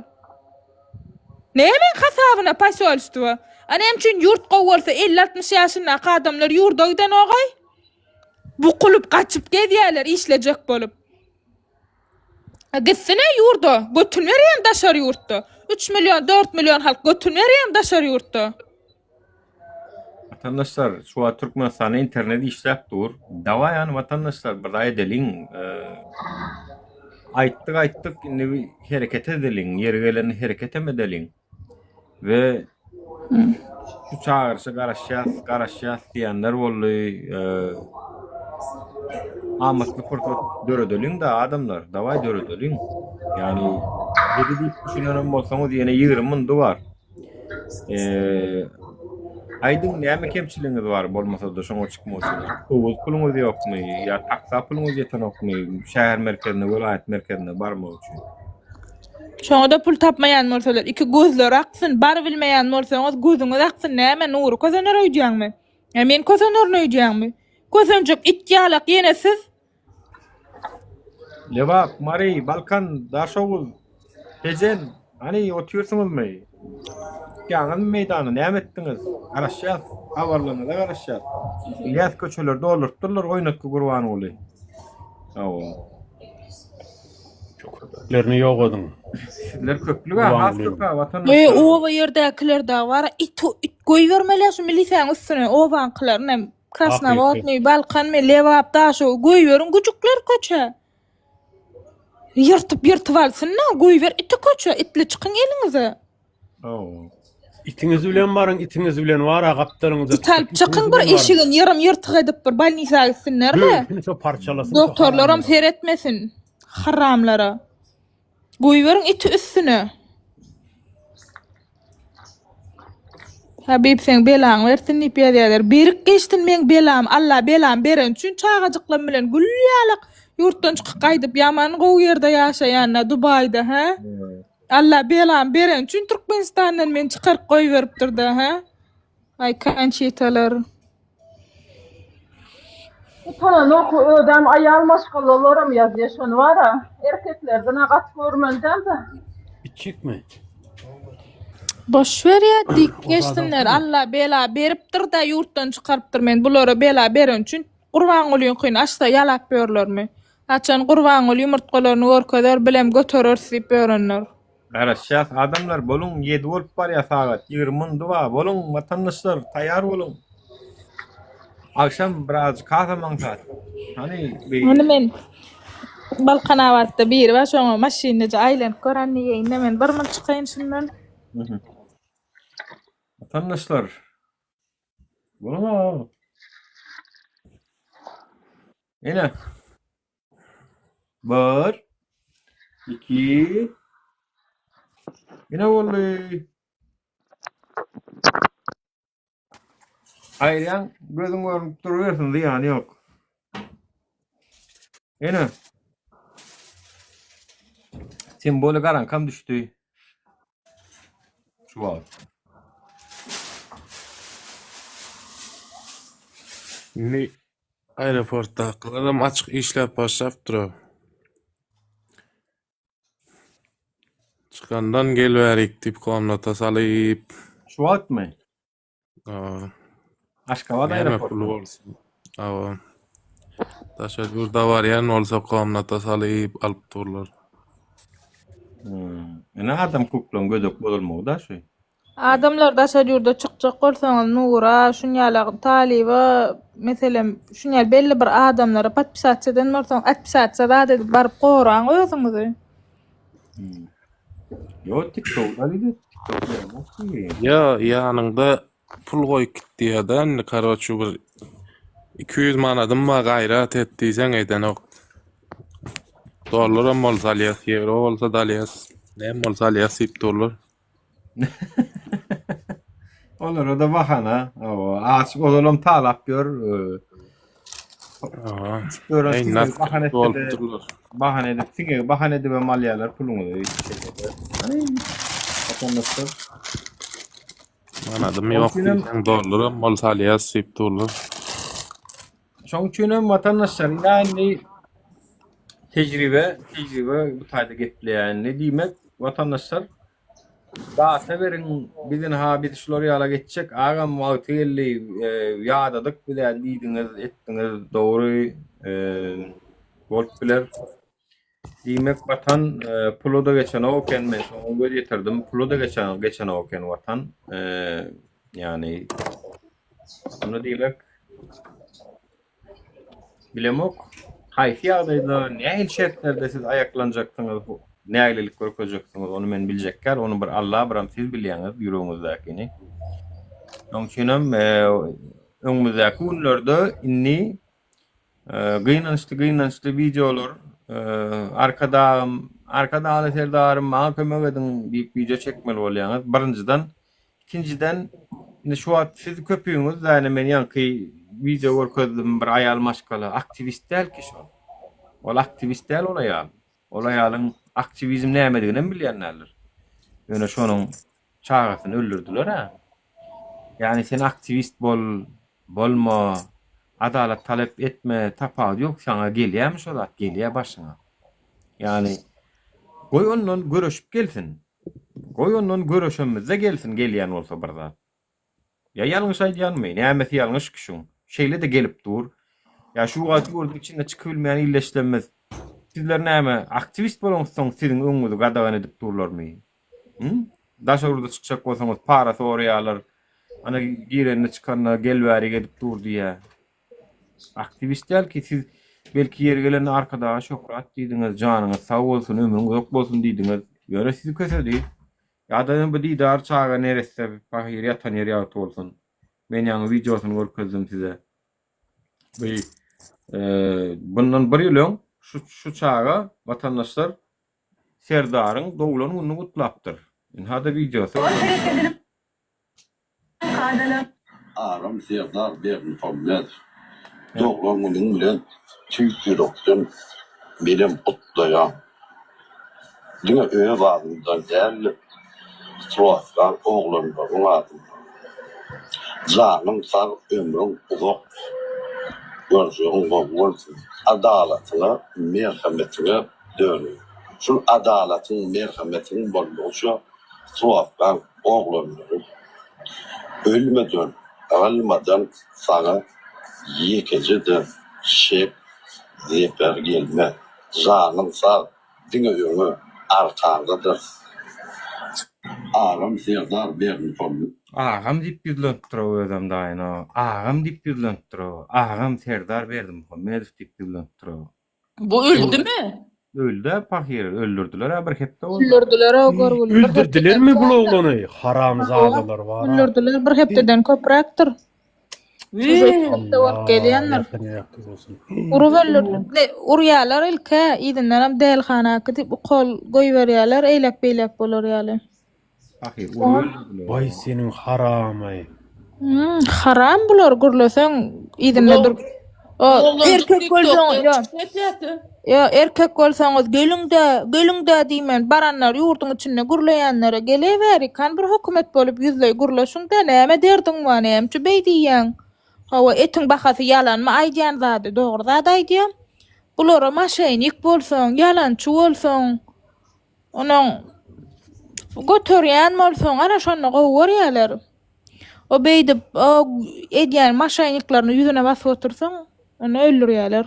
Nämeň hasabyna posolstwo? A näme üçin ýurt gowy bolsa 50-60 ýaşyndaky adamlar ýurda gidenogaý? Bukulyp gaçyp gezýärler işlejek bolup. Gitsine ýurda, götün berýän daşary ýurtda. 3 million, 4 million halk götün berýän daşary ýurtda. Watandaşlar, şu wagt Türkmenistanda internet işläp dur. Dawa ýany watandaşlar bir zat edeliň. Aýtdyk aýtdyk, indi hereket edeliň, ýeri gelende hereket hem edeliň. We şu çagyryşa garaşýas, garaşýas diýenler boldy. Amatly pursat döredeliň-de adamlar, dawaý döredeliň. Ýagny ýedi diýip düşünenem bolsaňyz ýene 20 mundy bar. Eee, aýdyň näme kemçiligiňiz bar bolmasa-da şoňa çykmak üçin? Awtobus puluňyz ýokmy ýa taksa puluňyz ýetenokmy şäher merkezine, welaýat merkezine barmak üçin? Şoňa-da pul tapmaýan bolsalar, iki gözleri aksyn, barybilmeýän bolsaňyz gözüňiz aksyn, näme Nury kösener öýdýäňmi? Ýa men kösenerin öýdýäňmi? Kösenjek it ýalak ýene siz. Lebap, Mary, Balkan, Daşoguz, Tejen, hany otyrsyňyzmy? Çykýaňyzmy meýdana, näme etdiňiz? Garaşýas, habarlaryňyza garaşýas. Bilýäs köçeleri doldurypdyrlar oýnatgy Gurbanguly. Hawa. Şu köpeklerini ýok ediň. Sizler köplüg-ä, has Gurbangulynyň. köp-ä Eý, watandaşlar. oba ýerdäkiler dagy bar-a, it it goýbermeli şu milisäň üstüne, obaňkylaryny hem. Krasnowodnyý, Balkanmy, Lebap, Daşoguz, goýberiň güjükleri köçä. Ýyrtyp ýyrtyp alsyn-da, goýber iti köçä, itli çykyň eliňize. Itiňiz bilen baryň, itiňiz bilen bar-a gapdalyňyzda It alyp çykyň bir eşigini ýyrym ýyrtyk edip bir bolnisa gitsinler-de. Bölsün şo parçalasyn şo Doktorlaram haramlary. seretmesin haramlara. Goýberiň iti üstüne. Habib seň belaňy bersin diýip ýazýarlar. Berik geçsin meň belam. Allah belam beren üçin çagajyklarym bilen gül ýalak ýurtdan çykyp gaýdyp ýaman gowy ýerde ýaşaýan-da Dubaýda hä? Allah belam beren üçin Türkmenistandan meni çykaryp goýberipdir-de hä? Aý Konçitalar. Utananok özem aýal maşgalalaram ýazýa şony bara erkeklerden-ä gaty görmeli dälde. Içjekmi? Boş berýä diýip geçsinler Alla bela beripdir-da ýurtdan çykarypdyr men bulara bela beren üçin Gurbangulyňkyny açsa ýalap ýörlermi? Haçan Gurbanguly ýumurtgalaryny görkezer bilem götereris diýip ýörenler. Garaşýas adamlar boluň ýedi bolup barýa sagat 20 mundy bar boluň watandaşlar taýýar boluň agşam birazjyk hasam aňsat hany bir Hany men Balkanabatda biri bar şoňa maşyndaja aýlanyp gören diýeýin-de men bir mün çykaýyn şundan. Watandaşlar boluň Ine. Bir. 2 Ine boldy. Aýyrýaň, gözüň görünip durubersin, zyýany ýok. Ine. Simboly garaňkam düşdi. Şu wagt. Indi aeroportdakylaram açyk işläp başlapdyr. Çykandan gel bärik diýip komnata salyp. Şu wagtmy? Hawa. Aşgabat Näme aeroporty. puly bolsun. Hawa. Daşary ýurda barýan bolsa komnata salyp alyp durlar. Hmm. Ine adam hukuklaryň gödek bozulmagy da şu. Adamlar daşary ýurda çykjak bolsaňyz Nura, şunýala Talyba, meselem, şunýaly belli bir adamlara podpisatsa eden bolsaňyz, otpisatsa zat edip baryp goraň özüňizi. Ýok, TikTok-da diýdi. TikTok berenok diýdi. Ýa ýanyňda pul goýup git diýýär-de indi karoçe bir 200 manadym bar gaýrat et diýseň edenok. Dollaram bolsa alýas, ýewro bolsa-da alýas, näme bolsa alýas diýip durlar. Olara da bahana. Hawa, aç ozalam talap ýör. Aha. Ýören Ey, siňegi nasıl bahana bolup etse-de, durlar. bahana edip, siňegi bahana edip hem alýarlar puluňyzy. Şeýle-de. Ay, vatandaşlar. Manadym Şoň ýok üçinem diýseň dollaram bolsa alýas diýip durlar. Şoň üçinem vatandaşlar ina indi tejribe, tejribe bu taýda gepleýär indi. Diýmek, vatandaşlar Data beriň biz ynha biz şular ýala geçjek agam wagty geldi ýadadyk bizä diýdiňiz etdiňiz dogry bolup biler diýmek watan pula-da geçenok eken men şoňa göz ýetirdim pula-da geçen geçenok eken watan ýagny onda diýmek Bilemok, haýsy ýagdaýda, nähili şertlerde siz aýaklanjaksyňyz, nägilelik görkezjeksiňiz, ony men biljek däl, ony bir Alla, biram siz bilýäňiz ýüregiňizdäkini. Şonuň üçinem öňümizdäki günlerde indi gynançly-gynançly wideolar, Arkadagym, Arkadagly Serdarym maňa kömek ediň diýip wideo çekmeli bolýaňyz. Birinjiden, Ikinjiden, indi şu wagt siz köpüňiz, ýagny men ýaňky wideo görkezdim, bir aýal maşgala, aktiwist däl ki şol. Ol aktiwist däl ol aýal. Ol aýalyň aktiwizm nämediginem bilýän däldir. Ýöne şonuň çagasyny öldürdiler-ä. Ýagny sen aktiwist bol, bolma, adalat talap etme, tapawudy ýok, saňa gelýärmi şo zat, gelýär başyňa. Ýagny goý ondan göreşip gelsin. Goý ondan göreşemizde gelsin gelýän bolsa bir zat. Ýa ýalňyş aýdýanmy? Nämesi ýalňyş ki şuň? Şeýle-de gelip dur. Ýa şu wagt ýurduň içinde çykybilmeýän ildeşlerimiz sizler näme aktiwist bolaňyzsoň siziň öňüňizi gadagan edip durlarmy? Hü? Daşary ýurda çykjak bolsaňyz para soraýarlar. Ana girende çykanda gel bärik edip dur diýýär. Aktiwist däl ki siz belki ýeri gelende Arkadaga şöhrat diýdiňiz, janyňyz sag bolsun, ömrüň uzak bolsun diýdiňiz. Ýöne sizi kösedi. Ýa-da bu Didar çaga neresse pahyr ýatan ýeri ýagty bolsun. Men ýaňy wideosyny görkezdim size. Bu bundan bir ýyl öň şu şu çaga watandaşlar Serdaryň doglan gününi gutlapdyr. Ynha-da wideosy. Agam Serdar Berdimuhamedow doglan günüň bilen tüýs ýürekden menem gutlaýan. Diňe öz adymdan dälde Tuwakdan oglanlaryň adyndan. Janyň sag ömrüň uzak görjegiň gowy bolsun. Adalatyňa merhemetiňe döneýin. Şul adalatyň merhemetiň boldugyça Tuwakdan oglanlary ölmeden, yrylmadan saňa ýekeje-de şek, zeper gelmez. Janyň sag, diňe öňe, arkaňdadyrys. Agam Serdar Berdimuhamedow. Agam diýip ýüzlenipdir-ow özem daýyna. Agam diýip ýüzlenipdir-ow. Agam Serdar Berdimuhamedow diýip ýüzlenipdir-ow. Bu öldümi? Öldä pahyr öldürdiler-ä bir hepde boldy. Öldürdiler-ow görgüli. Bir hepdeden Öldürdilermi bul kändir. oglany? Haramzadalar Hawa, bar-a. öldürdiler bir hepdeden köpräkdir. Şeýle bolup gelýändir. Urup öldür. Urýarlar ilk-ä, yzyndanam dälihana äkidip ukol goýberýärler, eýläk-beýläk bolar ýaly. Pahyr urup öldürdüler. Waý seniň haramaý. Hmm, haram bular gürleseň yzynda durup. O erkek bolsaň, ýa. Ýa erkek bolsaňyz geliň-de, geliň-de diýmän baranlar ýurduň içinde gürleýänlere geleweri, kan bir hökümet bolup ýüzleý gürleşiň-de, näme derdiň bar, näme üçin beý diýýäň? Hawa, etiň bahasy ýalanmy aýdýan zady, dogry zat aýdýa. Bulara maşenik bolsaň, ýalançy bolsaň, onuň göterýän bolsaň, ana şonda gowy görýärler. O beýdip, o edýän maşeniklerini ýüzüne basyp otursaň, onda öldürýärler.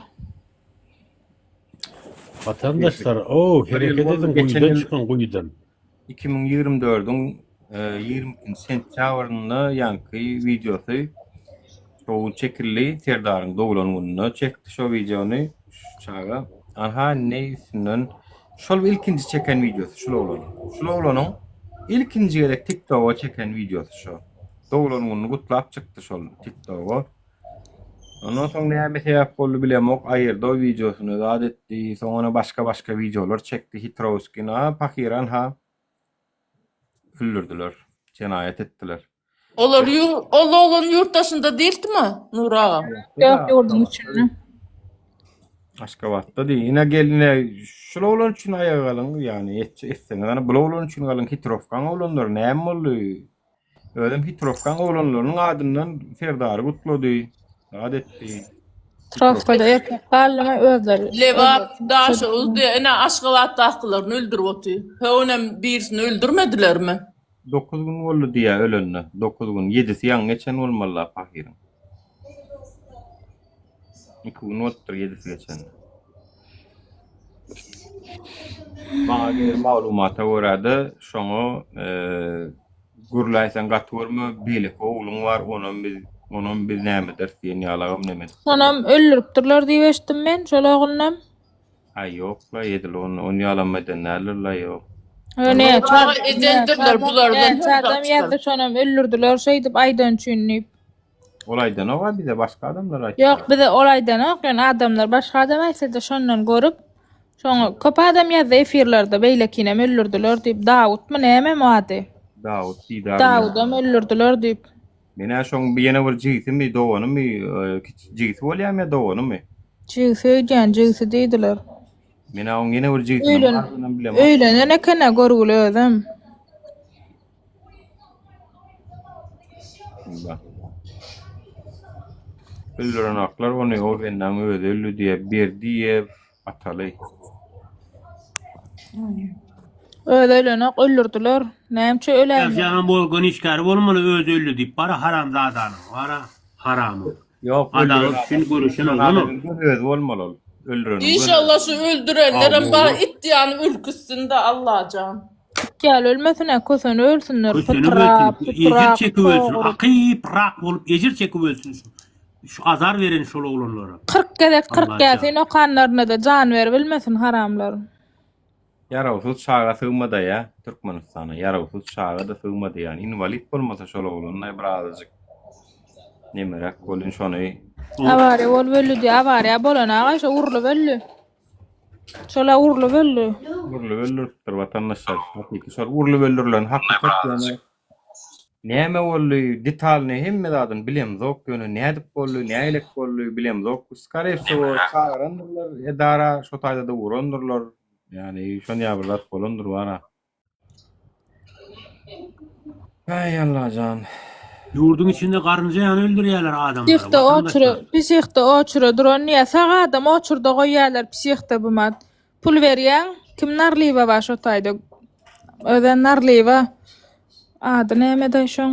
Watandaşlar, o hereket ediň, guýudan çykyň, guýudan. 2024-iň 22-nji sentýabrynda ýaňky wideosy şo gün çekildi. Serdaryň doglan gününde çekdi şo wideony şu çaga. Anha indi üstünden şol ilkinji çeken wideosy şul oglanyň. Şul oglanyň ilkinji gezek TikToka çeken wideosy şo. Doglan gününi gutlap çykdy şol TikToka. Ondan soň näme sebäp boldy bilemok, aýyrdy o wideosyny, zat etdi, soň ony başga-başga wideolar çekdi, Hitrowskini, a pahyran ha öldürdiler, jenaýat etdiler. Olar ýur, ol oglan ýurt daşynda diýildimi, Nury aga? Ýok, ýurduň içinde. Aşgabatda diý. Ine geline şul oglan üçin aýaga galyň, ýagny etseňiz ana bul oglan üçin galyň, Hitrowkaň oglanlary näme boldy? Özem Hitrowkaň oglanlarynyň adyndan Serdary gutlady. Zat etdi. Hitrowkada erkek galdymy özleri. Lebap, Daşoguz diýe ine Aşgabatdakylaryny öldürip otyr. Höwnem birisini öldürmedilermi? Dokuz gün boldy diýýä ölenine. Dokuz gün. Ýedisi ýaňy geçen bolmaly-la pahyryň. Iki gün bolupdyr ýedisi geçenine. Maňa gelen maglumata görä-de, şoňa gürläýseň gaty görme, beýleki ogluň bar, onam biz, onam biz näme ederis diýen ýalagam neme edipdirler. Şonam öldüripdirler diýip eşitdim men, şol oglunam. Aý ýok-la, edil ony, ony ýalam eden däldir-la, ýok. Ö, näçe Aga edendirler bulardan näçe adam ýazdy şonam öldürdiler şeýdip aýdan üçin diýip. Ol aýdanok-a bize, başga adamlar aýtdy. Ýok, bize ol aýdanok, ýöne adamlar başga adam aýtsada şondan görüp, şoňa köp adam ýazdy efirlerde beýlekinem öldürdiler diýip, Dawutmy nämemi ady? Dawut Didar. Dawudam öldürdiler diýip. Men-ä şoň ýene bir jigisimi, doganymy, kiçi jigisi bolýarmy ýa doganymy? Jigisi öýdýän, jigisi diýdiler. Men-ä oň ýene bir jigisiniň Öýlen, barlygynam bilemok. öýlenen eken-ä görgüli özem. Öldürenoklar ony, o bendäň özi öldi diýýär, Berdiýew Ataly. Özi ölenok, öldürdiler. Näme üçin öläýmeli? Ýazýanam organ işgäri bolmaly özi öldi diýip bara haramzadanyň bara haramyň. Ýok Adalat üçin göreşen oglanok. Özi bolmaly ol. Öldüreniň. Inşallah şu öldürenlerem bara it ýaly ürkütsinde Allajan. It ýaly ölmesin-ä, köseni ölsünler. Kösenip Pytrap, ölsün, ejir pytrap, çekip ölsün, soguryp. akyp-rak bolup ejir çekip ölsün şu şu azar beren şol oglanlara. 40 gezek 40 Allajan. ýasin okanlarynada jan beribilmesin haramlar. Ýarawsyz çaga sygmadaýa Türkmenistana ýarawsyz çaga-da sygmady ýani inwalid bolmasa şol oglan birazajyk nemeräk bolyn şony Awariýa bolup öldi diýýär. Awariýa bolan aga şo urlup öldi. Şola urlup öldi. Urlup öldüripdir watandaşlar. Hakyky şol urlup öldürilen hakykat ýöne näme boldy detalyny hemme zadyny bilemzok ýöne nädip boldy nägilek boldy bilemzok skoree wsego çagyrandyrlar edara şo taýda-da urandyrlar ýani şonýa bir zat bolandyr bara. Aý Allajan. Ýurduň içinde garynja ýaly öldürýärler adamlary Psihde oçura, watandaşlar. psihde oçura duran diýýär. Sag adam oçurda goýýarlar psihde bu mat. Pul berýäň, kim Narlyýewa bar şo taýda. Özem Narlyýewa. Ady nämedaý şoň?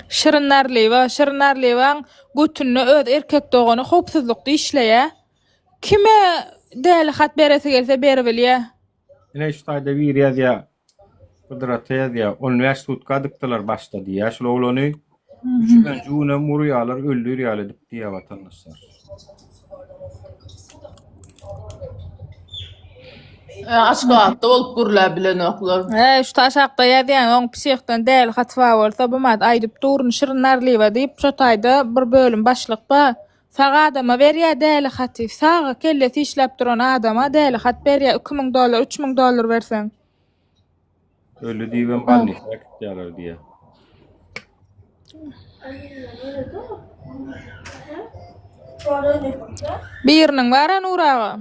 Şirin Narlyýewa, Şirin Narlyýewaň götünde öz erkek dogany howpsuzlykda işleýär. Kime däli hat beresi gelse beribilýär. Ine şu taýda biri ýazýar. Gydrata ýazýar. 15 sutka dykdylar başda diýýär şul oglany. Üçünji günem urýarlar, öldür ýaly edip diýýär watandaşlar. Aşgabatda bolup gürläp bilenoklar. He, şu aşakda ýazýan oň psihden däli haty bar bolsa bu mat aýdyp durun Şirin Narlyýewa diýip şo taýda bir bölüm başlyk bar. Sag adama berýä däli haty. Sag kellesi işläp duran adama däli hat berýä 2000 dollar 3000 dollar berseň. Öldi diýibem bolnisa äkitýärler diýýär. Biriniň bar-a Nur aga.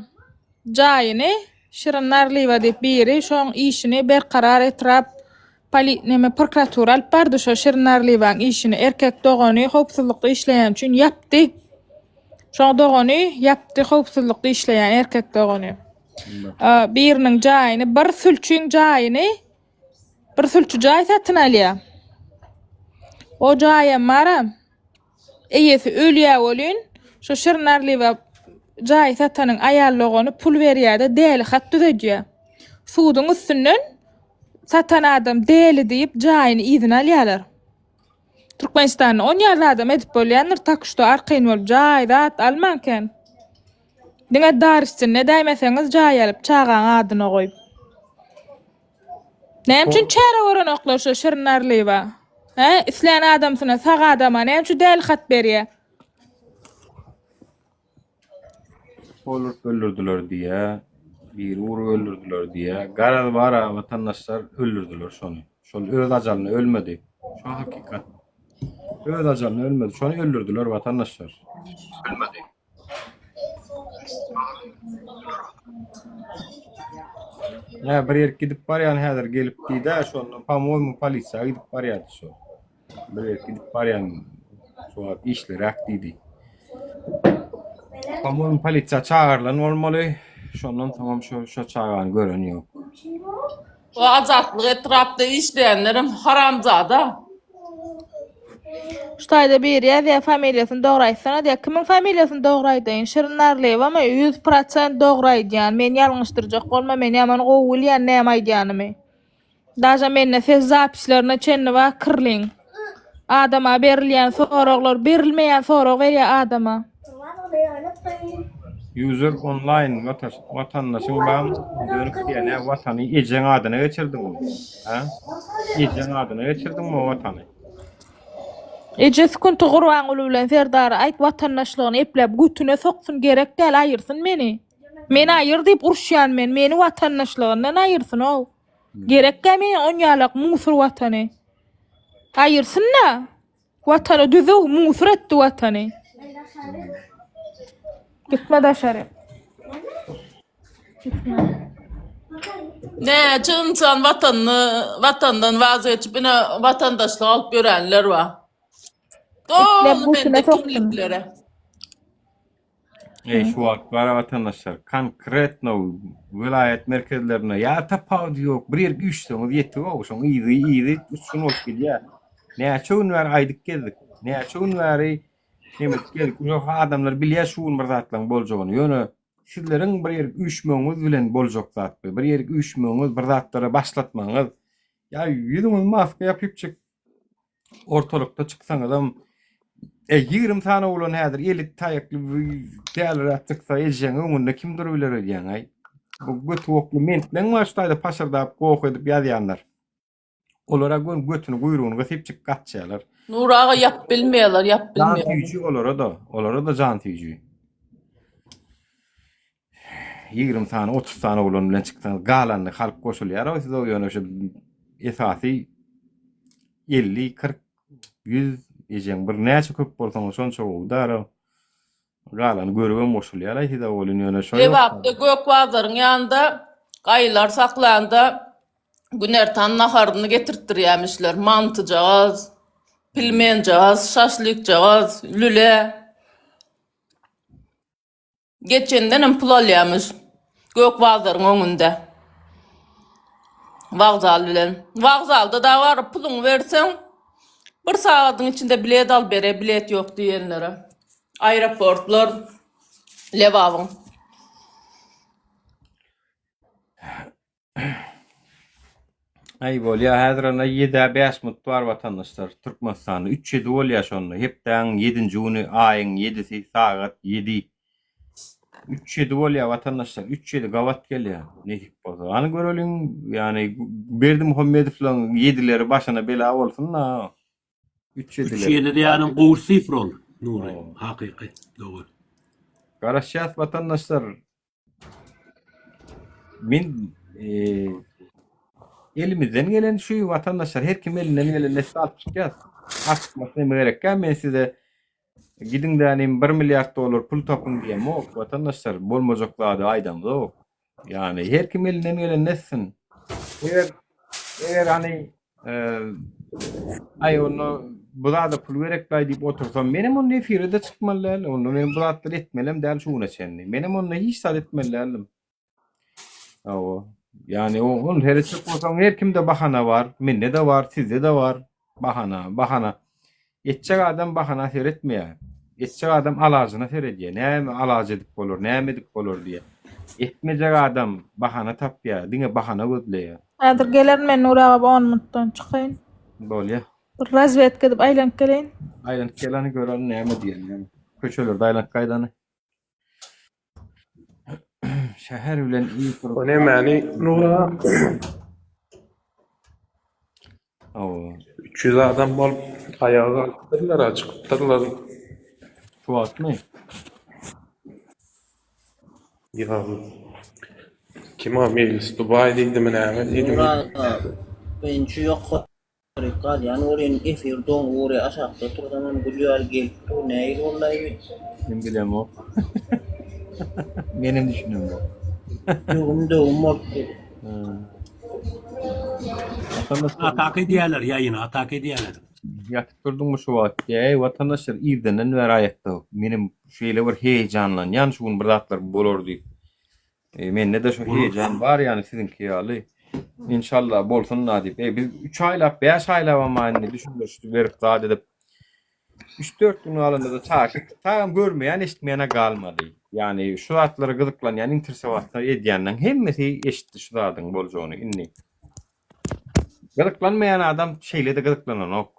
Jaýyny Şirin Narlyýewa diýip biri şoň işini Berkarar etrap poli neme prokuratura alyp bardy şo Şirin Narlyýewaň işini erkek dogany howpsuzlykda işleýän üçin ýapdy. Şoň dogany ýapdy howpsuzlykda işleýän erkek dogany. Biriniň jaýyny bir sülçüň jaýyny bir sülçi jaý satyn alýar. O jaýam bar-a. Eýesi ölýär welin, şo Şirin Arlyýewa jaý satanyň aýal dogany pul berýär-de, däli hat düzedýär. Suduň üstünden satan adam däli diýip, jaýyny yzyna alýarlar. Türkmenistanda on ýaly adam edip bolýandyr, tak şto arkaýyn bolup jaý zat almaň kän. Diňe dar üstünde edäýmeseňiz jaý alyp çagaň adyna goýup. Näme üçin çäre görenoklar şo Şirin Narlyýewa? Hä, islän adamsyna, sag adama näme üçin däli hat berýä? Hol urup öldürdiler diýýä, biri urup öldürdiler diýýä. Garaz bar-a watandaşlar öldürdiler şony. Şol öz ajalyna ölmedi. Şo hakykat. Öz ajalyna ölmedi. Şony öldürdiler watandaşlar. Ölmedi. Hä, bir ýerik gidip barýan häzir gelip diýdä, şonda po-moýmu polisiýa gidip barýardy şo. Bir ýerik gidip barýan şu wagt işliräk diýdi. Po-moýmu polisiýa çagyrylan bolmaly. Şondan soňam şo şo çagany gören ýok. O Azatlyk etrapda işleýänlerem haramzada. Şu taýda biri ýazýar familiýasyny dogry aýtsana diýýär. Kimiň familiýasyny dogry aýdaýyn? Şirin Narlyýewamy? 100% dogry aýdýan. Meni ýalňyşdyrjak bolma, men ýaman gowy bilýän näme aýdýanymy. Daže mende ses zapislerine çenli bar kirliň. Adama berilýän soraglar berilmeýän sorag berýär adama. User online watandaşyň bam dönük diýýär nä watany ejeň adyna geçirdiňmi hä ejeň adyna geçirdiňmi o watany. Ejesi Kunty Gurbanguly bilen Serdara aýt watandaşlygyny epläp götüne soksun gerek däl aýyrsyn meni. Meni aýyr diýip uruşýan men meni watandaşlygyndan aýyrsyn-ow. Gerekgä meni onýalak musur watany. Aýyrsyn-da. Watany düzüw musur etdi watany. Gitme daşary. Gitme. Näçe ynsan watanyny watandan wazgeçip ine watandaşlyk alyp ýörenler bar. Etlep Doly götüne mende soksun. kimliklere. Eý şu wagt bara watandaşlar konkretno welaýat merkezlerinde ýa tapawudy ýok bir ýerik üýşseňiz ýetik-ow şoň yzy yzy uçgun bolup gidýär. Näçe gün bäri aýdyp gezdik. Näçe gün bäri neme edip gezdik. Ýok adamlar bilýär şu gün bir zatlaryň boljagyny. Ýöne sizleriň bir ýerik üýşmegiňiz bilen boljak zat bu. Bir ýerik üýşmegiňiz, bir zatlara başlatmagyňyz. Ýa ýüzüňizi maska ýapypjyk Ortalykda çyksaňyzam e 20 sany oglan häzir eli taýakly däliräk çyksa ejeňiň öňünde kim durup biler öýdýäň-aý? Bu göti okly mentleň bar şu taýda paşyrdap goh edip ýazýanlar. Olara gön götüni guýrugyny gysypjyk gaçýarlar. Nury aga ýapyp bilmeýärler, ýapyp Jan bilmeýärler. süýji olara-da, olara-da jan süýji. 20 sany, 30 sany oglan bilen çyksaňyz galanyny halk goşulýar-ow size ýöne şu esasy 50, 40, 100 ejeň bir näçe köp bolsaňyz şonça gowy dara. Galany görübem goşulýar-aý size welin ýöne şo ýok. Lebapda gök bazaryň ýanynda gaýylar saklanda günertan naharyny getirtdirýämişler. Mantyjagaz, pilmenjagaz, şaşlykjagaz, lüle. Geçendenem pul alýamyş. Gök bazaryň öňünde. Wokzal bilen. Wokzalda da baryp puluňy berseň, bir sagadyň içinde bilet al bere, bilet ýok diýenlere. Aeroportlar Lebabyň. Aý bolýa häzir onda ýedä bäş minut bar watandaşlar Türkmenistanda üç ýedi bolýa şonda hepdäň ýedinji güni aýyň ýedisi sagat ýedi. 3 7 bolýar watandaşlar. 3 7 gabat gelýär. Nesip bolsa. Hany göreliň, ýani Berdimuhamedowlaryň ýedileri başyna bela bolsun-da. 3 3 7-leri. 7 diýýäniň gowy sifr ol, Nury. Hakyky, dogry. Garaşýas watandaşlar. Men e, elimizden gelen şu watandaşlar her kim elinden gelen etse alyp çykýas. Artykmaç neme gerekkä men size gidiň dänim 1 milliard dollar pul tapyň diýemok watandaşlar bolmajak zady aýdamzok. Ýani her kim elinden gelen etsin. Eger eger hani Aý onda bu zada pul gereklaý diýip otursam, menem onda efire-de çykmaly däl, onda men bu zatlary etmelem däl şu güne çenli. Menem onda hiç zat etmeli däldim. Hawa. Ýani ol hereçek bolsaň her kimde bahana bar, mende-de bar, sizde-de bar bahana, bahana. Etjek adam bahana seretmeýär. Etjek adam alajyna seredýär. Näme alaç edip bolar, näme edip bolar diýýär. Etmejek adam bahana tapýar, diňe bahana gözleýär. Häzir gelerin men Nury aga bir on minutdan çykaýyn. Bolýa. Bir razwedka edip aýlanyp geleýin. Aýlanyp gel hany göreli näme diýen. Köçelerde aýlanyp gaýdany. Şäher bilen iý turup. O nämäni Nura? Hawa. 300 adam bolup aýaga galypdyrlar, çykypdyrlar. Şu wagtmy? Ýa kim o Mejlis Dubaý diýdimi näme diýdimi? Nura men şu ýokaryk galýan welin efir doňup urýa aşakda otursamam gül ýaly gelip dur nähili boldaý bi? Men bilemok. Menem düşünemok. Döwüm döwüm bolup dur. Atak edýärler ýaýyna atak edýärler. Ýatyp durduňmy şu wagt? Eý watandaşlar irdenden bäri aýakda. Menem şeýle bir heýjanlanýan şu gün bir zatlar bolar diýip. E, mende-de şu heýjan bar ýany siziňki ýaly. Inşallah bolsun da diýip. E, biz 3 aýlap, 5 aýlap hem indi düşündiriş berip zat edip 3-4 gün galanda-da çaşyp, tagam görmeýän, eşitmeýäne galmady. Ýani şu zatlara gyzyklanýan, interesowatsa edýänleň hemmesi eşitdi şu zadyň boljagyny indi. Gyzyklanmaýan adam şeýle-de gyzyklananok.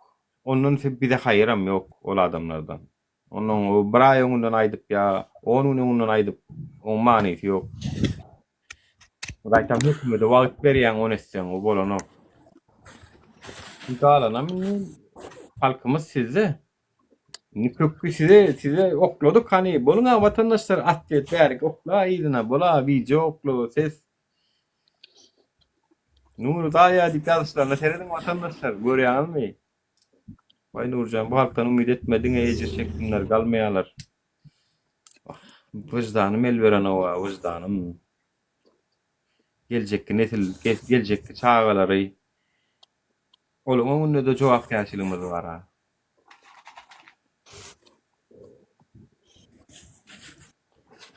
Ondan bize haýyram ýok ol adamlardan. Onuň bir aý öňünden aýdyp ýa on gün öňünden aýdyp, oň manysy ýok. Gaýtam hökümede wagt berýäň ony etseň, o bolanok. Galanam indi halkymyz sizde. Indi pökgi size, size okladyk hany, boluň-a watandaşlar atwet bärik okla yzyna, bola wideo okla, ses. Nury daýa diýip ýazyşlaryna serediň watandaşlar, görýäňizmi? Waý Nurjan bu halkdan umyt etme diňe ejir çeksinler galmaýalar. Ah, wyždanym el berenoga wyždanym. Geljekki nesil geljekki çagalary olaň öňünde-de jogapkärçiligimiz bar-a.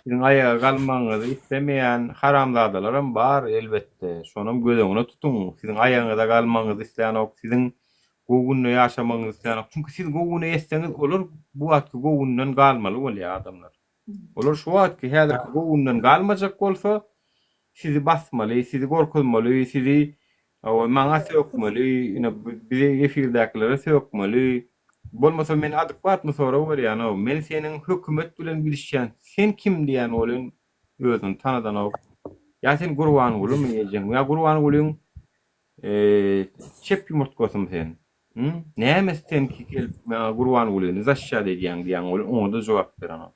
Siziň aýaga galmagyňyzy islemeýän haramzadalaram bar, elbetde. Şonam göz öňüne tutuň. Siziň aýagyňyza galmagyňyzy islänok, siziň gowy günde ýaşamagyňyzy islänok. Çünki siz gowy güne ýetseňiz, olar bu wagtky gowy günden galmaly bolýar adamlar. Olar şu wagtky, häzirki gowy günden galmajak bolsa, sizi basmaly, sizi gorkuzmaly, sizi Hawa, maňa sökmeli, ine bize efirdäkilere sökmeli. Bolmasa men adekwatny sorag berýänow. Men seniň hökümet bilen gidişýän sen kim diýýän welin özüni tanadanok. Ýa sen Gurbangulymy ejeň ýa Gurbangulyň çep ýumurtgasymy sen? Näme sen ki gelip maňa Gurbangulyny zaşşat edýäň diýýän welin oňada jogap berenok.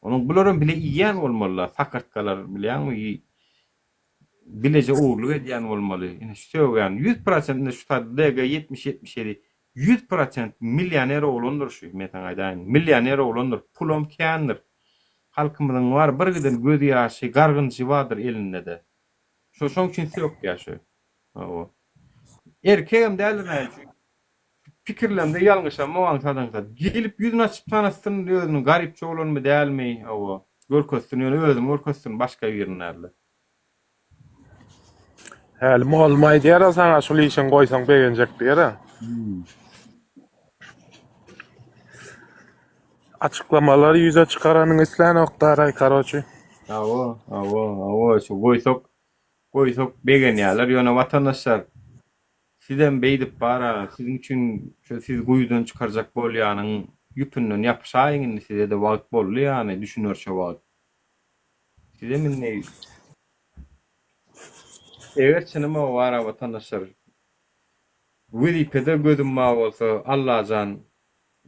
Onuň bularam bile iýýän bolmalylar sakyrtgalar bilýäňmi bileje ogurlyk edýän bolmaly. Ine şu sögýän 100% ine şu taýda DG 70 77 100% millioner oglandyr şu men saňa aýdaýyn. Millioner oglandyr. Pulam kändir. Halkymyzyň bar bir giden göz ýaşy, gargynjy bardyr elinde-de. Şo şoň üçin sökýär şu. Hawa. Erkegem däldir näme üçin. Pikirlemde ýalňyşamok aňsat-aňsat. Gelip ýüzüni açyp tanatsyn özüniň garypça oglanmy dälmi, hawa, görkezsin, ýöne özüni görkezsin, başga birini dälde. Häli mugallym aýdýar-a saňa şul işiňi goýsaň begenjek diýer-ä. Açyklamalary ýüze çykaranyňy islänok daraý karoçi. Hawa, hawa, hawa, şu goýsak, goýsak begenýärler, ýöne watandaşlar, Sizem beýdip bara, siziň üçin şu sizi guýudan çykarjak bolýanyň ýüpünden ýapyşaýyň indi sizede wagt boldy ýany düşünerçe wagt. Sizem indi eger çynym o bar watandaşlar wezipede gözüm bar bolsa Allajan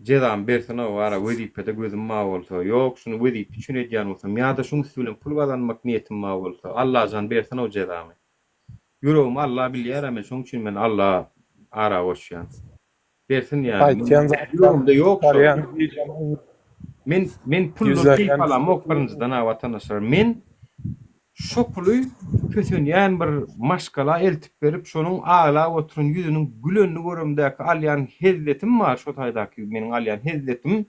jezamy bersin o bar wezipede gözüm bar bolsa ýok şuny wezipe üçin edýän bolsam ýa-da şuň üsti bilen pul gazanmak niýetim bar bolsa Allajan bersin o jezamy. Ýüregimi Alla bilýär-ä men şoň üçin men Alla ara goşýan. Bersin ýa. Aýtýan zatlaryň Ýüregimde ýok şol. çykarýan wideoň Men men puldan keýp ýüzlerden alamok birinjiden a watandaşlar. Men şo puly kösenýän bir maşgala eltip berip şonuň aglap oturan ýüzüniň gülenini göremdäki alýan hezzetim bar şo taýdaky meniň alýan hezzetim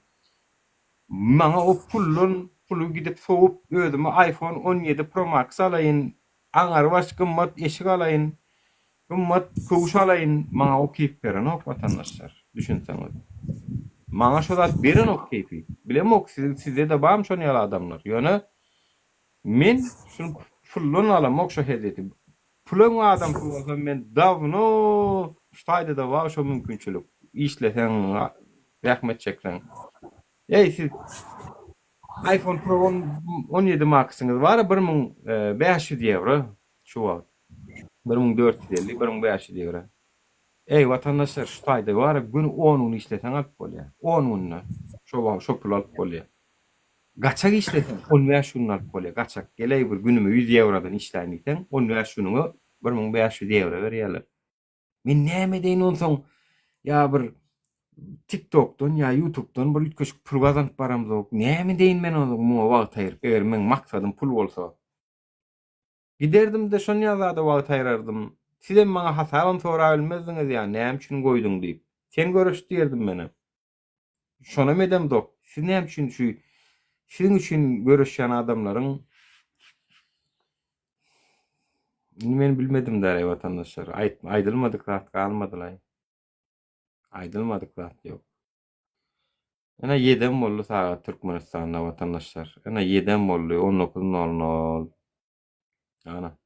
maňa o puldan puly gidip sowup özüme iPhone 17 Pro Max alaýyn Aňarbaş gymmat eşik alaýyn, gymmat köwüş alaýyn, maňa o keýp berenok watandaşlar, düşünseňiz. Maňa şo zat berenok keýpi. Bilemok sizde-de barmy şon ýaly adamlar. Ýöne men şuny puldan alamok şo hezzeti. Puluň adamsy bolsam men dawno şu taýda-da bar şo mümkinçilik. Işleseň, zähmet çekseň. Eý siz iPhone Pro 17 Max-yňyz bar 1500 ýewro şu wagt. 1450, 1500 ýewro. Eý watandaşlar şu taýda bar gün 10 gün işleseň alyp bolýar. 10 günde şo wagt şo puly alyp bolýar. Gaçak işleseň 15 günde alyp bolýar. Gaçak geleý bir günüme 100 ýewrodan işläýin diýseň 15 günüňe 1500 ýewro berýärler. Men näme edeýin onsoň ýa bir TikTokdan ýa YouTubedan bir üýtgeşik pul gazanyp baramzok. Näme edeýin men onsoň muňa wagt aýyryp, eger meň maksadym pul bolsa. Giderdim-de şon ýaly zada wagt aýyrardym. Sizem maňa hasabam sorabilmezdiňiz ýa näme üçin goýduň diýip. Sen göreş diýerdim menem. Şonam edemzok. Siz näme üçin şu siziň üçin göreşýän adamlaryň Indi men bilmedim däl watandaşlar. Aýt, aýdylmadyk zat galmadylaý. Aýdylmadyk zat ýok. Ene ýedem boldy sagat Türkmenistanda watandaşlar. Ene ýedem boldy 19:00. Ana.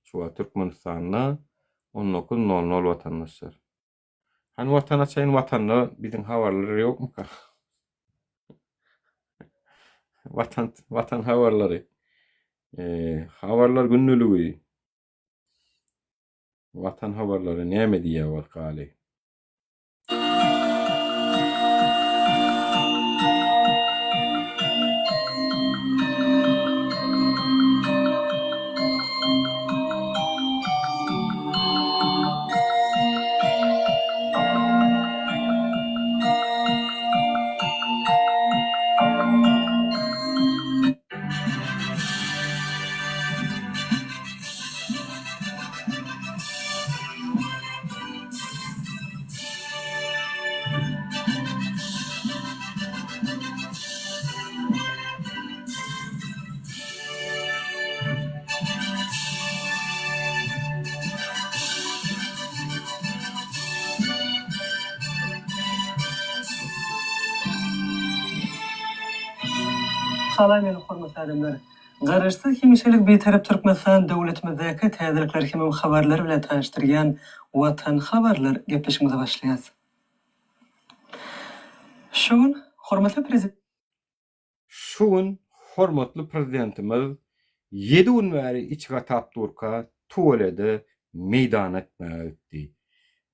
Şu wagt Türkmenistanda 19:00 watandaşlar. Hany watan açaýyn watanda biziň habarlar ýokmyka? Watan watan habarlary. Eee habarlar gündeligi. Watan habarlary näme diýýär wakaly? Salam meni hormatly adamlar! Garaşsyz hemişelik Bitarap Türkmenistan döwletimizdäki täzelikler hemem habarlar bilen tanyşdyrýan Watan habarlar gepleşigimize başlaýas. Şu gün hormatly Prezidentimiz. Şu gün hormatly Prezidentimiz ýedi gün bäri içi gatap durka tuwelede meýdana etmäge gitdi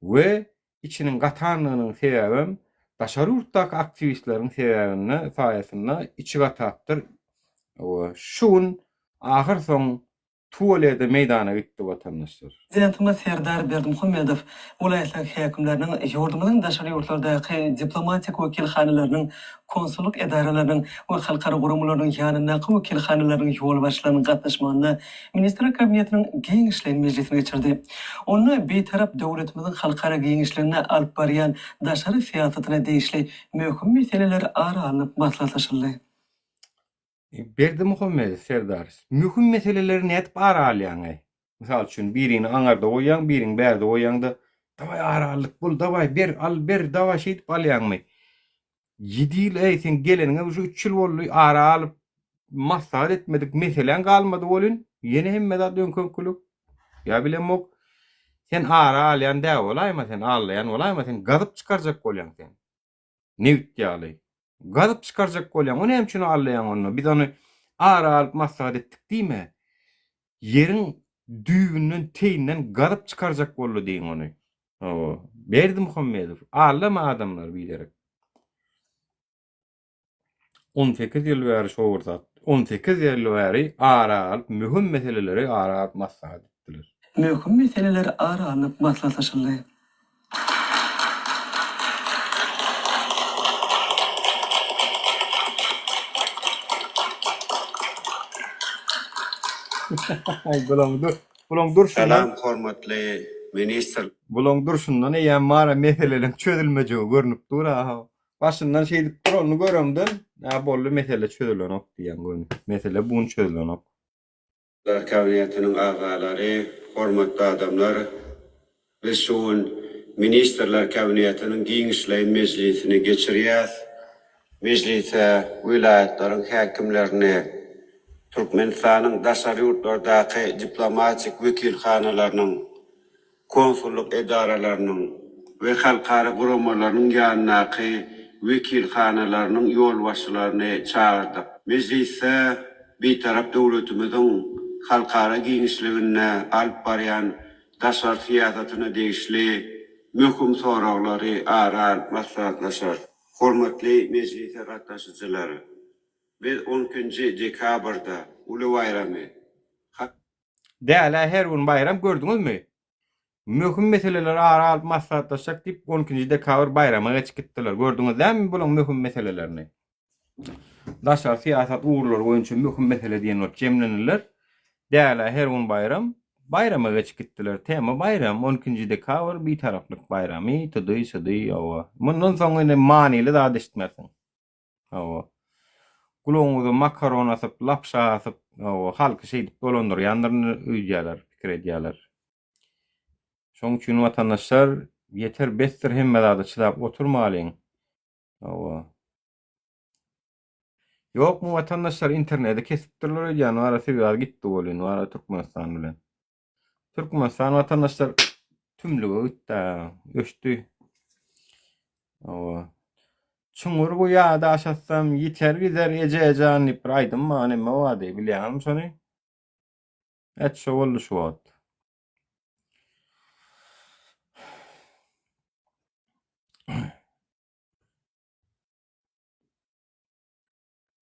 we içiniň gatanlygynyň sebäbem daşary ýurtdaky aktiwistleriň sebäbinde saýasynda içi gatapdyr we şu gün ahyr soň Tuwelede meýdana gitdi watandaşlar. Prezidentimiz Serdar Berdimuhamedow welaýatlaryň häkimleriniň, ýurdumyzyň daşary ýurtlardaky diplomatik wekilhanalarynyň, konsullyk edaralarynyň we halkara guramalarynyň ýanyndaky wekilhanalarynyň ýolbaşçylarynyň gatnaşmagynda Ministrler Kabinetiniň giňişleýin mejlisini geçirdi. Onda Bitarap döwletimiziň halkara giňişliginde alyp barýan daşary syýasatyna degişli möhüm meseleler ara alnyp maslahatlaşyldy. Berdimuhamedow Serdar, möhüm meseleleri nädip ara alýaňaý? Mysal üçin, birini aňarda goýýaň, birini bärde goýýaňda, dawaý ara aldyk, bol, dawaý ber, al, ber, dawaý şeýdip alýaňmy? Ýedi ýyl, eý, seň geleniňe uje üç ýyl boldy, ara alyp, maslahat etmedik meseläň galmady welin, ýene hemme zat öňki-öňkülik. Ýa bilemok, sen ara alýan däl bolaýma, sen aldaýan bolaýma, sen gazyp çykarjak bolýaň sen. Nebit ýaly. Gazyp çykarjak bolýaň. O näme üçin aldaýaň onda? Biz ony. Ara alyp maslahat etdik diýme. Ýeriň düýbünden teýinden gazyp çykarjak boldy diýiň ony. Hawa. Berdimuhamedow, aldama adamlary biderek. 18 ýyl bäri şo bir zat. 18 ýyl bäri ara alyp möhüm meseleleri ara alyp maslahat etdiler. Möhüm meseleler ara alnyp maslahatlaşyldy. Bulaň dur, bulaň durşundan. Salam hormatly ministr. Bulaň durşundan eýýäm bar-a meseleleň çözülmejegi görnüp dur-a. Başyndan şeýdip duranyny göreňden, Hä boldy mesele çözülenok diýýäň göni. Mesele bu gün çözülenok. Ler Kabinetiniň agzalary, hormatly adamlar! Biz şu gün Ministrler Kabinetiniň giňişleýin mejlisini geçirýäs. Mejlise welaýatlaryň häkimlerini, Türkmenistanyň daşary ýurtlardaky diplomatik wekilhanalarynyň, konsullyk edaralarynyň we halkara guramalarynyň ýanyndaky wekilhanalarynyň ýolbaşçylaryny çagyrdyk. Mejlisde Bitarap döwletimiziň halkara giňişliginde alyp barýan daşary syýasatyna degişli möhüm soraglary ara alyp maslahatlaşarys. Hormatly mejlise gatnaşyjylar! Biz on ikinji dekabrda uly baýramy, Dälä her gün baýram gördüňizmi? Möhüm meseleleri ara alyp maslahatlaşjak diýip on ikinji dekabr baýrama geçip gitdiler. Gördüňiz dälmi bulaň möhüm meselelerini? Daşary syýasat ugurlary boýunça möhüm mesele diýen bolup jemleniler. Dälä her gün baýram baýrama geçip gitdiler. Tema baýram on ikinji dekabr bitaraplyk baýramy tydy sydy hawa. Mundan soň indi manyly zat eşitmersiň. Hawa. Gulagyňyza makaron asyp, lapşa asyp, hawa, halky şeýdip dolandyrýandyryn öýdýärler, pikir edýärler. Şoň üçin watandaşlar, ýeter besdir hemme zada çydap oturmalyň. Hawa. Ýokmy watandaşlar interneti kesipdirler öýdýän, wara swýaz gitdi welin, wara Türkmenistan bilen. Türkmenistan watandaşlar tümlüge gitdi, öçdi. Hawa. Çuňňur guýa daş atsam, ýiter gider eje jan diýip bir aýdym bar, neme bardy, bilýäňizmi şony? Et şo boldy şu wagt.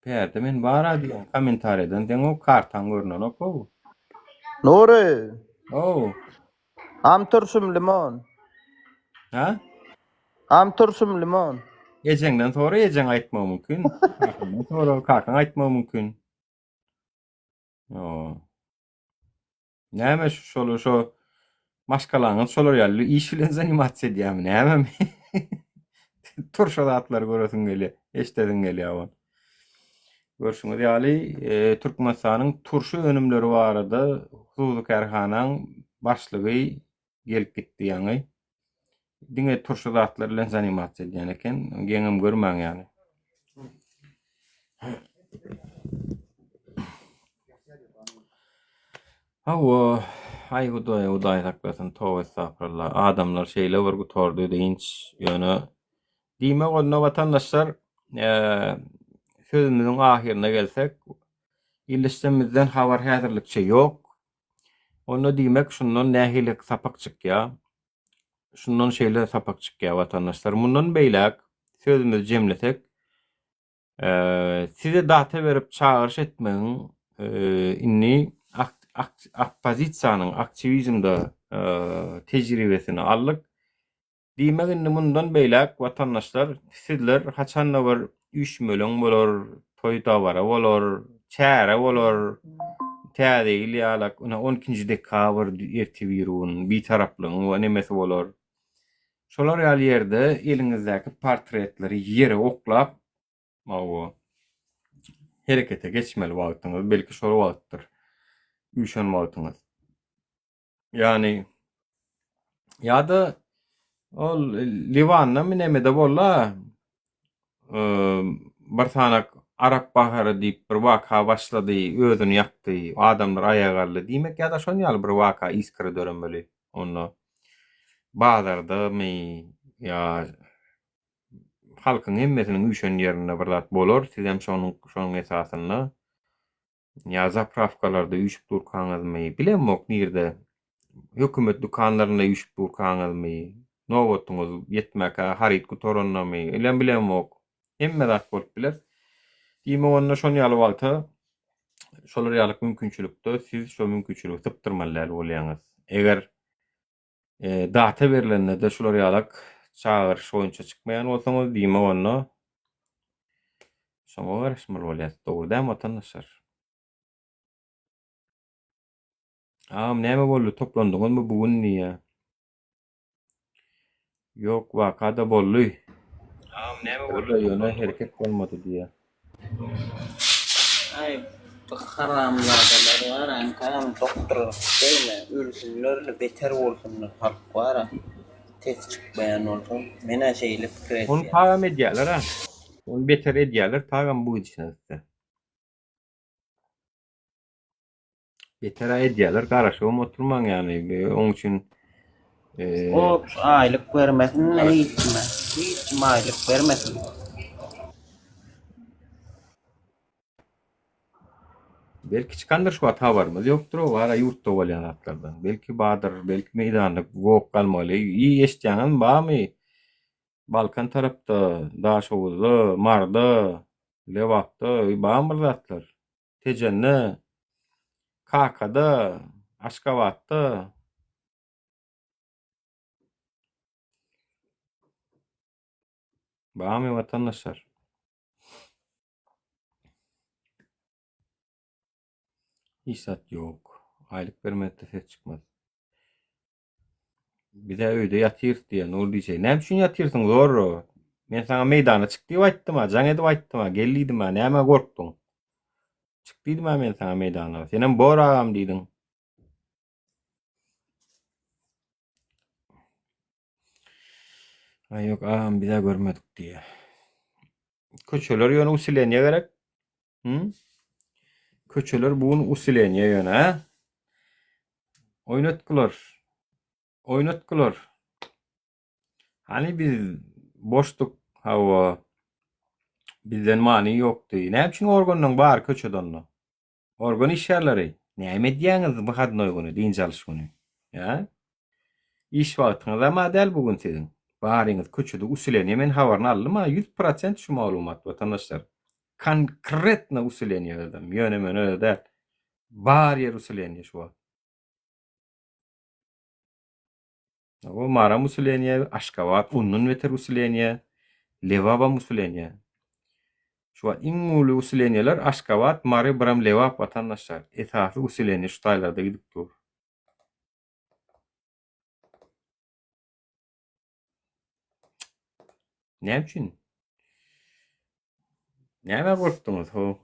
Perde men bara diýen kommentariýadan seň o kartaň görnenok how. Nury. Ow. Am turşum limon. Ha? Am turşum limon. Ejeňden sora ejeň aýtmagy mümkin. Kakaňdan sora kakaň aýtmagy mümkin. Ýo. Näme şu şol şo maşgalaňyz şolar ýaly iş bilen zanimatsiýa edýärmi nämemi? Turşa zatlary göresiň gelýär, eşidesiň gelýär ol. Görşüňiz ýaly, e, Türkmenistanyň turşy önümleri barada hususy kärhanaň başlygy gelip gitdi ýaňy. Diňe turşy zatlar bilen zanimatsiýa edýän eken. Geňem görmäň ýaly. Hawa, aý hudaý, hudaý saklasyn, toba estagfirullah. Adamlar şeýle bir gutardy dynç, ýöne diýmek onda watandaşlar, sözümiziň ahyryna gelsek, ildeşden bizden habar häzirlikçe ýok. Onda diýmek şundan nähili sapak çykýar? Şundan şeýle sapak çykýar watandaşlar. Mundan beýläk sözümizi jemlesek, size data berip çagyryş etmegiň indi oppozisiýanyň aktiwizmde tejribesini aldyk. Diýmek indi mundan beýläk watandaşlar sizler haçanda bir üýşmeleň bolar, toý dabara bolar, çäre bolar, täze ýyl ýalak, ine on ikinji dekabr ertir birigün bitaraplygyň we nemesi bolar. Şolar ýaly ýerde eliňizdäki portretleri ýere oklap, hawa, herekete geçmeli wagtyňyz belki şol wagtdyr. Üýşen wagtyňyz. Ýagny ýa-da ol Liwandamy nemede boldy-a, bir sanak Arap bahary diýip bir waka başlady, özüni ýakdy, adamlar aýaga galdy diýmek ýa-da şon ýaly bir waka iskra döremeli onda. Bazardamy ýa halkyň hemmesiniň üýşen ýerinde bir zat bolar, sizem şonuň şonuň esasynda. Ýa zaprawkalarda üýşüp durkaňyzmy, bilemok nirde, hökümet dükanlarynda üýşüp durkaňyzmy, nobatyňyz ýetmäkä haryt gutarandamy, ilem bilemok. Hemme zat bolup biler. Diýmek onda şon ýaly wagta şolar ýaly mümkinçilikde siz şo mümkinçiligi sypdyrmaly däl bolýaňyz. Eger data berlende-de şular ýalak çagyryş boýunça çykmaýan bolsaňyz, diýmek onda şoňa garaşmaly bolýas. Dogry dälmi watandaşlar? Agam näme boldy toplandyňyzmy bu gün diýýä. Ýok waka-da boldy. Agam näme boldy ýöne hereket bolmady diýýä. Aý bu haramzadalar bara entägem doktorlyk degme ölsünlerle beter bolsunlar halk bara sesi çykmaýan bolsa menä şeýle pikir Ony edýän. tagam edýäler-ä. Ony beter edýäler tagam bu gidişine gitse. Beter-ä edýäler garaşybam oturmaň ýagny oň üçin Ot aýlyk bermesin hiç kime. Hiç kime aýlyk bermesin. Belki çykandyr şu wagt habarymyz ýokdur o ara ýurtda bolýan zatlardan. Belki bardyr, belki meýdanda gok galmaly. I eşitýäňizmi barmy? Balkan tarapda, Daşoguzda, Maryda, Lebapda barmy bir zatlar? Tejende, Kakada, Aşgabatda. Barmy watandaşlar? Hiç zat ýok. Aýlyk bermezde ses çykmaz. Bize öýde ýatyrys diýen Nur diýse, näme üçin ýatyrsyň Zorro? Men saňa meýdana çyk diýip aýtdym-a, jaň edip aýtdym-a, gel diýdim-a, nämä gorkduň? Çyk diýdim-ä men saňa meýdana. Senem bor agam diýdiň. Aý ýok agam biz-ä görmedik diýýär. Köçeler ýöne usileniýe gerek. Hı? Köçeler bu gün usileniýe ýöne, hä? Oýnatgylar. Oýnatgylar. Hany biz boşduk, hawa. Bizden many ýokdy. Näme üçin organlaryň bary köçede onda? Organ işgärleri, näme edýäňiz wyhodnoý güni, dynç alyş güni? Hä? Iş wagtyňyzam-a däl bu gün siziň. Baryňyz köçede usileniýe men habaryny aldym-a, 100% şu maglumat watandaşlar. Konkretno usileniýe özem, ýöne-möne däl. Bar ýer usileniýe şu wagt. O Maram usileniýe, Aşgabat ondan beter usileniýe, Lebabam usileniýe. Şu wagt iň uly usileniýeler Aşgabat, Mary, biram Lebap watandaşlar. Esasy usileniýe şu taýlarda gidip dur. Näme üçin? Nämä gorkduňyz ho?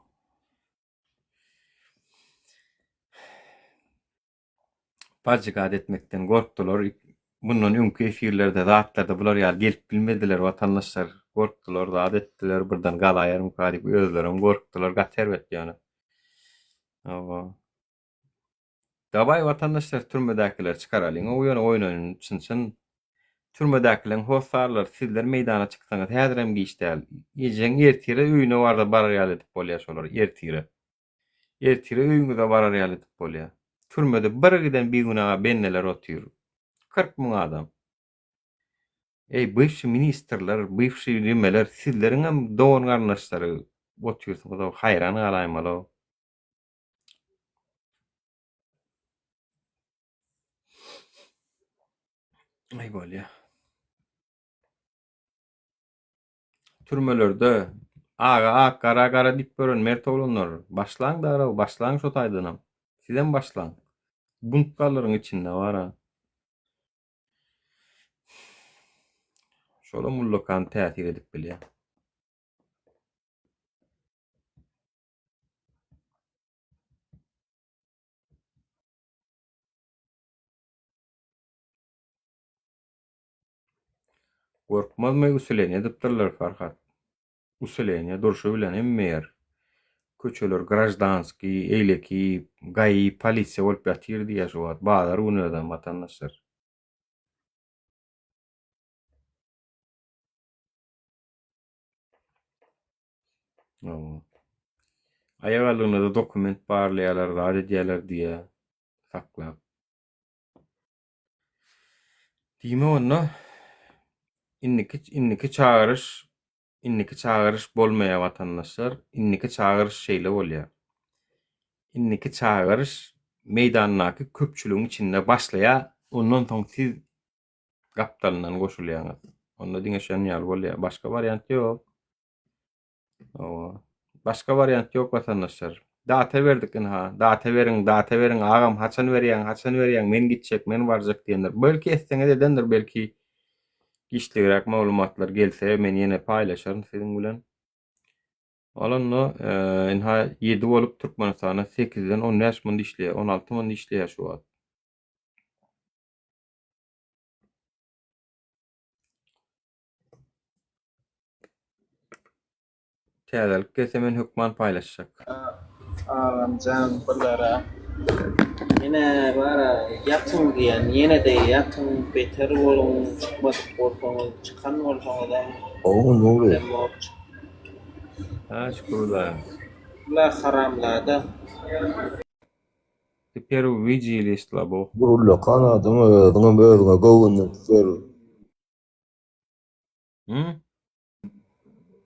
Pajygat etmekden gorkdular. Mundan öňki efirlerde zatlarda bular ýaly gelip bilmediler watandaşlar. Gorkdular, zat etdiler, birden galaýarmyka diýip özlerem gorkdular. Gaty erbet ýöne. Hawa. Dawaý watandaşlar türmedäkileri çykaralyň o ýöne oýun çyn çyn. Türmedäkileriň hossarlary sizler meýdana çyksaňyz häzirem giç däl. Ejeň ertire öýüne barda barar ýaly edip bolýar şolary ertire. Ertire öýüňize barar ýaly edip bolýar. Türmede bir giden bigünä bendeler otyr. 40 müň adam. Eý bywşy ministrler, bywşy nimeler sizleriňem dogan garyndaşlary otyrsyňyz-ow haýran galaýmaly-ow. Aý bolýa. Türmelerde aga ak gara gara diýip gören mert oglanlar başlaň daraw başlaň şo taýdanam. Sizem başlaň. Bunt gallaryň içinde bara. Şolam ullakan täsir edip bilýär. Gorkmazmy usileniýe edipdirler Farhat. Usileniýe durşy bilen hemme ýer. Köçeler graždanskiý, eýleki, GAI, polisiýa bolup ýatyr diýýär şu wagt. Bazar güni özem watandaşlar. Aýak aldygyna-da dokument barlaýarlar, zat edýärler diýýär, saklap. Diýmek onda indiki indiki çagyryş indiki çagyryş bolmaýar watandaşlar. Indiki çagyryş şeýle bolýar. Indiki çagyryş meýdandaky köpçüligiň içinde başlaýar, ondan soň siz gapdalyndan goşulýaňyz. Onda diňe şon ýaly bolýar. Başga wariant ýok. Hawa. Başga wariant ýok watandaşlar. Data berdik ynha. Data beriň, data beriň agam haçan berýäň, haçan berýäň, men gitjek, men barjak diýenler. Belki etseňiz edendir, belki giçligräk maglumatlar gelse men ýene paýlaşaryn siziň bilen. Ol onda ynha 7 bolup Türkmenistanda 8-den 15 munda işleýär, 16 munda işleýär şu wagt. Täzelik gelse men hökman paýlaşjak. Agamjan bulara ýene bara ýatyň diýen ýenede ýatyň beter boluň çykmadyk bolsaňyz çykan bolsaňyzam Gowy Nury. bilemok. Ha şükür Bula haramzada. Teper widili slabo. Bir ullakan adam özüňem özüňe göwünlik ber. Hı?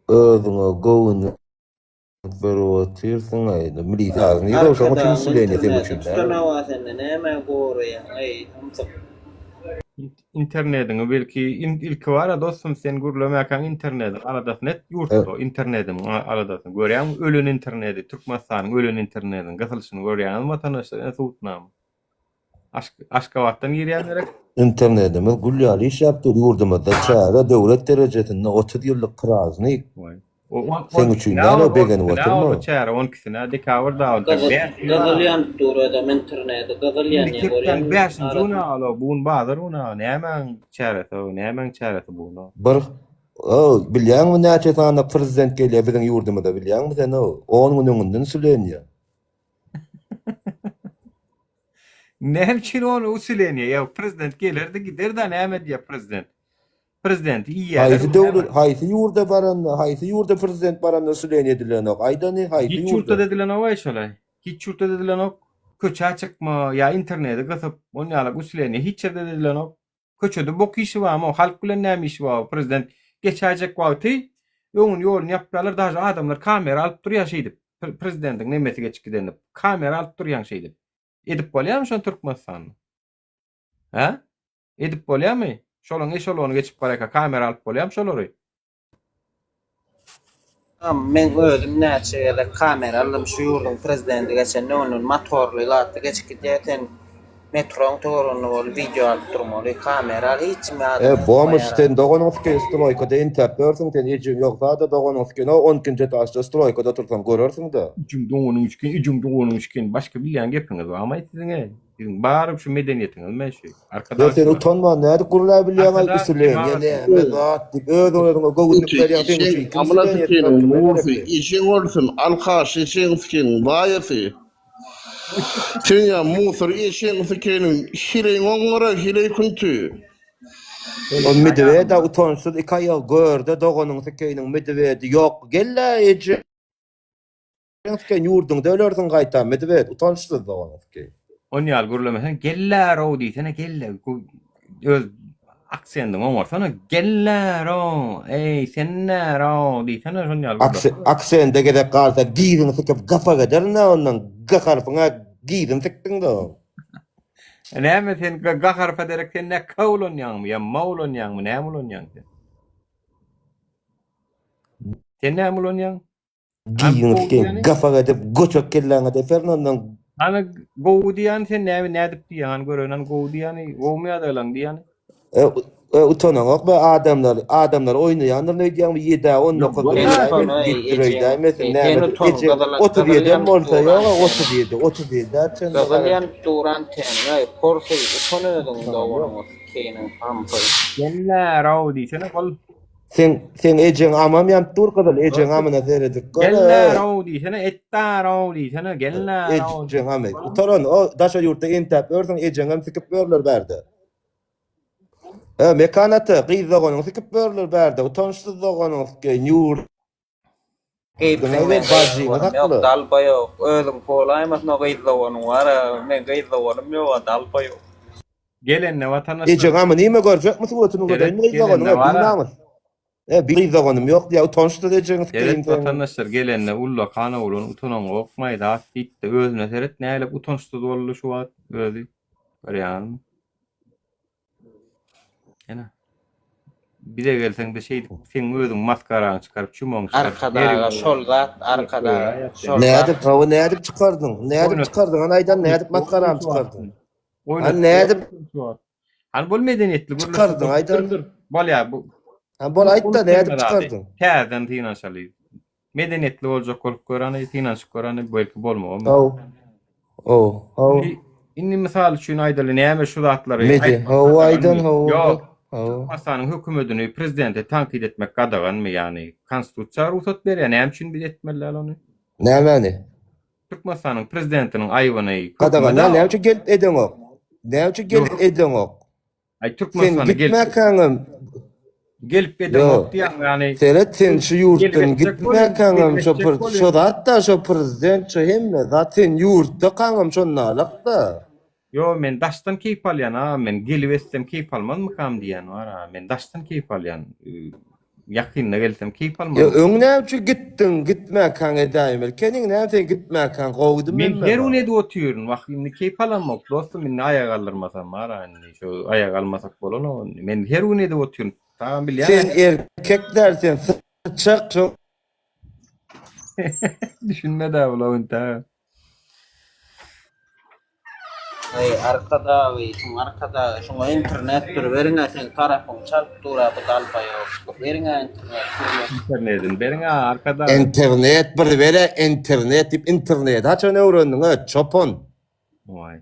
Özüňe göwünlik berip otyrsyň aý. Milisiýa nirede şoň üçin Arkadagyň usileniýe seň interneti üçin däl. tutanawa sende nämä goraýaň eý samsyk. Internediňi belki ilki bara dostum sen gürlemäkäň internediň aladasyny et ýurtda internediň aladasyny görýäňmi ölen internedi Türkmenistanyň ölen internediniň gysylyşyny görýäňizmi watandaşlar ine subutnama. Aşgabatdan girýän gerek. Internedimiz gül ýaly işläp dur ýurdumyzda çäre döwlet derejesinde 30 ýyllyk praznik. Seň üçin näme begenip oturma. Çäre 12-sine dekabr da Gyzyl ýanyp dur adam internedi gyzyl ýanýar görýäňmi. Bäşinji gün alo bu gün bazar güni nämäň çäresi o nämäň çäresi bu gün. Bir o bilýäňmi näçe sany prezident gelýär biziň ýurdumyza bilýäňmi sen o 10 gün öňünden sülenýär. Näme üçin ony usileniýe? Ýa prezident gelerdi giderdi näme edýär prezident? Prezidenti iýýärler. Haýsy döwlet, haýsy ýurda baranda, haýsy ýurda prezident baranda usileniýe edilenok? Aýdany haýsy Hiç ýurda? ýurtda-da edilenok aý şolaý. Hiç ýurtda-da edilenok. Köçä çykma ýa interneti gysyp, on ýalak usileniýe hiç ýerde-de edilenok. Köçede bok işi barmy o halk bilen näme işi bar o prezident geçäýjek wagty öňüni ýoluny ýapýarlar daže adamlar kamera alyp durýar şeýdip prezidentiň nemesi geçip gidende kamera alyp durýaň şeýdip edip bolýarmy şony Türkmenistanda hä edip bolýarmy şolaň eşelony geçip barýarka kamera alyp bolýarmy şolary. Men özüm näçe gezek kamera aldym şu ýurduň prezidenti geçende ondan motorly zatly geçip gidýär sen metroň töwereginde bolup wideo alyp durmaly kamera al hiç kim E bomž sen doganyň siken stroýkada entäp ýörsüň sen ejeň ýogsada doganyň siken o on ikinji etažda stroýkada otursaň görersiňdä. Ejeň doganyň siken ejeň doganyň siken başga bilýän gepiňiz barmy siziň e Siziň bary şu medeniýetiňizmi şu? Ýa Arkadag sen utanman nädip gürläp bilýäň-aý Arkadag usulenýa jemagat. näme zat diýip öz-özüňe göwünlik berýäň seň Eşeň üçin kim amyna usulenýa sikeniň etmek kime mursy gerekli. eşeň bolsun alkaş eşeň sikeniň zaýasy sen ýa musor eşeň sikeniň heleýiň oňňara heleý künti. O medweda utançsyz iki aýagy görde doganyň sikeýiniň medwedi ýok gel-ä eje. Sen ýurduňda ölersiň gaýtam medwed utançsyz doganowski. On ýaly gürlemeseň gellärow diýsene gelle öz aksendiňi oňarsana gellärow eý sen närow diýsene şon ýaly gürle. Aksende gezek galsa giziňi sikip gapak ederin-ä ondan g harpyňa gizini sikdiň-de. Näme sen g harpa derek sen nä k ulanýaňmy ýa m ulanýaňmy näme ulanýaň sen? Sen näme ulanýaň? Giziňi sikeýin gapak edip göçek kelläňe deperin ondan. Hany gowy diýýäni sen näme nädip diýýäň hany göreýin hany gowy diýýäni gowumy ýa-da ýalan diýýäni. E utanaňok be adamlar adamlar oýnaýandyr öýdýäňmi ýedä 19 ýetdir öýdäýmesin näme eje 37 em bolsa ýoga 37 37 çenli Gyzyl ýanyp duran täniňe porsy utan özüň doganyňy sikeýiniň hampy. Gellärow diýsene bol. Seň seň ejeň amam ýanyp dur gyzyl ejeň amyna seredip gör. Gellärow diýsene etdarow diýsene gellärow. Ejeň amy. Utaran o daşary ýurtda entäp ýörsüň ejeňem sikip ýörler bärde. E Mekan ata gyz doganyňy sikip ýörler bärde utançsyz doganyňy sikeýin ýur. Keýpsiň Diňe men bir gyz bajyňy doganym ýok sakla. dalpa ýok özüň bolaýmasyn o gyz doganyň bara men gyz doganym ýoga dalpa ýok. Gelende watandaşlar. Ejeň amy nime görjekmi suratyny Seret göreýinmi gyz gelende doganyňa bara. binamys. E bir gyz doganym ýok diýä utançsyz ejeňi Seret sikeýin seň. watandaşlar gelende ullakan oglan utanaňokmaý zat diýipdi özüne seret näle utançsyz boldy şu wagt özi görýäňizmi. Ene. Bize gelseň de şeýdip seň özüň maskaraňy çykaryp çumaňy çykaryp Arkadaga şol zat arkadaga şol zat. Nädip hawa nädip çykardyň? Nädip çykardyň? Hany aýdan nädip masgaramy çykardyň? Hany nädip Hany bol medeniýetli gürleşip çykardyň aýdan? Bolýar bu. Hany bol aýtda nädip çykardyň? Täzeden synanyşaly. Medeniýetli boljak bolup gör hany, synanyşyp gör hany, belki bolmagam. Haw. Haw, haw. Indi, indi mysal üçin aýdaly, näme şu zatlary Medi, aýtmak hawa aýdan, gadaganmy? hawa. Ýok. Hawa. Türkmenistanyň hökümetini, prezidenti tankyt etmek gadaganmy? Ýagny konstitusiýa rugsat berýär, näme üçin biz etmeli däl ony? Nämäni? Türkmenistanyň prezidentiniň aýbyny Gadagan hökümet däl, näme üçin gelip edeňok? Näme üçin gelip edeňok? Aý Sen Türkmenistana gelip gitmäkäňem gelip edeňok diýýäň, ýagny Seret sen şu gelip ýurtdan etjek bolýan, gitmäkäňem gelip şo etjek bir bolýan. şo zatda şo prezident şo hemme zat sen ýurtdakaňam şondalykda. Ýo men daşdan keýp alýan a men gelip etsem keýp almazmykam diýýän bar a men daşdan keýp alýan ýakynda gelsem keýp Ýa almazmykam. öň näme üçin gitdiň gitmäkäň edäýmeli ekeniň näme sen gitmäkäň gowudy Men mende her gün bar. edip otyryn wah indi keýp alamok dostum indi aýak aldyrmasam bar a indi şu aýak almasak bolanok indi men her gün edip otyryn tagam bilýäň Sen erkek däl sen syçak şo. Düşünmedä bula intägem. Eý arkadagy şuň arkadagy şuňa internet bir beriňä seň tarapyň çalyp dura bu dalbaýok beriňä internet bir. Internedini beriňä arkadag. Internet bir berä internet diýip interneti haçan öwrendiň ö çopan. Waý.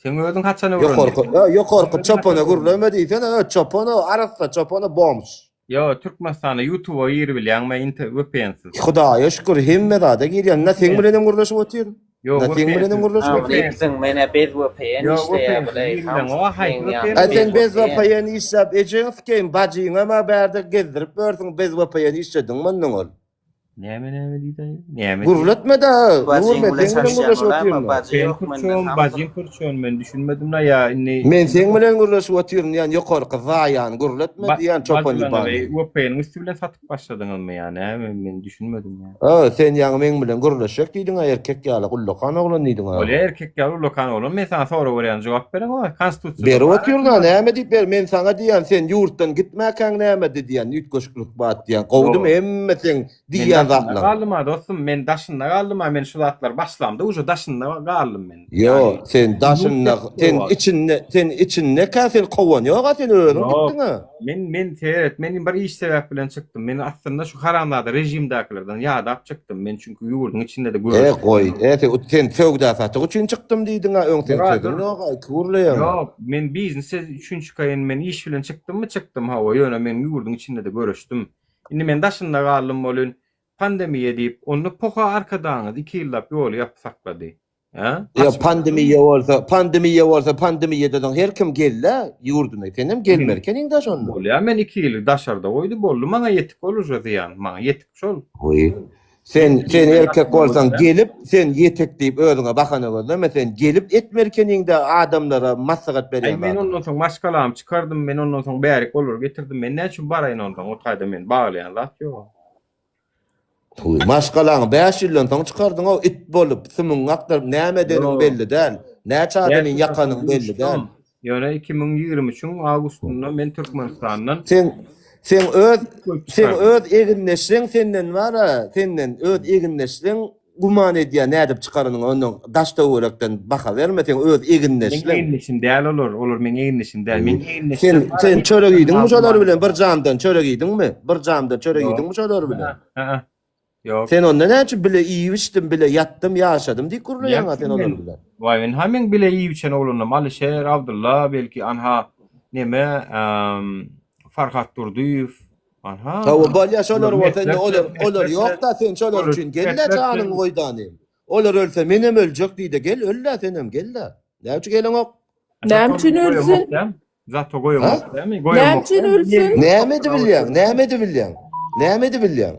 Seň özüň haçan öwrendiň? Ýokarky ö ýokarky çopana gürleme diýsene ö çopan o arassa çopana bomž. Ýo Türkmenistanda ýutuba giribilýäňmi inter vpn-siz? Hudaýa şükür hemme zada girýän. Na seň bilenem gürleşip otyryn. Ýo Na seň bilenem vpn-siz. gürleşip otyryn. Nipsiň menä bez vpn Ýo işleýä vpn-siz buleý girileňok a haýsy samsyk Aý vpn sen bez bez vpn. vpn işläp ejeňi sikeýin bajyňam-a bärde gezdirip ýörsüň bez vpn işlediňmi ondan ol. Näme näme diýdi? Näme? Gürletme-de, Bajyň Nur men bilen seň bilen çalyşýan gürleşip bolarmy? otyryn. Bajy Sen ýok mende pürçüň, samsyk. bajyň pürçüň men düşünmedim la ýa indi. Men seň bilen gürleşip otyryn diýýän ýokarky zaýany gürletme diýýän çopan Bajylanyňy ýybany. VPN-iň üsti bilen satyp başladyňyzmy ýa näme men düşünmedim ýa. Ö, sen ýaňy meň bilen gürleşjek diýdiň-ä erkek ýaly ullakan oglan diýdiň-ä. Bolýa erkek ýaly ullakan oglan men saňa sorag berýän jogap bereňok konstitusiýada Berip bar. otyryn-a näme diýip ber men saňa diýýän sen ýurtdan gitmäkäň nämedi diýýän üýtgeşiklik bar diýýän gowudymy Ýok. hemme seň Men diýýän daşynda zatlaň. galdym-a dostum, men daşynda galdym-a, men şu zatlary başlamda uje daşynda galdym men. Ýo, Ýagny sen ýurt daşynda, etdi sen o wagt. içinde, sen içindekä seni kowan ýog-a, sen özüň Ýok. gitdiň-ä. Men men seret, men bir iş sebäp bilen çykdym. Men aslynda şu haramzada režimdäkilerden ýadap çykdym. Men çünki ýurduň içinde-de E, göreşdim. goý, e, sen, sen söwda-satyk üçin çykdym diýdiň-ä, öň seň Dur-a, sözüň dur. ýog-a, iki gürleýäň-ä. Ýok, men biznes üçin çykaýyn, men iş bilen çykdymmy, çykdym, hawa, ýöne men ýurduň içinde-de göreşdim. Indi men daşynda galdym welin, pandemiýa diýip, onda poha arkadagyňyz iki ýyllap ýoly ýapyp saklady. Hä? Ýa Açmadyňyzmy? pandemiýa bolsa, pandemiýa bolsa, pandemiýadan soň her kim gel-dä ýurduna. Senem Men gelmeli ekeniň-dä şonda. Bolýa, men iki ýyly daşarda goýdy, boldy, maňa ýetik ol uje zyýan, maňa ýetik şol. Goý. Sen, Men sen men erkek daşynda bolsaň goýdy-da. gelip, sen ýetik diýip özüňe bahana gözleme, sen gelip etmeli ekeniň-dä adamlara maslahat Aý, berýän men zadyňy. ondan soň maşgalamy çykardym, men ondan soň bärik olary getirdim, men näçün baraýyn onsoň, o taýda meni baglaýan zat ýog-a. Toý, maşgalaňy 5 ýyldan soň çykardyň-ow, it bolup, sümüňi akdyryp, näme edeniň Ýok. belli däl. Näçe Bäş adamyň ýyldan soň ýakanyň belli däl. duşdum. Ýöne 2023-iň awgustynda men Türkmenistandan Seň, seň öz, goýup seň çykardym. öz egindeşleň senden bar-a, senden öz egindeşleň güman edýär nädip çykaranyňy, ondan daş-töwerekden baha berme, seň öz Meň egindeşleň. egindeşim däl olar, olar meň egindeşim däl. Meň Sen, egindeşlerim bar-a, sen çörek iýdiňmi şolar musulman. bilen? Bir jamdan çörek iýdiňmi? Bir jamdan çörek Ýok. iýdiňmi şolar bilen? Ä-ä. Ýok. Sen onda näme üçin bile iýip içdim, bile ýatdym, ýaşadym diýip gürleýäň-a sen olar Men bilen? Waý, ynha meň bile iýip içen oglanlarym Alyşer, Abdylla, belki anha neme, Farhat Durdyýew, anha. Hawa, bolýa şolar Olar bolsa indi olar mesler, olar mesler, ýok-da sen şolar olar üçin gel-de mesler janyňy goý dany. Olar ölse menem öljek diý-de gel öl-dä senem gel-de. Näme üçin geleňok? Näme üçin ölsün? Zato goýamok dämi? Näme Goýamok. üçin ölsün? Näme edibilýäň? Näme edibilýäň? Näme edibilýäň?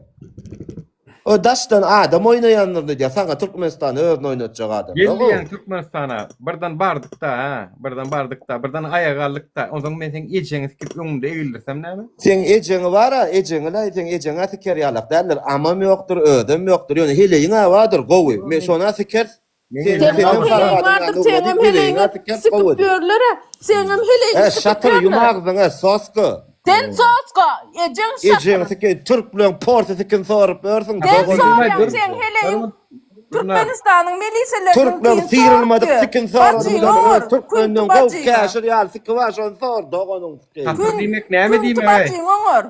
O daşdan adam oýnaýandyr diýýär. Saňa Türkmenistany özüni oýnatjak adam Gel ýok. diýýän Türkmenistana. Birden bardyk-da, ha. Birden bardyk-da, birden aýaga galdyk-da. Onsoň men seň ejeňi sikip öňüňde egildirsem näme? Seň ejeňi bar-a, ejeňi-le, seň ejeňä siker ýalak däldir. Amam ýokdur, özem ýokdur. Ýöne heleýiň-ä bardyr, gowy. Men şona siker. Sen Seňem senem heleýiň Farhadyň bardyr, ýanyna seňem ugradyp heleýiňi heleýiňä siker, sikip gowy. ýörler-ä. Seňem heleýiňi E, sikip şatyr, ýum ýörler. agzyňy, soska. Sen soska, ejeň şatyr. Ejeňi sikeýin, türkleň porsy sikin sorup ýörsüň, Sen doganyň. sorýaň, seň heleýiň Türkmenistanyň miliseleriniň Türkleň tüýün syrylmadyk sorup sikin ýör. soranyňdan Bajyňy öz or, künti türkmenden gowy bajyňa. käşir ýaly siki bar, şony sor, doganyň sikeýin. Şatyr diýmek näme Künti diýmek-eý? bajyňy oňar.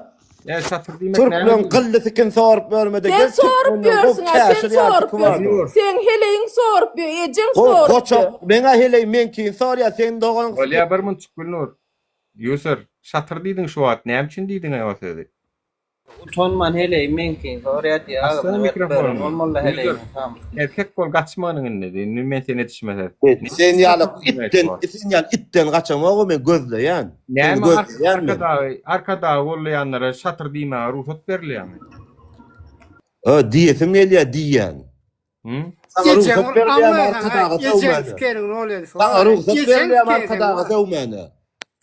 Ýa şatyr diýmek näme Türkleň diýmek? gylly sikin sorup ýörmede Sen gel sorup türkmenden gowy ýörsüň-ä, sen käşir ýaly sorup siki bar. ýörsüň. Seň heleýiň sorup ýör, ejeň Gowy sorup ýör. goçak, meň-ä heleýim meňkini sorýar, seň doganyň Bolýa bir munçuk Gülnur. User, şatyr diýdiň şu wagt, näme üçin diýdiň-eý o sözi? Utanman heleý meňkini sorýa diýýä Açsana agzyna berip beren mikrofonyňy. bolmaly User, heleýiň samsyk. erkek bol gaçmanyň indi, indi men seni etişmese. Sen ýaly itden, sen ýaly itden gaçamok men gözleýän. Seni Näme gözleýän men. Arkadagy, Arkadagy gollaýanlara şatyr diýmäge rugsat berilýärmi? Ö, diýesim gelýär diýýän. Saňa rugsat berilýärmi Arkadaga sögmäne? Saňa rugsat berilýärmi Arkadaga sögmäne?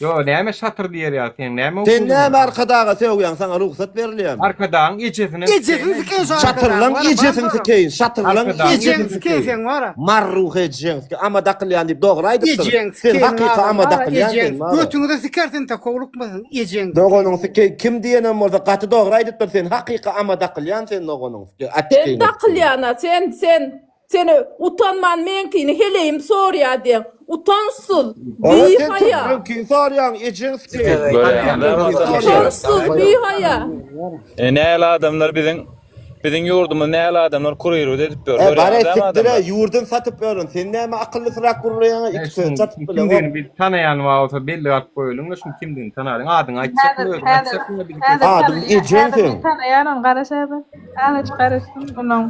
Ýo, näme şatyr diýer ýaly seň näme Sen näme Arkadaga sögýäň saňa rugsat berilýärmi? Arkadagyň ejesine Ejesini sikeýin şu Şatyrlaň ejesini sikeýin, şatyrlaň ejesini sikeýin. Marruh ejeň sikeýin. Ama dakylýan diýip dogry aýdypdyr. Sen hakyky ama dakylýan sen. Götüňize siker sen ta howlukmasyn ejeň. Doganyň sikeýin kim diýenem bolsa gaty dogry aýdypdyr sen hakyky ama dakylýan sen doganyň. Sen dakylýana sen sen seni utanman meňkini heleýim sorýa diýeň utançsyz bihaýa. Türkmeňkini sorýaň ejeň sikeýin. Utançsyz bihaýa. E näl adamlar biziň biziň ýurdumyz näl adamlar kurirut edip ýör. E bar sikdire ýurduny satyp ýörün sen näme akyllysyrak gürleýäň iki söz çatyp bileňok. Kimdigini biz tanaýan bar bolsa belli alyp goýalyň-da şuň kimdigini tanalyň adyňy aýtjakmy özüň aýtjakmy Häzir Adyň ejeň häzir seň. men tanaýan ony garaş häzir. Azajyk garaşsyn onuň.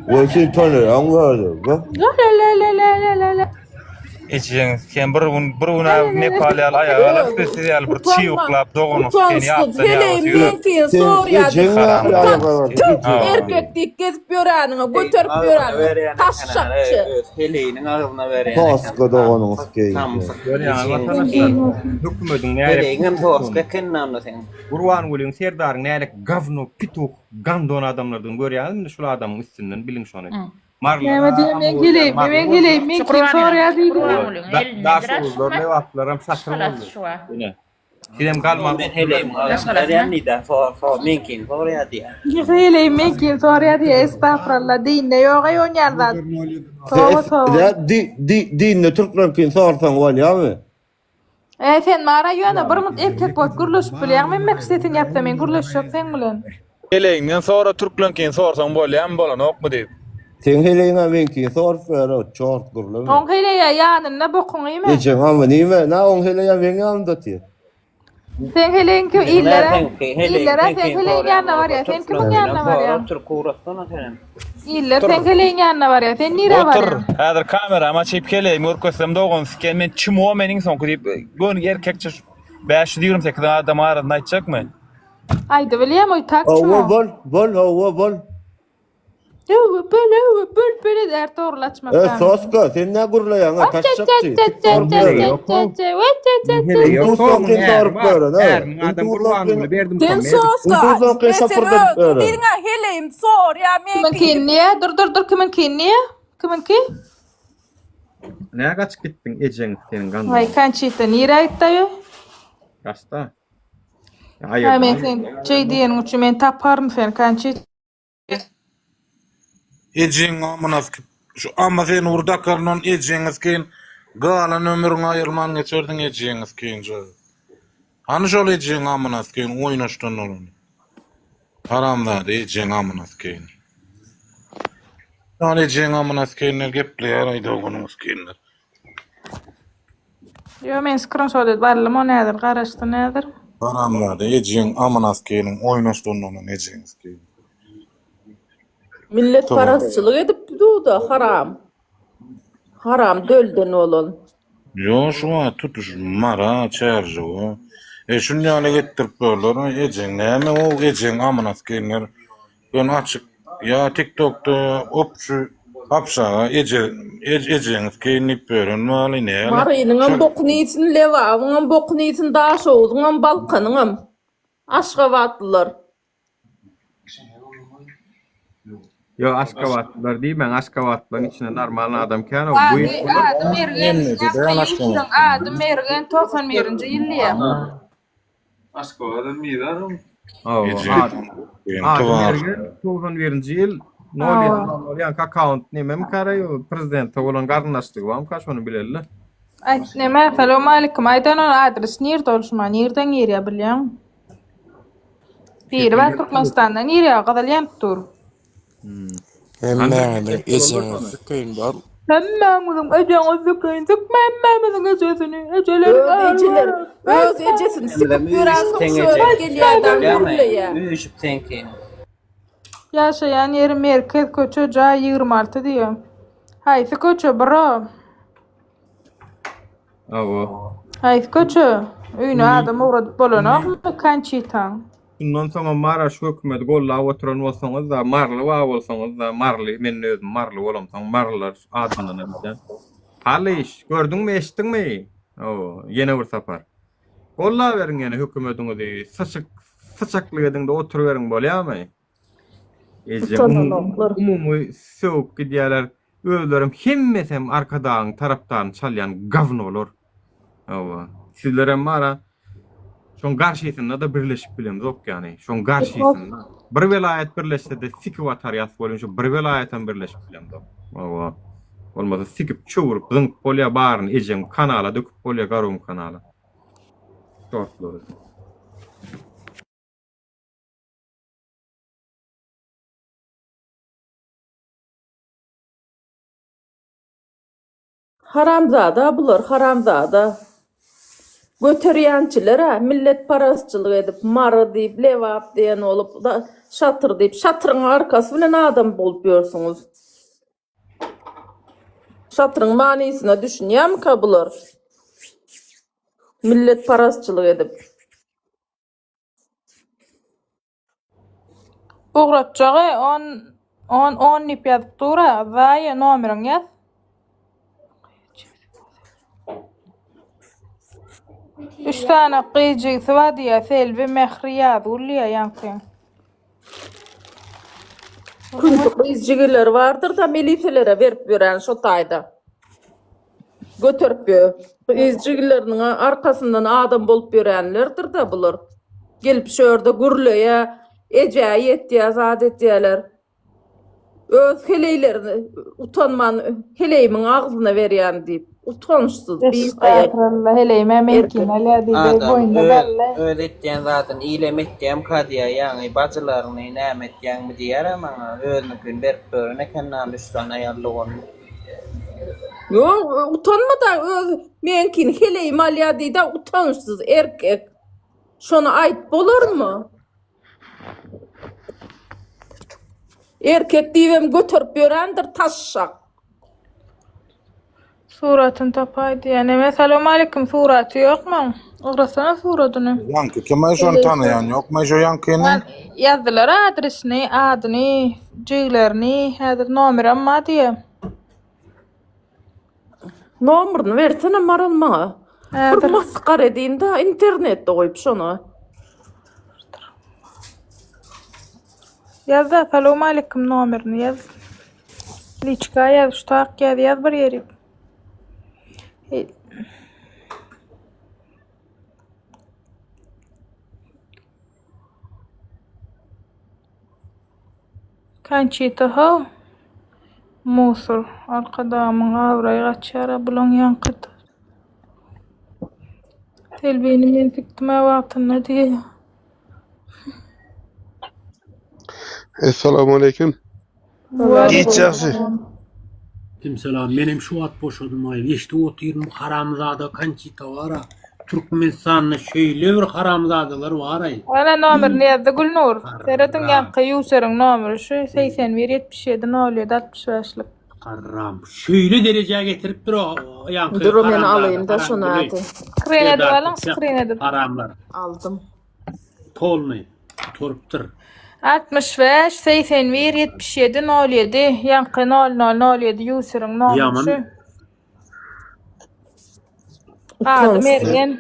Goý sen tanaýaň bäri. Le-le-le-le-le-le-le. Ejeňiz sen bir gün bir gün abi Nepal ýaly aýaga galyp biz siz ýaly bir çybyklap doganyňyz seni Utançsyz ýatdan heleýim ýaga süýrär. meňkini Sen sorýa ejeň diýip ýaly utan aýaga galyp. tüh Hawa. erkek diýip gezip ýöräniňe göterip ýöräniňe taşşakçy. Öz heleýiniň agzyna berýän eken. Toska doganyň sikeýin. Samsyk. Görýäňiz Ejeňiz watandaşlar sikeýin. hökümediň nälet Heleýiňem toska eken onda seň. Gurbangulyň Serdaryň nälet gawno pituh gandon adamlardygyny görýäňizmi indi şul adamyň üstünden biliň şony. Näme Marylara diýýär men heleý men heleý men kim sorýar diýdi. Daşoguzlar Lebaplaram şatyr boldy. Ine. Sizem galman Men heleýimiň agzyna berýän diýdä sor sor meňkini sorýar diýýär. Heleý men kim sorýar diýýär estagfurallah dinde ýok eý onýan zat. Toba toba. Dinde türkmenkiň sorsaň bolýarmy? Eý sen bara ýöne bir mut erkek bolup gürleşip bilýäňmi emmek sesiň ýapsa men gürleşjek seň bilen. Heleýiňden sora türkleňkini sorsaň bolýamy bolanokmy diýip. Seň heleýiňä meňkini sorup ber-ow çort gürleme. Oň heleýä ýanynda bokuňy iýme. Ejeň hamy nime na oň heleýä meň ýanymda otyr. Seň heleýiň kim illere illere seň heleýiň ýanyna barýa sen kimiň ýanyna barýaň. Türk ugratsana senem. Iller seň heleýiň ýanyna barýa sen nirä Otur barýaň. häzir kameramy açyp heleýimi görkezsem dogan siken men çmo men iň soňky diýip göni erkekçe 528 adam arasynda aýtjakmy. Aýdybilýämi oý tak Hawa çmo. bol bol hawa bol. Öwü böl öwü böl böl eder dogruly açmak E soska sen nä gürleýäň a taşşakçy. Sen soska men sen özüň diýdiňä heleýim sorýa meňki Kimiňki niýe dur dur dur kimiňki niýe kimiňki Nä gaçyp gitdiň ejeň seniň Waý gandyň. Konçita nirä gitdi aýo Gaçda. Haý men sen jeý diýeniň üçin men taparyn seni Konçita. Ejeň amyna sikip şu ama seni bir dakaryn ejeňi sikeýin galan ömrüňi aýyrman geçerdiň ejeňi sikeýin şu. Hany şol ejeň amyna sikeýin oýnaşdan bolany. Haramzada ejeň amyna sikeýin. Hany ejeň amyna sikeýinler gepleýär aý doganyň sikeýinler. Ýo men skrinşot edip aldym ony häzir garaşsyn häzir. Haramzada ejeň amyna sikeýiniň oýnaşdan bolan ejeň sikeýin. Milletparazçylyk edip duda haram. Haram dölden bolan. Ýo şu wagt tutuş Mara Çärjewe. E şun ýaly etdirip börler ejeň näme o ejeň amyna sikeýinler. Ýöne açyk ýa TikTokda opşy hapşaga eje ejeňiz keýin diýip ýören maly näle. Marynyňam bokuny iýsin, Lebabyňam bokuny iýsin, Daşoguzyňam, Balkanyňam. Aşgabatlylar. Ýok Aşgabatlylar diýmäň Aşgabatlylaryň içinde normal adam kän o bu Ady ady Mergen ýaňky ady Mergen 91-nji ýyl diýýär. Aşgabadam mizaram. Hawa, ady Mergen 91-nji ýyl 07 ýaňky akkaunt nememikara prezidente bolan garyndaşlygy barmyka şony bileli. Aýt neme salowmalikim aýdan ony adres nirde ol şuma nirden girýär bilýäňmi? Biri bar Türkmenistandan girýär gyzyl ýanyp dur. Hemmäňiziň ejeňizi sykaýyn bar. Hemmäňiziň ejeňizi sykaýyn sykma hemmämiziň ejesini ejeleriň Öz ejeler öz ejesini sykyp ýörensoň şöyle gelýär-de gürleýär. Üýşüp seňki. Ýaşaýan ýeri merkez köçe jaý 26 diýýär. Haýsy köçe bro? Hawa. Haýsy köçe? Öýüne adam ugradyp bolanokmy Konçitaň? Şundan soňam Mara şu hökümeti gollap oturan bolsaňyzda, maryly bar bolsaňyzda, maryly, men özüm maryly bolamsoň, marylylar adyndan hem bilýän. Halyş, gördüňmi, eşitdiňmi? Hawa, ýene bir sapar. Gollaberiň ýene hökümetiňizi, syçyk, syçaklyk ediňde oturyberiň bolýamy? Eje Utananoklar. umumy sögüp gidýärler. Özlerem hemmesem Arkadagyň tarapdaryny çalýan gawnolar. Hawa. Sizlerem bara şoň garşysynda-da birleşip bilemzok ýany. Şoň garşysynda. Bir welaýat birleşse-de sikip atarýas welin şu bir welaýatam birleşip bilemzok. Hawa. Bolmasa sikip çöwrüp zyňyp bolýar baryny ejeň kanala döküp bolýar garum kanala. Şortlary. Haramzada bular haramzada. Göterýänçiler-ä milletparazçylyk edip Mary diýip Lebap diýen bolup şatyr diýip şatyryň arkasy bilen adam bolup ýörsüňiz. Şatyryň manysyna düşünýärmika bular? Milletparazçylyk edip. Ugratjagy on on on diýip ýazyp dur-a. Zaýa nomeriňi ýaz. Üç sany gyz jigisi bar diýýär. Selbi, Mähri, Ýazgül diýýär ýaňky. Künti gyz jigileri bardyr-da miliselere berip ýören şo taýda. Göterip ýör. Gyz jigileriniň arkasyndan adam bolup ýörenlerdir-de bular. Gelip şu ýerde gürleýär, ejä ýetýär, zat etýärler. Öz heleýlerini utanman heleýimiň agzyna berýän diýip, utançsyz, bihaýa. Estagfirullah, heleýime meňkini alýar diýdi, Adam boýnuna öz bally. öz etýän zadyny ilem etýämka diýýär, ýaňy bajylaryny näme etýäňmi diýýär-ä maňa, özüniňkini berip ýören eken name üç sany aýal doganyny. Ýok, utanma-da öz meňkini heleýim alýar diýdi, utançsyz erkek. Şony aýyp bolarmy? Erkek diýibem göterip ýörendir taşşak. Suratyny tapaý diýýär. Neme salowmalikim suraty ýokmy? Ugratsana suratyny. Ýaňky kim aý şony tanaýan ýokmy şo ýaňkyny? Ýazdylar adresini, adyny, jiglerini, häzir nomerem bar diýýär. Nomerini bersene Maral maňa. Bir masgara edeyim-de internetde goýup şony. Ýazda salowmalikim nomerini ýaz. Liçka ýaz, şu tak ýaz, ýaz bir ýerik. Konçita how. Musur. Arkadagymyň abraýy gaçýar-a bulaň ýaňky. Selbini men sikdim-ä wagtynda diýýär. Essalamualeýkum. Giç ýagşy. Kim salam menem şu wagt boşadym aý eşdip otyryn bu haramzada Konçita bara Türkmenistanda şeýle bir haramzadalar baraý. Ana nomerini ýazdy Gülnur. Serediň ýaňky ýuseriň nomeri şu 81 77 07 65 lik. Haram şeýle derejä getiripdir o ýaňky Dur men haramzada alaýyn-da şony haramguly. ady. Skrin edip Serdar alyň Gypjak skrin edip. haramlar. Aldym. Polny gutarypdyr. 65 81 77 07 ýaňky 00 07 ýuseriň nomeri Ýaman. şu. Ady Mergen.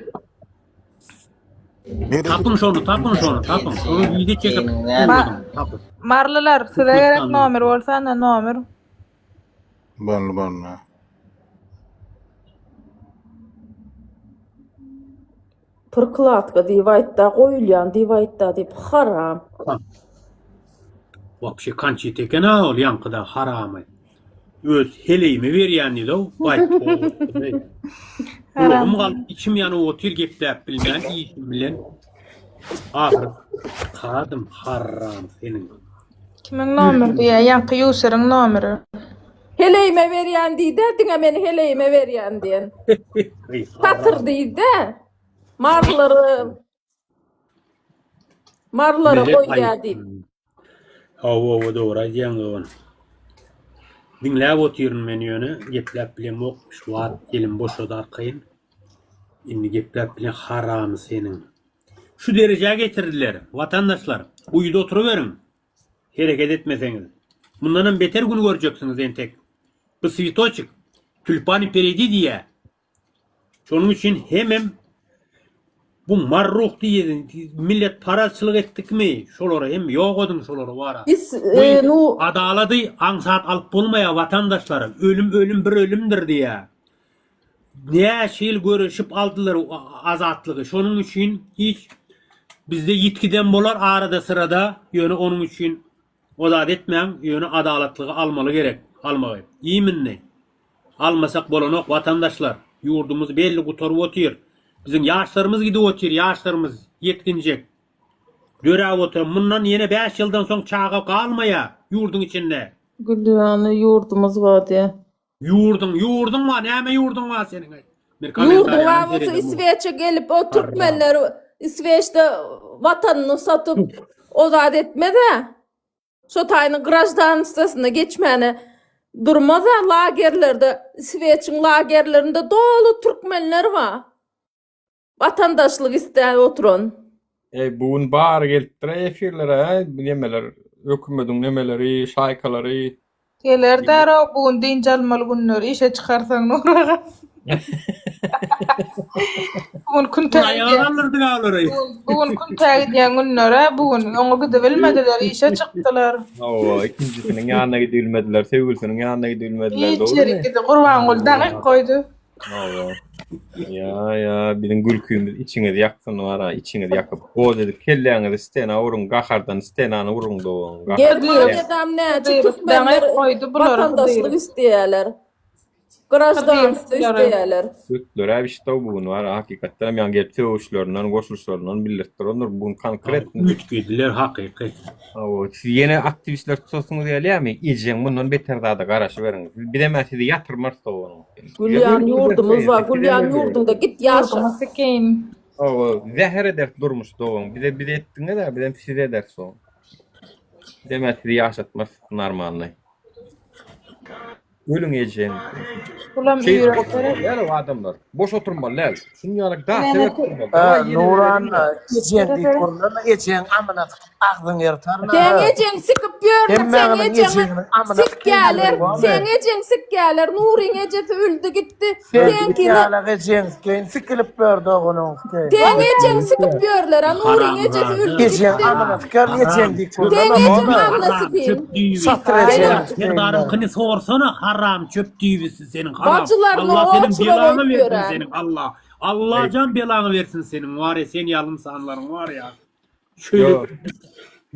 Tapyň şony, tapyň şony, tapyň. Şony wideo çekip ugradyň, tapyň. Marlylar size gerek nomer bolsa ana nomer. Boldy boldy. Prkladka diýip aýtda goýulýan diýip aýtda diýip haram. Wapşe kançit eken-a ol ýaňkyda haramy. Öz heleýime berýän diýdi-ow. Waý toba. Gulagym galyp içim ýanyp otyr gepläp bilmän işim bilen. Ahyr kadym haram seniň. Kimiň nomeri diýýä ýaňky ýuseriň nomeri. Heleýime berýän diýdä diňe men heleýime berýän diýen. Satyr diýdä. Marlary Marlara goýýa diýip. Hawa hawa dogry aýdýaň dogan. Diňläp otyryn men ýöne gepläp bilemok şu wagt elim boşady arkaýyn. Indi gepläp bilen haramy seniň. Şu derejä getirdiler watandaşlar guýuda oturyberiň hereket etmeseňiz. Mundanam beter gün görjeksiňiz entek. Bu switoçik tülpany peredi diýýä. Şonuň üçin hemem bu marruh diýen millet parazçylyk etdikmi şolary hem ýok ediň şolary bara. Is e, nu Adalady aňsat alyp bolmaýar watandaşlar ölüm ölüm bir ölümdir diýýär. Näçe ýyl göreşip aldylar azatlygy şonuň üçin hiç bizde ýitgidem bolar arada syrada ýöne onuň üçin O zat etmäň ýöne adalatlygy almaly gerek almagy iminni almasak bolanok watandaşlar ýurdumyz belli gutaryp otyr biziň ýaşlarymyz gidip otyr ýaşlarymyz ýetginjek döräp otyr mundan ýene 5 ýyldan soň çaga galmaýa ýurduň içinde. Gülýany ýurdumyz bar diýä. Ýurduň ýurduň bar näme ýurduň bar seniň aý. Bir Ýurduň kommentariýa bar bolsa Isweçe gelip o türkmenler Isweçde watanyny satyp o zat etmez-ä. Şo taýyny graždanstwasyna geçmäne durmaz-a lagerlerde Isweçiň lagerlerinde doly türkmenler bar. Watandaşlyk istäp oturan. Eý bu gün bary gelipdir efirlere nemeler hökümediň nemeleri şaýkalary. Geler därow bu gün dynç almaly günler işe çykarsaň Nury aga. Bu gün küntä Aýaga gidýän. galdyrdyk olary. Bu gün küntä gidýän günler-ä bu gün oňa gidibilmediler işe çykdylar. Hawa ikinjisiniň ýanyna gidibilmediler söýgülisiniň ýanyna gidibilmediler Hiç dogrymy? ýere gidi Gurbanguly daňyk goýdy. Hawa. Ýa, ýa, biziň gülkimiz içiňizi ýaksyn wara, içiňizi ýakyp, goz edip kelläňizi stena uruň, gahardan stenany uruň dogan, gahar. Germaniýadam näçe türkmenler watandaşlyk isleýärler. Graždanstwo isleýärler. Götler-ä bişdi-ow bu gün wara, hakykatdan hem ýaňy gelip sögüşlerinden, goşulyşlaryndan bildirip durandyr, bu gün konkretno. Üýtgediler hakyky. Hawa, siz ýene aktiwistler tutasyňyz gelýärmi? Ejeň mundan beter zada garaşyberiň. Bizem-ä sizi ýatyrmarys dogan. Gülýän ýurdumyz bar, gülýän ýurduňda git ýaşa. Ýurduňy sikeýin. Hawa, zäher ederis durmuş dogan. Bize bize etdiňiz-ä, bizem size ederis dogan. Bizem-ä sizi ýaşatmarys normalnyý. Ölüň ejeň. Bulam Şeýdip üýrek oturmaly gerek. däl adamlar. Boş oturmaly däl. Şunuň ýaly dat sebäp durmaly. Ha, Nuranna, ejeň diýip gürleme, ejeň amyna sikyp agzyň ýyrtaryn. Seň ejeň sikip ýörme, seň Hemmäňiziň ejeňi ejeňiziň amyna sikýäler, seň ejeň sikýäler, Nuryň ejesi öldi gitdi, Sen seňkini ýalak ejeň sikeýin, sikilip ýör doganyň sikeýin. Seň ejeň sikip ýörler, a Nuryň ejesi öldi Ejeň gitdi. amyna sikerin, ejeň diýip Seň gürleme, ejeň bolma. amyna sikeýin. Şatyr ejeň Serdaryňkyny sorsana haram çöp düýbüsi seniň haram. Bajylaryny Allah seniň oçura belaňy goýup bersin ýören. seniň Allah. Allajan belaňy bersin seniň war ya sen ýaly ynsanlaryň war ya. Şeýle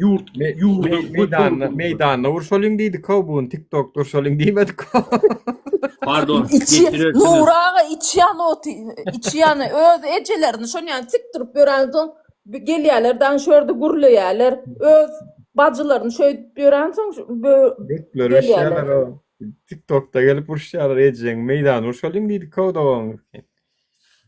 ýurt ýurda Meýdanda meýdanda urşalyň diýdik-ow bu gün TikTokda urşalyň diýmedik-ow. Pardon, Içi Nury aga içýan oty içýany öz ejelerini şonýan sikdirip ýörensoň gelýärler daň şu ýerde gürleýärler. Öz bajylaryny şöýdüp ýörensoň Götleri gelýärler. urşýarlar-ow. TikTokda gelip urşýarlar ejeň meýdanda urşalyň diýdik-ow dogan.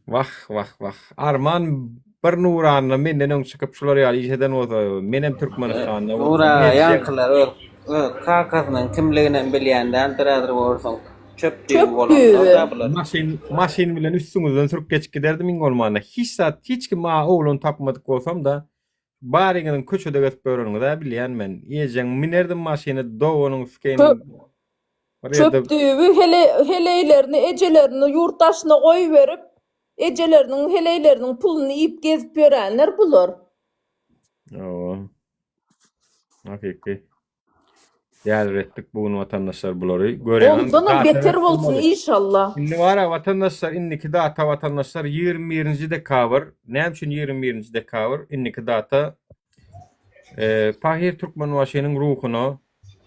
Wah wah wah. Arman bir Nuranna menden öň çykyp şular ýaly iş eden bolsa menem Türkmenistanda bolsam Nura ejem. ýaňkylar öz öz kakasynyň kimliginem bilýän däldir häzir görseň. Çöp düýbi Çöp bolanlar düýbi. da bular. Maşyn maşyn bilen üstüňizden sürüp geçip giderdim iň bolmanda. Hiç zat hiç kim maňa oglan tapmadyk bolsam-da. Baryňyzyň köçede gezip ýöreniňiz-ä bilýän men. Ejeň minerdim maşyna doganyň skeýniň bir ýerde Çöp düýbi hele heleýlerini ejelerini ýurt daşyna goýberip ejeleriniň heleýleriniň puluny iýip gezip ýörenler bular. Hawa. Hakyky. Däliretdik bu gün watandaşlar bulary. Görýäňizmi? Ondanam Data beter bolsun berip inşallah. Indi bara watandaşlar indiki data watandaşlar 21-nji dekabr. Näme üçin 21-nji dekabr? Indiki data e, Pahyr Türkmenbaşynyň ruhuna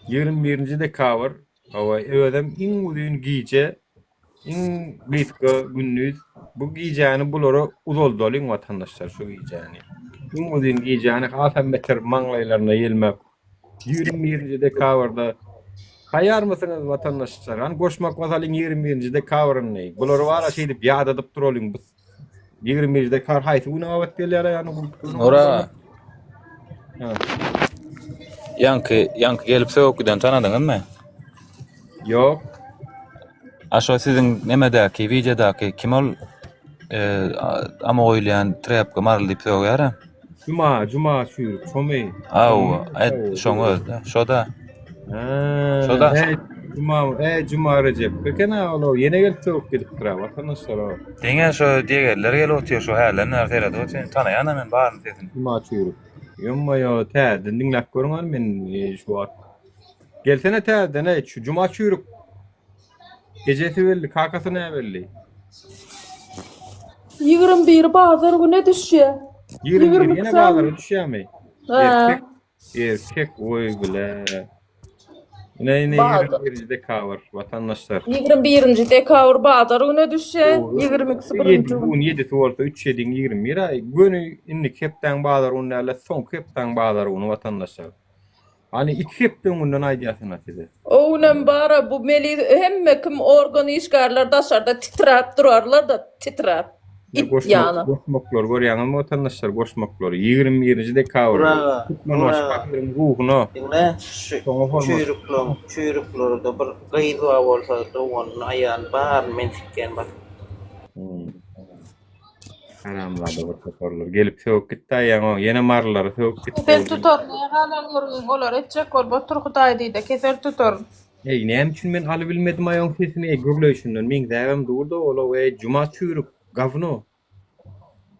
21-nji dekabr hawa özem iň uzyn gije Iň gysga gündiz bu gijäni bulara uzaldalyň watandaşlar şu gijäni. Iň uzyn gijäni hasam beter maňlaýlaryna ýelmäp 21-nji dekabrda taýýarmysyňyz watandaşlar? Hany goşmak basalyň 21-nji dekabryny. Bulary bara şeýdip ýadadyp duralyň. Bu 21-nji dekabr haýsy güne gabat gelýär ýany bu? Nura. Ýaňky, ýaňky gelip sögüp giden tanadyňyzmy? Ýok. A şo siziň nemedäki, wideodaky kim ol ama goýulýan trepka maryly diýip sögýär-ä? Juma, Juma çüýrük, şomy? Hawa, aýt, şoň özi-de, şo-da. Şo-da. Eý, Juma, eý, Juma Rejep. Eken-ä ol, ýene gelip sögüp gidipdir-ä, watandaşlar-a. Diňe şo degerler gelip otyr, şo hälden bäri seredip otyryn, tanaýan-a men baryny sesini. Juma çüýrük. Ýom-maýo, täzeden diňläp görüň hany men şu wagt. Gelsene täzeden eý, şu Juma çüýrük. Ejesi belli, kakasy näbelli. 21 bazar güne düşýär. 21 ýene bazara düşýärmi? Hä. Erkek, erkek oý bile. Ine ine 21 dekabr watandaşlar. 21 dekabr bazar güne düşýär. 22-si birinji gün. Bu 7-si bolsa 3 7-iň 21 aý. Göni indiki hepdäň bazar güni däl-de, soňky hepdäň bazar güni watandaşlar. Hany iki hepde öňünden aýdýasyn-a size. O günem bara bu meli hemme kim organ işgärler daşarda titräp durarlar-da titräp. It ýaly. Goşmaklary görýäňizmi watandaşlar goşmaklary 21-nji dekabr Ura, Türkmenbaşy ura. batyryň ruhuna Diňle şu soňa hormat. çüýrükleň çüýrüklerde bir gyz bar bolsa doganyny aýalyny baryny men sikýän bak. Haramzada bir toparlar gelip sögüp gitdi aýaňa ýene marylary sögüp gitdi. Kesel tutar näme galan gürrüň olar etjek bolup otur hudaý diýde kesel tutar. Eý näme üçin men alybilmedim aýoň sesini eý gürleýşinden meňzäbem durda olow eý juma çüýrük gawno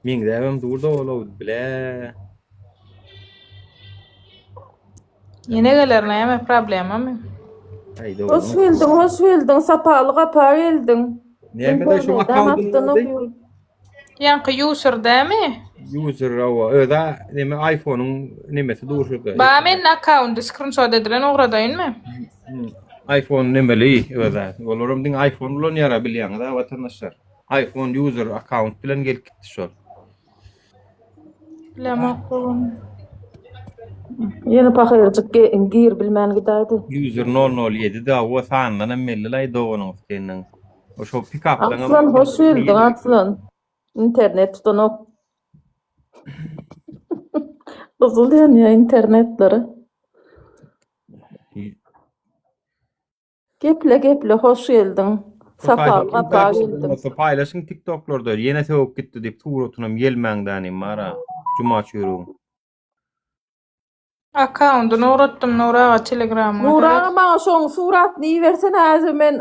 meňzäbem durda olow blä. Ýene geler näme problemamy. Aý Hoş geldiň, hoş geldiň, sapaly gapa geldiň. Näme-de şu akkauntyň Ýaňky user dämi? User hawa, öz-ä neme iPhone-yň nemesi dur şurada. Ba mende akkaunty skrinşot edilen ugradaýynmy? iPhone nemeli öz-ä. Olaram diňe iPhone ulanýar-a bilýäňiz-ä watandaşlar. iPhone user akkaunt bilen gelip gitdi şol. Bilemok dogan. Ýene pahyrjyk gir bilmän gidäýdi. User 007 da o sandan hem belli laý doganyň seniň. O şo pikapdan Arslan hoş geldiň Arslan. Internet tutanok. Gyzyl ýanýar internetleri. Geple geple hoş geldiň. Sapaly gapa geldiň. Bolsa paýlaşyň tiktoklarda ýene sögüp gitdi diýip suratynam ýelmäň dänim bara juma çüýrügiň. Akkaundyny ugratdym Nury aga telegramyňa Nury seret. aga maňa şoň suratyny ibersene häzir men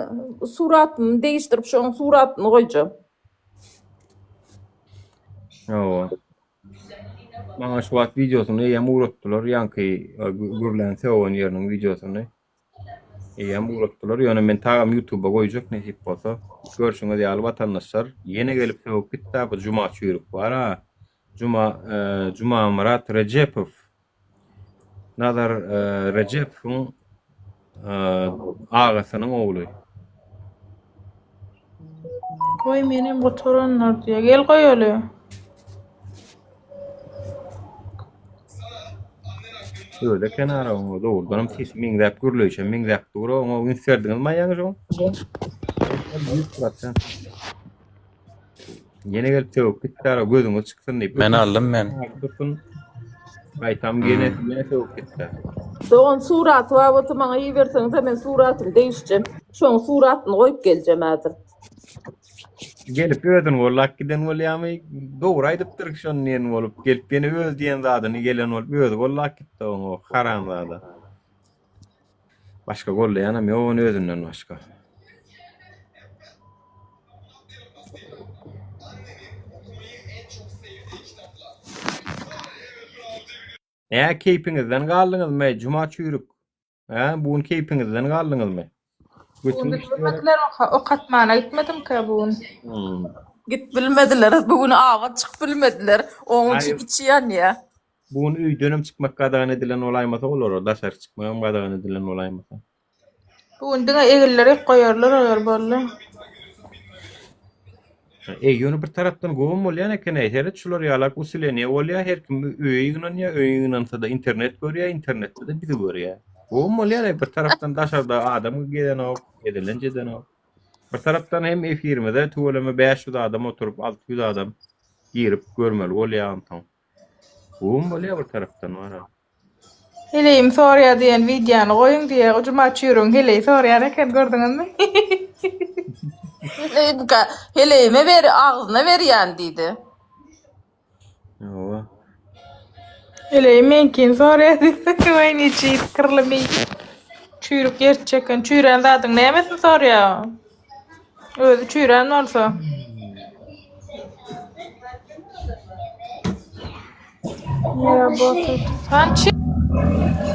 suratymy degişdirip şoň suratyny goýjak. Hawa. Maňa şu wagt wideosyny eýýäm ugratdylar ýaňky gürlän sögen ýeriniň wideosyny. Eýýäm ugratdylar, ýöne men tagam ýutuba goýjak nesip bolsa. Görşüňiz ýaly watandaşlar, ýene gelip sögüp gitdä bu Juma çüýrük bar-a. Juma Jumamyrat Rejepow Nazar Rejepowyň agasynyň ogly. Goý menem gutaranlar diýýär. Gel goýaly. Öyle kenara oňa dogrudanam sesi meňzäp gürleýşem meňzäp dur oňa üns berdiňizmi aýaňy şoň? 100%. Ýene gelip sögüp gitdi ara gözüňiz çyksyn diýip. Men aldym men. Dursun. Gaýtam ýene ýene sögüp gitdi. Dogan suraty bar bolsa maňa iberseňiz men suratyny degişjem. Şoň suratyny goýup geljem häzir. Gelip özüni gollap giden bolýamy? Dogry aýdypdyr şony diýen bolup, gelip ýene öz diýen zadyny gelen bolup özi gollap gitdi oň o haramzada. Başga gollaýanam ýok ony özünden başga. Ä keýpiňizden galdyňyzmy Juma çüýrük? Hä, bu gün keýpiňizden galdyňyzmy? Bu gün Götüň işleýär. bilmediler oka, okatmana gitmedimkä bu gün. Hmm. Git bilmediler. Bu gün awa çyk bilmediler. Oň üçin Aý, içi ýanýa. bu gün öýdenem çykmak gadagan edilen bolaýmasa olara, daşary çykmagam gadagan edilen bolaýmasa. Bu gün diňe eginleri goýarlar olar boldy. Eý, ýöne bir tarapdan gowam bolýan eken-eý, seret şular ýalak usileniýe bolýar, her kim öýe ýygnanýar, öýe ýygnansa-da internet görýär, internetde-de bizi görýär. Gowam bolýar-eý, bir tarapdan daşarda adam gezenok, gezelenç edenok. Bir tarapdan hem efirimize tüweleme 500 adam oturyp, 600 adam girip görmeli bolýar onsoň. Gowam bolýar bir tarapdan wara. Heleýim sorýa diýen wideony goýuň diýýä. Juma çüýrügiň heleýi sorýan eken gördüňizmi? Heleýimkä heleýime ber agzyna berýän diýdi. Hawa. Heleýim meňkini sorýa diýdi. Waý niçik kyrly meý. Çüýrük ýer çeken çüýrän zadyň nämesini sorýa? Özi çüýrän bolsa.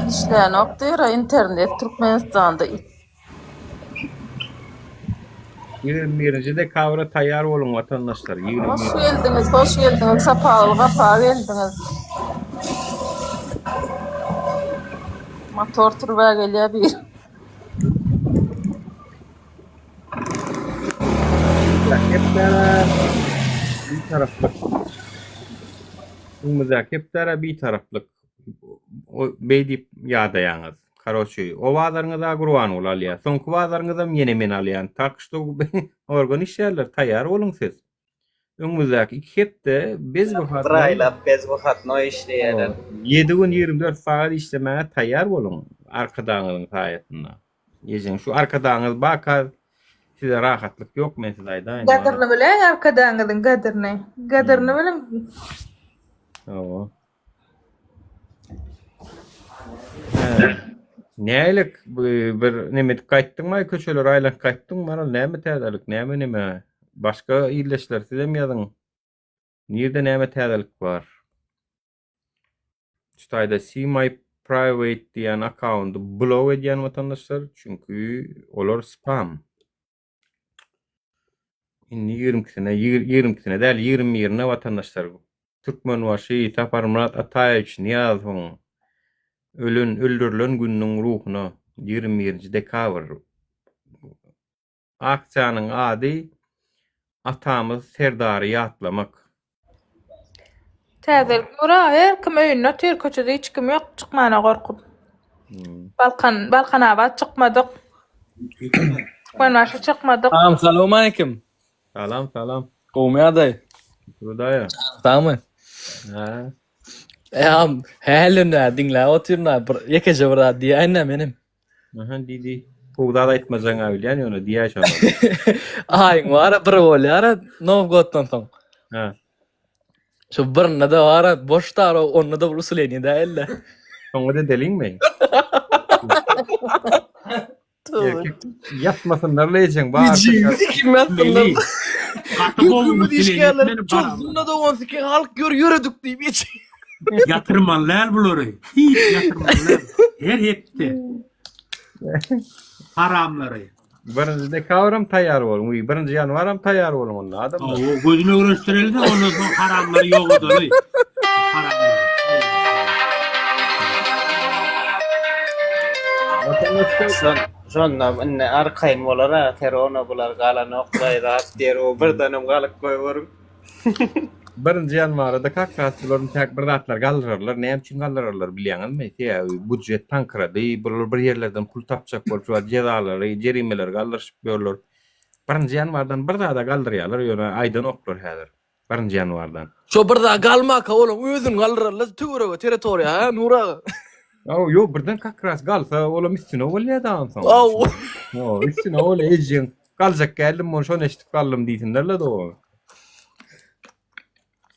Işlänok diýr internet Türkmenistanda. 21-nji dekabra taýýar boluň watandaşlar. Hoş geldiňiz, hoş geldiňiz, sapaly gapa geldiňiz. Motor türbä gelýär bir. Bitaraplyk. Öňümizdäki hepdäre bitaraplyk. Beý diýip ýadaýaňyz. Karoçi, o bazaryňyza Gurbanguly alýar. Soňky bazaryňyzam ýene men alýan. Tak şto organ işgärler taýýar boluň siz. Öňümizdäki iki hepde bez Bir aýlap bez wyhodnoý işleýärler. Ýedi gün 24 sagat işlemäge taýýar boluň Arkadagyňyzyň saýasynda. Ejeň şu Arkadagyňyz baka size rahatlyk ýok men size aýdaýyn. Gadyryny biläň Arkadagyňyzyň gadyryny. Gadyryny biliň. Hawa. Nälik bir neme edip gaýtdyňmy köçelere aýlanyp gaýtdyňmy maral näme täzelik näme neme başga ildeşler sizem ýazyň nirde näme täzelik bar şu taýda see my private diýen akkaundy blok edýän watandaşlar çünki olar spam Indi ýigrimkisine, ýigrimkisine däl, 21-ine watandaşlar Türkmenbaşy Saparmyrat Ataýewiç Nyýazowyň ölen, öldürilen gününiň ruhuna 21-nji dekabr. Aksiýanyň ady Atamyz Serdary ýatlamak. Täzelik Nura her kim öýünde otyr köçede hiç kim ýok çykmana gorkup. Balkan Balkanabat çykmadyk. Türkmenbaşy çykmadyk. Agam salowmaleýkim. Salam salam. Gowmy ýagdaý? Şükür Hudaýa. Sagmy? Hä. Agam hälden bäri diňläp otyryn-a bir ýekeje bir zat diýäýin-dä menem. Aha diýdi. Gowy zat aýtmajagyňa bilýän ýöne diýäý şony. Aýyň bara bir bolýar-a Nowgoddan soň. Hä. Şu birinde-de bara boş dara onda-da bir usuleniýe däl-de. Soňa edeliňmi? Erkek ýatmasynlar lejeň bar. Kim ýatsynlar? Gaty gowy Hökümet işgärleri usuleniýe çozsunda dogan sikin halk gör ýöredik diýip hiç. Ýatyrmaly däl bulary. Hiç ýatyrmaly däl. Her hepde. Haramlary. Birinji dekabram taýýar boluň. Uý, birinji ýanwaram taýýar boluň onda adamlar. Hawa, gözüni öwrenişdireli-de ondan soň haramlary ýok edeli. Haramlary. Şon, şonda indi arkaýyn bolar-a, Terona bular galanok-laý zat diýer, o birdenem galyp goýberin. Birinji ýanwarda kak ras bularyň täk bir zatlar galdyrarlar. Näme üçin galdyrarlar bilýäňizmi? Sebäbi budjet taňkyrady. Bular bir ýerlerden pul tapjak bolup şu wagt jezalary, jerimeleri galdyryşyp ýörler. Birinji ýanwardan bir zada galdyrýarlar, ýöne aýdanoklar häzir. Birinji ýanwardan. Şo bir zat galmaka olaň özüni galdyrarlar töwerege territoriýa hä Nur aga. Aw ýok birden kak ras galsa olam üstüne bolýa-da onsoň. Aw. Üstüne bolýa ejeň. Galjak geldim, ony şony eşidip galdym diýsinler-le dogan.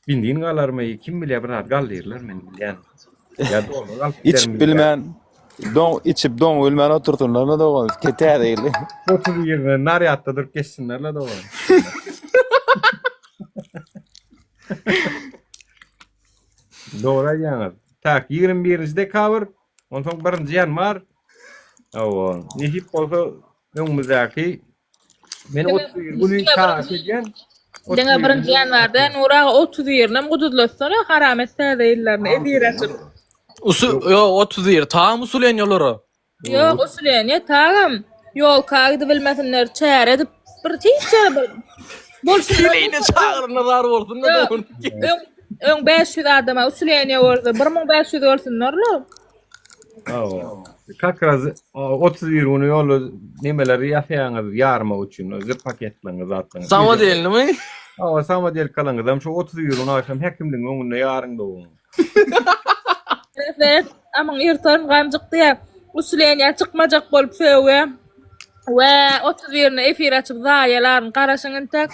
Benzin galarmy, kim bilýär bir zat galdyrlar men bilýän. Ýa dollar alyp giderin Içip bilmän, doň içip doň bilmän otursynlar-la dogan. Ke täze ýyly. 31-ine narýadda durup geçsinler-le dogan. Dogry aýdýaňyz. Tak, 21-nji dekabr, onsoň 1-nji ýanwar. Hawa, nesip bolsa öňümizdäki men 31 güni çaga edýän. Diňe birinji ýanwarda Nur aga 31-inem guduzlatsana haram et täze ýyllaryny efir açyp. Usu ýok 31 tam usulenýa olara. Ýok usulenýa tagam. Ýolka gidibilmesinler çäre edip bir hiç ýere bir bolsun. Heleýine çagyryna zar bolsun da dogan. Öň öň 500 adama usulenýa bolsa 1500 bolsunlar-la. Hawa. Kak raz 31 güni ýola nemeleri ýasaýaňyz ýarmak üçin, zip paketleriňiz zatlaryňyz. Samodelnymy? Hawa, samodelkalaryňyzam şu 31 güni agşam häkimligiň öňünde ýaryň dogum. Seret, amyň ýyrtaryn ganjyk diýýär. Usulenýa çykmajak bolup sögýär. We 31-ni efir açyp zaýalaryn, garaşyň intäk.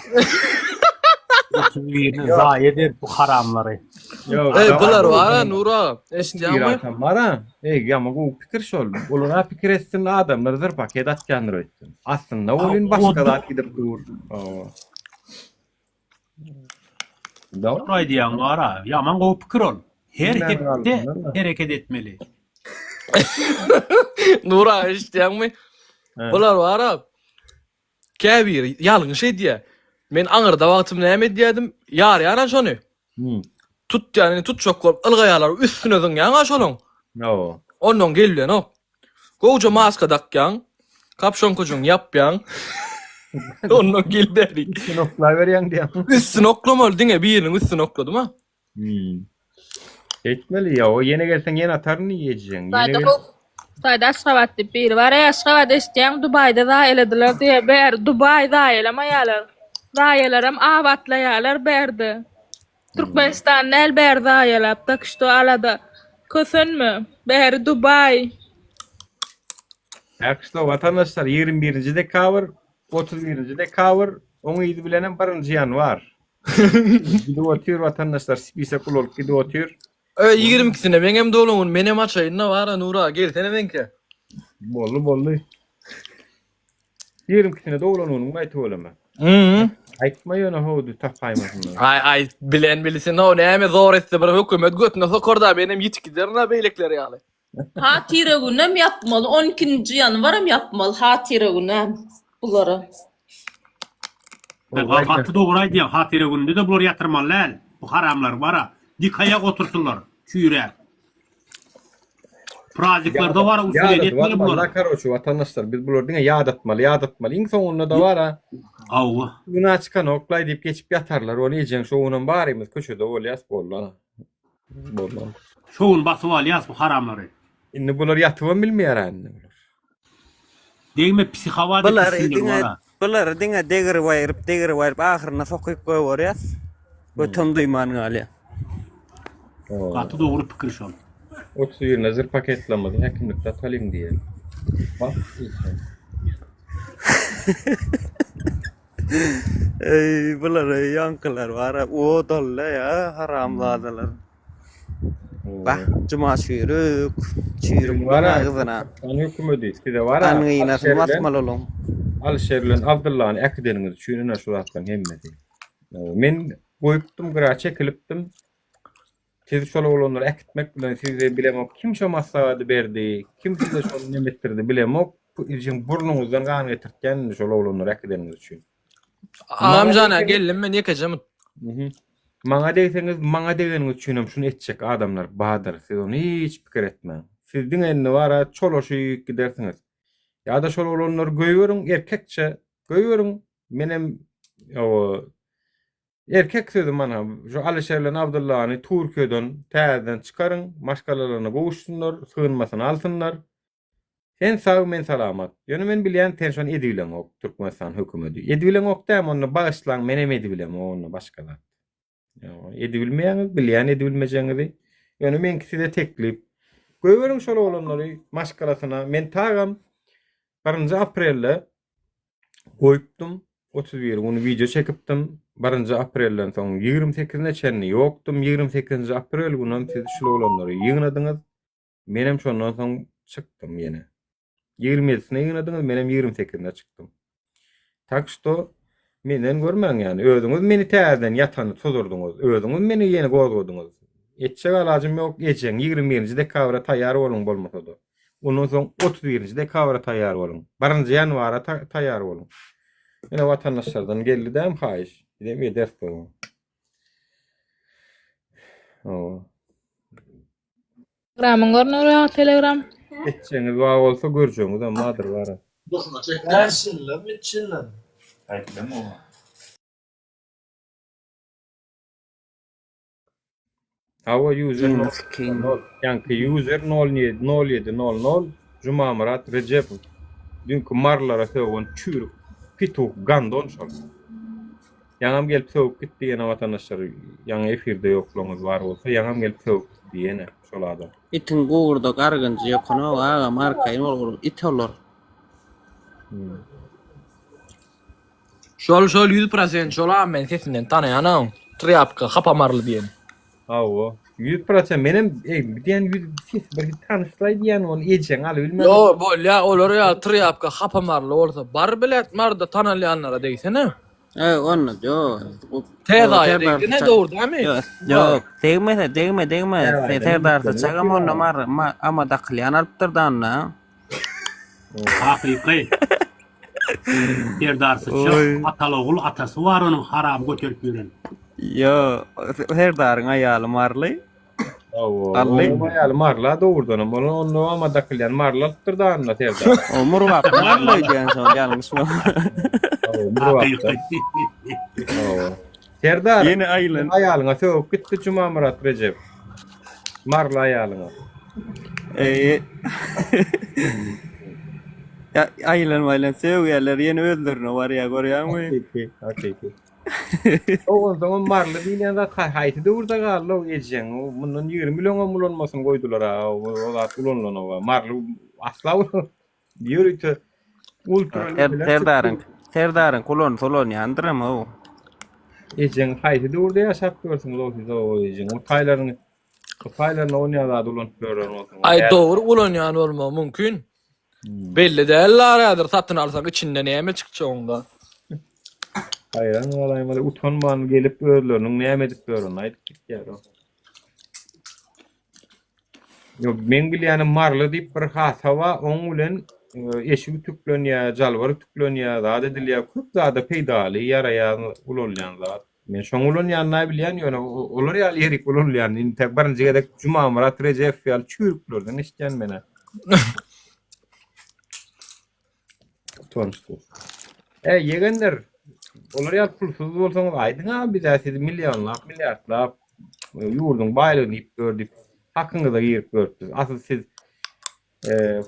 31-ni zaýa eder bu haramlary. Ýok. Ey bular bar Nur aga. Eşitýäňmi? Bar bara. Ey ýaman gowy pikir şol. Olar pikir etsin adamlar zir paket atýandyr öýtdüm. Aslynda welin başga zat gidip dur. Dogry aýdýaň bara. Ýaman gowy pikir ol. Her hepde hereket etmeli. Nur aga eşitýäňmi? Bular bara Käbiri ýalňyş edýär. Men aňyrda wagtym näme edýärdim? Ýarýanam şony. Tutýan indi tutjak bolup ylgaýarlar üstüne zyňýaň-a şonuň. Hawa. Ondan gellenok. Gowja maska dakýaň, kapşonkajyňy ýapýaň. Ondan gel bärik. Üstüne oklaberýäň diýýäň. Üstüne oklamaly diňe biriniň üstüne okladym-a. Hmm. Etmeli ya o ýene gelseň ýene ataryn diýjekň. Ýene Dubaýda gel. gow. Dubaýda Aşgabat diýip biri bar. Eý Aşgabat eşitýäň Dubaýda zaýaladylar diýýär. Bäri Dubaý zaýalamaýarlar. Zaýalaram abatlaýarlar bärde. Türkmenistan däl bäri zaýalap tak şto alada kösenme. Bäri Dubaý. Tak şto watandaşlar 21-nji dekabr, 31-nji dekabr, oň yzy bilenem 1-nji ýanwar. Gidip otyr watandaşlar spisek ulalyp gidip otyr. Öý 22-sine meňem doglan gün menem açaýyn-da bara Nura gelsene meňkä. Boldy boldy. 22-sine doglan günüň aýt tüweleme. Mhm. Aýtma ýöne howdy tapaýmasynlar. Aý aý bilen bilsin o näme zor etse bir hökümet götüne sokar-da menem ýitip giderin-a beýlekiler ýaly. Hatyra günem ýapmaly, on ikinji ýanwaram ýapmaly hatyra günem bulara. Gaty dogry aýdýaň hatyra gününde-de bulary ýatyrmaly däl bu haramlary bara dik aýak otursynlar çüýräp prazniklarda bara usulyýet etmeli bulary. Karoçi watandaşlar biz bulary diňe ýadatmaly ýadatmaly iň soňunda-da bara Hawa. Günä çykanoklaý diýip geçip ýatarlar ol ejeň şo günem barymyz köçede bolýas boldy ana. Boldy. Şo gün basyp alýas bu haramlary. Indi bular ýatybam bilmeýär indi bular. Degme psihowat Bulary etmişsindir diňe wara. bulary diňe degirip aýryp degirip aýryp ahyrynda sokyp goýberýäs. Götem duýman galýar. Gaty dogry pikir şol. 31-ne zir paketlamyzy häkimlikde atalyň diýýär. Bak diýseň. Eý bular ýaňkylar bara odally ýa haramzadalar. Bah juma çüýrük, çüýrük Bara agzyna. Türkmenistan hökümedi size bara Angynasyny basmaly olaň. Alyşer bilen Abdyllany äkideniňiz üçin ine şu zatlaryň hemmesi. Men goýupdym gyra çekilipdim. Siz şol oglanlary äkitmek bilen sizi bilemok kim şo maslahady berdi, kim size şony neme etdirdi bilemok. Bu iljiň burnuňyzdan gan getirtýän indi şol oglanlary äkideniňiz üçin. Agam jana geldim men ýekeje mut. Mhm. Maňa degseňiz, maňa degeniňiz üçin hem şuny etjek adamlar bardyr. Siz ony hiç pikir etmäň. Siz diňe indi bara çolaşyp gidersiňiz. Ýa-da şol oglanlary goýberiň, erkekçe goýberiň. Menem o Erkek sözi mana şu Alyşer bilen Abdyllany Türkiýeden täzeden çykaryň, maşgalalaryna gowuşsynlar, sygynmasyny alsynlar. Sen sag, men salamat. Ýöne men bilýän sen şony edibileňok Türkmenistan hökümedi. Edibileňok dämi onda bagyşlaň menem edibilemok onda başga zat. Edibilmeýäňiz, bilýän edibilmejegiňizi. Ýöne meňki size teklip. Goýberiň şol oglanlary maşgalasyna. Men tagam birinji aprelde. goýupdym. 31 güni wideo çekipdim. Birinji aprelden soň 28-ine çenli ýokdum. 28-nji aprel günem siz şul oglanlary ýygnadyňyz. Menem şondan soň çykdym ýene. 27-sine ýygnadyňyz, menem 28-ine çykdym. Tak şto menden görmäň ýani. Özüňiz meni täzeden ýatany tuzurdyňyz. Özüňiz meni ýene gozgadyňyz. Etjek alajym ýok, ejeň 21-nji dekabra taýýar boluň bolmasa-da. Ondan soň 31-nji dekabra taýýar boluň. Birinji ýanwara taýýar boluň. Ine watandaşlardan geldi däm haýyş. Bizem ederis oňa. Hawa. Telegramyň görner ýa telegram. Etjegiňiz bar bolsa görjegiňizem bardyr bara. Näçinlem içinlem. Aýtdym oňa. Hawa user nol ýaňky user nol ýedi nol ýedi nol nol Jumamyrat Rejepow düňki marylara sögen çüýrük pituh gandon şol. Ýaňam gelip sögüp gitdi ýene watandaşlar ýaňy efirde ýoklaňyz bar bolsa ýaňam gelip sögüp gitdi ýene şol adam. Itiň gowurda gargynjy ýokanok agam arkaýyn bol ol it olar. Şol şol 100% şol a men sesinden tanaýanam. Trýapka hapa marly diýen. Hawa. 100% menem ey diýen ýüz ses bir tanyşlaý diýen ony ejeň aly bilmän. Ýo bolýa olar ýaly trýapka hapa marly bolsa bar bilet marda tanalýanlara degsene. Eý onda ýok. Täze aýa degdine dogry dämi? Ýok degmese degme degme Serdar syçagam onda mar ama dakylýan alypdyr da onda. Hakyky. Serdar syçak ataly ogul atasy bar onuň haram göterip ýören. Ýo Serdaryň aýaly marly. Hawa. Onuň aýaly marla dogrudanam. Ony onda ama dakylýan marly alypdyr da onda Serdar. O Murgap marly öýdýän şol ýalňyşma. Hawa Murgapda. Hawa. Serdar. Ýene aýlan. Aýalyňa sögüp gitdi Jumamyrat Rejep. Marly aýalyňa. Eý. Ýa aýlan aýlan sögýärler ýene özlerine barýar görýäňmi? Hakyky, hakyky. Onsoňam marly diýilýän zat haýsy döwürde galdy-ow ejeň? Mundan 20 ýyl öňem ulanmasyny goýdular-a, o zat ulanylanok-a. Marly asla ýörite ultra Serdaryň Serdaryň ulansa ulanýandyram-ow. Ejeň haýsy döwürde ýaşap ýörsüňiz-ow siz-ow ejeň? O taýlaryň o taýlaryny onýa zat ulanyp ýören bolsaňyz. Aý dogry ulanýan bolmagy mümkin. Belli däl häzir satyn alsaň içinde näme çykjak onda. Haýran galaýmaly utanman gelip özleriniň näme edip ýörenini aýdyp gitýär o. Ýok, meň bilýänim marly diýip bir hasa bar, oň bilen eşik ütüklenýär, jalbar ütüklenýär, zat edilýär, köp zada peýdaly, ýaraýan, ulanylýan zat. Men şoň ulanýanyny bilýän, ýöne olar ýaly ýerik ulanylýanyny intäk birinji gezek Jumamyrat Rejepow ýaly çüýrüklerden eşidýän men-ä. Utançsyz. Eý, ýegenler, olar ýaly pulsuz bolsaňyz aýdyň-a biz-ä sizi millionlap, milliardlap ýurduň baýlygyny iýip ýör diýip hakyňyza girip ýörüpdiz. Asyl siz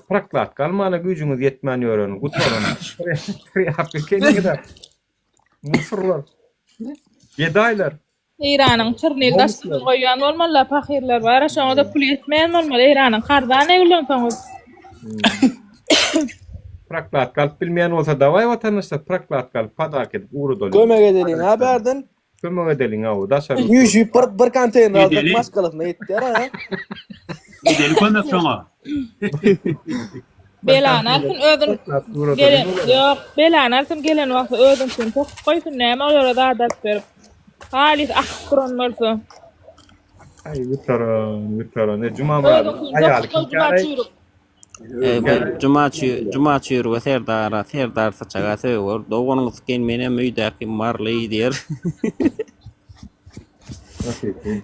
prokladka almana güýjüňiz ýetmän ýören gutaran trýapka ekeniňiz-ä. Musurlar. Gedaýlar. Eýranyň çyrnil daşyny goýýan bolmalylar pahyrlar bara şoňada pul ýetmeýän bolmaly Eýranyň karzan eglensoňyz. Prokladka alyp bilmeýän bolsa dawaý watandaşlar prokladka alyp padarka edip ugradalyň. Kömek edeliň ha bärden. Kömek edeliň hawa daşary. Üýşüp bir bir konteýner alsak maşgalasyna ýetýär ha. Edeli kömek şoňa. Belany alsyn özün gelen ýok belany alsyn gelen wagty özüňkini sokup goýsun näme olara zat alyp berip. Halys akyp duran bolsa. Aý gutaran gutaran e Jumamyradyň aýaly kim kâraý. Juma Juma çüýrüge Serdara Serdar syçaga söger doganyňy sykeýin menem öýdäki marly diýer.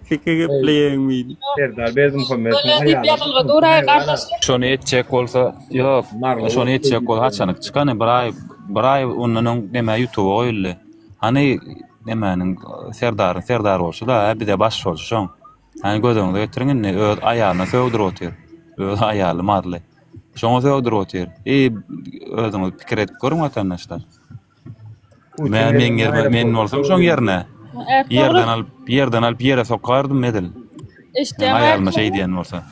Sike gepleýäň diýdi. Serdar Berdimuhammedowyň aýaly. Şony etjek bolsa, ýok, şony etjek bolsa haçanyk çykany bir aý, bir aý ondan öň neme ýutuba goýuldy. Hany nemäniň Serdaryň Serdar bolşy-da, hä bize baş bolşy şoň. Hany göz öňüňize getiriň indi öz aýalyna sögdürip otyr. Öz aýaly marly. Şoňa sögdürip otyr. I özüňiz pikir edip görüň watandaşlar. Men meň ýerime men bolsam şoň ýerine ýerden alyp ýerden alyp ýere sokardym edil. Eşitýäňmi Aýalyma şeý diýen bolsa.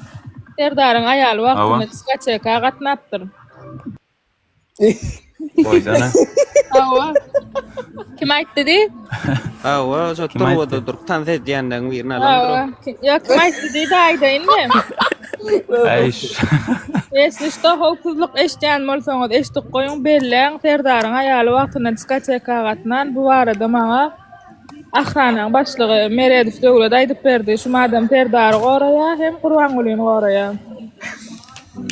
Serdaryň aýaly wagtynda diskoteka gatnapdyr. Goýsana. Hawa. Kim aýtdy diý? Hawa, şo Kim aýtdy? turbada durup tans edýänleriň birini alandyr Hawa. o. Kim- Ýa kim aýtdy diý-de aýdaýynmy? Äý, Esli şda howpsuzlyk eşidýän bolsaňyz eşidip goýuň belläň Serdaryň aýaly wagtynda diskoteka gatnan bu barada maňa Ahrananyň başlygy Meredow Döwlet aýdyp berdi şu madam Serdary goraýa hem Gurbangulyny goraýa.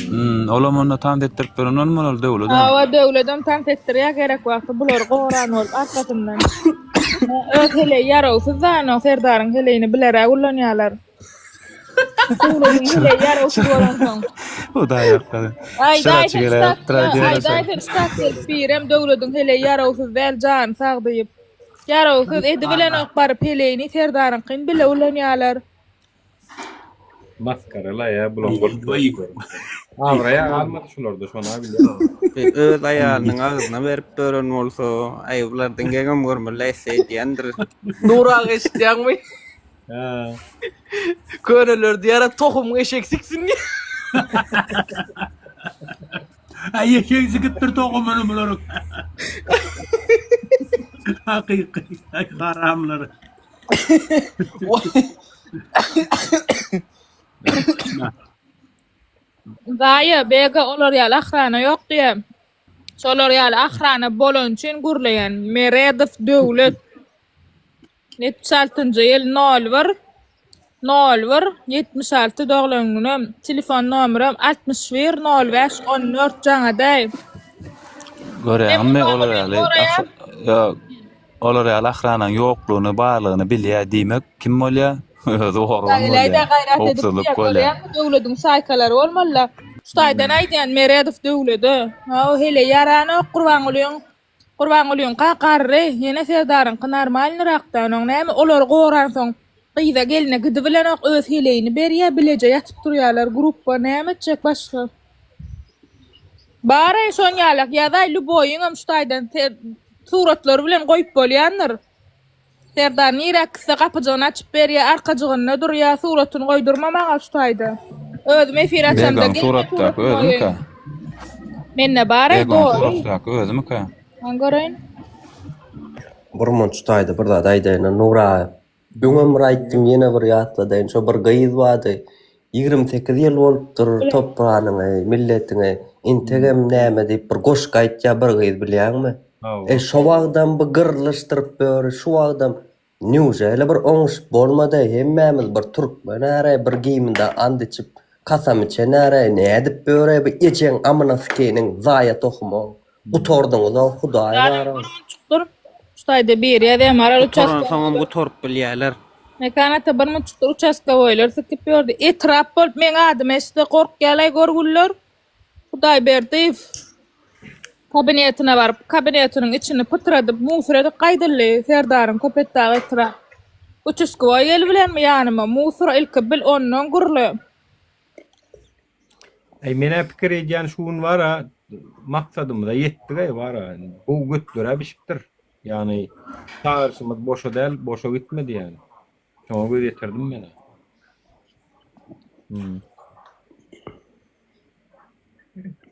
Hmm, olam onda tans etdirip beren bolmaly Döwledem. Hawa Döwledem tans etdirýä gerek wagty bulary goran bolup arkasyndan. Öz heleýi ýarawsyz da onuň Serdaryň heleýini bilerä ullanýalar. Döwlediň heleýi ýarawsyz bolansoň. Hudaý ýaklasyn. Aýdaý Şyraçy sen geläýip ştat, oturar aýdaý sen ştat gelip birem Döwlediň heleýi ýarawsyz däl jany sag diýip. Ýarawsyz edibilenok baryp heleýini Serdaryňkyny bile ulanýalar. Masgarala ýa bulaň bolup Abraýa galmady şularda şona bilýän. Öz aýalynyň agzyna berip ýören bolsa, aý bulardan geňem görmeli etse edýändir. Nur aga eşitýäňmi? Hä. Köneler diýýär tohumyň eşek siksin diýip. Aý eşek sikipdir tohumyny bularyň. Hakyky aý haramlar. Zaýa, Bega olar ýaly ahrana ýok diýä. Şolar ýaly ahrana bolany üçin gürleýän. Meredow Döwlet. 76-njy ýyl 01 01 76 doglan günüm. Telefon nomerem 61 05 14 jaňa däý. Görýäňmi olar ýaly ýok. Olar ýaly ahrananyň ýoklugyny, barlygyny bilýär diýmek kim bolýar? Özi ogurlan Gaýlaýda bolýar. gaýrat edip Howpsuzlyk diýýär, bolýar. görýäňmi döwlediň şaýkalary bolmalyda. Şu taýdan aýdýan Meredow döwlede. Haw heleý ýaranok Gurbangulyň Gurbangulyňka garry, ýene Serdaryňky normalnyrakda onuň näme olary goransoň gyza geline gidibilenok öz heleýini berýär bileje ýatyp turýarlar grupba näme etjek başga. Baraý şon ýalak ýazaý lýuboýyňam şu taýdan suratlary bilen goýup bolýandyr. Serdar nirä gitse gapyjygyny açyp berýä arkajygynda durýa suratyny goýdurma maňa şu taýda. Özüm efir açamda Begaň gelme suratdaky suratyny özümikä? goýaýyn. Mende baraý Begaň doly. suratdaky özümikä? Men göreýin. Burman şu taýda bir zat aýdaýyn-a Nur aga. Öňem bir aýtdym ýene bir ýatladaýyn şo bir gyz bardy 28 ýyl bolupdyr topranyňy milletiňi integem näme diýip bir goşgy aýtýar bir gyz bilýäňmi e şo wagtam bu gyrlyşdyryp ýör şu wagtam newželi bir oňuşyp bolmady hemmämiz bir türkmen äre bir giminde and içip kasam içen äre nädip ýöre bu ejeň amyna sikeniň zaýa tohumyň Gutardyňyz-ow Hudaý bar-ow. Dur. Şu taýda biri ýazýar Maral uçastka. Gutaransoňam gutaryp bilýärler. Mekan ata bir munçukdyr uçastkowoýlar sikip ýördi. Etrap bolup meň adymy eşitse gorkýalaý görgüliler. Hudaýberdiýew kabinetine baryp, kabinetiniň içini pytradyp, musur edip gaýdyldy Serdaryň Köpetdag etrap. Uçastkowoý gelibilenmi ýanyma? Musur ilki bil ondan gürle. Äý menä pikir edýän şu gün bara maksadymyza ýetdigaý bara gowy götlerä bişipdir. Ýagny çagyryşymyz boşa däl boşa gitmedi ýagny. Şoňa göz ýetirdim menä. Hmm.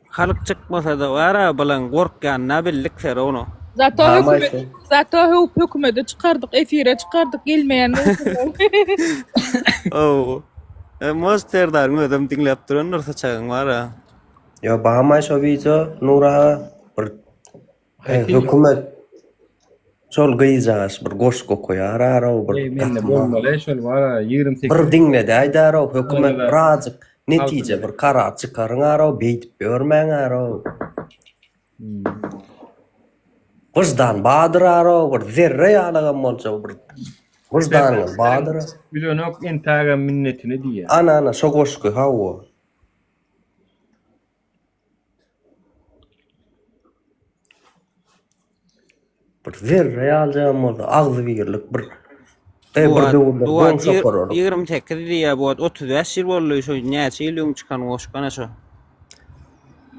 Halk çykmasada bara bulaň gorkýanyna bildik serowno. Zato hökümet, zato hökümeti çykardyk, efire çykardyk, gelmeýän bolsalar. Ow. E, Может Serdaryň özem diňläp durandyr saçagyň bar-a. Ýo barmaý şo wideo Nur aga bir e, hökümet şol gyzjagaş bir goşgy okaýar arow bir Eý mende gaty bolmaly şol bar-a 28 bir diňledäýdärow hökümet birazjyk netije bir karar çykaryň arow beýdip ýörmäň arow. Wyždan badyr arow bir zerre ýalagam bolsa bir wyždanyňyz badyr. Üzenok entägem minnetini diýýär. Ana ana şo goşgy hawa. Bir zerre ýaljagam bolsa agzybirlik bir e bir döwürler goňşy okararlyk. 28 diýýär bu wagt 35 ýyl boldy şo näçe ýyl öň çykan goşgy ana şo.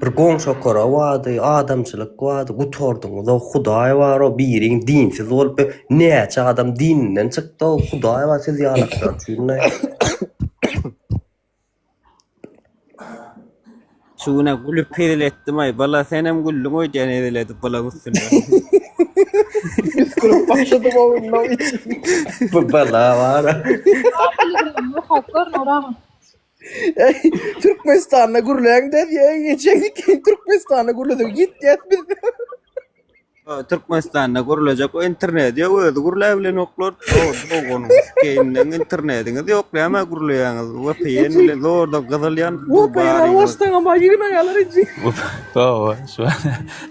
Bir goňşy okara bardy, adamçylyk bardy, gutardyňyz-ow Hudaý bar-ow biriň dinsiz bolup näçe adam dininden çykdy-ow Hudaý bar siz ýalaklar üçin-le. Şu güne gülüp hezil etdim aý bala senem güldüň öýdýän hezil edip balaň üstünde. Üskürip başladym oglum içi. Bu bala bar. Okap gör Nur aga. Ey, Türkmenistanda gürläň de diýe geçen Türkmenistanda gürlesek ýetýäs biz. Türkmenistanda gürlejek o internet ýok özi gürläbilenoklar. Doganyň sikeýinden internetiňiz ýok näme gürleýäňiz VPN bilen zordan gyzyl ýanyp dur VPN baryňyz. almaşsaňam ýygnaýarlar iji. Hawa, şu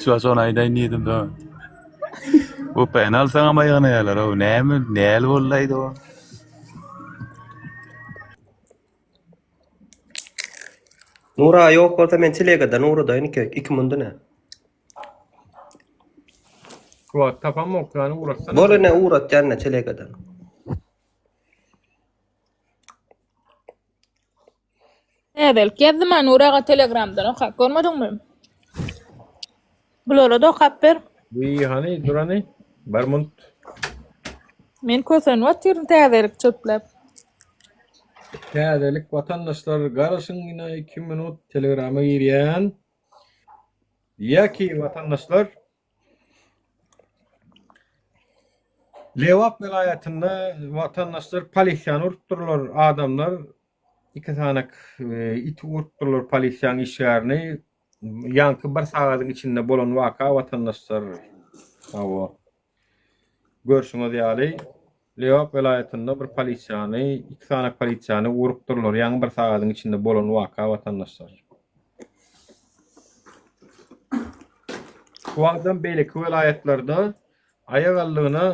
şu şony aýdaýyn diýdim da. VPN alsaňam ýygnaýarlar. O näme näl boldy-aýda o? Nura ýok bolsa men telegadan ugradaýyn iki iki mundy ne. Şu wagt tapamok ýany ugratsana. Bol ine ugratýan ine telegadan. Täzelik ýazdym a Nur aga telegramdan okap görmediňmi? Bulara-da okap ber. Wiý hany dur hany. Bir munt. Men kösenip otyryn täzelik çöpläp. Täzelik watandaşlar garaşyň ine 2 minut telegrama girýän. Diýýär ki watandaşlar Lebap welaýatynda watandaşlar polisiýany urupdyrlar adamlar iki sany iti urupdyrlar polisiýanyň işgärini ýaňky bir sagadyň içinde bolan waka watandaşlar hawa Görşüňiz ýaly, Lebap welaýatynda bir polisiýany, iki sany polisiýany urupdyrlar. Ýaňy bir sagadyň içinde bolan waka watandaşlar. Şu wagtam beýleki welaýatlarda aýak aldygyna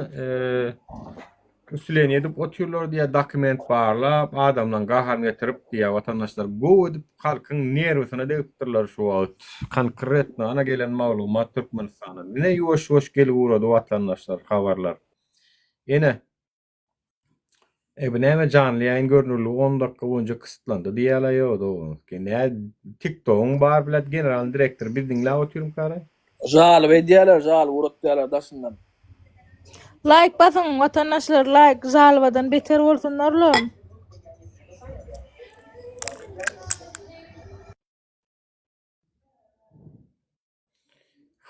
Usileniýe edip otyrlar diýýär, dokument barlap, adamlaň gaharyny getirip diýýär watandaşlar. Gowy edip halkyň nerwisine degipdirler şu wagt. Konkretno ana gelen maglumat Türkmenistana. Ine ýuwaş-ýuwaş gelip ugrady watandaşlar habarlar. Ene. E bu näme janly ýaýyn görnürligi on dakika boýunça kysytlandy diýýärler ýok dogry. Nä TikTogyň bar bilet generalnyý direktory biz diňläp otyrmykara. Žalyp edýärler, žalyp ugratýarlar daşyndan. Laýk basyň watandaşlar laýk žalbadan beter bolsunlarla.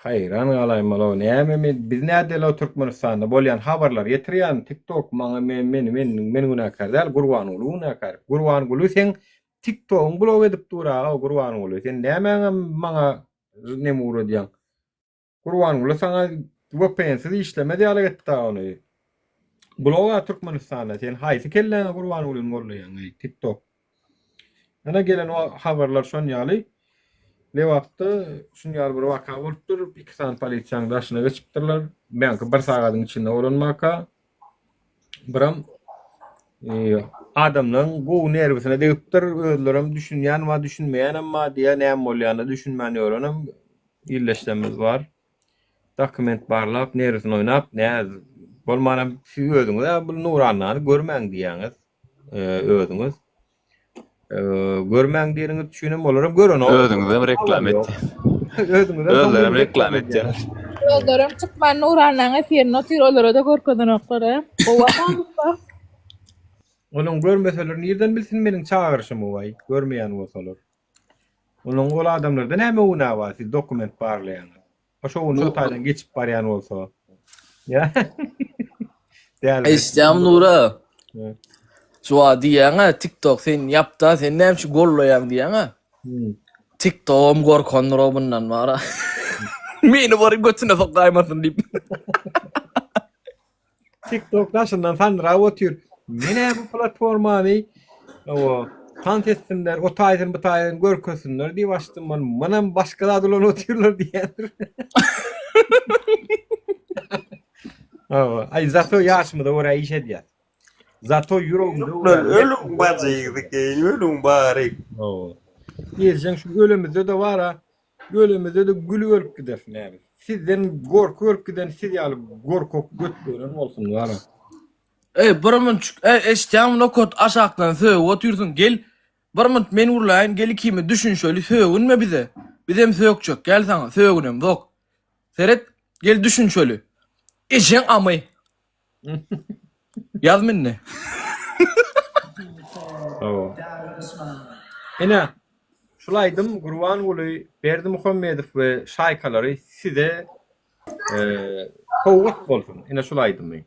Haýran galaýmaly näme men biz nädeli Türkmenistanda bolýan habarlary ýetirýän tiktok maňa men men men men günäkär däl Gurbanguly günäkär Gurbanguly seň tiktogyň blok edip dur aga Gurbanguly sen nämäňe maňa neme ugradýaň Gurbanguly saňa VPN-siz işlemez ýaly etdi ony. Bloga Türkmenistanda sen haýsy kelläňe Gurbangulyny gollaýaň eý TikTok. Ana gelen habarlar şon ýaly. Lebapda şun ýaly bir waka bolupdyr. Iki sany polisiýanyň daşyna geçipdirler. Beňki bir sagadyň içinde bolan waka. Biram e, adamlaryň gowy nerwisine degipdir. Özlerem düşünýän bar, düşünmeýänem bar diýýär. Näme bolýanyna düşünmän ýörenem Illeşlerimiz bar. Dokument barlap, nerwisini oýnap, nä bolmanam siz özüňiz-ä bu Nurannany görmäň diýýäňiz. Özüňiz. Görmäň diýeniňiz üçinem olaram görenok. Özüňizem reklama etýän. Özüňizem Özlerem reklama etýärler. Özlerem çykman Nurannaň efirinde otyr, olara-da görkezenoklar-a. Gowy adamlar. Onuň görmeseler nirden bilsin meniň çagyryşymy waý, görmeýän bolsalar. Onuň ol adamlarda näme günä bar siz dokument barlaýaňyz. O şo gün şo taýdan geçip barýan bolsa. Ýa. Däl. Eşitýäňmi Nura? Şu wagt diýýäň-ä TikTok sen ýapda sen näme üçin gollaýaň diýýäň-ä. TikTogam gorkandyr o bundan bara. Meni baryp götüne sokaýmasyn diýip. TikTok daşyndan sandyrap otyr. Men-ä bu platformany o tans etsinler, o taýsyn bu taýsyn görkezsinler diýip açdym. Men munam başga zat ulanyp otyrlar diýýändir. Hawa, aý zato ýaşymyza görä iş edýär. Zato ýüregimize görä. Ölüň bajyňyzy geýin, ölüň bary. Hawa. Geljeň şu ölemizde-de bar-a, Ölemizde-de gülüp ölüp gideris näme. Sizden gorkup ölüp giden siz ýaly gorkak göt gören bolsun wara. Eý bir munçuk eý eşitýäňmi nokat aşakdan sögüp otyrsyň gel bir munt men gürläýin gel ikimiz düşünşeli sögünme bize bizem sökjek gel saňa sögünemzok seret gel düşünşeli ejeň amy Ýaz mindi. Hawa. Ine, şul aýdym Gurbanguly Berdimuhamedow we şaýkalary size. Sowgat bolsun. Ine şul aýdymy.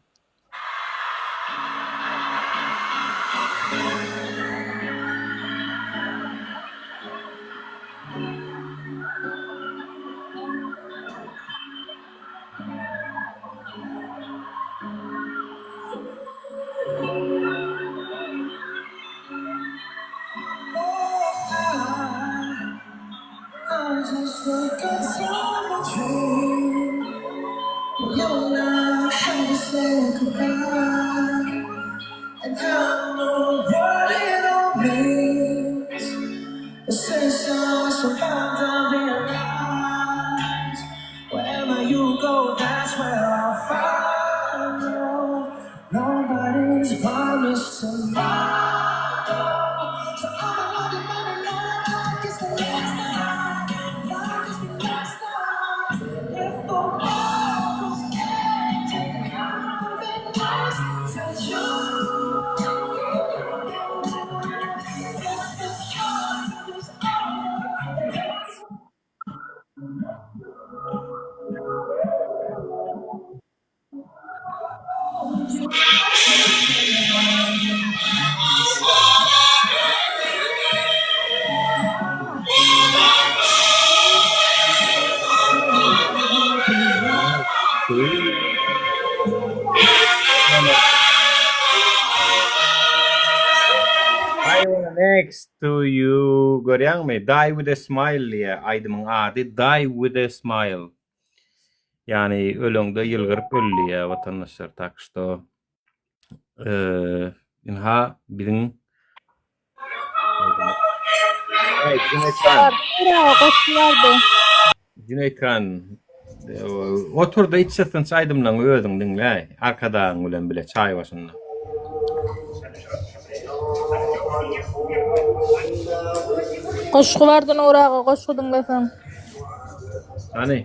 I wanna next to you görýäňmi? Die with a smile diýýär aýdymyň ady Die with a smile. Ýagny öleňde ýylgyryp öl diýýär watandaşlar. Tak şto ynha biziň Eý, Jüneýt han. Jüneýt han, otur-da içjeksinç aýdymlaryňy özüň diňläý, Arkadagyň bilen bile çaý başynda. Goşgy bardy Nury aga goşgy diňleseň. Hany?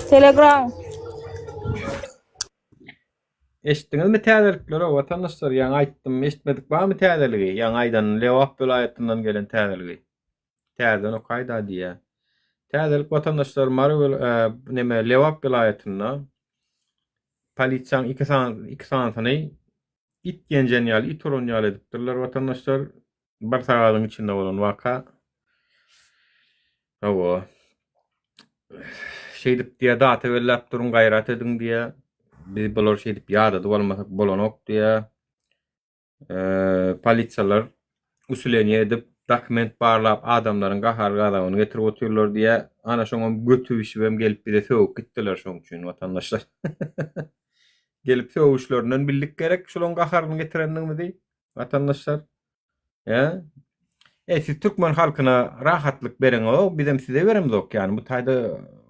Telegram. Eşitdiňizmi täzelikleri watandaşlar ýaňy aýtdym eşitmedik barmy täzeligi ýaňy aýdan Lebap welaýatyndan gelen täzeligi täzeden okaýda diýýä täzelik watandaşlar Mary neme Lebap welaýatynda polisiýaň iki sany iki sanysyny it ýenjen ýaly it uran ýaly edipdirler watandaşlar bir sagadyň içinde bolan waka Hawa. Şeýdip diýýär, data belläp duruň, gaýrat ediň diýýär. Biz bulary şeýdip ýadadyp almasak bolanok diýýär. Polisiýalar usileniýe edip, dokument barlap, adamlaryň gahar-gazabyny getirip otyrlar diýýär. Ana şoňam göti bişibem gelip bize sögüp gitdiler şoň üçin watandaşlar. Gelip sögüşlerinden bildik gerek şulaň gaharyny getirendigimizi watandaşlar. Ýa. E siz türkmen halkyna rahatlyk bereňok, bizem size beremzok ýani bu taýda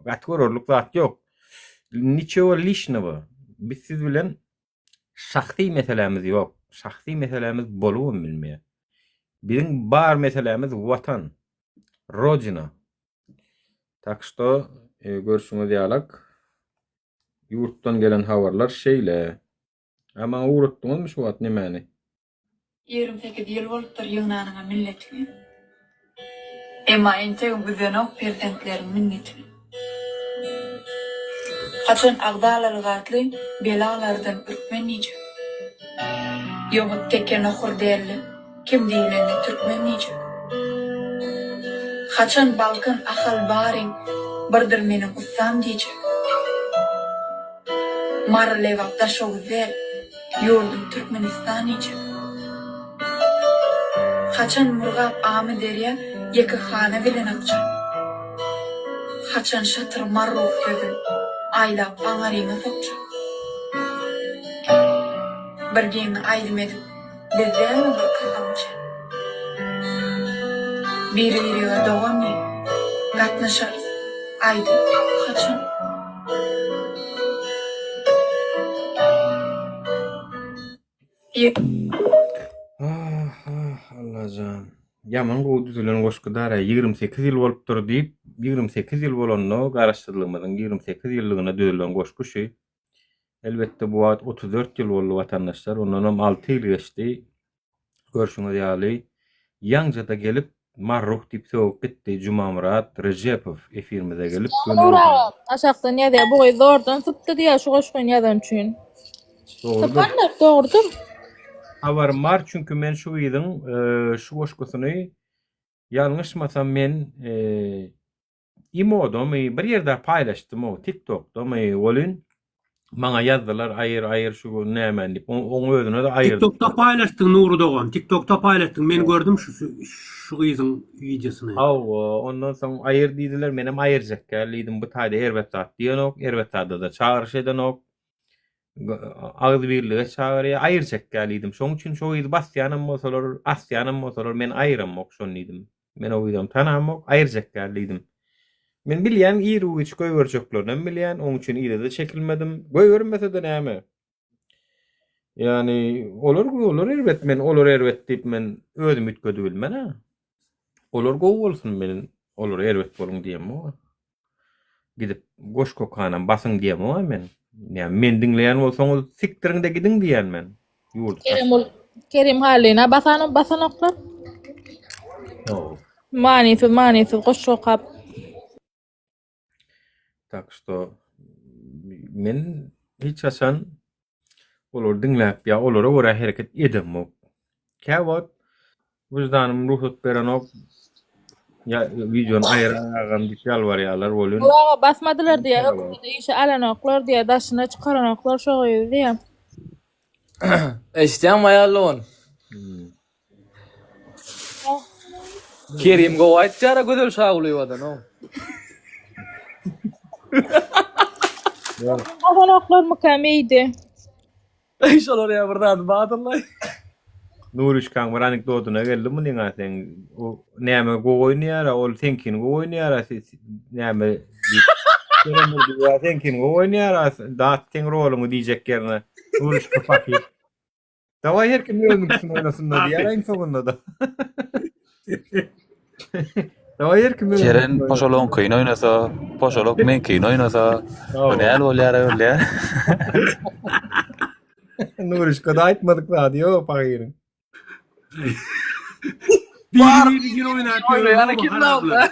gaty görerlik zat ýok. Niçewo lişnowo. Biz siz bilen şahsy meselämiz ýok. Şahsy meselämiz bolubam bilmeýär. Biziň bar meselämiz watan. Rodina. Tak şto e, görşüňiz ýalak ýurtdan gelen habarlar şeýle. A maňa ugratdyňyzmy şu wagt nemäni? 28 ýyl bolupdyr ýygnanyňa milletiňi. Emma entegem üzenok perzentleriň minnetini. Haçan agzalalyk atly belalardan ürkmen diýjek. Ýomut teke nohur däldi, kim diýlende türkmen diýjek. Haçan Balkan Ahal baryň birdir meniň ussam diýjek. Mary Lebap Daşoguz däl. Ýurdum Türkmenistan eje. Haçan Murgap Amyderýa ýeke hana bilen akjak. Haçan şatyr Marruh sözün aýlap aňaryňa sokjak. Bir geňi aýdym edip biz dälmi bir kasam içen. Biri-birige dogan diýip gatnaşarys aýdyň haçan. Ah ah Allajan. Ýaman gowy düzülen goşgy dara 28 ýyl bolupdyr diýip 28 ýyl bolanda garaşsyzlygymyzyň 28 ýyllygyna düzülen goşgy şu. Elbetde bu wagt 34 ýyl boldy watandaşlar ondanam 6 ýyl geçdi. Görşüňiz ýaly ýaňjada gelip. Marruh diýip sögüp gitdi Jumamyrat Rejepow efirimize gelip Nur aga aşakdan ýazýar bu gyz zordan sypdy diýýär şu goşgyny ýazan üçin. Dogrudyr. Sypandyr dogrudyr. Habarym bar çünki men şu gyzyň şu goşgusyny ýalňyşmasam men Imodamy bir ýerde paýlaşdym o tiktokdamy welin maňa ýazdylar aýyr aýyr şu nämäni diýip oň özüne-de aýyr Tiktokda paýlaşdyň Nury dogan tiktokda paýlaşdyň men gördüm şu şu gyzyň wideosyny. Hawa ondan soň aýyr diýdiler menem aýyrjak däl diýdim bu taýda erbet zat diýenok erbet zada-da çagyryş edenok agzybirlige çagyrýar aýyrjak däl diýdim şoň üçin şo gyzy basýanam bolsalar asýanam bolsalar men aýyramok şony diýdim. Men o gyzam tanamok, aýyrjak däl diýdim. Men bilýän ir-u-giç goýberjeklerinem bilýän, oň üçin yza-da çekilmedim. Goýbermese-de näme? Ýagny olar olar erbet, men olar erbet diýip men özümi üýtgedibilmen-ä. Olar gowy bolsun, men olara erbet boluň diýemok. Gidip goşgy okanam basyň diýemok-a men. Ýa meni diňleýän bolsaňyz sikdiriň-de gidiň diýýän men. Ýurdy Kerim ol Kerim Hallyna basanok basanoklar. Hawa. Manysyz manysyz goşgy okap. Tak şto men hiç haçan olary diňläp ýa olara görä hereket edemok. Käwagt wyždanym rugsat berenok ýa wideony aýyr agam diýip ýalbarýarlar welin. Ulaga basmadylar diýýär, hökümete işe alanoklar diýýär, daşyna çykaranoklar şo gyzy diýýär. Eşitýäňmi aýal dogan? Kerim gowy aýtýara Gözel Şagulyýewadan o. Basanoklarmyka meýdi. Eý şolar ýa bir zady badyrlaý. Nurişkaň bir anekdotyna geldi munyňa seň o näme gowy oýnaýara ol seňkini gowy oýnaýara näme diýip Kerem Durdyýewa seňkini gowy oýnaýara dat seň roluňy diýjek ýerine Nurişka pahyr Dawaý her kim özüniňkisini oýnasyn-da diýýär iň soňunda-da. Dawaý her kim özüniňkisini Jeren poşalagyňkyny oýnasa, poşalak meňkini oýnasa, bu näl bolýar-a öýle? Nurişka-da aýtmadyk zady ýok pahyryň. Biri-biriňkini oýnap ýör, haraplar.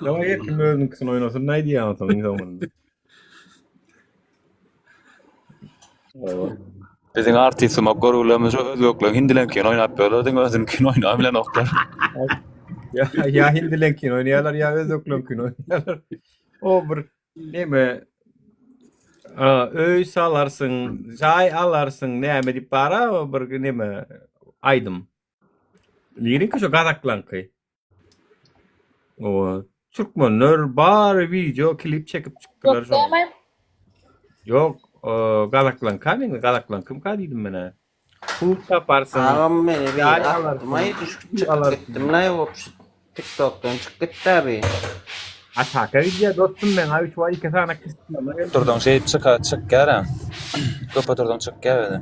Dawaý her kim özüniňkisini oýnasyn aýdýan onsoň iň soňunda. Biziň artist sumak görgülerimiz şo özbekleň hindileňkini oýnap ýörler diňe özüniňkini oýnap bilenoklar. Ýa ýa hindileňkini oýnaýarlar ýa özbekleňkini oýnaýarlar. O bir neme öý salarsyň, jaý alarsyň näme diýip bara o bir neme aýdym. Nireki şo gazaklaňky? O türkmenler bary wideo klip çekip çykdylar şo. Ýok, gazaklaňka men gazaklaňkymka diýdim men-ä. Pul taparsyň. Agam meni bir atdymaý düşüp çykyp gitdimlaý wobşit tiktokdan çykyp gitdä bi. Ataka gidýär dostum meň a üç wa iki sany kystlama geldi. Oturdyň şeýdip çyka çykýar-a. Köp oturdyň çykýar özi.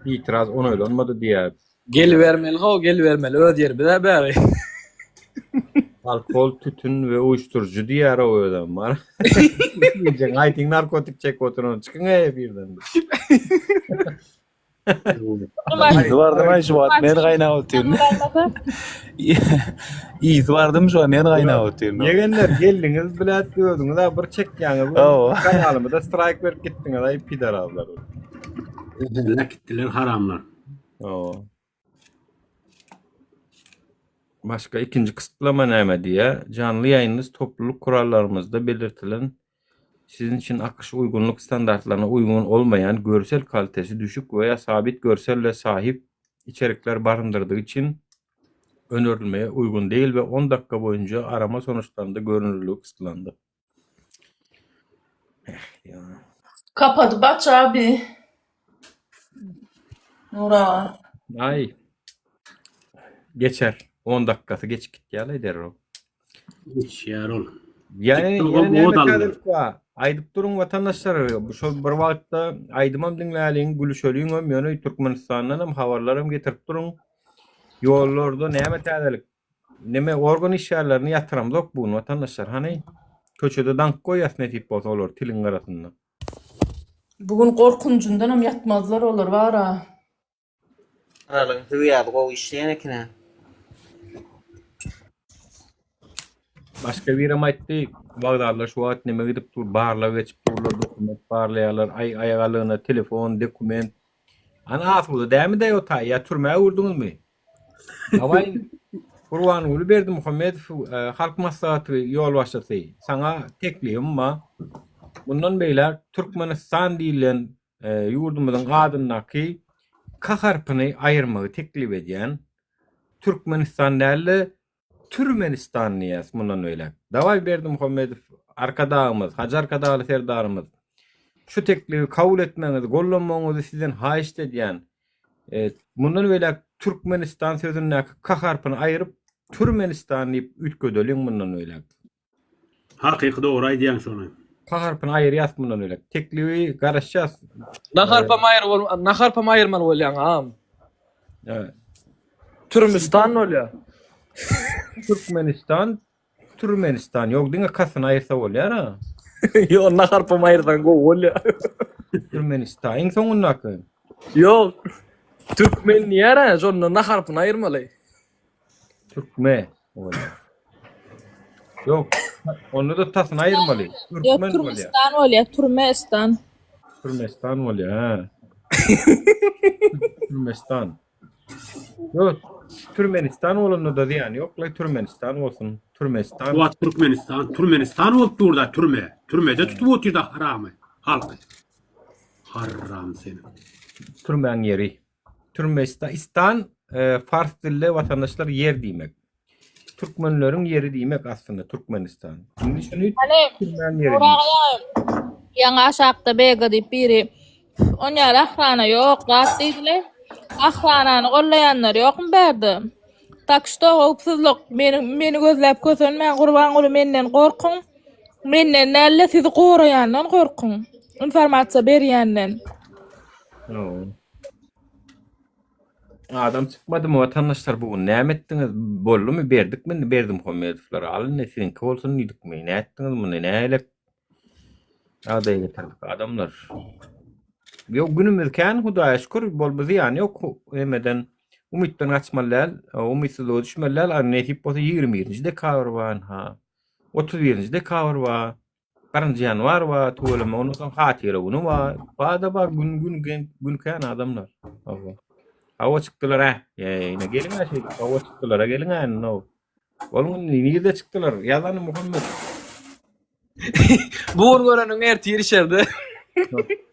Itiraz onaýlanmady diýýär. Gelibermeli how gelibermeli öz ýerimiz-ä bäri. Alkol, tütün we uýuşdyryjy diýýär o özem bar. Diýjek aýdyň narkotik çekip oturan çykyň-eý efirden. Ysy bardymaý şu wagt men gaýnap otyryn. Ysy bardym şu wagt men gaýnap otyryn. Ýegenler geldiňiz bilet özüňiz-ä bir çekýäňiz. Kanalymyza straýk berip gitdiňiz-aý pidarazlar. Zäherläp gitdiler haramlar. Hawa. Başga ikinji kystlama näme diýýär? Janly ýaýynymyz toplulyk kurallarymyzda belirtilen siziň üçin akyş uýgunlyk standartlaryna uýgun olmaýan görsel kalitesi düşük we ýa sabit görselle sahip içerikler baryndyrydygy üçin önerilmeye uýgun değil we on dakika boýunca arama sonuçlarynda görünirligi kysyklandy. Kapady baç abi. Nur aga. Aý. Geçer. 10 dakikasy geçip gitýär derrew. Geçýär ol. Ýa TikTok-a ýene näme mod aldy. täzelik bar? Aýdyp duruň watandaşlar, bu şol bir wagtda aýdymam diňläliň, gülüşeliňem, ýöne Türkmenistandan hem habarlaram getirip duruň. Ýollarda näme täzelik? Neme organ işgärlerini ýatyramzok bu gün watandaşlar hany köçede daňyp goýýas nesip bolsa olary tiliň gyrasynda. Bu gün gorkunjyndanam ýatmazlar olar bara. Kanalyň hüwýazy gowy işleýän ekenä. Başga birem aýtdy, wokzalda şu wagt neme gidip dur, barlag geçip durlar, dokument barlaýarlar, aý aýagalygyna telefon, dokument. Ana asuda dämi-dä o taý, ýa türmä öwürdiňizmi? Dawaý Gurbanguly Berdimuhamedow e, Halk Maslahaty ýolbaşçysy, saňa teklibim bar. Mundan beýläk Türkmenistan diýlen e, ýurdumyzyň adyndaky K harpyny aýyrmagy teklip edýän. Türkmenistan däl-de Türmenistan diýýäs mundan beýläk. Dawaý Berdimuhamedow Arkadagymyz, Hajy Arkadagly Serdarymyz şu teklibi kabul etmegiňizi, gollanmagyňyzy sizden haýyşt edýän. Mundan beýläk Türkmenistan sözündäki K harpyny aýryp Türmenistan diýip üýtgedeliň mundan beýläk. Hakyky dogry aýdýaň şony. K harpyny aýyrýas mundan beýläk. Teklibi garaşýas. Naharpam aýyr bol naharpam aýyrmaly bolýaň agam. Evet. Türmüstan bolýar. Türkmenistan, Türmenistan ýok diňe K-syny aýyrsa bolýar ha. Ýok naharpam aýyrsaň gowy bolýar. Türmenistan iň soňundaky. Ýok. Türkmen diýär-ä, şonda naharpyny aýyrmaly. Türkme bolýar. Ýok, onda-da tasyny aýyrmaly. Ýok, Türkmen bolýar. Türmüstan bolýar, Türmestan. Türmestan bolýar, hä. Türmestan. Ýok, Türmenistan bolanda-da zyýany ýok-laý, Türmenistan bolsun. Türmestan. Bu wagt Türkmenistan, Türmenistan bolup dur-da, türme. Türmede tutup otyr-da haramy, halky. Haram seni. Türmäň ýeri. Türmestan, istan e, fars dilde watandaşlar ýer diýmek. Türkmenleriň ýeri diýmek aslynda Türkmenistan. Indi şuny Hany, türmäň ýeri Nurag diýip. ýaý, ýaňy aşakda BG diýip biri on ýaly ahran'a ýok zat diýdiler. Ahranany gollaýanlar ýokmy bärde? Tak şto howpsuzlyk meni meni gözläp kösenmäň Gurbanguly menden gorkuň. Menden däl-de sizi goraýandan gorkuň. Informasiýa berýänden. Hawa. Adam çykmadymy watandaşlar bu gün näme etdiňiz boldumy berdikmi indi Berdimuhamedowlara al indi siziňki bolsun diýdikmi nätdiňiz muny nähili ýagdaýa getirdik adamlar. Ýok günümiz kän hudaýa şükür bolby zyýany ýok hemmeden umytdan gaçmaly däl umytsyzlyga düşmeli däl a nesip bolsa 21-nji dekabr bar ha 31-nji dekabr bar Birinji ýanwar bar, tüweleme, ondan soň hatyra güni bar. Bada bar, gün gün gün gün kän adamlar. Hawa. Hawa çykdylar hä. Ýe, ine geliň-ä şeýdip, hawa çykdylar-a geliň-ä indi how. Boluň indi, nirde çykdylar? Ýazany Muhammet. Bu gün göreniň ertir içerde.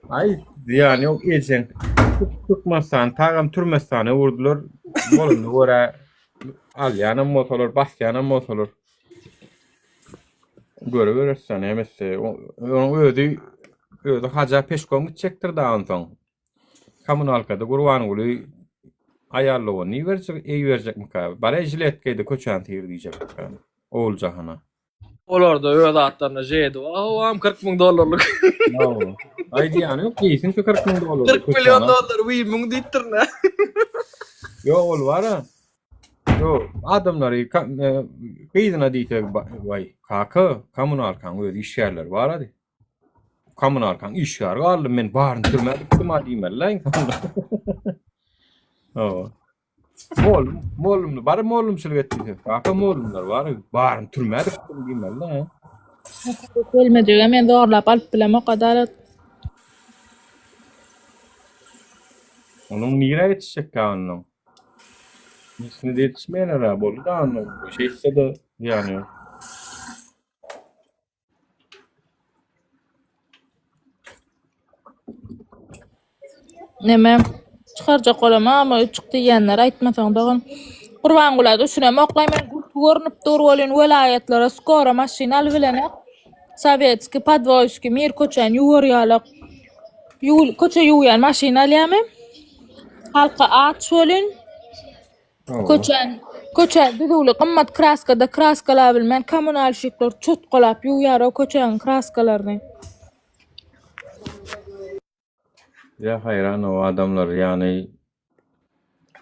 Aý, zyýany ýok, ejeň. Türkmenistany tagam Türmestana öwürdiler. Bolanyna görä alýanam bolsalar, basýanam bolsalar. Görüberis näme etse. Onuň özi özi haja peşkom gitjekdir da onsoň. Kommunalkada Gurbanguly aýal doganyny iberjek, iberjekmika? Bara jilet geýde köçäni syr diýjekmika? Oguljahana. Olarda öz atlaryna jedi bar. Howam 40 müň dollarlyk. Aýdýany ýok, geýsin şu 40 müň dollarlyk. 40 million dollar, wiý müň diýipdir nä. Ýok, ol bar-a. Ýok, adamlary e, gyzyna diýse, waý, kaka, kommunalkaň öz işgärleri bar ady. Kommunalkaň işgäri galdy, men baryny türmä dikdim-a diýmeli-le iň soňunda. Hawa. Mollum, mollumly, bary mollumçylyk et diýse, kaka mollumlar bar, baryny türmä dikdim diýmeli-le. Gelmejege men zorlap alyp bilemok adalat. Onuň nirä ýetişjekkä onnoň? Hiçine ýetişmeýärler-ä, boldy-da onda, şeýtse-de zyýany ýok. Neme çykarjak bolamok amma çyk diýýänleri aýtmasaň dogan. Gurbangula düşünemok-laý men gülki görnüp dur welin welaýatlara skora maşyn alybilenek. Sowetskiý, Podwoýskiý, Mir köçäni ýuwar ýalak. Ýuwul köçe ýuwýan maşyn alýamy? Halka aç welin köçäni köçä düzüwli gymmat kraskada kraskalap bilmän kommunalşikler çotgalap ýuwýar o köçäniň kraskalaryny. Ýa haýran o adamlar ýagny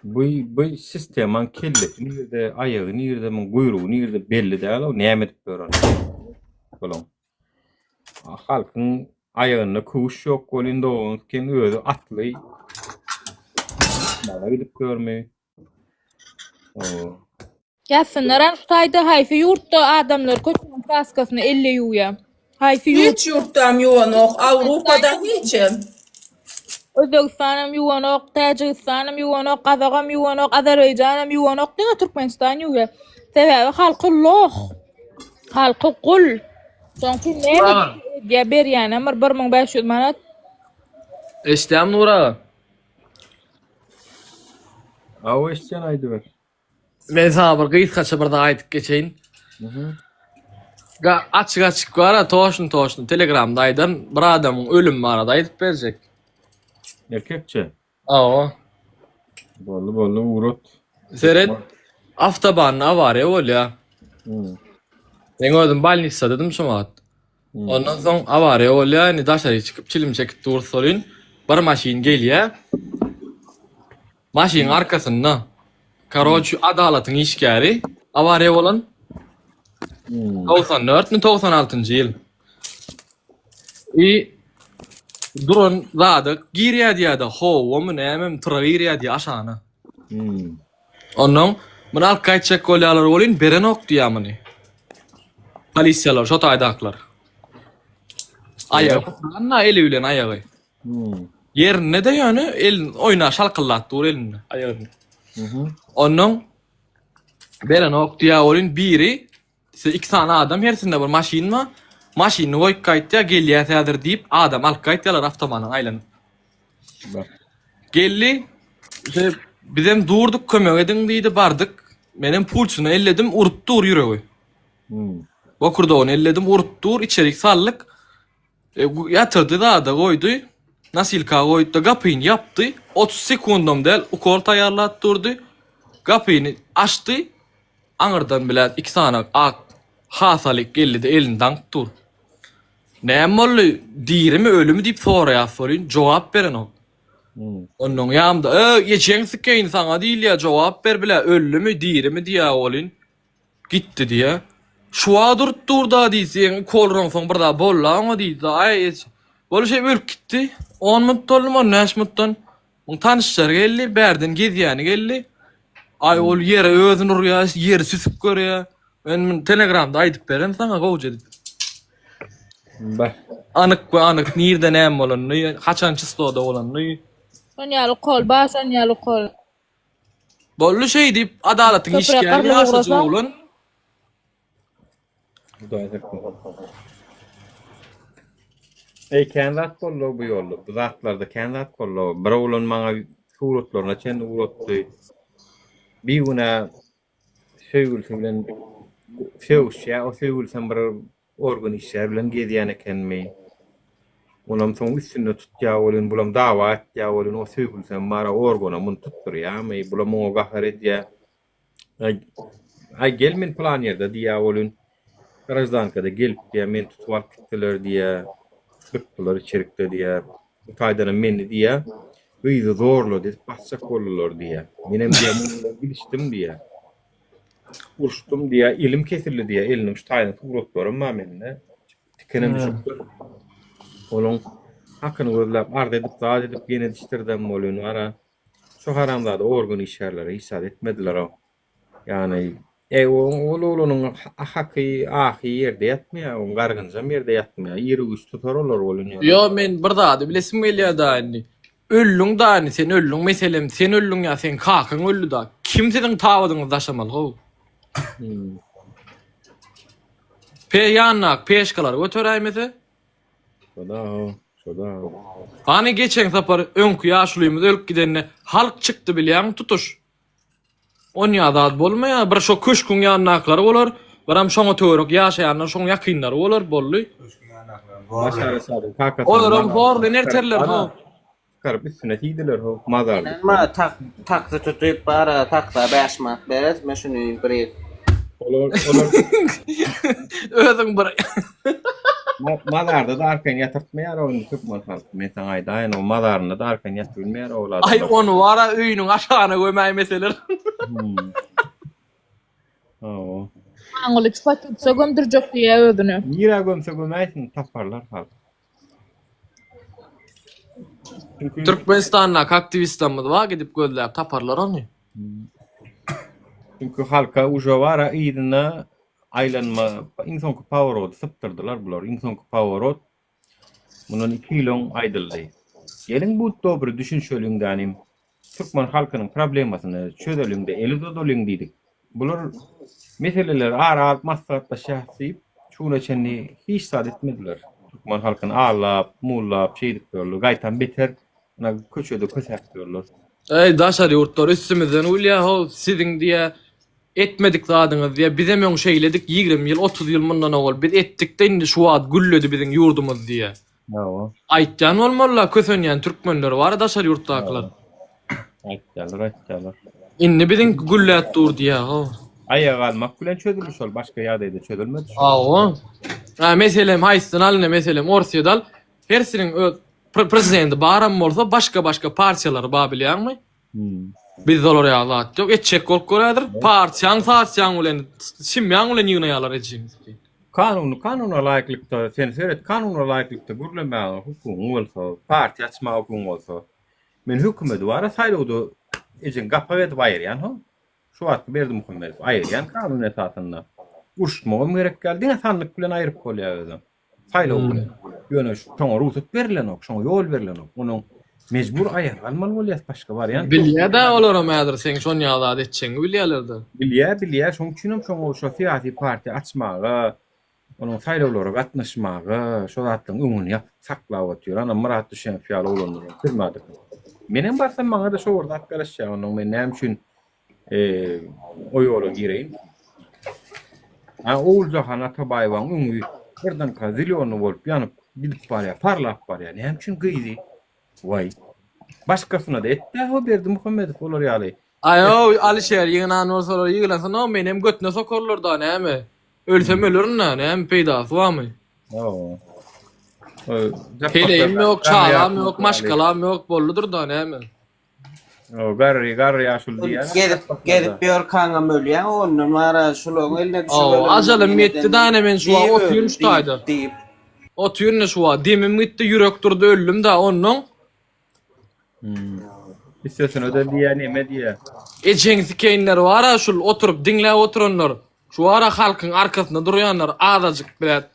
bu bu sistemaň kellesi nirde, aýagy nirde, muň guýrugy nirde belli däl o näme edip ýören. Bulaň. Halkyň aýagynda köwüş ýok welin dogan kem özi atly. Mana gidip ýörmi? O. Ýazsynlaram şu taýda haýsy ýurtda adamlar köçäniň kraskasyny elle ýuwýa? Haýsy ýurt? Hiç ýurtdam ýuwanok, Awrupada hiçem. Özbegistanam ýuwanok, Täjigistanam ýuwanok, Gazagam ýuwanok, Azerbaýjanam ýuwanok, diňe Türkmenistan ýuwýa. Sebäbi halky loh. Halky gul. Şoň üçin näme edýä berýänem bir 1500 manat. Eşidýäňmi Nur aga? Hawa eşidýän aýdyber. Men saňa bir gysgaça bir zat aýdyp geçeýin. Ga açyk açyk bara toşny toşny telegramda aýdan bir adamyň ölümi barada aýdyp berjek. Erkekçe. Awa. Boldy boldy ugrat. Seret awtobanda awariýa bolýa. Men özüm bolnissadadym şo wagt. Ondan soň awariýa bolýar, indi daşary çykyp çilim çekip durus welin, bir maşyn gelýär. Maşynyň arkasynda karoçi adalatyň işgäri awariýa bolan. 94 mi 96-njy ýyl. I duran zada girýär diýýär-de, howamy nämemi tyra girýär diýýär aşagyna. Onnoň muny alyp gaýtjak bolýarlar welin berenok diýýär muny. Polisiýalar şo taýdakylar. Aýagy pytranda eli bilen aýagy. Ýerinde-de ýöne elini oýna şalkyldap dur elinde aýagyny. Onnoň berenok diýýär welin biri iki sany adam hersinde bir maşyn bar. Maşynyny goýup gaýtýar, gelýäs häzir diýip adam alyp gaýtýarlar awtobandan aýlanyp. Geldi. Şeý, bizem durduk kömek ediň diýdi, bardyk. Menem pulsyny elledim, urup dur ýüregi. Bokurdagyny elledim, urup dur, içerik saldyk. E, ýatyrdy zada goýdy. Nasilka goýdy-da gapyny ýapdy. 30 sekundam däl, ukol taýýarlap durdy. Gapyny açdy. Aňyrdan bilen iki sany ak hasaly geldi-de elini daňyp dur. Näme boldy, dirimi, ölümi diýip soraýas welin, jogap berenok. Onnoň ýanymda, Öý, ejeň sikeýin saňa diýilýär, jogap ber bile, öldümi, dirimi diýýär welin, gitdi diýýär. Şu wagt urup dur-da diýseň, ukol uraňsoň bir zat boldy-a oňa diýdi. Aý, eje. Boldy şeýdip ölüp gitdi. On minut boldumy, on bäş minutdan Muň tanyşlary geldi, bärden gezýäni geldi. Aý ol ýere özüni urýar, ýeri süsüp görýär. Men muny telegramda aýdyp bererin saňa gowja edip. Bah. Anyk we anyk nirde näme bolanyny, haçan çysloda bolanyny. Şon ýaly kol bar, şon ýaly kol. Boldy şeý diýip adalatyň Köpräk işgäri garlyp ýaşajyk ugrasaň. oglan. Hudaý saklasyn. Eý kän zat boldy bu ýolda. Bu zatlarda kän zat boldy. Bir oglan maňa suratlaryna çenli ugratdy. Bigünä söýgülisi bilen sögüşýär. O söýgülisem bir organ işgär bilen gezýän ekenmi. Onam soň üstünde tutýar welin, bulam dawa etýär welin, o söýgülisem bar, organa muny tutdurýarmy? Bulam oňa gahar edýär. Aý, aý gel men pylan ýerde diýýär welin, graždankada gelip diýýär, meni tutup alyp gitdiler diýýär, dykdylar içerikde diýýär. Bu taýdanam meni diýýär, gyzy zorlady edip basjak boldular diýýär. Menem diýýär, munuň bilen gidişdim diýýär. Uruşdym diýýär, elim kesildi diýýär, eliniň şu taýynyň suratlaram bar mende. Tikenem düşüpdir. Olaň hakyny gözläp, arz edip, zat edip, ýene dişdirdem welin, ara Şu haramzada organ işgärleri hiç zat etmediler-ow. Ýagny, eý, ol oglanyň haky, ahy ýerde ýatmaýar, oň gargynjam ýerde ýatmaýar. Iri-güýç tutar olar welin ýöne. Ýo men bir zady bilesim gelýär da indi. Öldüň da indi sen öldüň meselem sen öldüň ýa seň kakaň öldi da kim siziň tabydyňyzy daşamaly how. Pe ýandaky peşkalary göteräýmese. Şoda-how, şoda-how. Hany geçen sapar öňki ýaşulymyz ölüp gidende halk çykdy bilýäňmi tutuş. Onýa zat bolmaýar bir şo köşgüň ýanyndakylary bolar biram şoňa töwerek ýaşaýanlar şoň ýakynlary bolar boldy. Başar Esadyň kakasynyň Olaram mazaryny horlan erterler ho. Çykaryp üstüne siýdiler ho mazarda. Ynanma tak taksi tutup bara taksa 5 manat beres men şuny bir Olar olar Özüň bir mazarda da arkaýyn ýatyrtmaýar o indi türkmen halky. Men saňa aýdaýyn o mazarynda da arkaýyn ýatyp bilmeýär ol adamlar. Aý ony bara öýüniň aşagyna gömäýmeseler. Hmm. Hawa. Aňyly çupa tutsa gömdürjek diýýä özüni. Nirä gömse gömäýsin taparlar halk. Türkmenistandaky aktiwistlerimiz bar gidip gözläp taparlar ony. Çünki halka uje bara yzyna aýlanma iň soňky paworody sypdyrdylar bular. Iň soňky paworod mundan 2 ýyl öň aýdyldy. Geliň bu dobry düşünşeliň dänim. Türkmen halkynyň problemasyny çözeliň-de el uzadalyň diýdik. Bular meseleleri ara alyp maslahatlaşýas diýip, şu güne çenli hiç zat etmediler. Türkmen halkyny aldap, mullap şeýdip ýörler. Gaýtam beter ynha köçede kösäp ýörler. Eý daşary ýurtlar üstümizden gülýä how siziň diýä etmedik zadyňyz diýä bizem öň şeýledik 20 ýyl 30 ýyl mundan owal biz etdikde indi şu wagt gülledi biziň ýurdumyz diýä. Hawa. Aýtýan bolmalyla kösenýän türkmenler bara daşary ýurtdakylar. Aýtýarlar aýtýarlar. Indi biziňki gülläp dur diýä how. Aýaga galmak bilen çözüldi şol başga ýagdaýda çözülmedi şol. Hawa. Ha meselem haýsysyny al ine meselem Orsýet al. Hersiniň öz prezidenti baram bolsa başga başga partiýalary bar bilýäňmi? Bizde olar ýaly zat ýok. Etjek bolup gör häzir. Partiýaň sartiýaň bilen simýaň bilen ýygnaýarlar ejeňizi. Kanuny kanuna laýyklykda sen seret kanuna laýyklykda gürlemäge hukugyň bolsa, partiýa açmaga hukugyň bolsa. Men hökümedi bara saýlawda ejeň gapak edip aýyrýan ho. Şu wagtky Berdimuhamedow aýyrýan kanun esasynda. Uruşmagam gerek däl, diňe sandyk bilen aýryp bolýar özem. Saýlaw bilen. Ýöne şoňa rugsat berilenok, şoňa ýol berilenok. Onuň mejbur aýaga galmaly bolýas, başga wariant ýok. Bilýä-dä olaram häzir seň şon ýaly zat etjegiňi bilýäler-dä. Bilýä, bilýä, şoň üçinem şoňa şo syýasy partiýa açmaga, onuň saýlawlara gatnaşmaga, şo zatlaryň öňüni ýapyp saklap otyr. Ana Myrat Düşenow ýaly oglanlar türmäde. Menem barsam maňa-da şo bir zat garaşýar. Onuň men näme üçin o ýola gireýin. Ha Oguljahan Atabaýewaň öňi birdenkä zilýony bolup ýanyp gidip barýar, parlap barýar. Näme üçin gyzy? Waý. Başgasyna-da etdä ho Berdimuhamedow olar ýaly. Aý-ow, Alyşer ýygnan bolsalar ýygnasyn-ow, menem götüne sokarlar-da, näme? Ölsem ölerin-dä, näme peýdasy barmy? Hawa. Heleýim ýok, çagam ýok, maşgalam ýok, boldudyr-da, näme? O garry garry ýaşuly diýýän. Gezip gezip ýörkaňam ölýäň ondan bara şularyň eline düşüp Aw, ölenim ajalym ýetdi däne men şu wagt diýip otyryn şu taýda. diýip. Otyryn şu wagt demim gitdi ýürek durdy öldüm da onnoň. Hmm. Üstesine de diýýä neme diýýä. Ejeň sikeýinler bara şul oturyp diňläp oturanlar. Şu ara halkyň arkasynda durýanlar azajyk bilet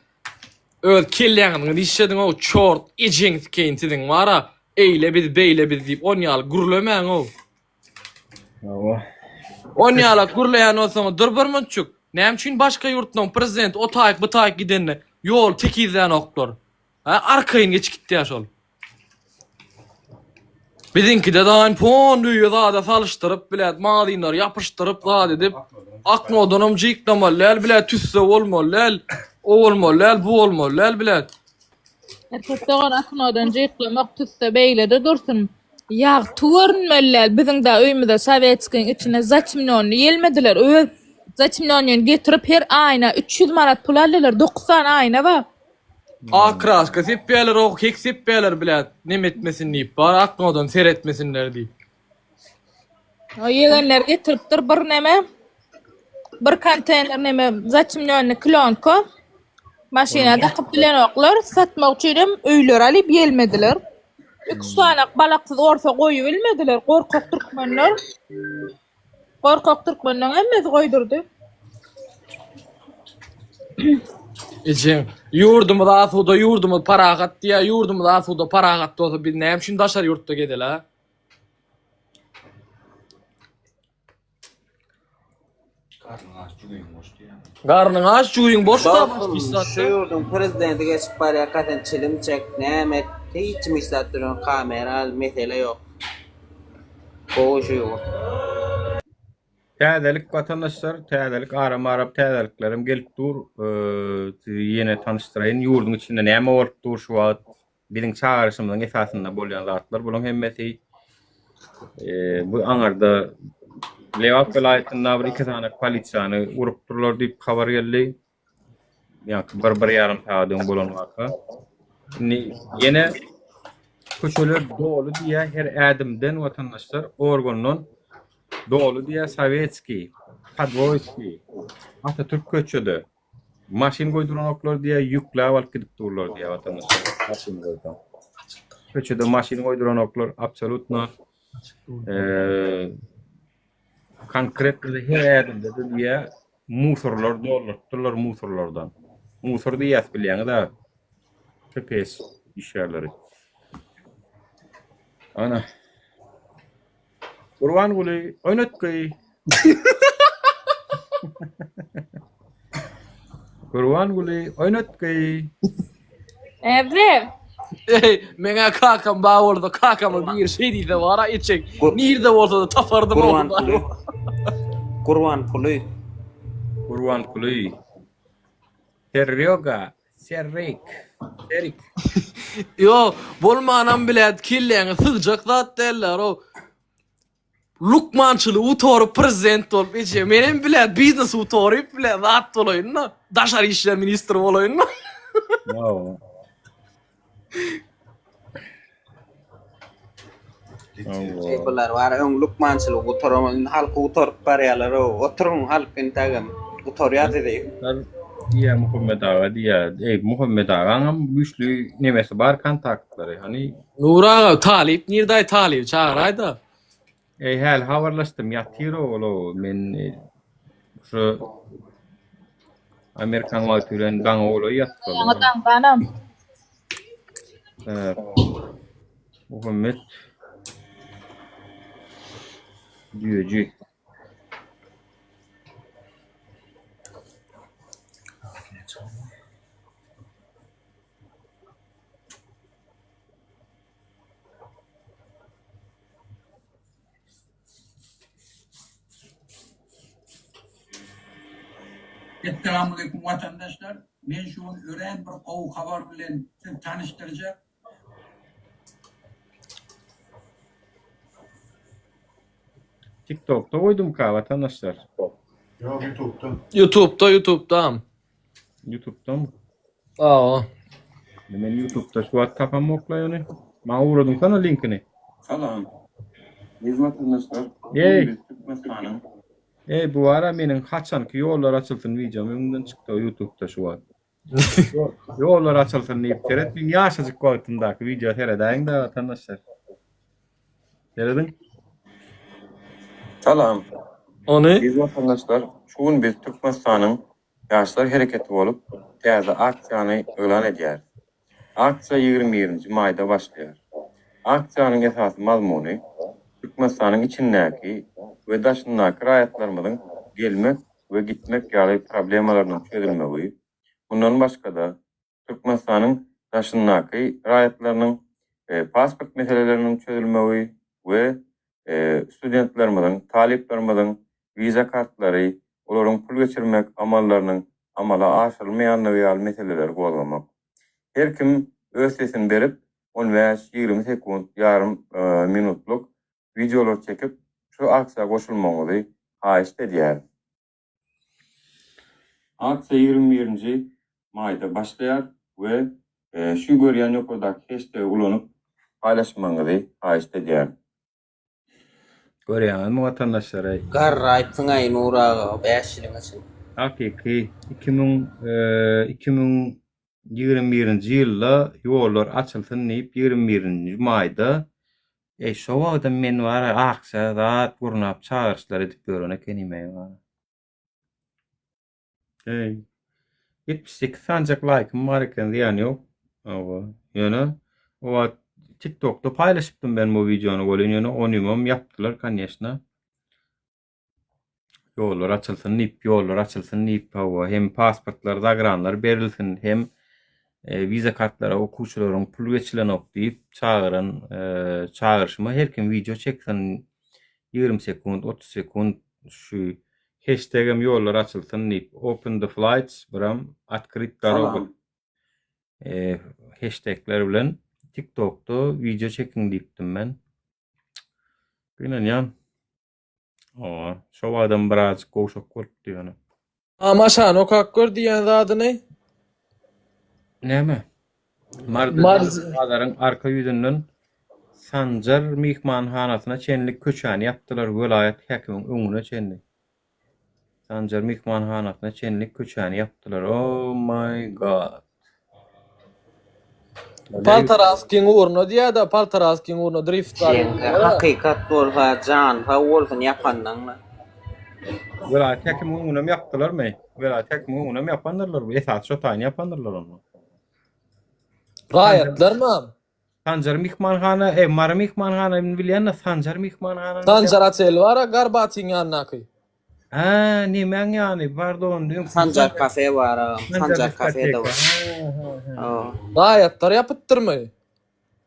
öz kelläňiziňi işlediň-ow çort ejeň sikeýin siziň bara eýle biz beýle biz diýip on ýaly gürlemäň-ow. Hawa. On ýalak gürleýän bolsaňyz dur bir munçuk. Näme üçin başga ýurtlaryň prezidenti o taýyk bu taýyk gidende ýol tekizlänoklar. Hä arkaýyn geçip gitýär şol. Biziňkide daýyn pon öýe zada salyşdyryp bilet magazinlary ýapyşdyryp zat edip aknodanam jyklamaly däl bilet tüsse bolmaly däl o bolmaly däl bu bolmaly däl bilet. Erkek dogan aknodan jyklamak tüsse beýlede dursun. Ýagty görünmeli däl biziň da öýümize sowetskiň içine zatemnýonny ýelmediler öz zatemnýonnyny getirip her aýna 300 manat pul aldylar 9 sany aýna bar. Ak kraska sepýärler o kek sepýärler bilet neme etmesin diýip bar aknodan seretmesinler diýip. O ýegenler getiripdir bir neme bir konteýner neme zatemnýonny klýonka maşyna dakyp bilenoklar satmak üçinem öýleri alyp ýelmediler. Üç sany balaksyz orsa goýubilmediler gorkak türkmenler. Gorkak türkmenleň hemmesi goýdurdy. Ejeň, ýurdumyz asuda, ýurdumyz parahat diýýär, ýurdumyz asuda, parahat bolsa biz näme üçin daşary ýurtda gezeli a? Garnyň aç jübiň boş diýýäň. Garnyň aç jübiň boş da Dostum şu ýurduň prezidenti geçip barýarka sen çilim çek näme et hiç kim hiç zat bilenok kamera al mesele ýok. Gowy şu ýurt. Täzelik watandaşlar, täzelik aram-aram täzeliklerim gelip dur. Sizi ýene tanyşdyraýyn. Ýurduň içinde näme bolup dur şu wagt? Biziň çagyryşymyzyň esasynda bolýan zatlar bularyň hemmesi. Bu aňarda Lebap welaýatynda bir iki sany polisiýany urupdyrlar diýip habar geldi. Ýa-ki bir bir ýarym sagat öň bolan waka. Indi ýene köçeler doly diýýär her ädimden watandaşlar organdan doly diýýär Sowetskiý, Podwoýskiý, Atatürk köçede maşyn goýduranoklar diýýär ýükläp alyp gidip durlar diýýär watandaşlar maşyn goýsaň. Köçede maşyn goýduranoklar absolýutno. Konkretno her ädimde-de diýýä, musorlar doldurypdyrlar musorlardan. Musor diýýäs bilýäňiz-ä. PPS işgärleri. Ana. Gurbanguly oýnatgy. Gurbanguly oýnatgy. Ebri. Eý, meňä kakam bar bolsa, kakama bir şey diýse bara eçek. Nirde bolsa-da tapardym ony. Gurbanguly. Gurbanguly. Gurbanguly. Serýoga, Serrik, Serik. Ýo, bolmanam bilet kelläňe sygjak zat däller-ow. Lukmançylygy gutaryp prezident bolup eje menem bilet biznes gutaryp bile zat bolaýyn-da, daşary işler ministri bolaýyn-da. Ýo. Eý bular bar öň lukmançylygy gutaran indi halky gutaryp barýalar-ow. Oturyň halk intägem gutarýar sizi. Diýýär Muhammet aga diýýär. Eý Muhammet agaňam güýçli nemesi bar kontaktlary. Hany Nury aga talyp nirdaý talyby çagyraýda. Eý häli habarlaşdym ýatyr ol men şu Amerikan wagty bilen daňa golaý ýatdy. Ýaňy daňdanam. Muhammet Düýeji. Essalamualeýkum watandaşlar! Men şu gün örän bir gowy habar bilen sizi tanyşdyrjak. TikTokda goýdumka watandaşlar? Ýok ýutubda. Ýutubda ýutubda. Ýutubdamy? Hawa. Men ýutubda şu wagt tapamokla ony. Maňa ugradyňsana linkini. Salam. Eziz watandaşlar, bu gün Eý. biz Türkmenistanyň Eý bu bara meniň haçanky ýollar açylsyn wideom öňümden çykdy ýutubda şu wagt. Ýollar açylsyn diýip seret meň ýaşajyk wagtymdaky wideo seredäýiň-dä watandaşlar. Serediň. Salam. Ony. Eziz watandaşlar, şu gün biz Türkmenistanyň Ýaşlar hereketi bolup, täze aksiýany yglan edýäris. Aksiýa 21-nji maýda başlaýar. Aksiýanyň esasy mazmuny, Türkmenistanyň içindäki we daşyndaky raýatlarymyzyň gelmek we gitmek ýaly problemalarynyň çözülmegi, mundan başga-da, Türkmenistanyň daşyndaky raýatlarynyň pasport meseleleriniň çözülmegi we studentlerimiziň, talyplarymyzyň wiza kartlary, olaryň pul geçirmek amallarynyň amala aşyrylmaýanlygy ýaly meseleleri gozgamak. Her kim öz sesini berip, on bäş, 20 sekunt, ýarym minutlyk wideolar çekip, şu aksiýa goşulmagyňyzy haýyşt edýäris. Aksiýa 21-nji maýda başlaýar we şu görýän ýokardaky heştegi ulanyp paýlaşmagyňyzy haýyşt edýärin. Görýäňizmi watandaşlar-eý. Garraýypsyň-aý Nury aga bäş ýylyň içinde. Hakyky 2021-nji ýylda ýollar açylsyn diýip 21-nji maýda Eý şo wagtam men bara aksiýa zat gurnap çagyryşlar edip ýören ekenim-eý bara. Eý. 78 sanjak laýkym bar eken zyýany ýok. Hawa. Ýöne o wagt TikTokda paýlaşypdym ben bu wideony welin ýöne onymam ýapdylar koneşna. Ýollar açylsyn diýip, ýollar açylsyn diýip, hawa, hem pasportlar, zagranlar berilsin, hem wiza kartlara okuwçylaryň pul geçilenok diýip çagyran çagyryşyma her kim wideo çeksin 20 sekunt, 30 sekunt şu heştegem ýollar açylsyn diýip, open the flights biram otkryt doroga heştegler bilen TikTokda wideo çekiň diýipdim men. Gynanýan. Owa, şo wagtam birazjyk gowşak bolupdy ýöne. Amaşany okap gör diýýän zadyny. Näme? Maryda Marz- bazaryň arka ýüzünden Sanjar myhmanhanasyna çenli köçäni ýapdylar, welaýat häkimiň öňüne çenli. Sanjar myhmanhanasyna çenli köçäni ýapdylar. Oh my god. Paltaraskiň ugruna diýýär-de, Paltaraskiň ugruna drift bar. Hakykat bolsa jan sag bolsun ýapanlaňla. Welaýat häkimiň öňünem ýapdylarmy? Welaýat häkimiň öňünem ýapandyrlar bu. Esasy şo taýyny ýapandyrlar onda. Raýatlarmy? Sanjar myhmanhana, e, Mary myhmanhana bilýän-de Sanjar myhmanhana. Sanjar otel bar-a Garbatyň ýanyndaky. Hä, nemäň ýany, pardon, öňki Sanjar kafe bar agam, Sanjar kafe-de bar. Raýatlar ýapypdyrmy?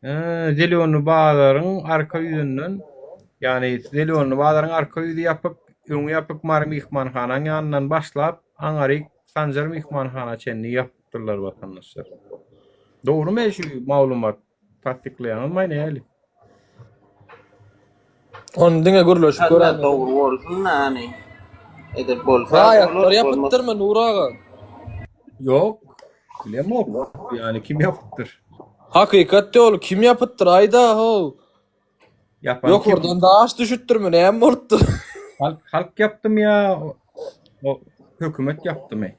Hä, Zelýonny bazaryň arka ýüzünden, ýagny Zelýonny bazaryň arka ýüzi ýapyk, öňi ýapyk Mary myhmanhanaň ýanyndan başlap, aňaryk Sanjar myhmanhana çenli ýapypdyrlar watandaşlar. Dogrumy şu maglumat? Tassyklaýaňyzmy näli? Ony diňe gürleşip Hany göräýmeli. dogry bolsun da hany. Edip bolsa Raýatlar bolar, bolmasa. ýapypdyrmy Nury aga? Ýok. Bilemok. Ýani kim ýapypdyr? Hakykat ýoly kim ýapypdyr aýda how. Ýapan kim? Ýokardan daş düşüpdirmi näme bolupdyr? Halk halk ýapdymy ýa o hökümet ýapdymy?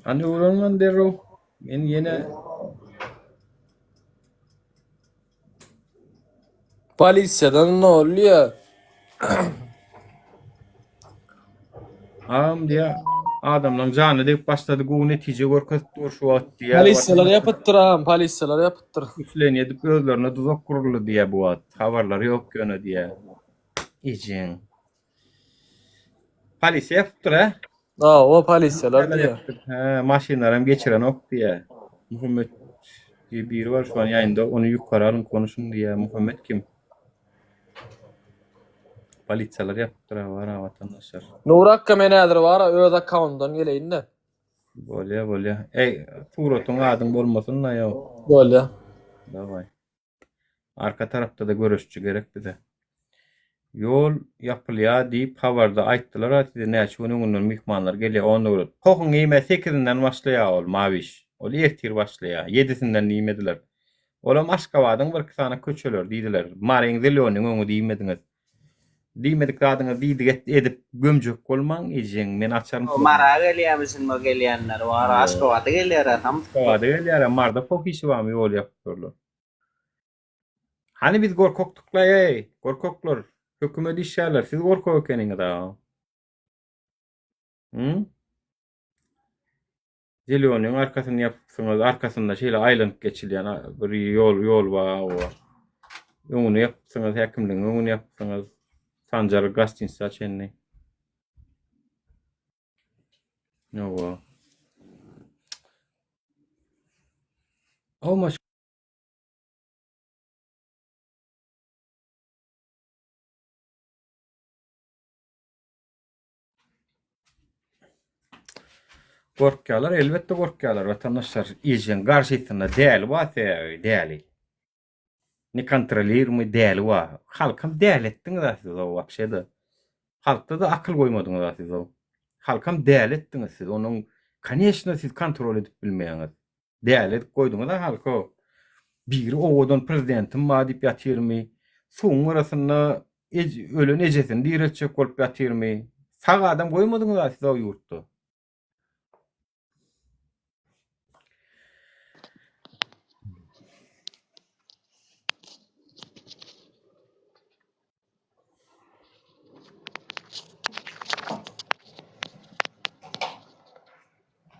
Hany öwreniň derrew. Men ýene Polisiýadan bolýa. Agam diýä adamlaň janyna degip başlady gowy netije görkezip dur şu wagt diýä. Polisiýalar ýapypdyr agam, polisiýalar ýapypdyr. Üfleni edip özlerine duzak guruldy diýä bu wagt. Habarlary ýok ýöne diýä. Ejeň. Polisiýa ýapypdyr hä? Hawa, polisiýalar diýýär. Hä, maşynlaram geçirenok diýýär. Muhammet diýe biri bar şu an ýaýynda, ony ýukary alyň konuşyň diýýär. Muhammet kim? Polisiýalar ýapypdyr ha bar ha watandaşlar. Nury akga men häzir bara öz akkauntdan geleýin-de. Bolýa bolýa. Eý, suratyň adyň bolmasyn-da ýo. Bolýa. Daway. Arka tarapda-da göreşçi gerek bize. Ýol ýapylýa diýip habarda aýtdylar-a size näçe gün öňünden myhmanlar gelýä onda görüp. Pohuň iýme sekizinden başlaýa ol Mawiş. Ol ertir başlaýa. Ýedisinden diýmediler. Olam Aşgabadyň birki sany köçeleri diýdiler. Maryň zelonyň öňi diýmediňiz. Diýmedik zadyňyzy diýdik et edip gömjek bolmaň ejeň men açaryn pohuny. Mara gelýämişin bu gelýänler bar Aşgabada gelýärä samsyklar. Aşgabada gelýärä Marda poh işi barmy ýol ýapyp durlar. Hany biz gorkakdyklaý eý gorkaklar hökümet işgärler siz gorkak ekeniňiz a. Hı? Zelýonyň arkasyny ýapypsyňyz, arkasynda şeýle aýlanyp geçilýän bir ýol ýol bar owa. Öňüni ýapypsyňyz, häkimligiň öňüni ýapypsyňyz. Sanjar gostinitsa çenli. Owa. Ow Gorkýarlar, elbetde gorkýarlar watandaşlar. Ejeň garşysynda däli bar sebäbi, däli. Nekontrolirmy däli bar. Halkam däli etdiňiz-a siz o wapşe-de. Halkda-da akyl goýmadyňyz-a siz o. Halkam däli etdiňiz siz. Onuň koneçno siz kontrol edip bilmeýäňiz. Däli edip goýduňyz-a halky o. Biri owadan prezidentim bar diýip ýatyrmy? Suwuň gyrasynda ölen ejesini direltjek bolup ýatyrmy? Sag adam goýmadyňyz-a siz o ýurtda.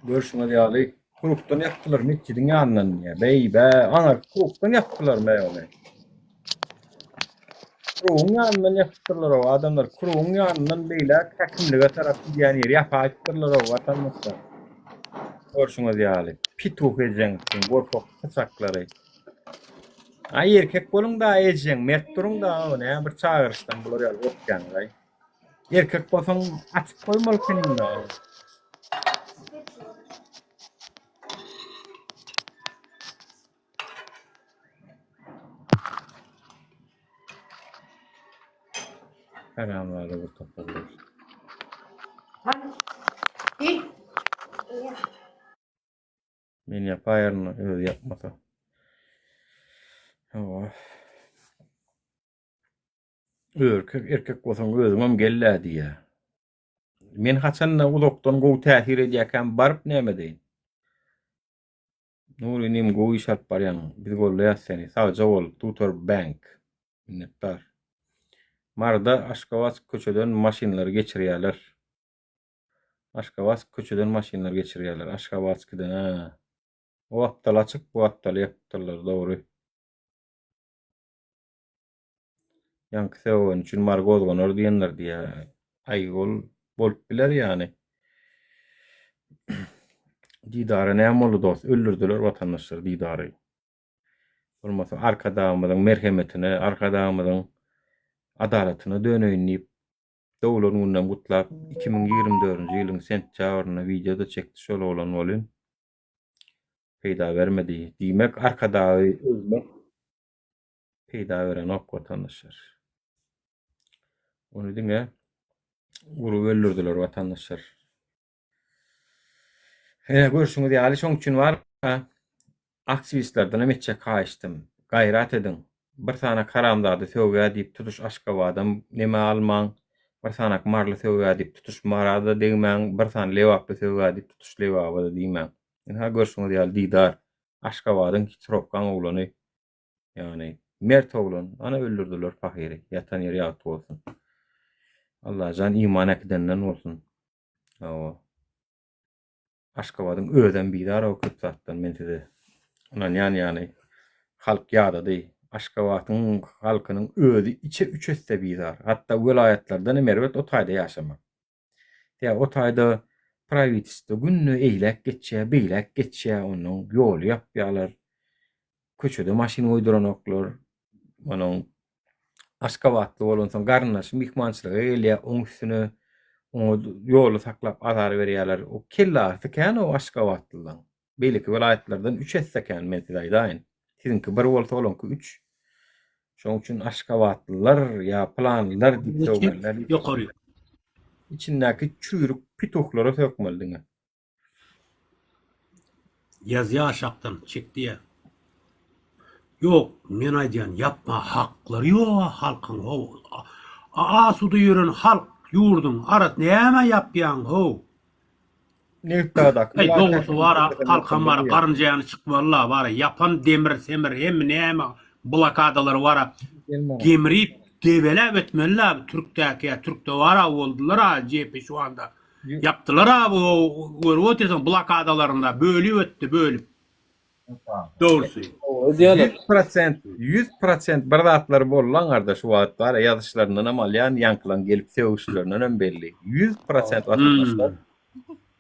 Görşüňiz ýaly, klubdan ýapdylar metjidiň ýanyndan diýýär. Beý-bä, aňyrky klubdan ýapdylar me ony. Klubuň ýanyndan ýapypdyrlar-ow adamlar. Klubuň ýanyndan beýläk häkimlige tarap gidýän ýeri ýapaýypdyrlar-ow watandaşlar. Görşüňiz ýaly, pituh ejeň gorkak syçaklary. Aý erkek boluň-da ejeň, mert duruň-da, näme bir çagyryşdan bular ýaly gorkýaňyz-aý. Erkek bolsaň açyp goýmaly ekeniňdä. Haramzada bir toparlar. Men ýapaýaryn özi ýapmasa. Hawa. Erkek erkek bolsaň özüňem gel-dä diýýär. Men haçanda uzakdan gowy täsir edýärkäm baryp näme edeýin? Nury inim gowy iş alyp barýaň. Biz goldaýas seni. Sagja bol. Tutor Bank. Minnetdar. Maryda Aşgabatsk köçeden maşynlary geçirýärler. Aşgabatsk köçeden maşynlary geçirýärler. Aşgabatskiden hä. O gapdal açyk, bu gapdaly ýapypdyrlar, dogry. Ýaňky sögeni üçin Mary gozganar diýenler diýýär. Aý ol bolup biler ýany. Didara näme boldy dost? Öldürdiler watandaşlar Didary. Bolmasa Arkadagymyzyň merhemetine, Arkadagymyzyň adalatyna döneýin diýip doglan gününem gutlap 2024-nji ýylyň sentýabrynda wideo-da çekdi şol oglan welin peýda bermedi. Diýmek Arkadagy öwmek peýda berenok watandaşlar. Ony diňe urup öldürdiler watandaşlar. Ine görşüňiz ýaly şoň üçin bar aktiwistlerden hem etjek haýyştym. Gaýrat ediň. Bir sanak haramzada sögýä diýip tutuş Aşgabadam neme almaň. Bir sanak maryly sögýä diýip tutuş Mara-da degmäň. Bir sany lebaply sögýä diýip tutuş Lebaba-da diýmäň. Ynha görşüňiz ýaly Didar Aşgabadyň hitrowkaň oglany. Ýagny mert oglan ana öldürdiler pahyry. Ýatan ýeri ýagty bolsun. Allajan iman äkidenden bolsun. Hawa. Aşgabadyň özem bizar-ow köp zatdan men size ynanýan ýagny halk ýadady. Aşgabatyň halkynyň özi içe üç esse bizar. Hatda welaýatlardan hem erbet o taýda ýaşamak. Ýa o taýda prawitelstwo günde eýläk geçýär, beýläk geçýär, onnoň ýoly ýapýarlar. Köçede maşyn goýduranoklar. Onuň Aşgabatly bolansoň garyndaşy myhmançylyga gelýär, oň üstüne oňa ýoly saklap azar berýärler. O kelleagysy kän o aşgabatlylaň. Beýleki welaýatlardan üç esse kän men size aýdaýyn. Siziňki bir bolsa olaňky üç. Şoň üçin aşgabatlylar ýa pylanlylar diýip sögmeliler. Ýokary. Içindäki çüýrük pituhlara sökmeli diňe. Ýazýa aşakdan çek diýä. Ýok men aýdýan ýapma haklary ýoga halkyň how asuda ýören halk ýurduň aras nämä ýapýaň how. Nebitdagdaky Eý dogrusy bara halkam bara garynjany çykmalyla bara ýapan demir semir hemme näme blokadalary bara gemrip debeläp etmelila bu türkdäki ýa türkde bara boldulara jepi şu anda ýapdylara bu görüp otyrsyň blokadalarynda bölüp ötdi bölüp dogrusy. 100% 100% bir zatlar boldy aňarda şu wagt bara ýazyşlaryndanam alýan ýaňkylaň gelip sögüşlerindenem belli 100% watandaşlar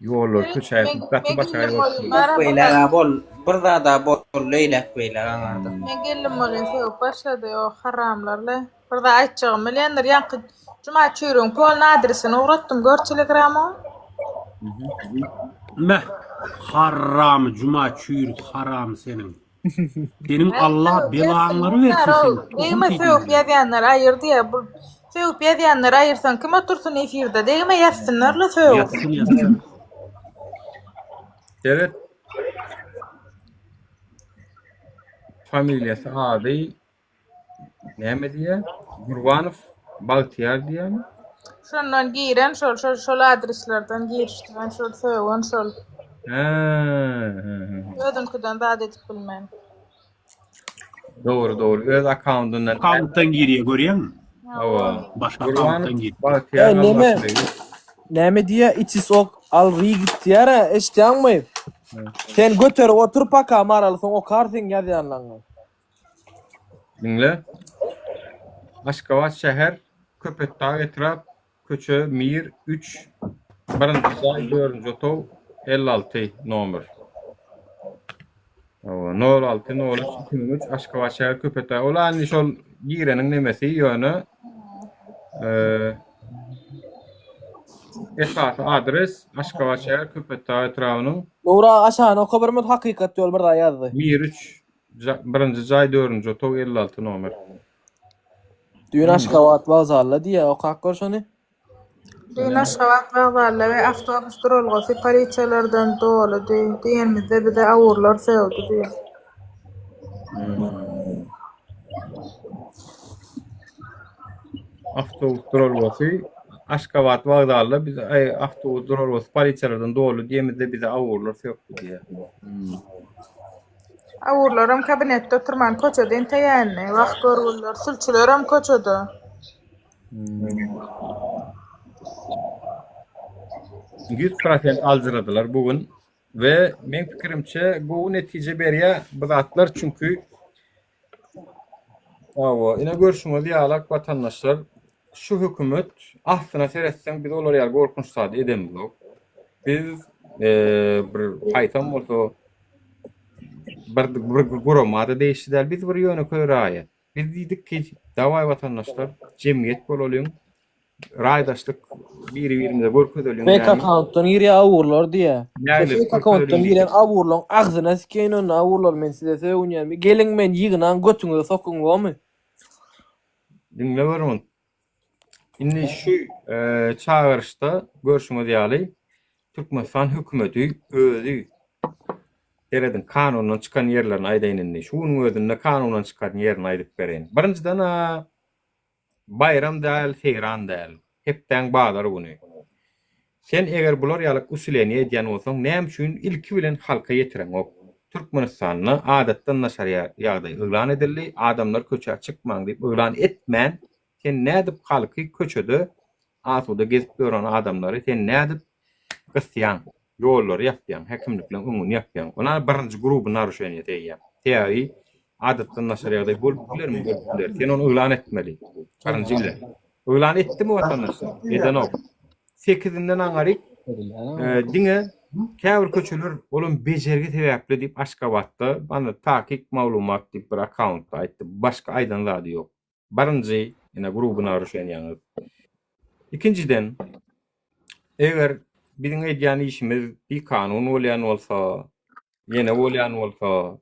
ýollar köçä gaty başagaý bolupdyr. Beýläk-ä bol, bir zada bol, eýläk beýläk aňarda. Men geldim welin sögüp başlady o haramlar-le. Bir zat aýtjagym bilýändir ýaňky Juma çüýrügiň polny adresini ugratdym gör telegrama. Meh haramy Juma çüýrük haramy seniň. Seniň Allah belaňlary bersin seniň. Degme sögüp ýazýanlar aýyr diýýär. Bu sögüp ýazýanlary aýyrsaň kim otursyn efirde? Degme ýazsynlar-la sögüp. Ýazsyn ýazsyn. Seret. Familiýasy ady Näme diýýär? Gurbanow Bagtyýar diýýärmi? Şondan giren şol şol şol adreslerden girişdiren şol sögen şol. Hä. Özüňkiden zat edip bilmän. Dogry dogry öz akkauntyndan. Akkauntdan girýär görýäňmi? Hawa. Başga akkauntdan girýär. Bagtyýar Ey neme? Allaşbeýew. Näme diýýär? It is ok al rig diýýär-ä, eşitýäňmi? Sen göterip otur paka maral soň okar seň ýazýanlaňy. Diňle. Aşgabat şäher, Köpetdag etrap, köçe, Mir, üç, birinji jaý, dördünji otag, 56 nomer. Hawa, 06 03 2003 Aşgabat şäher, Köpetdag. Ol indi şol gireniň nemesi ýöne eee esasy adres Aşgabat şäher, Köpetdag etrabynyň Nura aşagyny oka bir minut hakykat ýol bir zat ýazdy. Mir üç, Birinji jaý dördünji otag 56 nomer. Düýn Aşgabat wokzalda diýýär, okap gör şony. Düýn Aşgabat wokzalda we awtobus duralgasy polisiýalardan doludy diýenimizde bize awurlar sögdi diýýär. Awtobus duralgasy Aşgabat wokzalda biz awtobus duralgasy polisiýalardan doly diýemizde bize awurlar sökdi diýýär. 100% aljyradylar bu gün we meň pikirimçe gowy netije berýär bu zatlar çünki Hawa, ine görşüňiz ýalak watandaşlar şu hökümet aslyna seretseň biz olar ýaly gorkunç zat edemizok. Biz bir haýsam bolsa bir bir gurama-da degişli däl. Biz bir ýönekeý raýat. Biz diýdik ki, dawaý watandaşlar, jemgyýet bolalyň, raýdaşlyk biri-birimize görkezeliň. Fake akkauntdan girýär awurlar diýýär. Fake akkauntdan giren awurlaryň agzyna sikeýin onda awurlar men size sögünýän. Geliň meni ýygnaň götüňize sokuň bormy? Diňle gör muny. Indi şu çagyryşda görşüňiz ýaly Türkmenistan hökümeti özi serediň kanundan çykan ýerlerini aýdaýyn indi. Şu günüň özünde kanundan çykan ýerini aýdyp bereýin. Birinjiden-ä baýram däl, seýran däl. Hepdäň bazar güni. Sen eger bular ýaly usileniýe edýän bolsaň näme üçin ilki bilen halka ýetireňok? Türkmenistanda adatdan daşary ýagdaý yglan edildi, adamlar köçä çykmaň diýip yglan etmän sen nädip halky köçede asuda gezip ýören adamlary sen nädip gysýaň, ýollary ýapýaň, häkimlikleň öňüni ýapýaň. Ol birinji gruby naruşeniýe diýýär. Sebäbi adatdan daşary ýagdaý bolup bilermi? Bolup biler. Sen ony yglan etmeli. Birinji bilen. Yglan etdimi watandaşlar? Edenok. Sekizinden aňaryk diňe käbir köçeler olam bejergi sebäpli diýip Aşgabatda bana takyk maglumat diýip bir akkauntda aýtdy. Başga aýdan zady ýok. Birinji, ine gruby naruşeniýaňyz. Ikinjiden, eger biziň edýän işimiz bikanun bolýan bolsa, ýene bolýan bolsa,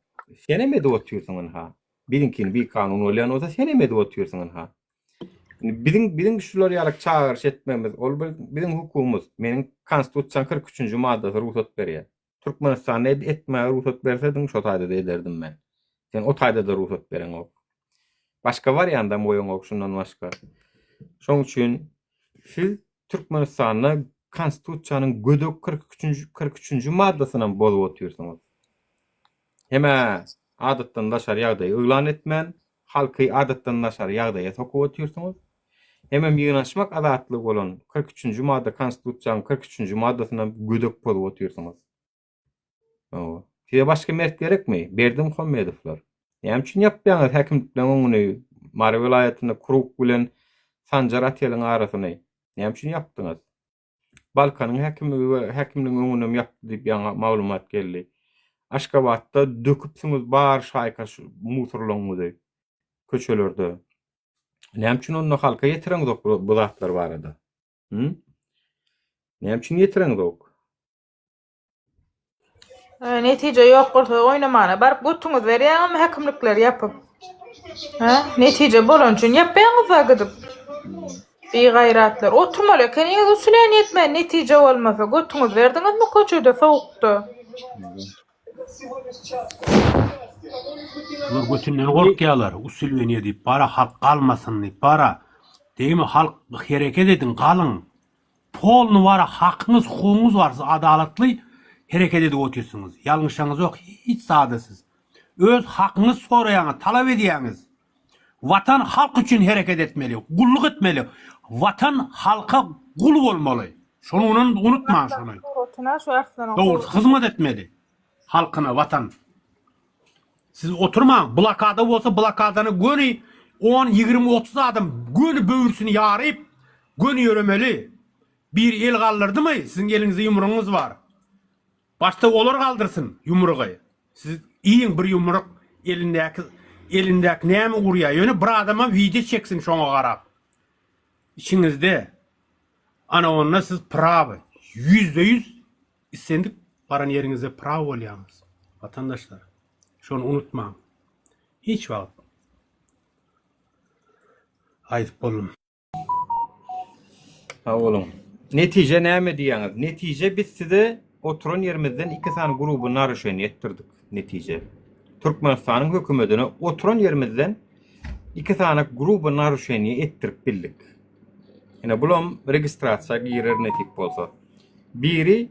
senem edip otyrsyň ynha. Biziňkini bikanun bolýan bolsa, senem edip otyrsyň ynha. Indi biziň biziň şular ýaly çagyryş etmegimiz, ol bir biziň hukugymyz. Meniň Konstitusiýanyň 43-nji maddasy rugsat berýär. Türkmenistanda ed etmäge rugsat bersediň, şo taýda-da ederdim men. Sen o taýda-da rugsat bereňok. Başga wariandam goýaňok şundan başga. Şoň üçin siz Türkmenistanda Konstitusiýanyň gödek 43-nji 43-nji maddasynam bozup otyrsyňyz. Hem-ä adatdan daşary ýagdaý yglan etmän, halky adatdan daşary ýagdaýa sokup otyrsyňyz. Hemem ýygnanyşmak azatlygy bolan 43-nji madda Konstitusiýanyň 43-nji maddasynam gödek pozup otyrsyňyz. Hawa. Size başga mert gerekmi? Berdimuhamedowlar. Näme üçin ýapýaňyz häkimlikleriň öňüni, Mary welaýatynda Kruk bilen Sanjar oteliň arasyny? Näme üçin ýapdyňyz? Balkanyň häkimligi we häkimligiň öňünem ýapdy diýip ýaňy maglumat geldi. Aşgabatda döküpsiňiz bar şaýka musurlaňyzy köçelerde. Näme üçin onda halka ýetireňzok bu zatlar barada? Hü? Näme üçin ýetireňzok? Netije ýok bolsa oýnamana baryp götüňiz berýäňizmi häkimlikleri ýapyp? Hä? Netije bolany üçin ýapýaňyzda gidip. Bigaýratlar. Oturmaly ekeniňiz usulýan ýetmän netije bolmasa götüňiz berdiňizmi köçede sowukda? Bular götünden gorkýarlar, usileniýe diýip, bara halk galmasyn diýip, bara degme halk hereket ediň, galyň. Polny bara hakyňyz hukugyňyz bar siz adalatly hereket edip otyrsyňyz ýalňyşaňyzok hiç zada siz öz hakyňyz soraýaňyz talap edýäňiz watan halk üçin hereket etmeli gulluk etmeli watan halka gul bolmaly şony unutmaň şony dogrusy hyzmat etmeli halkyna watan siz oturmaň blokada bolsa blokadany göni on 20 30 adam göni böwürsini ýaryp göni ýöremeli biri el galdyrdymy siziň eliňizde ýumrugyňyz bar başda olar galdyrsyn ýumrugy siz iýiň bir ýumruk elindäki elindäki näme urýa ýöne bir adamam wideo çeksin şoňa garap içiňizde ana onda siz prawy 100% Islendik baran ýeriňizde praw bolýaňyz, watandaşlar. Şony unutmaň. Hiç wagt. Aýdyp boldum. Sag boluň. Netije näme diýýäňiz? Netije biz size oturan ýerimizden iki sany gruby naryşeniýe etdirdik. Netije. Türkmenistanyň hökümetine oturan ýerimizden iki sany gruby naryşeniýe etdirip bildik. Ine bulam registrasiýa girer nesip bolsa. Biri,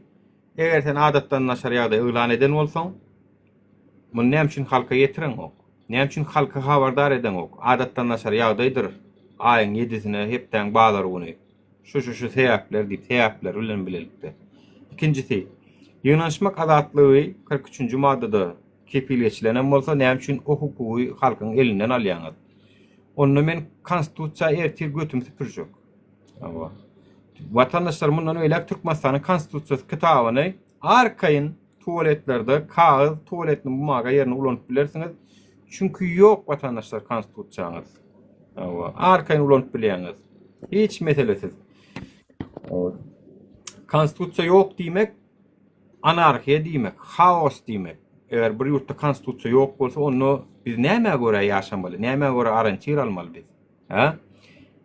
eger sen adatdan daşary ýagdaý yglan eden bolsaň, muny näme üçin halka ýetireňok? Näme üçin halky habardar edeňok? Adatdan daşary ýagdaýdyr. Aýyň ýedisine hepdäň bazar güni. Şu şu şu sebäpler diýip sebäpleri bilen bilelikde. Ikinjisi, ýygnanyşmak azatlygy 43-nji maddada kepil geçilenem bolsa näme üçin o hukugy halkyň elinden alýaňyz? Onda men konstitusiýa ertir götüm süpürjek. Hawa. Watandaşlar mundan beýläk Türkmenistanyň Konstitusiýasy kitabyny arkaýyn tualetlerde kagyz tualetni bumaga ýerine ulanyp bilersiňiz. Çünki ýok watandaşlar konstitusiýaňyz. Hawa, arkaýyn ulanyp bilýäňiz. Hiç meselesiz. Konstitusiýa ýok diýmek anarhiýa diýmek, haos diýmek. Eger bir ýurtda konstitusiýa ýok bolsa, onda biz nämä görä ýaşamaly, nämä görä orientir almaly biz? Hä?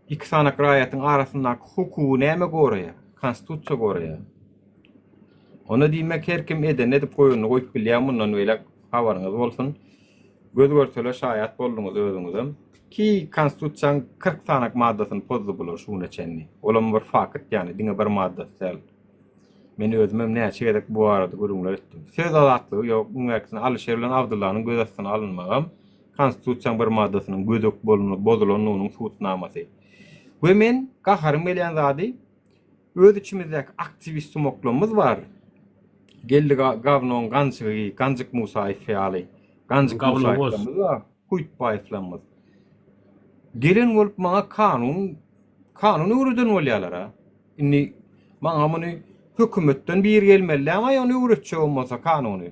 Iki sanak raýatyň arasyndaky hukugy näme goraýar? Konstitusiýa goraýar. Onda diýmek her kim edenini edip goýanyny goýup bilýär mundan beýläk habaryňyz bolsun. Göz görsele şaýat bolduňyz özüňizem. Ki konstitusiýaň 40 sanak maddasyny pozdy bular şu güne çenli. Olam bir fakt ýany diňe bir maddasy däl. Men özümem näçe gezek bu barada gürrüňler etdim. Söz azatlygy ýok, iň Alyşir bilen Abdyllanyň göz astyna alynmagam Konstitusiýanyň bir maddasynyň gödek bozulandygynyň subutnamasy. We men gaharym gelýän zady öz içimizdäki aktiwist sumaklarymyz bar. Geldi gawnoň ganjygy, Ganjyk Musaýew ýaly. Ganjyk Musaýewlerimiz bar, Kuýtbaýewlerimiz. Gelen bolup maňa kanun kanun öwreden bolýarlar-a. Indi maňa muny hökümetden biri gelmeli dämi ony öwretjek bolmasa kanuny.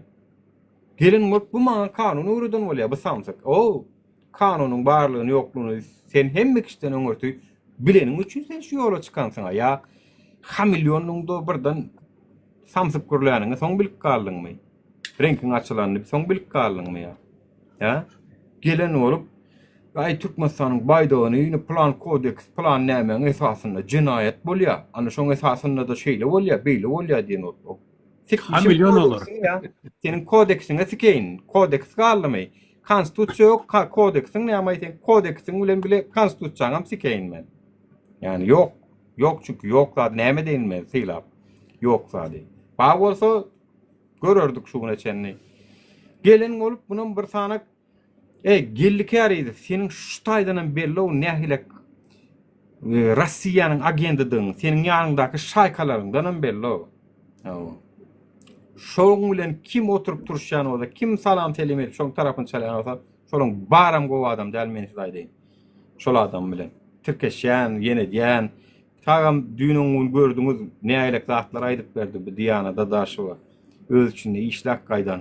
Gelen bolup bu maňa kanun öwreden bolýar bu samsyk. O kanunyň barlygyny ýoklugyny sen hemme kişiden öňürti bileniň üçin sen şu ýola çykansyňa ýa hamilýonlygyňda birden samsyk gürläniňi soň bilip galdyňmy? Reňkiň açylanyny soň bilip galdyňmy ýa? Hä? Gelen bolup Aý Türkmenistanyň baýdagyny ýene plan kodeks plan nämäň esasynda jenaýat bolýar. Ana şoň esasynda-da şeýle bolýar, beýle bolýar diýen bolup. Ha million olar. Seniň kodeksiňe sikeýin. Kodeks galdymy? Konstitusiýa ýok, kodeksiň näme sen kodeksiň bilen bile konstitusiýaňam sikeýin men. Ýani ýok. Ýok çünki ýok zady näme edeýin men sylap. Ýok zady. Bar bolsa görerdik şu güne çenli. Gelen bolup bunam bir sanak Eý, Geldi Kärizow, seniň şu taýdanam belli-ow nähilek Rossiýanyň agendidigiň, seniň ýanyňdaky şaýkalaryňdanam belli-ow. Hawa. Şoň bilen kim oturyp turuşýan bolsa, kim salam-selim edip şoň tarapyny çalýan bolsa, şolaň baram gowy adam däl men size aýdaýyn. Şol adam bilen tirkeşýän, ýene edýän. Tagam düýn-öň gün gördüňiz nähilek zatlar aýdyp berdi bu Diana Dadaşewa. Öz içinde işläp gaýdan.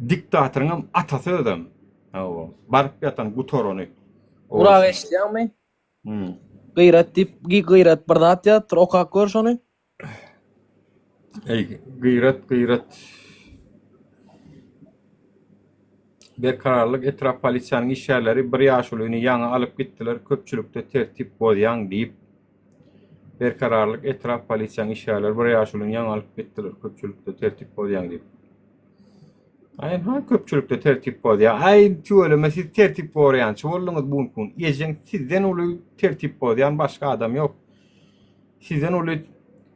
Diktatoryňam atasy özem. Hawa. Baryp ýatan gutarany. Burak eşidýäňmi? Hmm. Gyrat diýip, Gyrat bir zat ýazypdyr, okap gör şony. Eý, Gyrat, Gyrat. Berkararlyk etrap polisiýanyň işgärleri bir ýaşulyny ýaňy alyp gitdiler, köpçülikde tertip bozýaň diýip. Berkararlyk etrap polisiýanyň işgärleri bir ýaşulyny ýaňy alyp gitdiler, köpçülikde tertip bozýaň diýip. Aý, ha köpçülikde tertip bozýar. Aý, tüweleme siz tertip goraýançy bolduňyz bu günki gün. Ejeň sizden uly tertip bozýan başga adam ýok. Sizden uly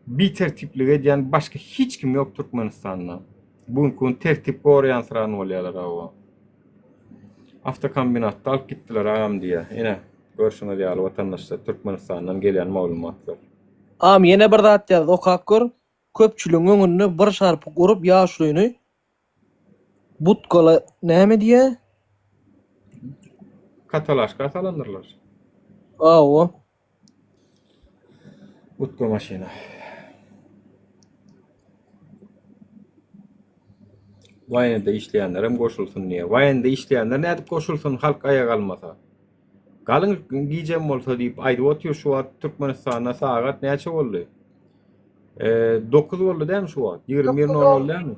bitertiplik edýän başga hiç kim ýok Türkmenistanda. Bu günki gün tertip goraýansyran bolýarlar hawa. Awtokombinatda alyp gitdiler agam diýýär. Ine, görşüňiz ýaly watandaşlar Türkmenistandan gelýän maglumatlar. Agam ýene bir zat ýazdy okap gör. Köpçüligiň öňünde bir şarpyk urup ýaşulyny butgala näme diýýä? Katalaşka salandyrlar. Hawa. Butka maşyna. Waýnada işleýänlerem goşulsyn diýýär. Waýnada işleýänler nädip goşulsyn halk aýaga galmasa? Galyň gijem bolsa diýip aýdyp otyr şu wagt Türkmenistanda sagat näçe boldy? 9 boldy dämi şu wagt? 21:00 dämi?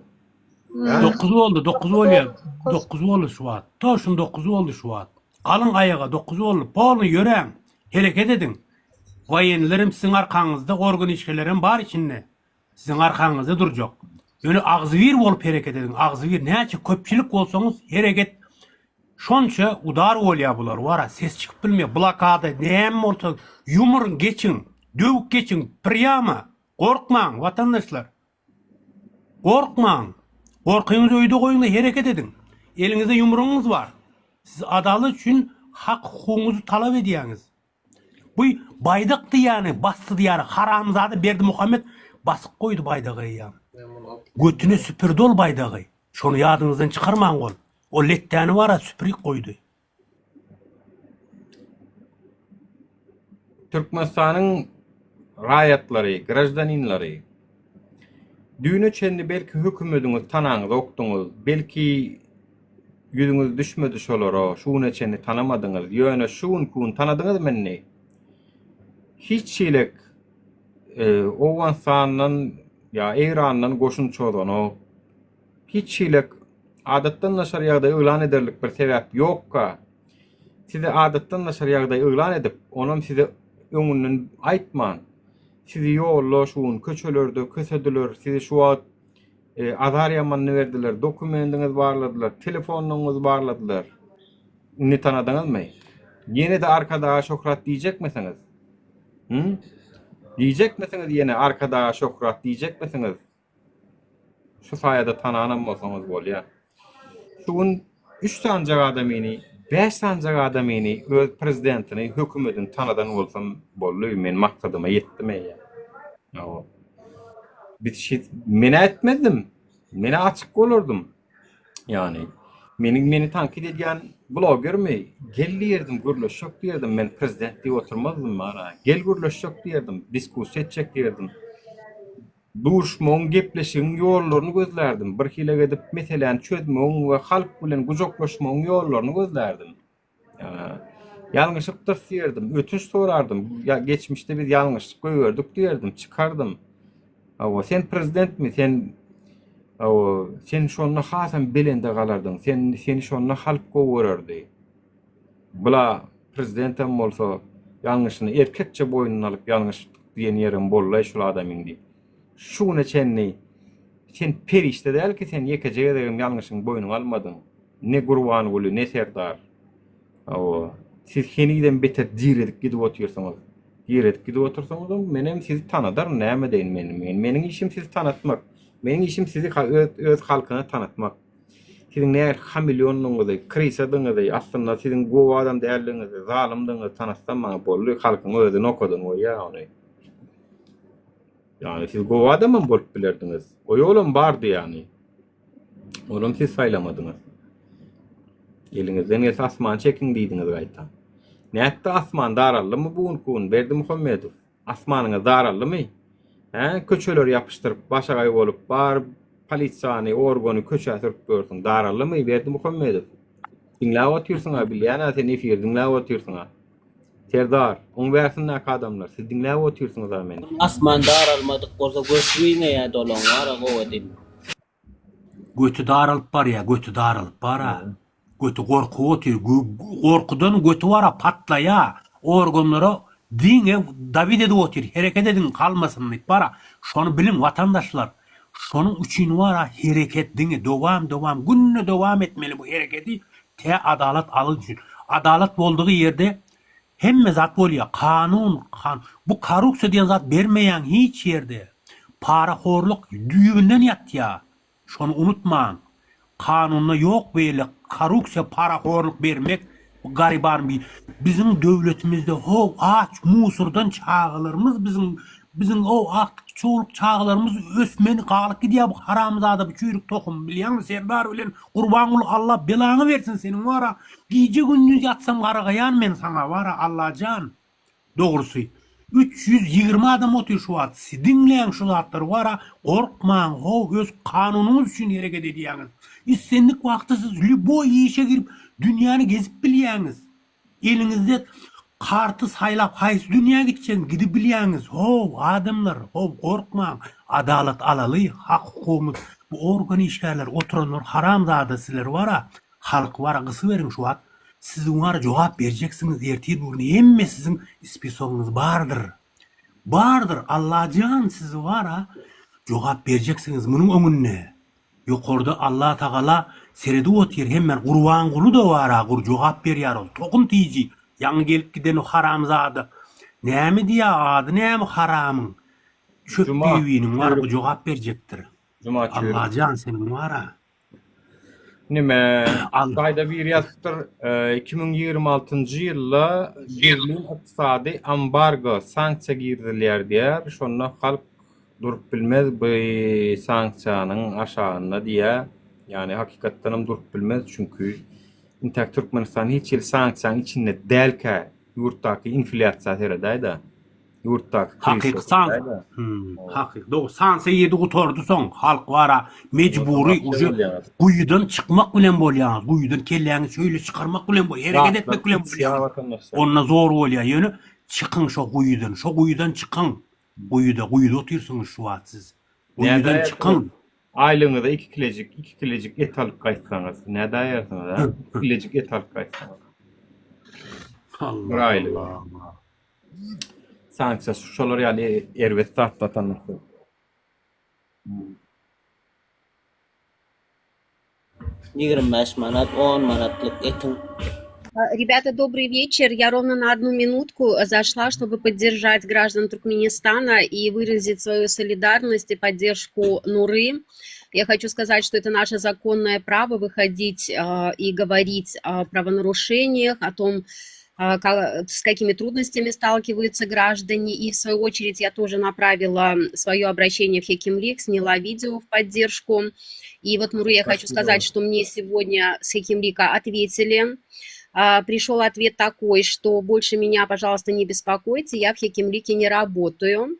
9 boldy, 9 bolýar. 9 boldy şu wagt. Toşun 9 boldy şu wagt. Galyň aýaga 9 boldy. Polny ýöräň. Hereket ediň. Woýenlerem siziň arkaňyzda, organ işgärlerem bar içinde. Siziň arkaňyzda durjak. Ýöne agzybir bolup hereket ediň. Agzybir näçe köpçülik bolsaňyz hereket şonça udar bolýar bular. Wara ses çykyp bilmeýär. Blokada näme bolsa ýumuryň geçiň. Döwüp geçiň. Prýama. Gorkmaň watandaşlar. Gorkmaň. Gorkyňyzy öýde goýuňda hereket ediň. Eliňizde ýumrugyňyz bar. Siz adalat üçin hak hukugyňyzy talap edýäňiz. Bu baýdak diýýäni basdy diýýäni haramzada Berdimuhamet basyp goýdy baýdagy eýýäm. Götüne süpürdi ol baýdagy. Şony ýadyňyzdan çykarmaň ol. O letdäni bara süpürik goýdy. Türkmenistanyň raýatlary, graždaninleri, düýne çenli belki hökümediňizi tanaňyzokdyňyz, belki ýüzüňiz düşmedi şolara, şu güne çenli tanamadyňyz, ýöne şu günki gün tanadyňyzmy indi? Hiç hili Owganystandan ýa Eýrandan goşun çozanok, hiç hili adatdan daşary ýagdaý yglan ederlik bir sebäp ýokka, size adatdan daşary ýagdaý yglan edip, onam size öňünden aýtman, sizi ýolda şu gün köçelerde kösediler, sizi şu wagt e, azar ýamanyny berdiler, dokumendiňizi barladylar, telefonyňyzy barladylar. Indi tanadyňyzmy? Ýene-de Arkadaga şöhrat diýjekmisiňiz? Hı? Diýjekmisiňiz ýene Arkadaga şöhrat diýjekmisiňiz? Şu saýada tananam bolsaňyz bolýar. Şu gün üç sanjak adamyny, bäş sanjak adamyny öz prezidentini, hökümetini tanadan bolsam boldy, men maksadyma ýetdim eýýäm. Hawa. Biz şi men-ä etmezdim. Men-ä açyk bolardym. Ýagny meniň meni tankyt edýän blogermi? Gel diýerdim, gürleşjek diýerdim. Men prezident diýip oturmazdym bara. Gel gürleşjek diýerdim, diskussiýa etjek diýerdim. Duşmagyň, gepleşigiň ýollaryny gözlärdim. Bir hile edip meseläni çözmegiň we halk bilen gujaklaşmagyň ýollaryny gözlärdim. Ýalňyşypdyrys diýerdim, ötünç sorardym. Ýa geçmişde biz ýalňyşlyk goýberdik diýerdim, çykardym. Hawa, sen prezidentmi? Sen hawa, sen şonda hasam belende galardyň. Sen seni şonda halk gowy görerdi. Bula prezidentem bolsa ýalňyşyny erkekçe boýnuna alyp ýalňyşypdyk diýen ýerem bollaý şul adamyň diýip. Şu güne çenli sen perişde däl ki sen ýekeje gezegem ýalňyşyňy boýnuňa almadyň. Ne Gurbanguly ne Serdar. Hawa siz henizem beter diredip gidip otyrsyňyz. Diredip gidip otursaňyzam menem sizi tanadaryn näme edeýin men. Meniň işim sizi tanatmak. Meniň işim sizi öz öz halkyna tanatmak. Siziň nähili hameleondygyňyzy, krysadygyňyzy, aslynda siziň gowy adam däldigiňizi, zalymdygyňyzy tanatsam maňa boldy, halkyň özi nokadyny goýýar ony. Ýagny siz gowy adamam bolup bilerdiňiz. O ýolam bardy ýagny. Onam siz saýlamadyňyz. Eliňizden gelse asmany çekiň diýdiňiz gaýta. Nätdi asman daraldymy bu günki gün Berdimuhamedow? Asmanyňyz daraldymy? Hä, köçeleri ýapyşdyryp, başagaý bolup, bar polisiýany, organy köçä sürüp ýörsüň. Daraldymy, Berdimuhamedow? Diňläp otyrsyň-a, bilýän-ä sen efiri diňläp otyrsyň-a. Serdar, oň bärsindäki adamlar, siz diňläp otyrsyňyz-a meni. Asman daralmadyk bolsa göç giňeýä dolaň bara gowy edin. Göti daralyp barýa göti daralyp bara. Göti gorkup otyr gorkudan göti bara patlaýa organlara diňe dawid edip otyr hereket ediň galmasyn diýip bara şony biliň watandaşlar şonuň üçin bara hereket diňe dowam dowam günde dowam etmeli bu hereketi tä adalat alynçyn adalat boldugy ýerde Hemme zat bolýa kanun kan bu korrupsiýa diýen zat bermeýäň hiç ýerde parahorluk düýbünden ýatýa şony unutmaň kanunda ýok beýle korrupsiýa parahorluk bermek bu gariban bi biziň döwletimizde how aç musurdan çagalarymyz biziň biziň how agtyk çowluk çagalarymyz ösmeni galyp gidýä bu haramzada bu çüýrük tohum bilýäňmi serdar bilen Gurbanguly Alla belaňy bersin seniň wara gije gündiz ýatsam garagaýan men saňa wara Allajan dogrusy 320 adam otyr şu wagt diňläň şu zatlary wara gorkmaň how öz kanunyňyz üçin hereket edýäňiz islendik wagty siz lýuboý işe girip dünýäni gezip bilýäňiz Eliňizde karty saýlap haýsy dünýä gitjegiňizi gidibilýäňiz how adamlar how gorkmaň adalat alaly hak hukugymyz bu organ işgärleri oturanlar haramzada sizler wara halky wara gysyberiň şu wagt siziň wara jogap berjeksiňiz ertir bu gün hemme siziň spisogyňyz bardyr bardyr Allajan sizi wara jogap berjeksiňiz munuň öňünde Ýokarda Allah Tagala seredip otyr hemmen Gurbanguly da bara gur jogap berýär ol tohum tiji ýaňy gelip giden o haramzada näme diýýä ady näme haramyň çöp Juma bibiniň bar bu çüýrük. jogap berjekdir Juma çüýrük. Allajan seniň bara. Nime, Hytaýda biri ýazypdyr, 2026-njy ýylda gizlin ykdysady ambargo, sanksiýa girizilýär diýýär. Şonda halk durup bilmez bu sanksiýanyň aşagynda diýýär. Ýagny hakykatdanam durup bilmez, çünki intäk Türkmenistan hiç hili sanksiýanyň içinde dälkä ýurtdaky inflýasiýa seredäýdä. Ýurtdaky Hakyky san hakyky dogry sanksiýa ýedi gutardy soň halk bara mejbury uje guýudan çykmak bilen bolýaňyz guýudan kelläňi şöýle çykarmak bilen bol hereket etmek bilen bolýaňyz onda zor bolýa ýöne çykyň şo guýudan şo guýudan çykyň guýuda guýuda otyrsyňyz şu wagt siz guýudan çykyň. Aýlygyňyza iki kilejik iki kilejik et alyp gaýtsaňyz nädäýersiňiz a iki kilejik et alyp gaýtsaňyz bir aýlyga. Sanksiýa şolar ýaly erbet zat vatandaşlar. 25 manat 10 manatlyk etiň. Ребята, добрый вечер. Я ровно на одну минутку зашла, чтобы поддержать граждан Туркменистана и выразить свою солидарность и поддержку Нуры. Я хочу сказать, что это наше законное право выходить э, и говорить о правонарушениях, о том, а, с какими трудностями сталкиваются граждане. И в свою очередь я тоже направила свое обращение в Хекимлик, сняла видео в поддержку. И вот, Нуры, я хочу сказать, что мне сегодня с Хекимлика ответили. А, пришел ответ такой, что больше меня, пожалуйста, не беспокойте, я в Хекимлике не работаю.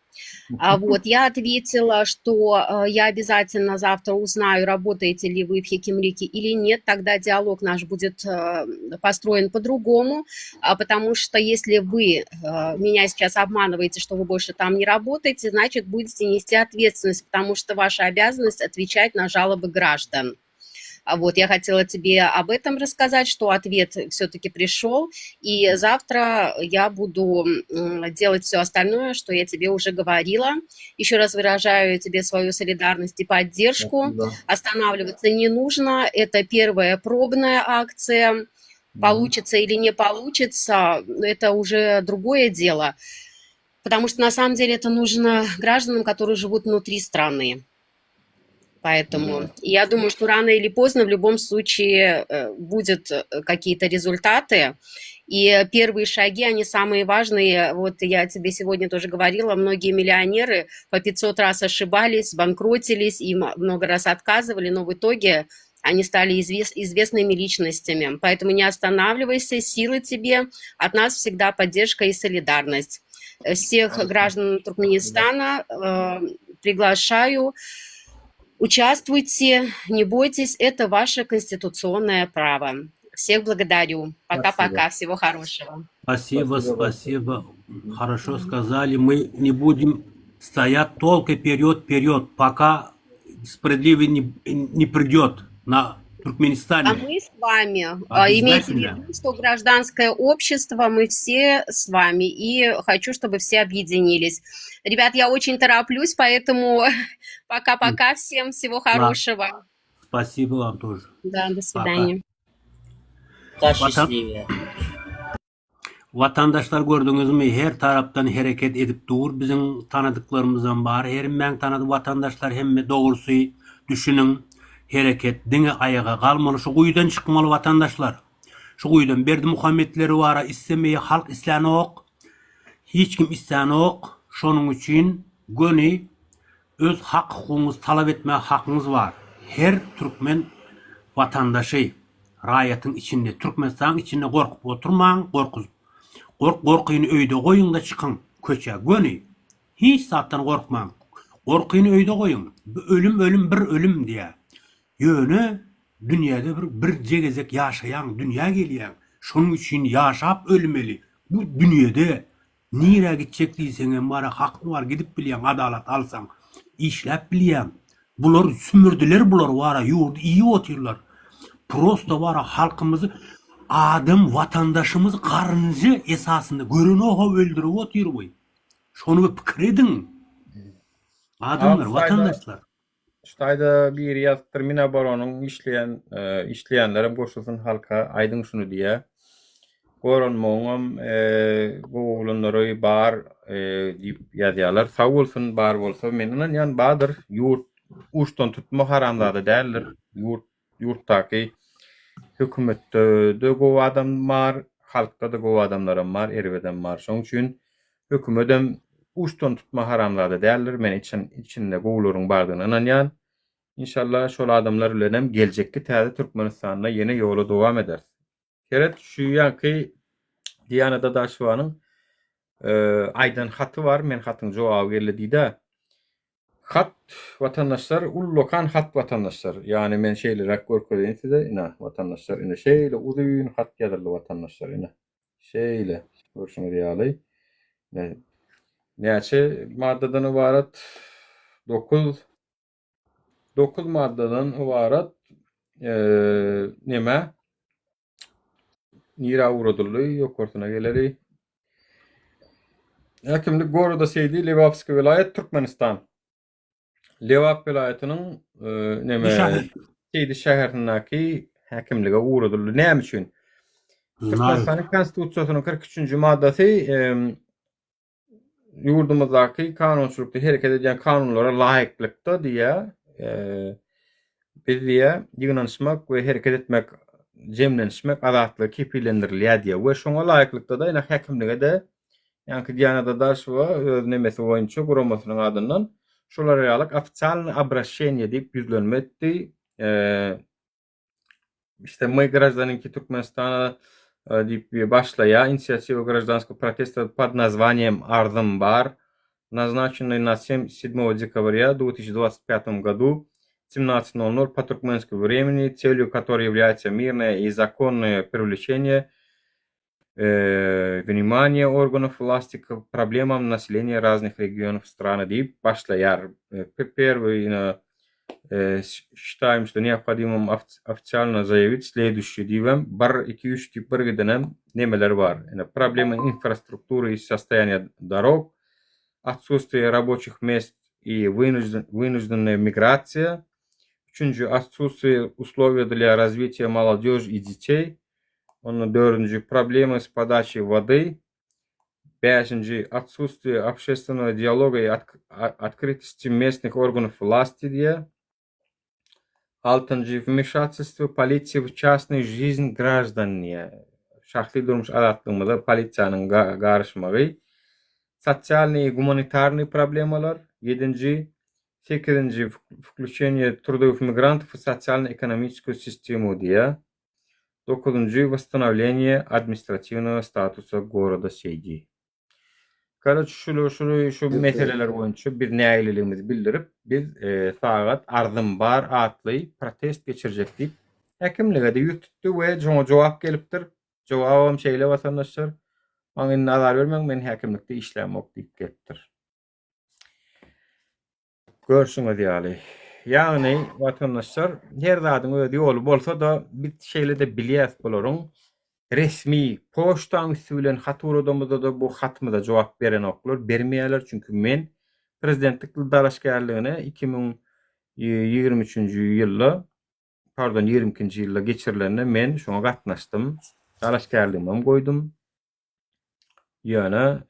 А вот я ответила, что э, я обязательно завтра узнаю, работаете ли вы в Хекимлике или нет, тогда диалог наш будет э, построен по-другому, а потому что если вы э, меня сейчас обманываете, что вы больше там не работаете, значит, будете нести ответственность, потому что ваша обязанность отвечать на жалобы граждан. А вот я хотела тебе об этом рассказать, что ответ все-таки пришел, и завтра я буду делать все остальное, что я тебе уже говорила. Еще раз выражаю тебе свою солидарность и поддержку. Спасибо. Останавливаться не нужно. Это первая пробная акция. Получится или не получится, это уже другое дело. Потому что на самом деле это нужно гражданам, которые живут внутри страны. Поэтому я думаю, что рано или поздно в любом случае э, будут э, какие-то результаты. И первые шаги, они самые важные. Вот я тебе сегодня тоже говорила, многие миллионеры по 500 раз ошибались, банкротились, им много раз отказывали, но в итоге они стали извест, известными личностями. Поэтому не останавливайся, силы тебе, от нас всегда поддержка и солидарность. Всех граждан Туркменистана э, приглашаю Участвуйте, не бойтесь, это ваше конституционное право. Всех благодарю. Пока-пока, всего хорошего. Спасибо, спасибо. Хорошо сказали. Мы не будем стоять только вперед, вперед, пока справедливый не, не придет на Туркменистане. А мы с вами. А, имейте в виду, что гражданское общество, мы все с вами. И хочу, чтобы все объединились. Ребят, я очень тороплюсь, поэтому пока-пока всем. Всего хорошего. Спасибо вам тоже. Да, до свидания. Пока. Watandaşlar gördüňizmi her tarapdan hereket edip dur biziň tanadyklarymyzam bar hemmäň tanady watandaşlar hemme dogrusy düşüniň hereket diňe aýaga galmaly şu guýudan çykmaly watandaşlar şu guýudan Berdimuhametleri bara islemeýä halk islänok hiç kim islänok şonuň üçin göni Öz hak hukugyňyzy talap etmäge hakyňyz bar. Her türkmen watandaşy, raýatyň içinde, Türkmenistanyň içinde gorkup oturmaň, gorkuzyp. Gork gorkyny öýde goýuňda çykyň köçä göni. Hiç zatdan gorkmaň. Gorkyny öýde goýuň. Bu ölüm ölüm bir ölüm diýä. Ýöne dünýäde bir birje gezek ýaşaýaň, dünýä gelýäň. Şonuň üçin ýaşap ölmeli. Bu dünýede Nirä gitjek diýseňem bara hakyň bar gidip bilýäň adalat alsaň işläp bilýäň bular sümürdiler bular bara ýurdy iýip otyrlar prosto bara halkymyzy adam watandaşymyzy garynja esasynda görenoga öldürip otyr bu şony bir pikir ediň adamlar watandaşlar. Şu taýda biri ýazypdyr Minaboronyň işleýän işleýänlerem goşulsyn halka aýdyň şuny diýýä. Goranmagyňam gowy oglanlary bar diýip ýazýarlar. Sag bolsun bar bolsa men ynanýan bardyr. Ýurt uçdan tutma haramzada däldir. Ýurt. Ýurtdaky hökümetde-de gowy adam bar, halkda-da gowy adamlaram bar, erbedem bar. Şonuň üçin hökümedem uçdan tutma haramzada däldir. Men içinde gowularyň bardygyna ynanýan. Inşallah şol adamlar bilenem geljekki täze Türkmenistanda ýene ýola dowam ederis. Seret şu ýanky Diana Dadaşewanyň aýdan haty bar, men hatyň jogaby geldi diýdä. Hat watandaşlar ullakan hat watandaşlar. Ýagny men şeýleräk görkezeýin size ine watandaşlar ine şeýle uzyn hat ýazyldy watandaşlar ine. Şeýle görşüňiz ýaly. Ine näçe maddadan ybarat? 9 9 maddadan ybarat neme nirä ugradyldy ýokarsyna geleli. Häkimlik goroda Seýdi Lebapskiý welaýat Türkmenistan. Lebap welaýatynyň neme Seýdi şäherindäki häkimlige ugradyldy. Näme üçin? Türkmenistanyň Konstitusiýasynyň 43-nji maddasy ýurdumyzdaky kanunçylykda hereket edýän kanunlara laýyklykda diýýär, biz diýýär, ýygnanyşmak we hereket etmek, jemlenişmek azatlygy kepillendirilýär diýýär we şoňa laýyklykda-da ine häkimlige-de ýaňky Diana Dadaşewa öz nemesi boýunça guramasynyň adyndan şolar ýalyk ofitsialnyý obraşeniýe diýip ýüzlenme etdi. İşte мы гражданинки Türkmenistana diýip başlaýar. Инициатива гражданского протеста под названием Arzym bar, назначенный на 7 декабря 2025 году 17:00 по туркменскому времени, целью которой является мирное и законное привлечение внимание органов власти к проблемам населения разных регионов страны diýip başlaýar. Первый считаем, что необходимым официально заявить следующее diýibem bir, iki, üç diýip bir gidenem nemeler bar. Ine проблемы инфраструктуры и состояние дорог, отсутствие рабочих мест и вынужденная миграция, üçünji отсутствие условий для развития молодежи и детей, Onda dördünji problema s podaçiý wody, bäşinji otsuствие obşestwennogo dialoga i otkrytosti mestnych organów wlasti diýýär. Altynjy wmešatelstwo polisiýa w çastnyý žizn graždan diýýär. Şahsy durmuş azatlygymyza polisiýanyň garyşmagy. Sosialnyý i gumanitarnyý problemalar, ýedinji, sekizinji wklýuçeniýe trudowych migrantow w sosialno-ekonomiçeskuýu sistemu diýýär. Dokuzynjy Восстановление administratiwnogo statusa goroda Seýdi. Karoç şuly şuly şu meseleler boýunça biz nägileligimizi bildirip, biz sagat Arzym bar atly protest geçirjek diýip, häkimlige-de ýüz tutdy we şoňa jogap gelipdir. Jogabam şeýle watandaşlar, Maňa indi azar bermäň, men häkimlikde işlämok diýip gelipdir. Görşüňiz ýaly. Ýagny, watandaşlar, her zadyň öz ýoly bolsa-da, biz şeýle-de bilýäs bularyň resmi poçtaň üsti bilen hat ugradamyzda-da bu hatymyza jogap berenoklar, bermeýärler. Çünki men prezidentlik dalaşgärligine 2023-nji ýylda, pardon, 22-nji ýylda geçirilende men şoňa gatnaşdym. Dalaşgärligimem goýdum. Ýöne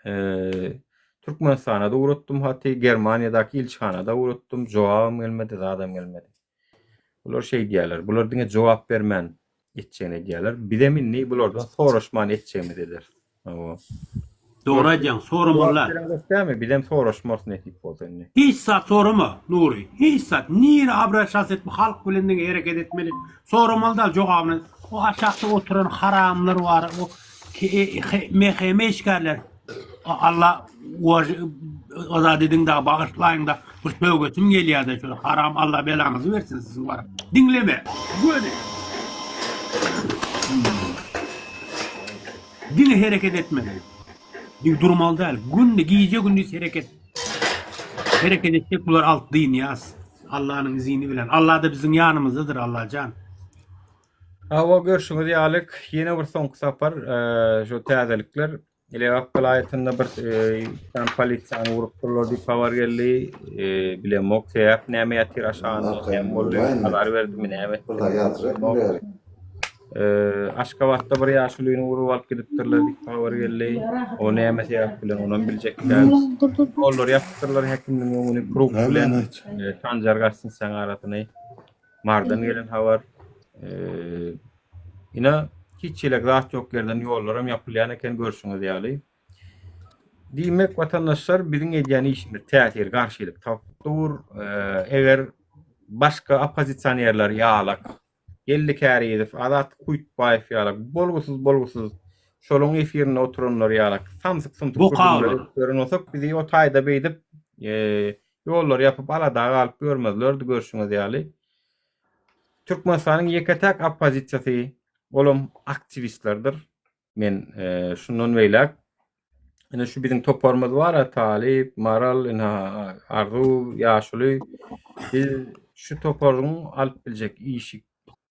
Türkmenistana-da ugratdym haty, Germaniýadaky ilçihana-da ugratdym, jogabam gelmedi, zadam gelmedi. Bular şeý diýýärler, bular diňe jogap bermän etjegini edýärler. Bizem indi bulardan soraşman etjegimizi ederis. Hawa. Dogry aýdýaň, soramalylar. Jogap bereňzok dämi? Bizem soraşmarys nesip bolsa indi. Hiç zat sorama, Nury. Hiç zat. Nire obraşas etme, halk bilen diňe hereket etmeli. Soramaly dal jogabyny. O aşakda oturan haramlar bar, o MHM işgärler. Alla o zat ediň da bagyşlaýyň da bir sögesim gelýär-de şöyle haram Alla belaňyzy bersin siziň bar. Diňleme. Göni. Diňe hereket etmeli. Dik durmaly däl. Günde gije gündiz hereket. Hereket etsek bular alyp dynýas. Allanyň izini bilen. Alla-da biziň ýanymyzdadyr Allajan. Hawa görşüňiz ýaly ýene bir soňky sapar şu täzelikler Lebap welaýatynda bir sany polisiýany urupdyrlar diýip habar geldi. Bilemok sebäp näme ýatyr aşagynda näme boldy azar berdimi näme etdi. Aşgabatda bir ýaşulyny urup alyp gidipdirler diýip habar geldi. O näme sebäp bilen onam biljek däl. Ýollary ýapypdyrlar häkimligiň öňüni krug bilen Sanjar Garsinsäň arasyny. Mardan gelen habar. Ine hiç ýelek zat ýok ýerden ýollaram ýapylýan eken görşüňiz ýaly. Diýmek watandaşlar biziň edýän işimiz täsir garşylyk tapyp dur. Eger başga oppozisionerler ýalak Geldi Kärizow, Azat Kuýtbaýew ýalak bolgusyz bolgusyz şolaň efirinde oturanlar ýalak samsyk sumsyk gürrüňler edip ýören bolsak bizi o taýda beýdip ýollary ýapyp alada galyp ýörmezlerdi görşüňiz ýaly. Türkmenistanyň ýeke-täk oppozisiýasy olam aktiwistlerdir. Men şundan beýläk ine şu biziň toparymyz bar, Talyp, Maral, ine Arzuw, Ýaşuly. Biz şu toparyň alyp biljek işi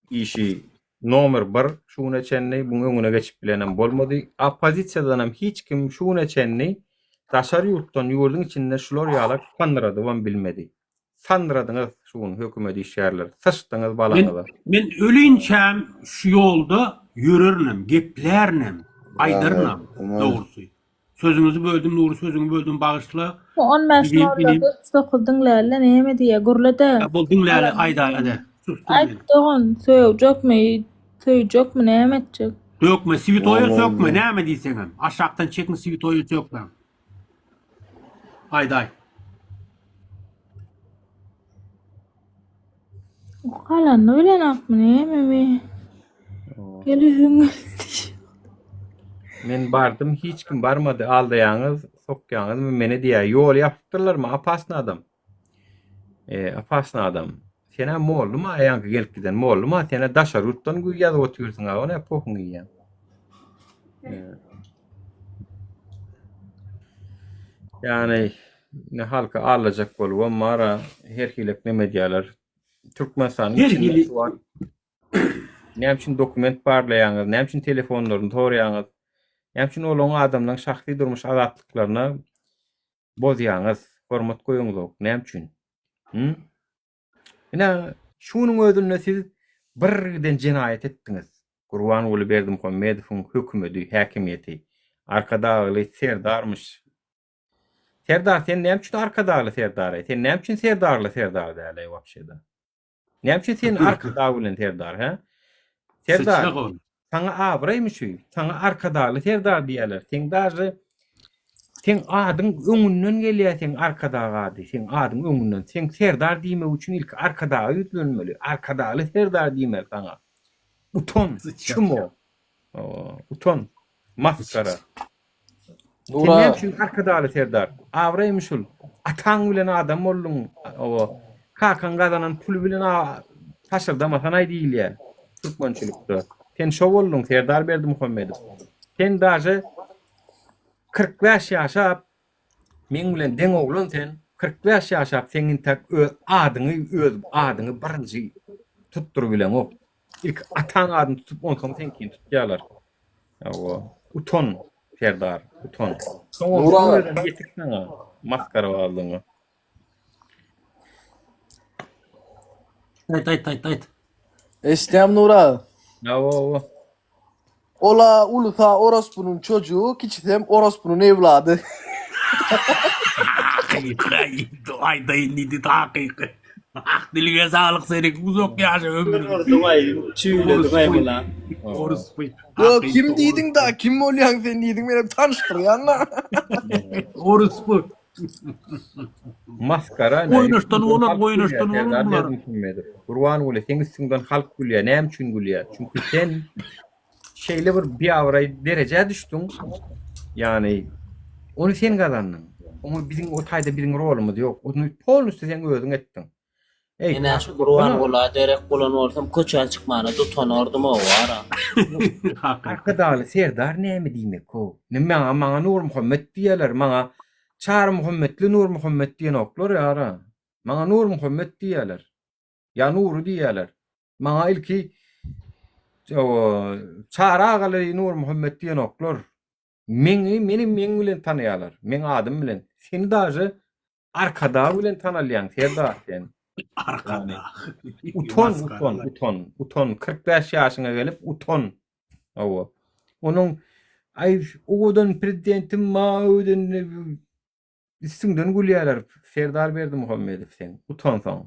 işi nomer bir şu güne çenli buň öňüne geçip bilenem bolmady. Oppozisiýadan hem hiç kim şu güne çenli daşary ýurtdan ýurduň içinde şular ýalak sandyradybam bilmedi. Sandyradyňyz şu gün hökümet işgärleri. Syçdyňyz balaňyza. Men ölinçäm şu ýolda ýörerinem, geplärinem, aýdarynam dogrusy. Sözüňizi böldüm Nury sözüňi böldüm bagyşla. Bu on bäş Inim inim. 49 diňläli näme diýýä gürle-de. Bol diňläli aýdaý-da. Susdum Aýt men. dogan sögjekmi söýjekmi näme etjek. Sökme switoýa sökme näme diýseňem. Aşakdan çekiň switoýa sökmäň. Aýdaý. Galanyny bilenokmy nämemi. Gelesim geldi. Men bardym hiç kim barmady aldaýaňyz sokýaňyzmy meni diýýär ýoly ýapypdyrlarmy opasny adam e, opasny adam senä molluma ýaňky gelip giden molluma senä daşary ýurtdan gü ýazyp otyrsyň a o ne pohuň iýýäň Ýagny ine halky aldajak bolubam bara her hilek neme edýärler. Türkmenistanyň Her içinde hili şu wagt näme üçin dokument barlaýaňyz, näme üçin telefonlaryny soraýaňyz, näme üçin olaryň adamlaryň şahsy durmuş azatlyklaryna bozýaňyz, hormat goýuňzok, näme üçin? Hü? Ine, şunuň özünde siz bir giden jenaýat etdiňiz. Gurbanguly Berdimuhamedowyň hökümedi, häkimiýeti. Arkadagly Serdarmyş. Serdar, sen näme üçin Arkadagly Serdar-eý? Sen näme üçin Serdarly Serdar däl-eý wapşe-de? Näme üçin sen Arkadag bilen Serdar, hä? Serdar, Syçrak ol. Saňa abraýmy şu? Saňa Arkadagly Serdar diýýärler. Seň daže seň adyň öňünden gelýär seň Arkadag ady. Seň adyň öňünden. Seň Serdar diýmek üçin ilki Arkadaga ýüzlenmeli. Arkadagly Serdar diýmeli saňa. Utan, çmo. Utan. Masgara. Sen Nura. näme üçin Arkadagly Serdar? Abraýmy şul? Ataň bilen adam bolduň. Owa. Kakaň gazanan puly bilen paşyrdamasan-aý diýilýär türkmençilikde. Sen şo bolduň Serdar Berdimuhamedow. Sen daže 45 ýaşap meň bilen deň oglan sen. 45 ýaşap sen intäk öz adyňy öz adyňy birinji tutdurybileňok. Ilki ataň adyny tutup onsoň seňkini tutýarlar. Hawa, utan Serdar, utan. Soňam Nura. özem ýetik saňa masgarabazlygyňa. Aýt aýt aýt aýt. Eşitýäňmi Nura? Hawa, hawa. Ola ulusa orospunyň çocugy, kiçisem orospunyň ewlady. Aýdaýyn diýdi takyky. Ah diliňe saglyk seniň uzak ýaşa ömrüň. Gördüň-aý, çüýlediň-aý muna. Orospy. Ýok, kim diýdiň da, kim bolýaň sen diýdiň, menem tanyşdyrýan-da. Orospy. Maskara ne? Oýnaşdan bolar, oýnaşdan bolar Serdar bular. Berdimuhamedow. Gurbanguly seň üstüňden halk gülýär. Näme üçin gülýär? Çünki sen şeýle bir biabraý derejä düşdüň. Ýagny ony sen gazandyň. Oňa biziň o taýda biziň rolumyz ýok. Ony polnusty sen özüň etdiň. Eý, Men-ä şu Gurbangula derek bolan bolsam köçä çykmana dutanardym-ow wara. Arkadagly Serdar näme diýmek-ow? Indi maňa maňa Nurmuhammet diýýärler, maňa Çarymuhammetli Nurmuhammet diýenoklar ýara. Maňa Nurmuhammet diýýärler. Ýa Nury diýýärler. Maňa ilki Çary agaly Nurmuhammet diýenoklar. Meňi meni meň bilen tanaýarlar. Meň adym bilen. Seni daže Arkadag bilen tanalýaň Serdar sen. Arkadag. Utan, utan, utan, utan. 45 ýaşyňa gelip utan. Hawa. Onuň aý owadan prezidentim ma öwden üstüňden gülýärler Serdar Berdimuhamedow sen. Utansaň.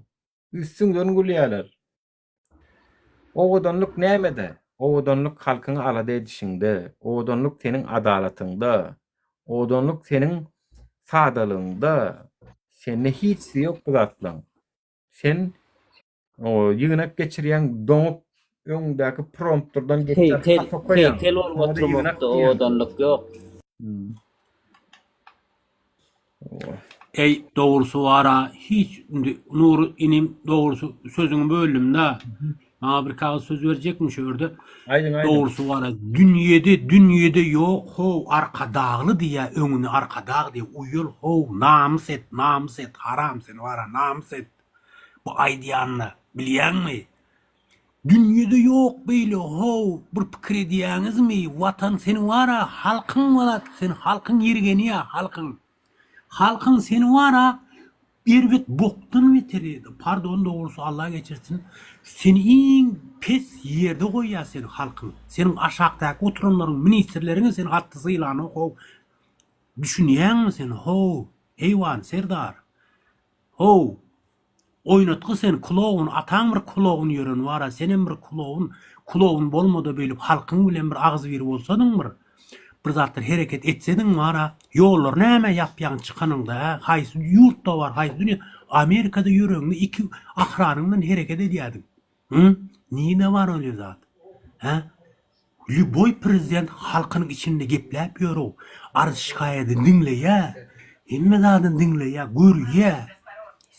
Üstüňden gülýärler. Owadanlyk nämede? Owadanlyk halkyňy alada edişiňde, owadanlyk seniň adalatyňda, owadanlyk seniň sadalygyňda. Sende hiçsi ýok bu zatlaň. Sen ýygnak geçirýäň doňup öňüňdäki prompterdan geçýän Heýkel, hat okaýaň. heýkel bolup Şoňa-da ýygnak oturmakda diýýäň. owadanlyk ýok. Eý dogrusy bara hiç indi Nury inim dogrusy sözüňi böldümda maňa bir kagyz söz berjekmi şu ýerde Aýdyň aýdyň. dogrusy bara dünýede dünýede ýok how arkadagly diýýä öňüni arkadag diýýä uýal how namys et namys et haram sen bara namys et bu aýdýanyna bilýäňmi Dünýede ýok beýle how bir pikir edýäňizmi watan seni wara halkyň wala sen halkyň ýergeniýa halkyň halkyň seni wara erbet bokdan beter pardon dogrusy Allah geçirsin seni iň pes ýerde goýýa seni halkyň seniň aşakdaky oturanlaryň ministrleriňe seni hatda sylanok how düşünýäňmi sen how eýwan serdar how Oýnatgy sen kloun ataň bir kloun ýören wara senem bir kloun kloun bolmada beýlip halkyň bilen bir agzybir bolsadyň bir bir zatlar hereket etsediň wara ýollar näme ýapýaň çykanyňda hä haýsy ýurtda bar haýsy dünýä Amerikada ýöreňde iki ahranyň bilen hereket edýädiň hü nirde bar öyle zat hä Lýuboý prezident halkynyň içinde gepläp ýörow, arz şikaýadyny diňleýä, hemme zadyny diňleýä, görýä.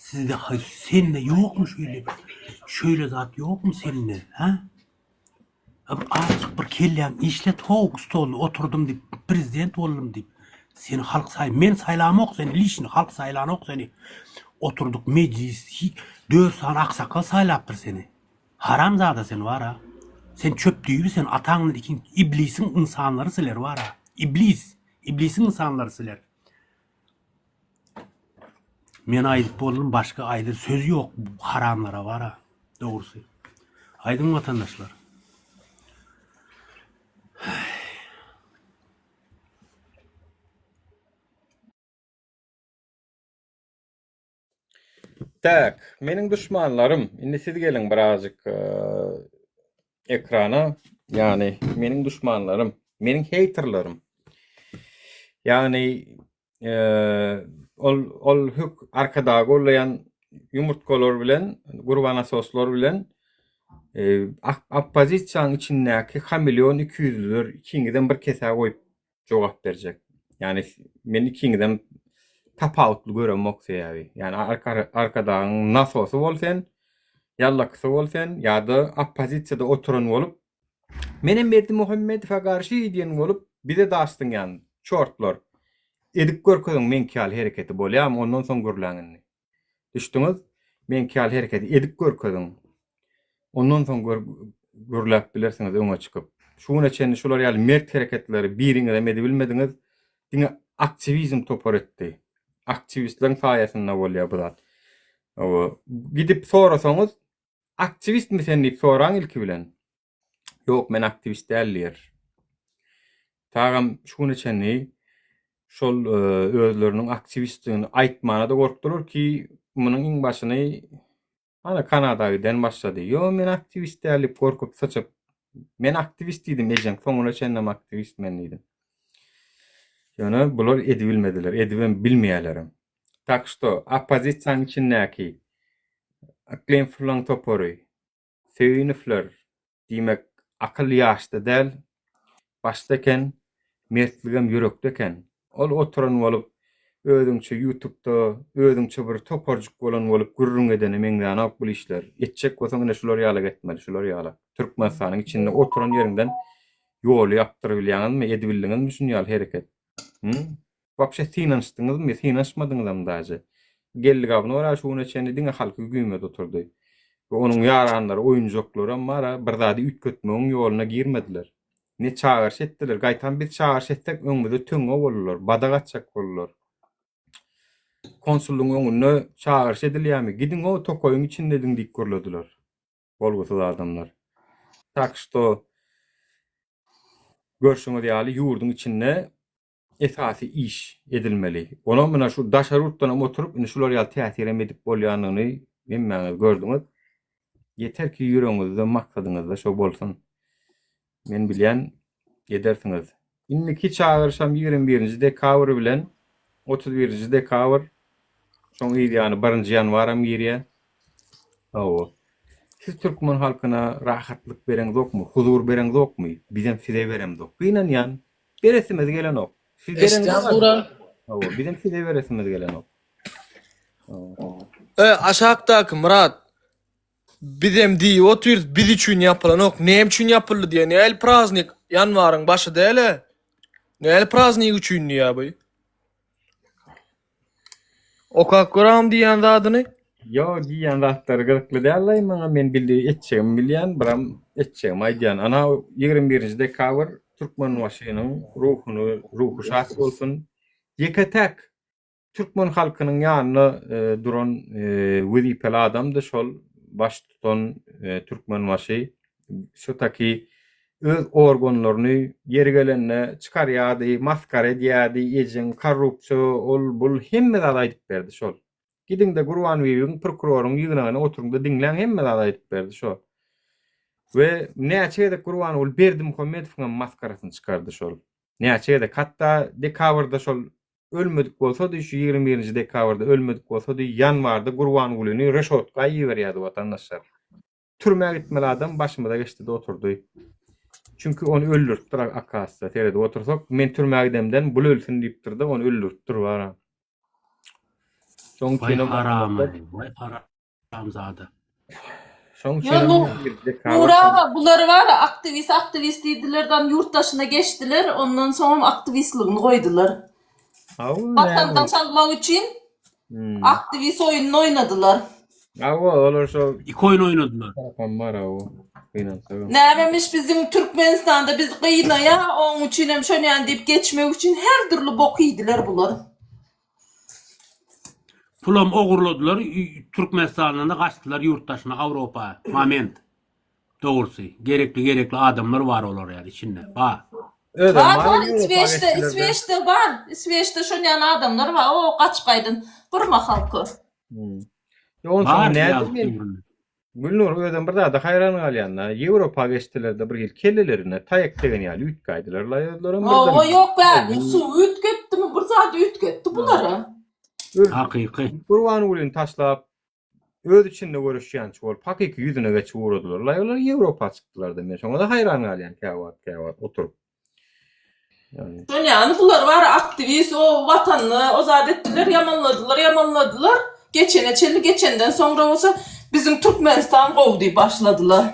Sizde sende ýokmy şeýle bir şeýle zat ýokmy sende, hä? Bir azajyk bir kelläňi işlet how stolda oturdym diýip, prezident boldum diýip. Seni halk saý men saýlamok seni liçni halk saýlanok seni. Oturdyk mejlis dört sany aksakgal saýlapdyr seni. Haramzada sen wara. Sen çöp düýbi sen ataň bilen ikiň iblisiň ynsanlary siler wara. Iblis. Iblisiň ynsanlary siler. Men aýdyp boldum başga aýdyr söz ýok bu haramlara wara. Dogrusy. Aýdyň watandaşlar. Tak, meniň duşmanlarym, indi siz geliň birazjyk ekrana, ýagny meniň duşmanlarym, meniň heýterlerim. Ýagny ol ol hök Arkadagy gollaýan ýumurtgalar bilen, gurbanasoslar bilen oppozisiýanyň içindäki hameleon ikiýüzlüler ikiňizem bir kesä goýup jogap berjek. Ýagny men ikiňizem tapawutly göremok sebäbi. Ýagny Arkadagyň nasosy bol sen, ýallakysy bol sen ýa-da oppozisiýada oturan bolup menem Berdimuhamedowa garşy diýen bolup bize daş zyňýan çortlar. Edip görkeziň meňki ýaly hereketi bolýamy ondan soň gürläň indi. Düşdüňiz? Meňki ýaly hereketi edip görkeziň. Ondan soň gör, gürläp bilersiňiz öňe çykyp. Şu güne çenli şular ýaly mert hereketleri biriňizem edibilmediňiz. Diňe aktiwizm topar etdi. Aktiwistleriň saýasynda bolýar bu zat. Gidip sorasaňyz, aktiwistmi sen diýip soraň ilki bilen. Ýok, men aktiwist däl diýer. Tagam şu güne çenli şol e, özleriniň aktiwistdigini aýtmana-da gorkdular ki, munuň iň başyny ana Kanada giden başlady. Ýo, men aktiwist däl diýip gorkup syçyp, men aktiwist diýdim ejeň soňuna çenlem aktiwist men diýdim. Ýöne bular edibilmediler, edibem bilmeýärlerem. Tak şto, oppozisiýanyň içindäki Yklym Furlaň topary, Söýünowlar, diýmek, akyl ýaşda däl, başda eken, mertligem ýürekde eken. Ol oturan bolup, özüňçe ýutubda, özüňçe bir toparjyk bolan bolup gürrüň edene meňzänok bul işler. Etjek bolsaň ine şular ýalak etmeli, şular ýalak. Türkmenistanyň içinde oturan ýeriňden ýoly ýapdyrybilýäňizmi, edibildiňizmi şuny ýaly hereket? Hü? Wapşe synanyşdyňyzmy? Synanyşmadyňyzam daže. Geldi gabnora şu güne çenli diňe halky güýmedi oturdy. We onuň ýaranlary, oýunjaklaram bar-a, bir zady üýtgetmegiň ýoluna girmediler. Ne çagyryş etdiler. Gaýtam biz çagyryş etsek öňümize töňňe boldular, badak atjak boldular. Konsullygyň öňünde çagyryş edilýärmi? Gidiň-ow tokaýyň içinde ediň diýip gürlediler. Bolgusyz adamlar. Tak şto görşüňiz ýaly ýurduň içinde esasy iş edilmeli. Onam mine şu daşary ýurtdan hem oturyp indi şular ýaly täsir hem edip bolýanyny hemmäňiz gördüňiz. Ýeter ki ýüregiňizde maksadyňyzda şo bolsun. Men bilýän edersiňiz. Indiki çagyryşam 21-nji dekabr bilen 31-nji dekabr şoň yz ýany birinji ýanwaram girýär. Hawa. Siz türkmen halkyna rahatlyk bereňzokmy, huzur bereňzokmy? Bizem size beremzok. Gynanýan. Beresimiz gelenok. Siz Eşitýäňmi Buran? Hawa, bizem size beresimiz gelenok. E, aşakdaky Myrat, bizem diýip otyrys, biz üçin ýapylanok, näme üçin ýapyldy diýýär, näl praznik, ýanwaryň başy däl-ä. Näl praznik üçin diýýär bu. Okap göräm diýýän zadyny. Ýo, diýýän zatlary gyzykly däl-laý maňa, men bildi etjegimi bilýän, biram etjegimi aýdýan. Ana, 21-nji dekabr Türkmenbaşynyň ruhuny, ruhy şat bolsun. Ýeke-täk Türkmen halkynyň ýanynda duran wezipeli adamdy şol baştutan Türkmenbaşy. Şu taki öz organlaryny ýeri gelende çykarýardy, masgara edýärdi, ejeň korrupsiýa, ol bul hemme zady aýdyp berdi şol. Gidiňde Gurbanbibiň prokuroryň ýygnagyna oturyňda diňläň hemme zady aýdyp berdi şol. We näçe gezek Gurbanguly Berdimuhamedowyň hem masgarasyny çykardy şol. Näçe gezek hatda dekabrda şol Ölmedik bolsady şu 21-nji dekabrda ölmedik bolsady ýanwarda Gurbangulyny reşotka iberýärdi watandaşlar. Türmä gitmeli adam başymyza geçdide oturdy. Çünki ony öldüripdir akasda seredip otursak men türmä gidemden bul ölsün diýipdirde ony öldüripdir bara. Şoň Waý üçinem haramy, waý haramzada. Şoň Ýa üçinem Nu bir dekabr Nury aga bulary bar aktiwist aktiwist diýdilerdan ýurt daşyna geçdiler ondan soňam aktiwistligini goýdular. Hawa näme? Watandaş almak üçin Hmm. aktiwist oýunyny oýnadylar. Hawa olar şo Iki oýun oýnadylar. tarapam bar hawa. Gynansagam. Nämemiş biziň Türkmenistanda biz gynaýa oň üçinem şonýan diýip geçmek üçin her dürli bok iýdiler bular. Pulam ogurladylar Türkmenistandan da gaçdylar ýurt daşyna Awropa moment dogrusy gerekli gerekli adamlar bar olar ýaly içinde bar. Özem Bar bar bar Ýewropa Isweçde geçdiler-de. Isweçde bar Isweçde şonýan adamlar bar o gaçyp gaýdan bir mahalky. Hmm. Ýa onsoň Bar nädip ýazyp men döwründe. Gülnur özem bir zada haýran galýan-da, Ýewropa geçdiler-de bir hili kellelerine taýak degen ýaly üýtgäýdiler-laý özlerem birden. Hawa ýok bäriniň suwy üýtgetdimi bir zady üýtgetdi bulary. Öz Hakyky. Gurbangulyny taşlap, öz içinde göreşýänçi bolup, hakyky ýüzüne geçip ugradylar-laý olar Ýewropa çykdylar-da men şoňa-da haýran galýan käwagt käwagt oturyp. Şol ýaly bular bar aktiwist o watanyny o zat etdiler ýamanladylar ýamanladylar geçene çenli geçenden soňra bolsa biziň Türkmenistan gowy diýip başladylar.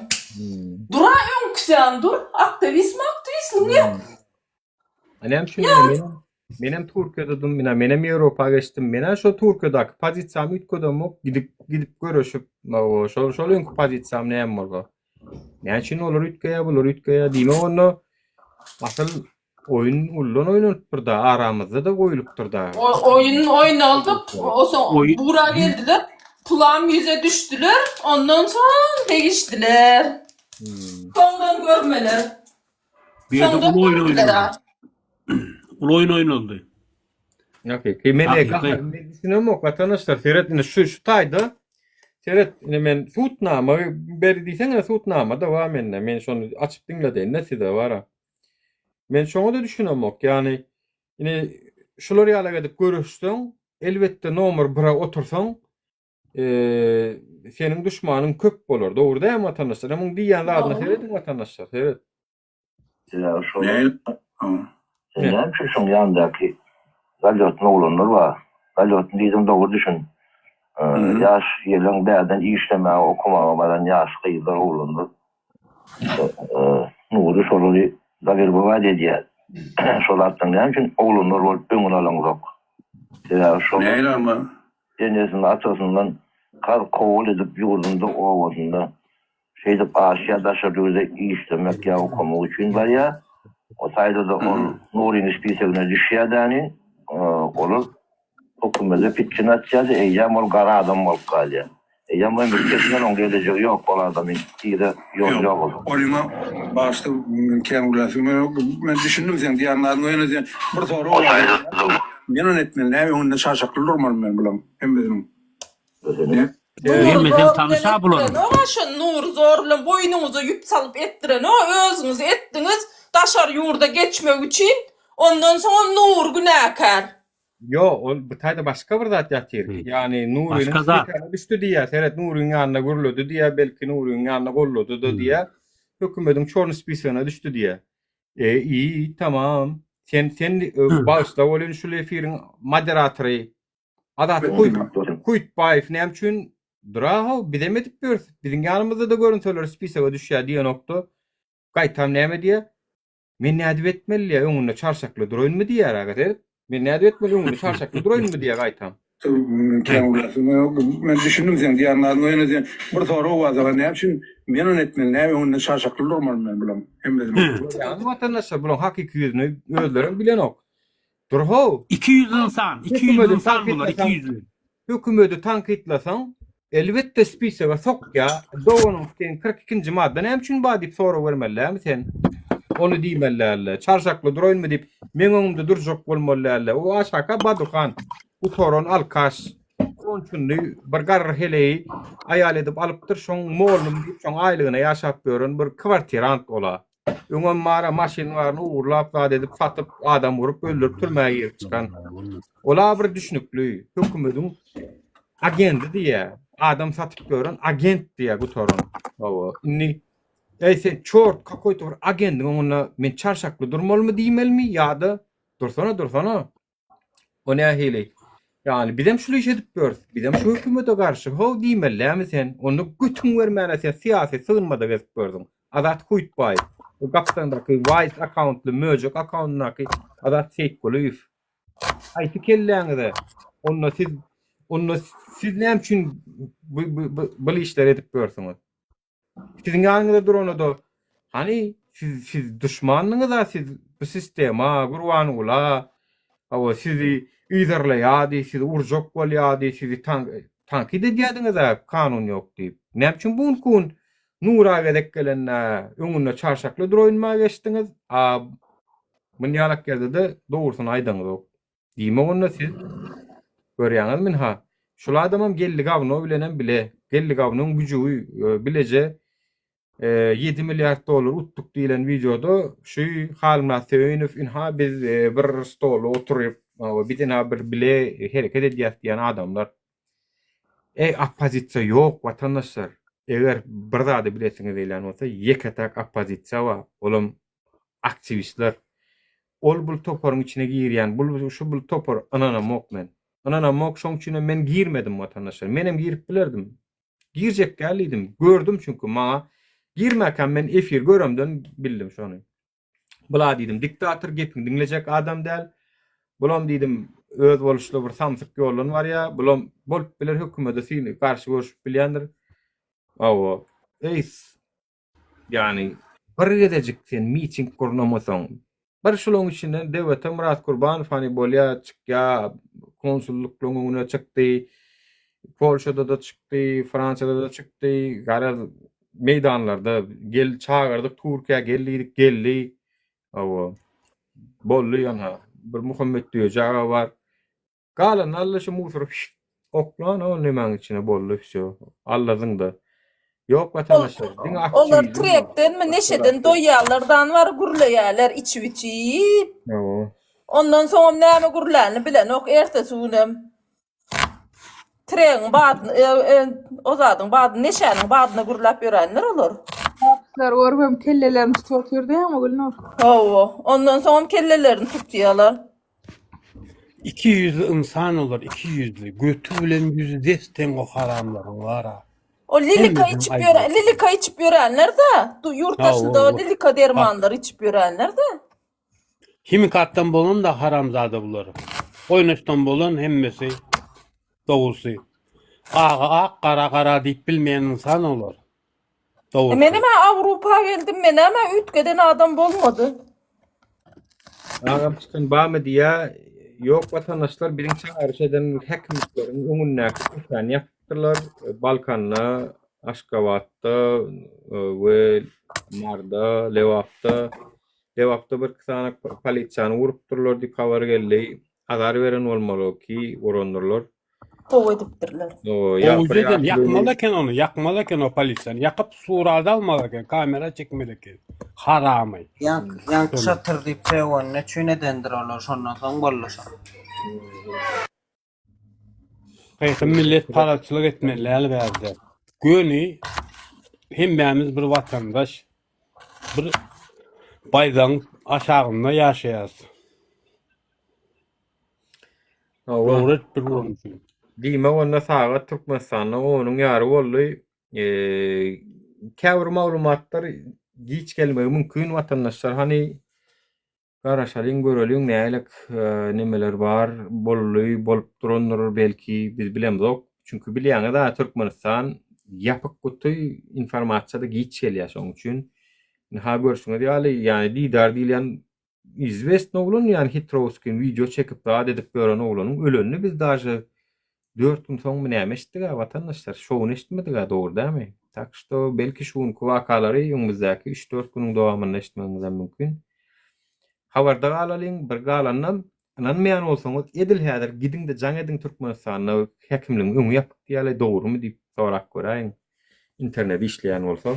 Dura öňküsem dur aktiwistmi aktiwistligiňi ýap. Näme üçin men menem Türkiýede ina menem Ýewropa geçdim. Menä şo Türkiýedäki pozisiýamy üýtgedemok. Gidip gidip göreşip şol şol öňki pozisiýam näme bolsa. Näme üçin olar üýtgeýär, bular üýtgeýär? Diýmek onda asyl oýun uldan oýnalypdyr-da, aramyzda-da goýlupdyr-da. Oýun oýnaldy, soň bura geldiler, pulam ýüze düşdüler, ondan soň degişdiler. Soňdan görmeler. Bu ýerde Soňdan uly oýun görmeler. oýnaldy. Uly oýun oýnaldy. Hakyky. Men Hakyky. men düşünemok watandaşlar seret indi şu şu taýda seret indi men sudnama ber diýseň sudnama da bar mende men şony açyp diňledeýin-de size bara. Men şoňa-da düşünemok ýagny indi şular ýaly edip göreşseň elbetde nomer bire otursaň seniň duşmanyň köp bolar dogry dälmi watandaşlar muň diýýän zadyna serediň watandaşlar seret. Sebäbi şol Sen näme üçin şoň ýanyndaky zalýotny oglanlar bar. Zalýotny diýdim dogry düşün. Ýaş ýeleň bärden işlemäge okamaga baran ýaş gyzlar oglanlar Nury şolary zawerbować edýär. Şol zatlaryň näme üçin oglanlar bolup öňüni alaňzok. Sebäbi şol enesini atasyndan karz kowal edip ýurdunda obasynda Şeýdip Aşýa daşary ýurda işlemek ýa okamak üçin barýar. O taýda-da ol Nuryň spisegine düşýär däni. Olar hökümete pitjin atýar-da, eýýäm ol gara adam bolup galýar. Eýýäm ömri kesilen, oň gelejegi ýok, ol adamyň yza ýoly ýok onuň. Olyňa bagyşla men kän gürläsim ýok. Men düşündim seň diýýän zadyňa ýöne sen bir sorag bar. Men ony etmeli näme öňünde çarşakly durmalymy men bulaň hemmesiniň. Nury zor bilen etdirenok-a şony Nury zor bilen boýnuňyza ýüp salyp etdirenok özüňiz etdiňiz daşary ýurda geçmek üçin ondan soňam Nury günäkär. Ýok, ol bu taýda başga bir zat ýatyr. Ýagny Nurynyň Başga zat. stikana düşdi diýýär. Seret Nuryň ýanynda gürledi diýýär, belki Nuryň ýanynda gollady-da diýýär. Hökümediň çorny spisogyna düşdi diýýär. E, i, tamam. Sen sen bagyşla welin şul efiriň moderatory Azat Kuýtbaýew näme üçin dura-how bizem edip ýörüs, biziň ýanymyzda-da görünseler spisoga düşýär diýenokda, gaýtam näme diýýär? Men nädip etmeli diýýär, öňünde çarşakly duraýynmy diýýär aga seret. Men nädip etmeli öňünde çarşakly duraýynmy diýýär gaýtam. Men düşündim seň diýýän zadyňa ýöne sen bir sorag bar saňa näme üçin men ony etmeli näme öňünde çarşakly durmaly men bulaň hemmesiniň. Görýäňmi watandaşlar bulaň hakyky ýüzüni özlerem bilenok. Dur-how! 200 ynsan, 200 ynsan bular, 200. Hökümeti tankytlasaň, elbetde spisoga sokýa, doganyň sen 42-nji madda näme üçin bar diýip sorag bermeli dälmi sen? Ony diýmeli däldi. Çarşakly duraýynmy diýip, meň öňümde durjak bolmaly däldi. O aşaka Baduhan, gutaran alkaş, konçunly bir garry heleýi aýal edip alypdyr, şoň mollum diýip, şoň aýlygyna ýaşap ýören bir kwartirant ola. Öňem bara maşyn baryny ogurlap zat edip satyp adam urup öldürip türmä girip çykan. Ola bir düşnükli hökümediň agendi diýä. Adam satyp ýören agent diýä gutaran. Hawa. Indi eý sen çort kakoýto bir agendiň öňünde men çarşakly durmalymy diýmelimi ýa-da dursana dursana. O nähili? Ýagny bizem şul iş edip ýörüs. Bizem şu hökümete garşy how diýmeli dämi sen? Onda götüň bermäne sen syýasy sygynmada gezip gördüň. Azat Huýtbaýew. Bu gapdaňdaky Wise akkauntly möjek akkauntyndaky Azat Seýitgulyýew. Haýsy kelläňize? Onda siz onda siz näme üçin bu bu bu işleri edip ýörsüňiz? Siziň ýanyňyzda duranda-da, hany, siz, siz duşmandyňyz-a, siz bu sistema, Gurbangula, hawa, sizi yzarlaýardy, sizi urjak bolýardy, sizi tankyt edýärdiňiz-ä, kanun ýok diýip. Näme üçin bu günki gün Nura gezek gelende, öňünde çarşakly duraýynma geçdiňiz, a munýalak ýerde-de dogrusyny aýdaňyzok. Diýmek onda siz görýäňizmi ynha, şul adamam Geldi Gawno bilenem bile, Geldi Gawnoň güjügi bileje 7 milliard dollar utduk diýlen wideoda şu Halmyrat Söýünow ynha biz bir stolda oturyp, biz ynha bir bile hereket edýäs diýen adamlar. Eý oppozisiýa ýok watandaşlar. Eger bir zady bilesiňiz gelýän bolsa ýeke-täk oppozisiýa bar, olam aktiwistler. Ol bul toparyň içine girýän, bul şu bul topar ynanamok men. Ynanamok, şoň üçinem men girmedim watandaşlar. Menem girip bilerdim. Girjek däl diýdim. Gördüm çünki maňa girmäkäm men efir göremden bildim şony. Bula diýdim, diktator gepiňi diňlejek adam däl. Bulam diýdim, öz boluşly bir samsyk ýoldan barýar. Bulam bolup biler hökümete syny garşy görüşip bilýändir. Hawa. Eý, Ýagny bir gezejik sen miting gurnamasaň, bir şulaň içinden DWT Myrat Kurbanow hany bolýa çykýa konsullyklaň öňüne çykdy, Polşada-da çykdy, Fransiýada-da çykdy, garaz meýdanlarda gel çagyrdyk Türkiýä gel diýdik geldi. Hawa. Boldy ýa-ha. Bir Muhammet Düýeji aga bar. Galanyny alla şu musory şşt oklan o nemäň içine boldy wsýo. Alla zyňda. Ýok watandaşlar diňe Olar aktiwizm bar. trekdenmi neşeden doýýarlar dan bar gürleýärler içip içip. Hawa. Ondan soňam näme gürlänini bilenok ertesi günem. Tregiň badyny e, e, o zadyň badyny neşäniň badyna gürläp ýörenler olar. Apslar görüp hem kellelerini tutup otyr diýýäňmi Gülnur? Hawa. Ondan soňam kellelerini tutýarlar. Ikiýüzli ynsan olar ikiýüzli göti bilen ýüzi des deň o haramlaryň bara. O lilika Hemmesiniň içip aýby. ýören, lilika içip ýörenler-de, du- ýurt Hawa, daşynda hawa. lilika dermanlary içip ýörenler-de. Himikatdan bolan da haramzada bular. Oýnaşdan bolan hemmesi dogrusy. Aga ak gara gara diýip bilmeýän ynsan olar. E Dogrusy. menem-ä Awrupa geldim, menem-ä üýtgeden adam bolmady. Agam çykan barmy diýýä. Ýok watandaşlar biziň çagyryş eden häkimlikleriň öňündäki köçäni ýapypdyrlar. Balkanda, Aşgabatda e, we Marda, Lebapda. Lebapda bir iki sany polisiýany urupdyrlar diýip habar geldi. Azar beren bolmaly ki urandyrlar. Gowy edipdirler. Gowy eden ýakmaly eken ony, ýakmaly eken o polisiýany. Ýakyp surada almaly eken, kamera çekmeli eken. Haramy. Ýaňky şatyr diýip sögeni neçün edendir olar şondan soň boldy şo. Haýsy millet parazçylyk etmeli däl bärde. Göni hemmämiz bir watandaş. Bir baýdagyň aşagynda ýaşaýas. Dogry et bir bolsun. Diýmek onda sagat Türkmenistanda onuň ýary boldy. Käbir maglumatlar giç gelmegi mümkin watandaşlar. Hany garaşalyň göreliň nälik nemeler bar boldy bolup durandyr belki biz bilemzok. Çünki bilýäňiz a Türkmenistan ýapyk guty informasiýa-da giç gelýär şoň üçin. Ynha görşüňiz ýaly ýani Didar diýilýän Izwestny oglan ýani hitrowskiň wideo çekip zat edip ýören oglanyň ölenini biz daže 4 gün soňmy näme eşitdiga watandaşlar şowuny eşitmediga dogry dämi tak şto belki şu günki wakalary öňümizdäki 3-4 günüň dowamynda eşitmegiňizem mümkin habarda galalyň bir galanynam ynanmaýan bolsaňyz edil häzir gidiňde jaň ediň Türkmenistanda häkimligiň öňi ýapyk diýýäler dogrymy diýip sorap göräýiň internet işleýän bolsa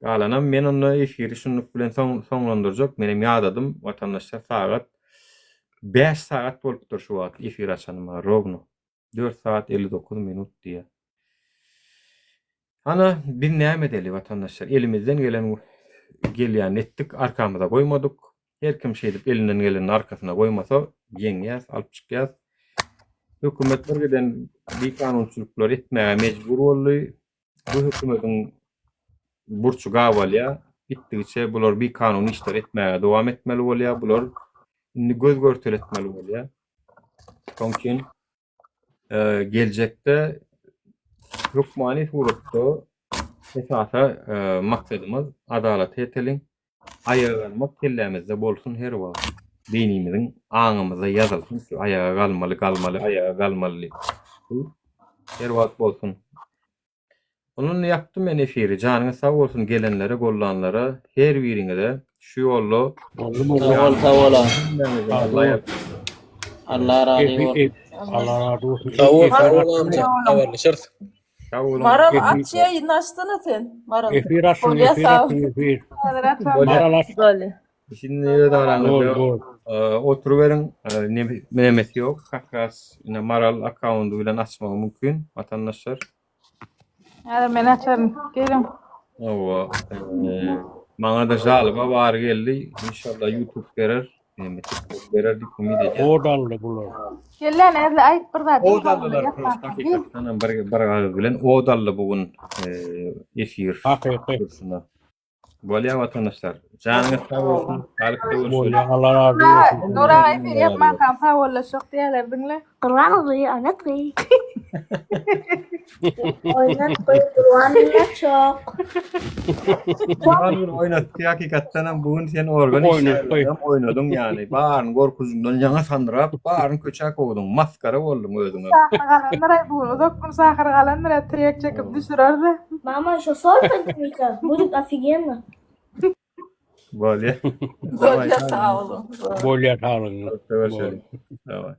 Galanam men onda efiri şunluk bilen soň soňlandyrjak. Menem ýadadym watandaşlar sagat 5 sagat bolupdyr şu wagt efir açanyma rowno. 4 sagat 59 minut diýýär. Ana biz näme edeli watandaşlar elimizden gelen gelýänini etdik arkamyza goýmadyk. Her kim şeýdip elinden gelenini arkasyna goýmasa ýeňýäs alyp çykýas. Hökümet bir giden bikanunçylyklary etmäge mejbur boldy. Bu hökümetiň burçy gabalýar. Gitdigiçe bular bikanun işleri etmäge dowam etmeli bolýar. Bular indi göz görtel etmeli bolýar. Şonuň üçin e, geljekde hökmany suratda esasy e, maksadymyz adalata ýeteliň. Aýaga galmak kellämizde bolsun her wagt. Beýnimiziň aňymyzda ýazylsyn şu aýaga galmaly, galmaly, aýaga galmaly diýip. Her wagt bolsun. Ondan ýapdym men efiri. Janyňyz sag bolsun gelenlere, gollanlara, her biriňize şu ýolda Sag bol, sag bol. Allah razy bolsun. Allah razy bolsun. Sag bol, sag bol amca. Habarlaşarys. Sag boluň. Maral aç ýaýyny açsana sen. Maral. Efir açyň, Bolýa efir sag. açyň, efir. Häzir açam. Maral aç. Bolýa. Şimdi öz araňyzda Bol, bol. e, oturuberiň. E, ne- Nemesi ýok. Kak ras ine Maral akkaundy bilen açmagy mümkin watandaşlar. Häzir men açaryn. Geliň. Hawa. E, maňa da žalba bar geldi. Inşallah YouTube berer. Neme TikTok berer diýip umyt edýän. Od aldy bular. Gel lan Erli aýt bir zat. Od aldylar prosta hakykatdan bir bir agyz bilen od aldy bu gün e, efir. Hakyky. Durşuna. Bolýar watandaşlar. Janyňyz sag bolsun. Saglyk bolsun. Bolýar Allah razy bolsun. Nura efir ýapmankaň sag bollaşjak diýerler diňle. Gurban oly oýnatgy. Oýnatgy Gurban çok. Gurban gün oýnatdy hakykatdan hem bu gün sen organ işgärlerem oýnadyň ýaly. Baryny gorkujyndan ýaňa sandyrap, baryny köçä kowduň. Maskara bolduň özüňem. Sahyr galandyr aý bu gün uzak gün sahyr galandyr aý tirýek çekip düşürerdi. Mama еще соль подними-ка, будет офигенно. Bolýar. Bolýa sag boluň. Bolýar sag boluň. Görüşelim. Daway.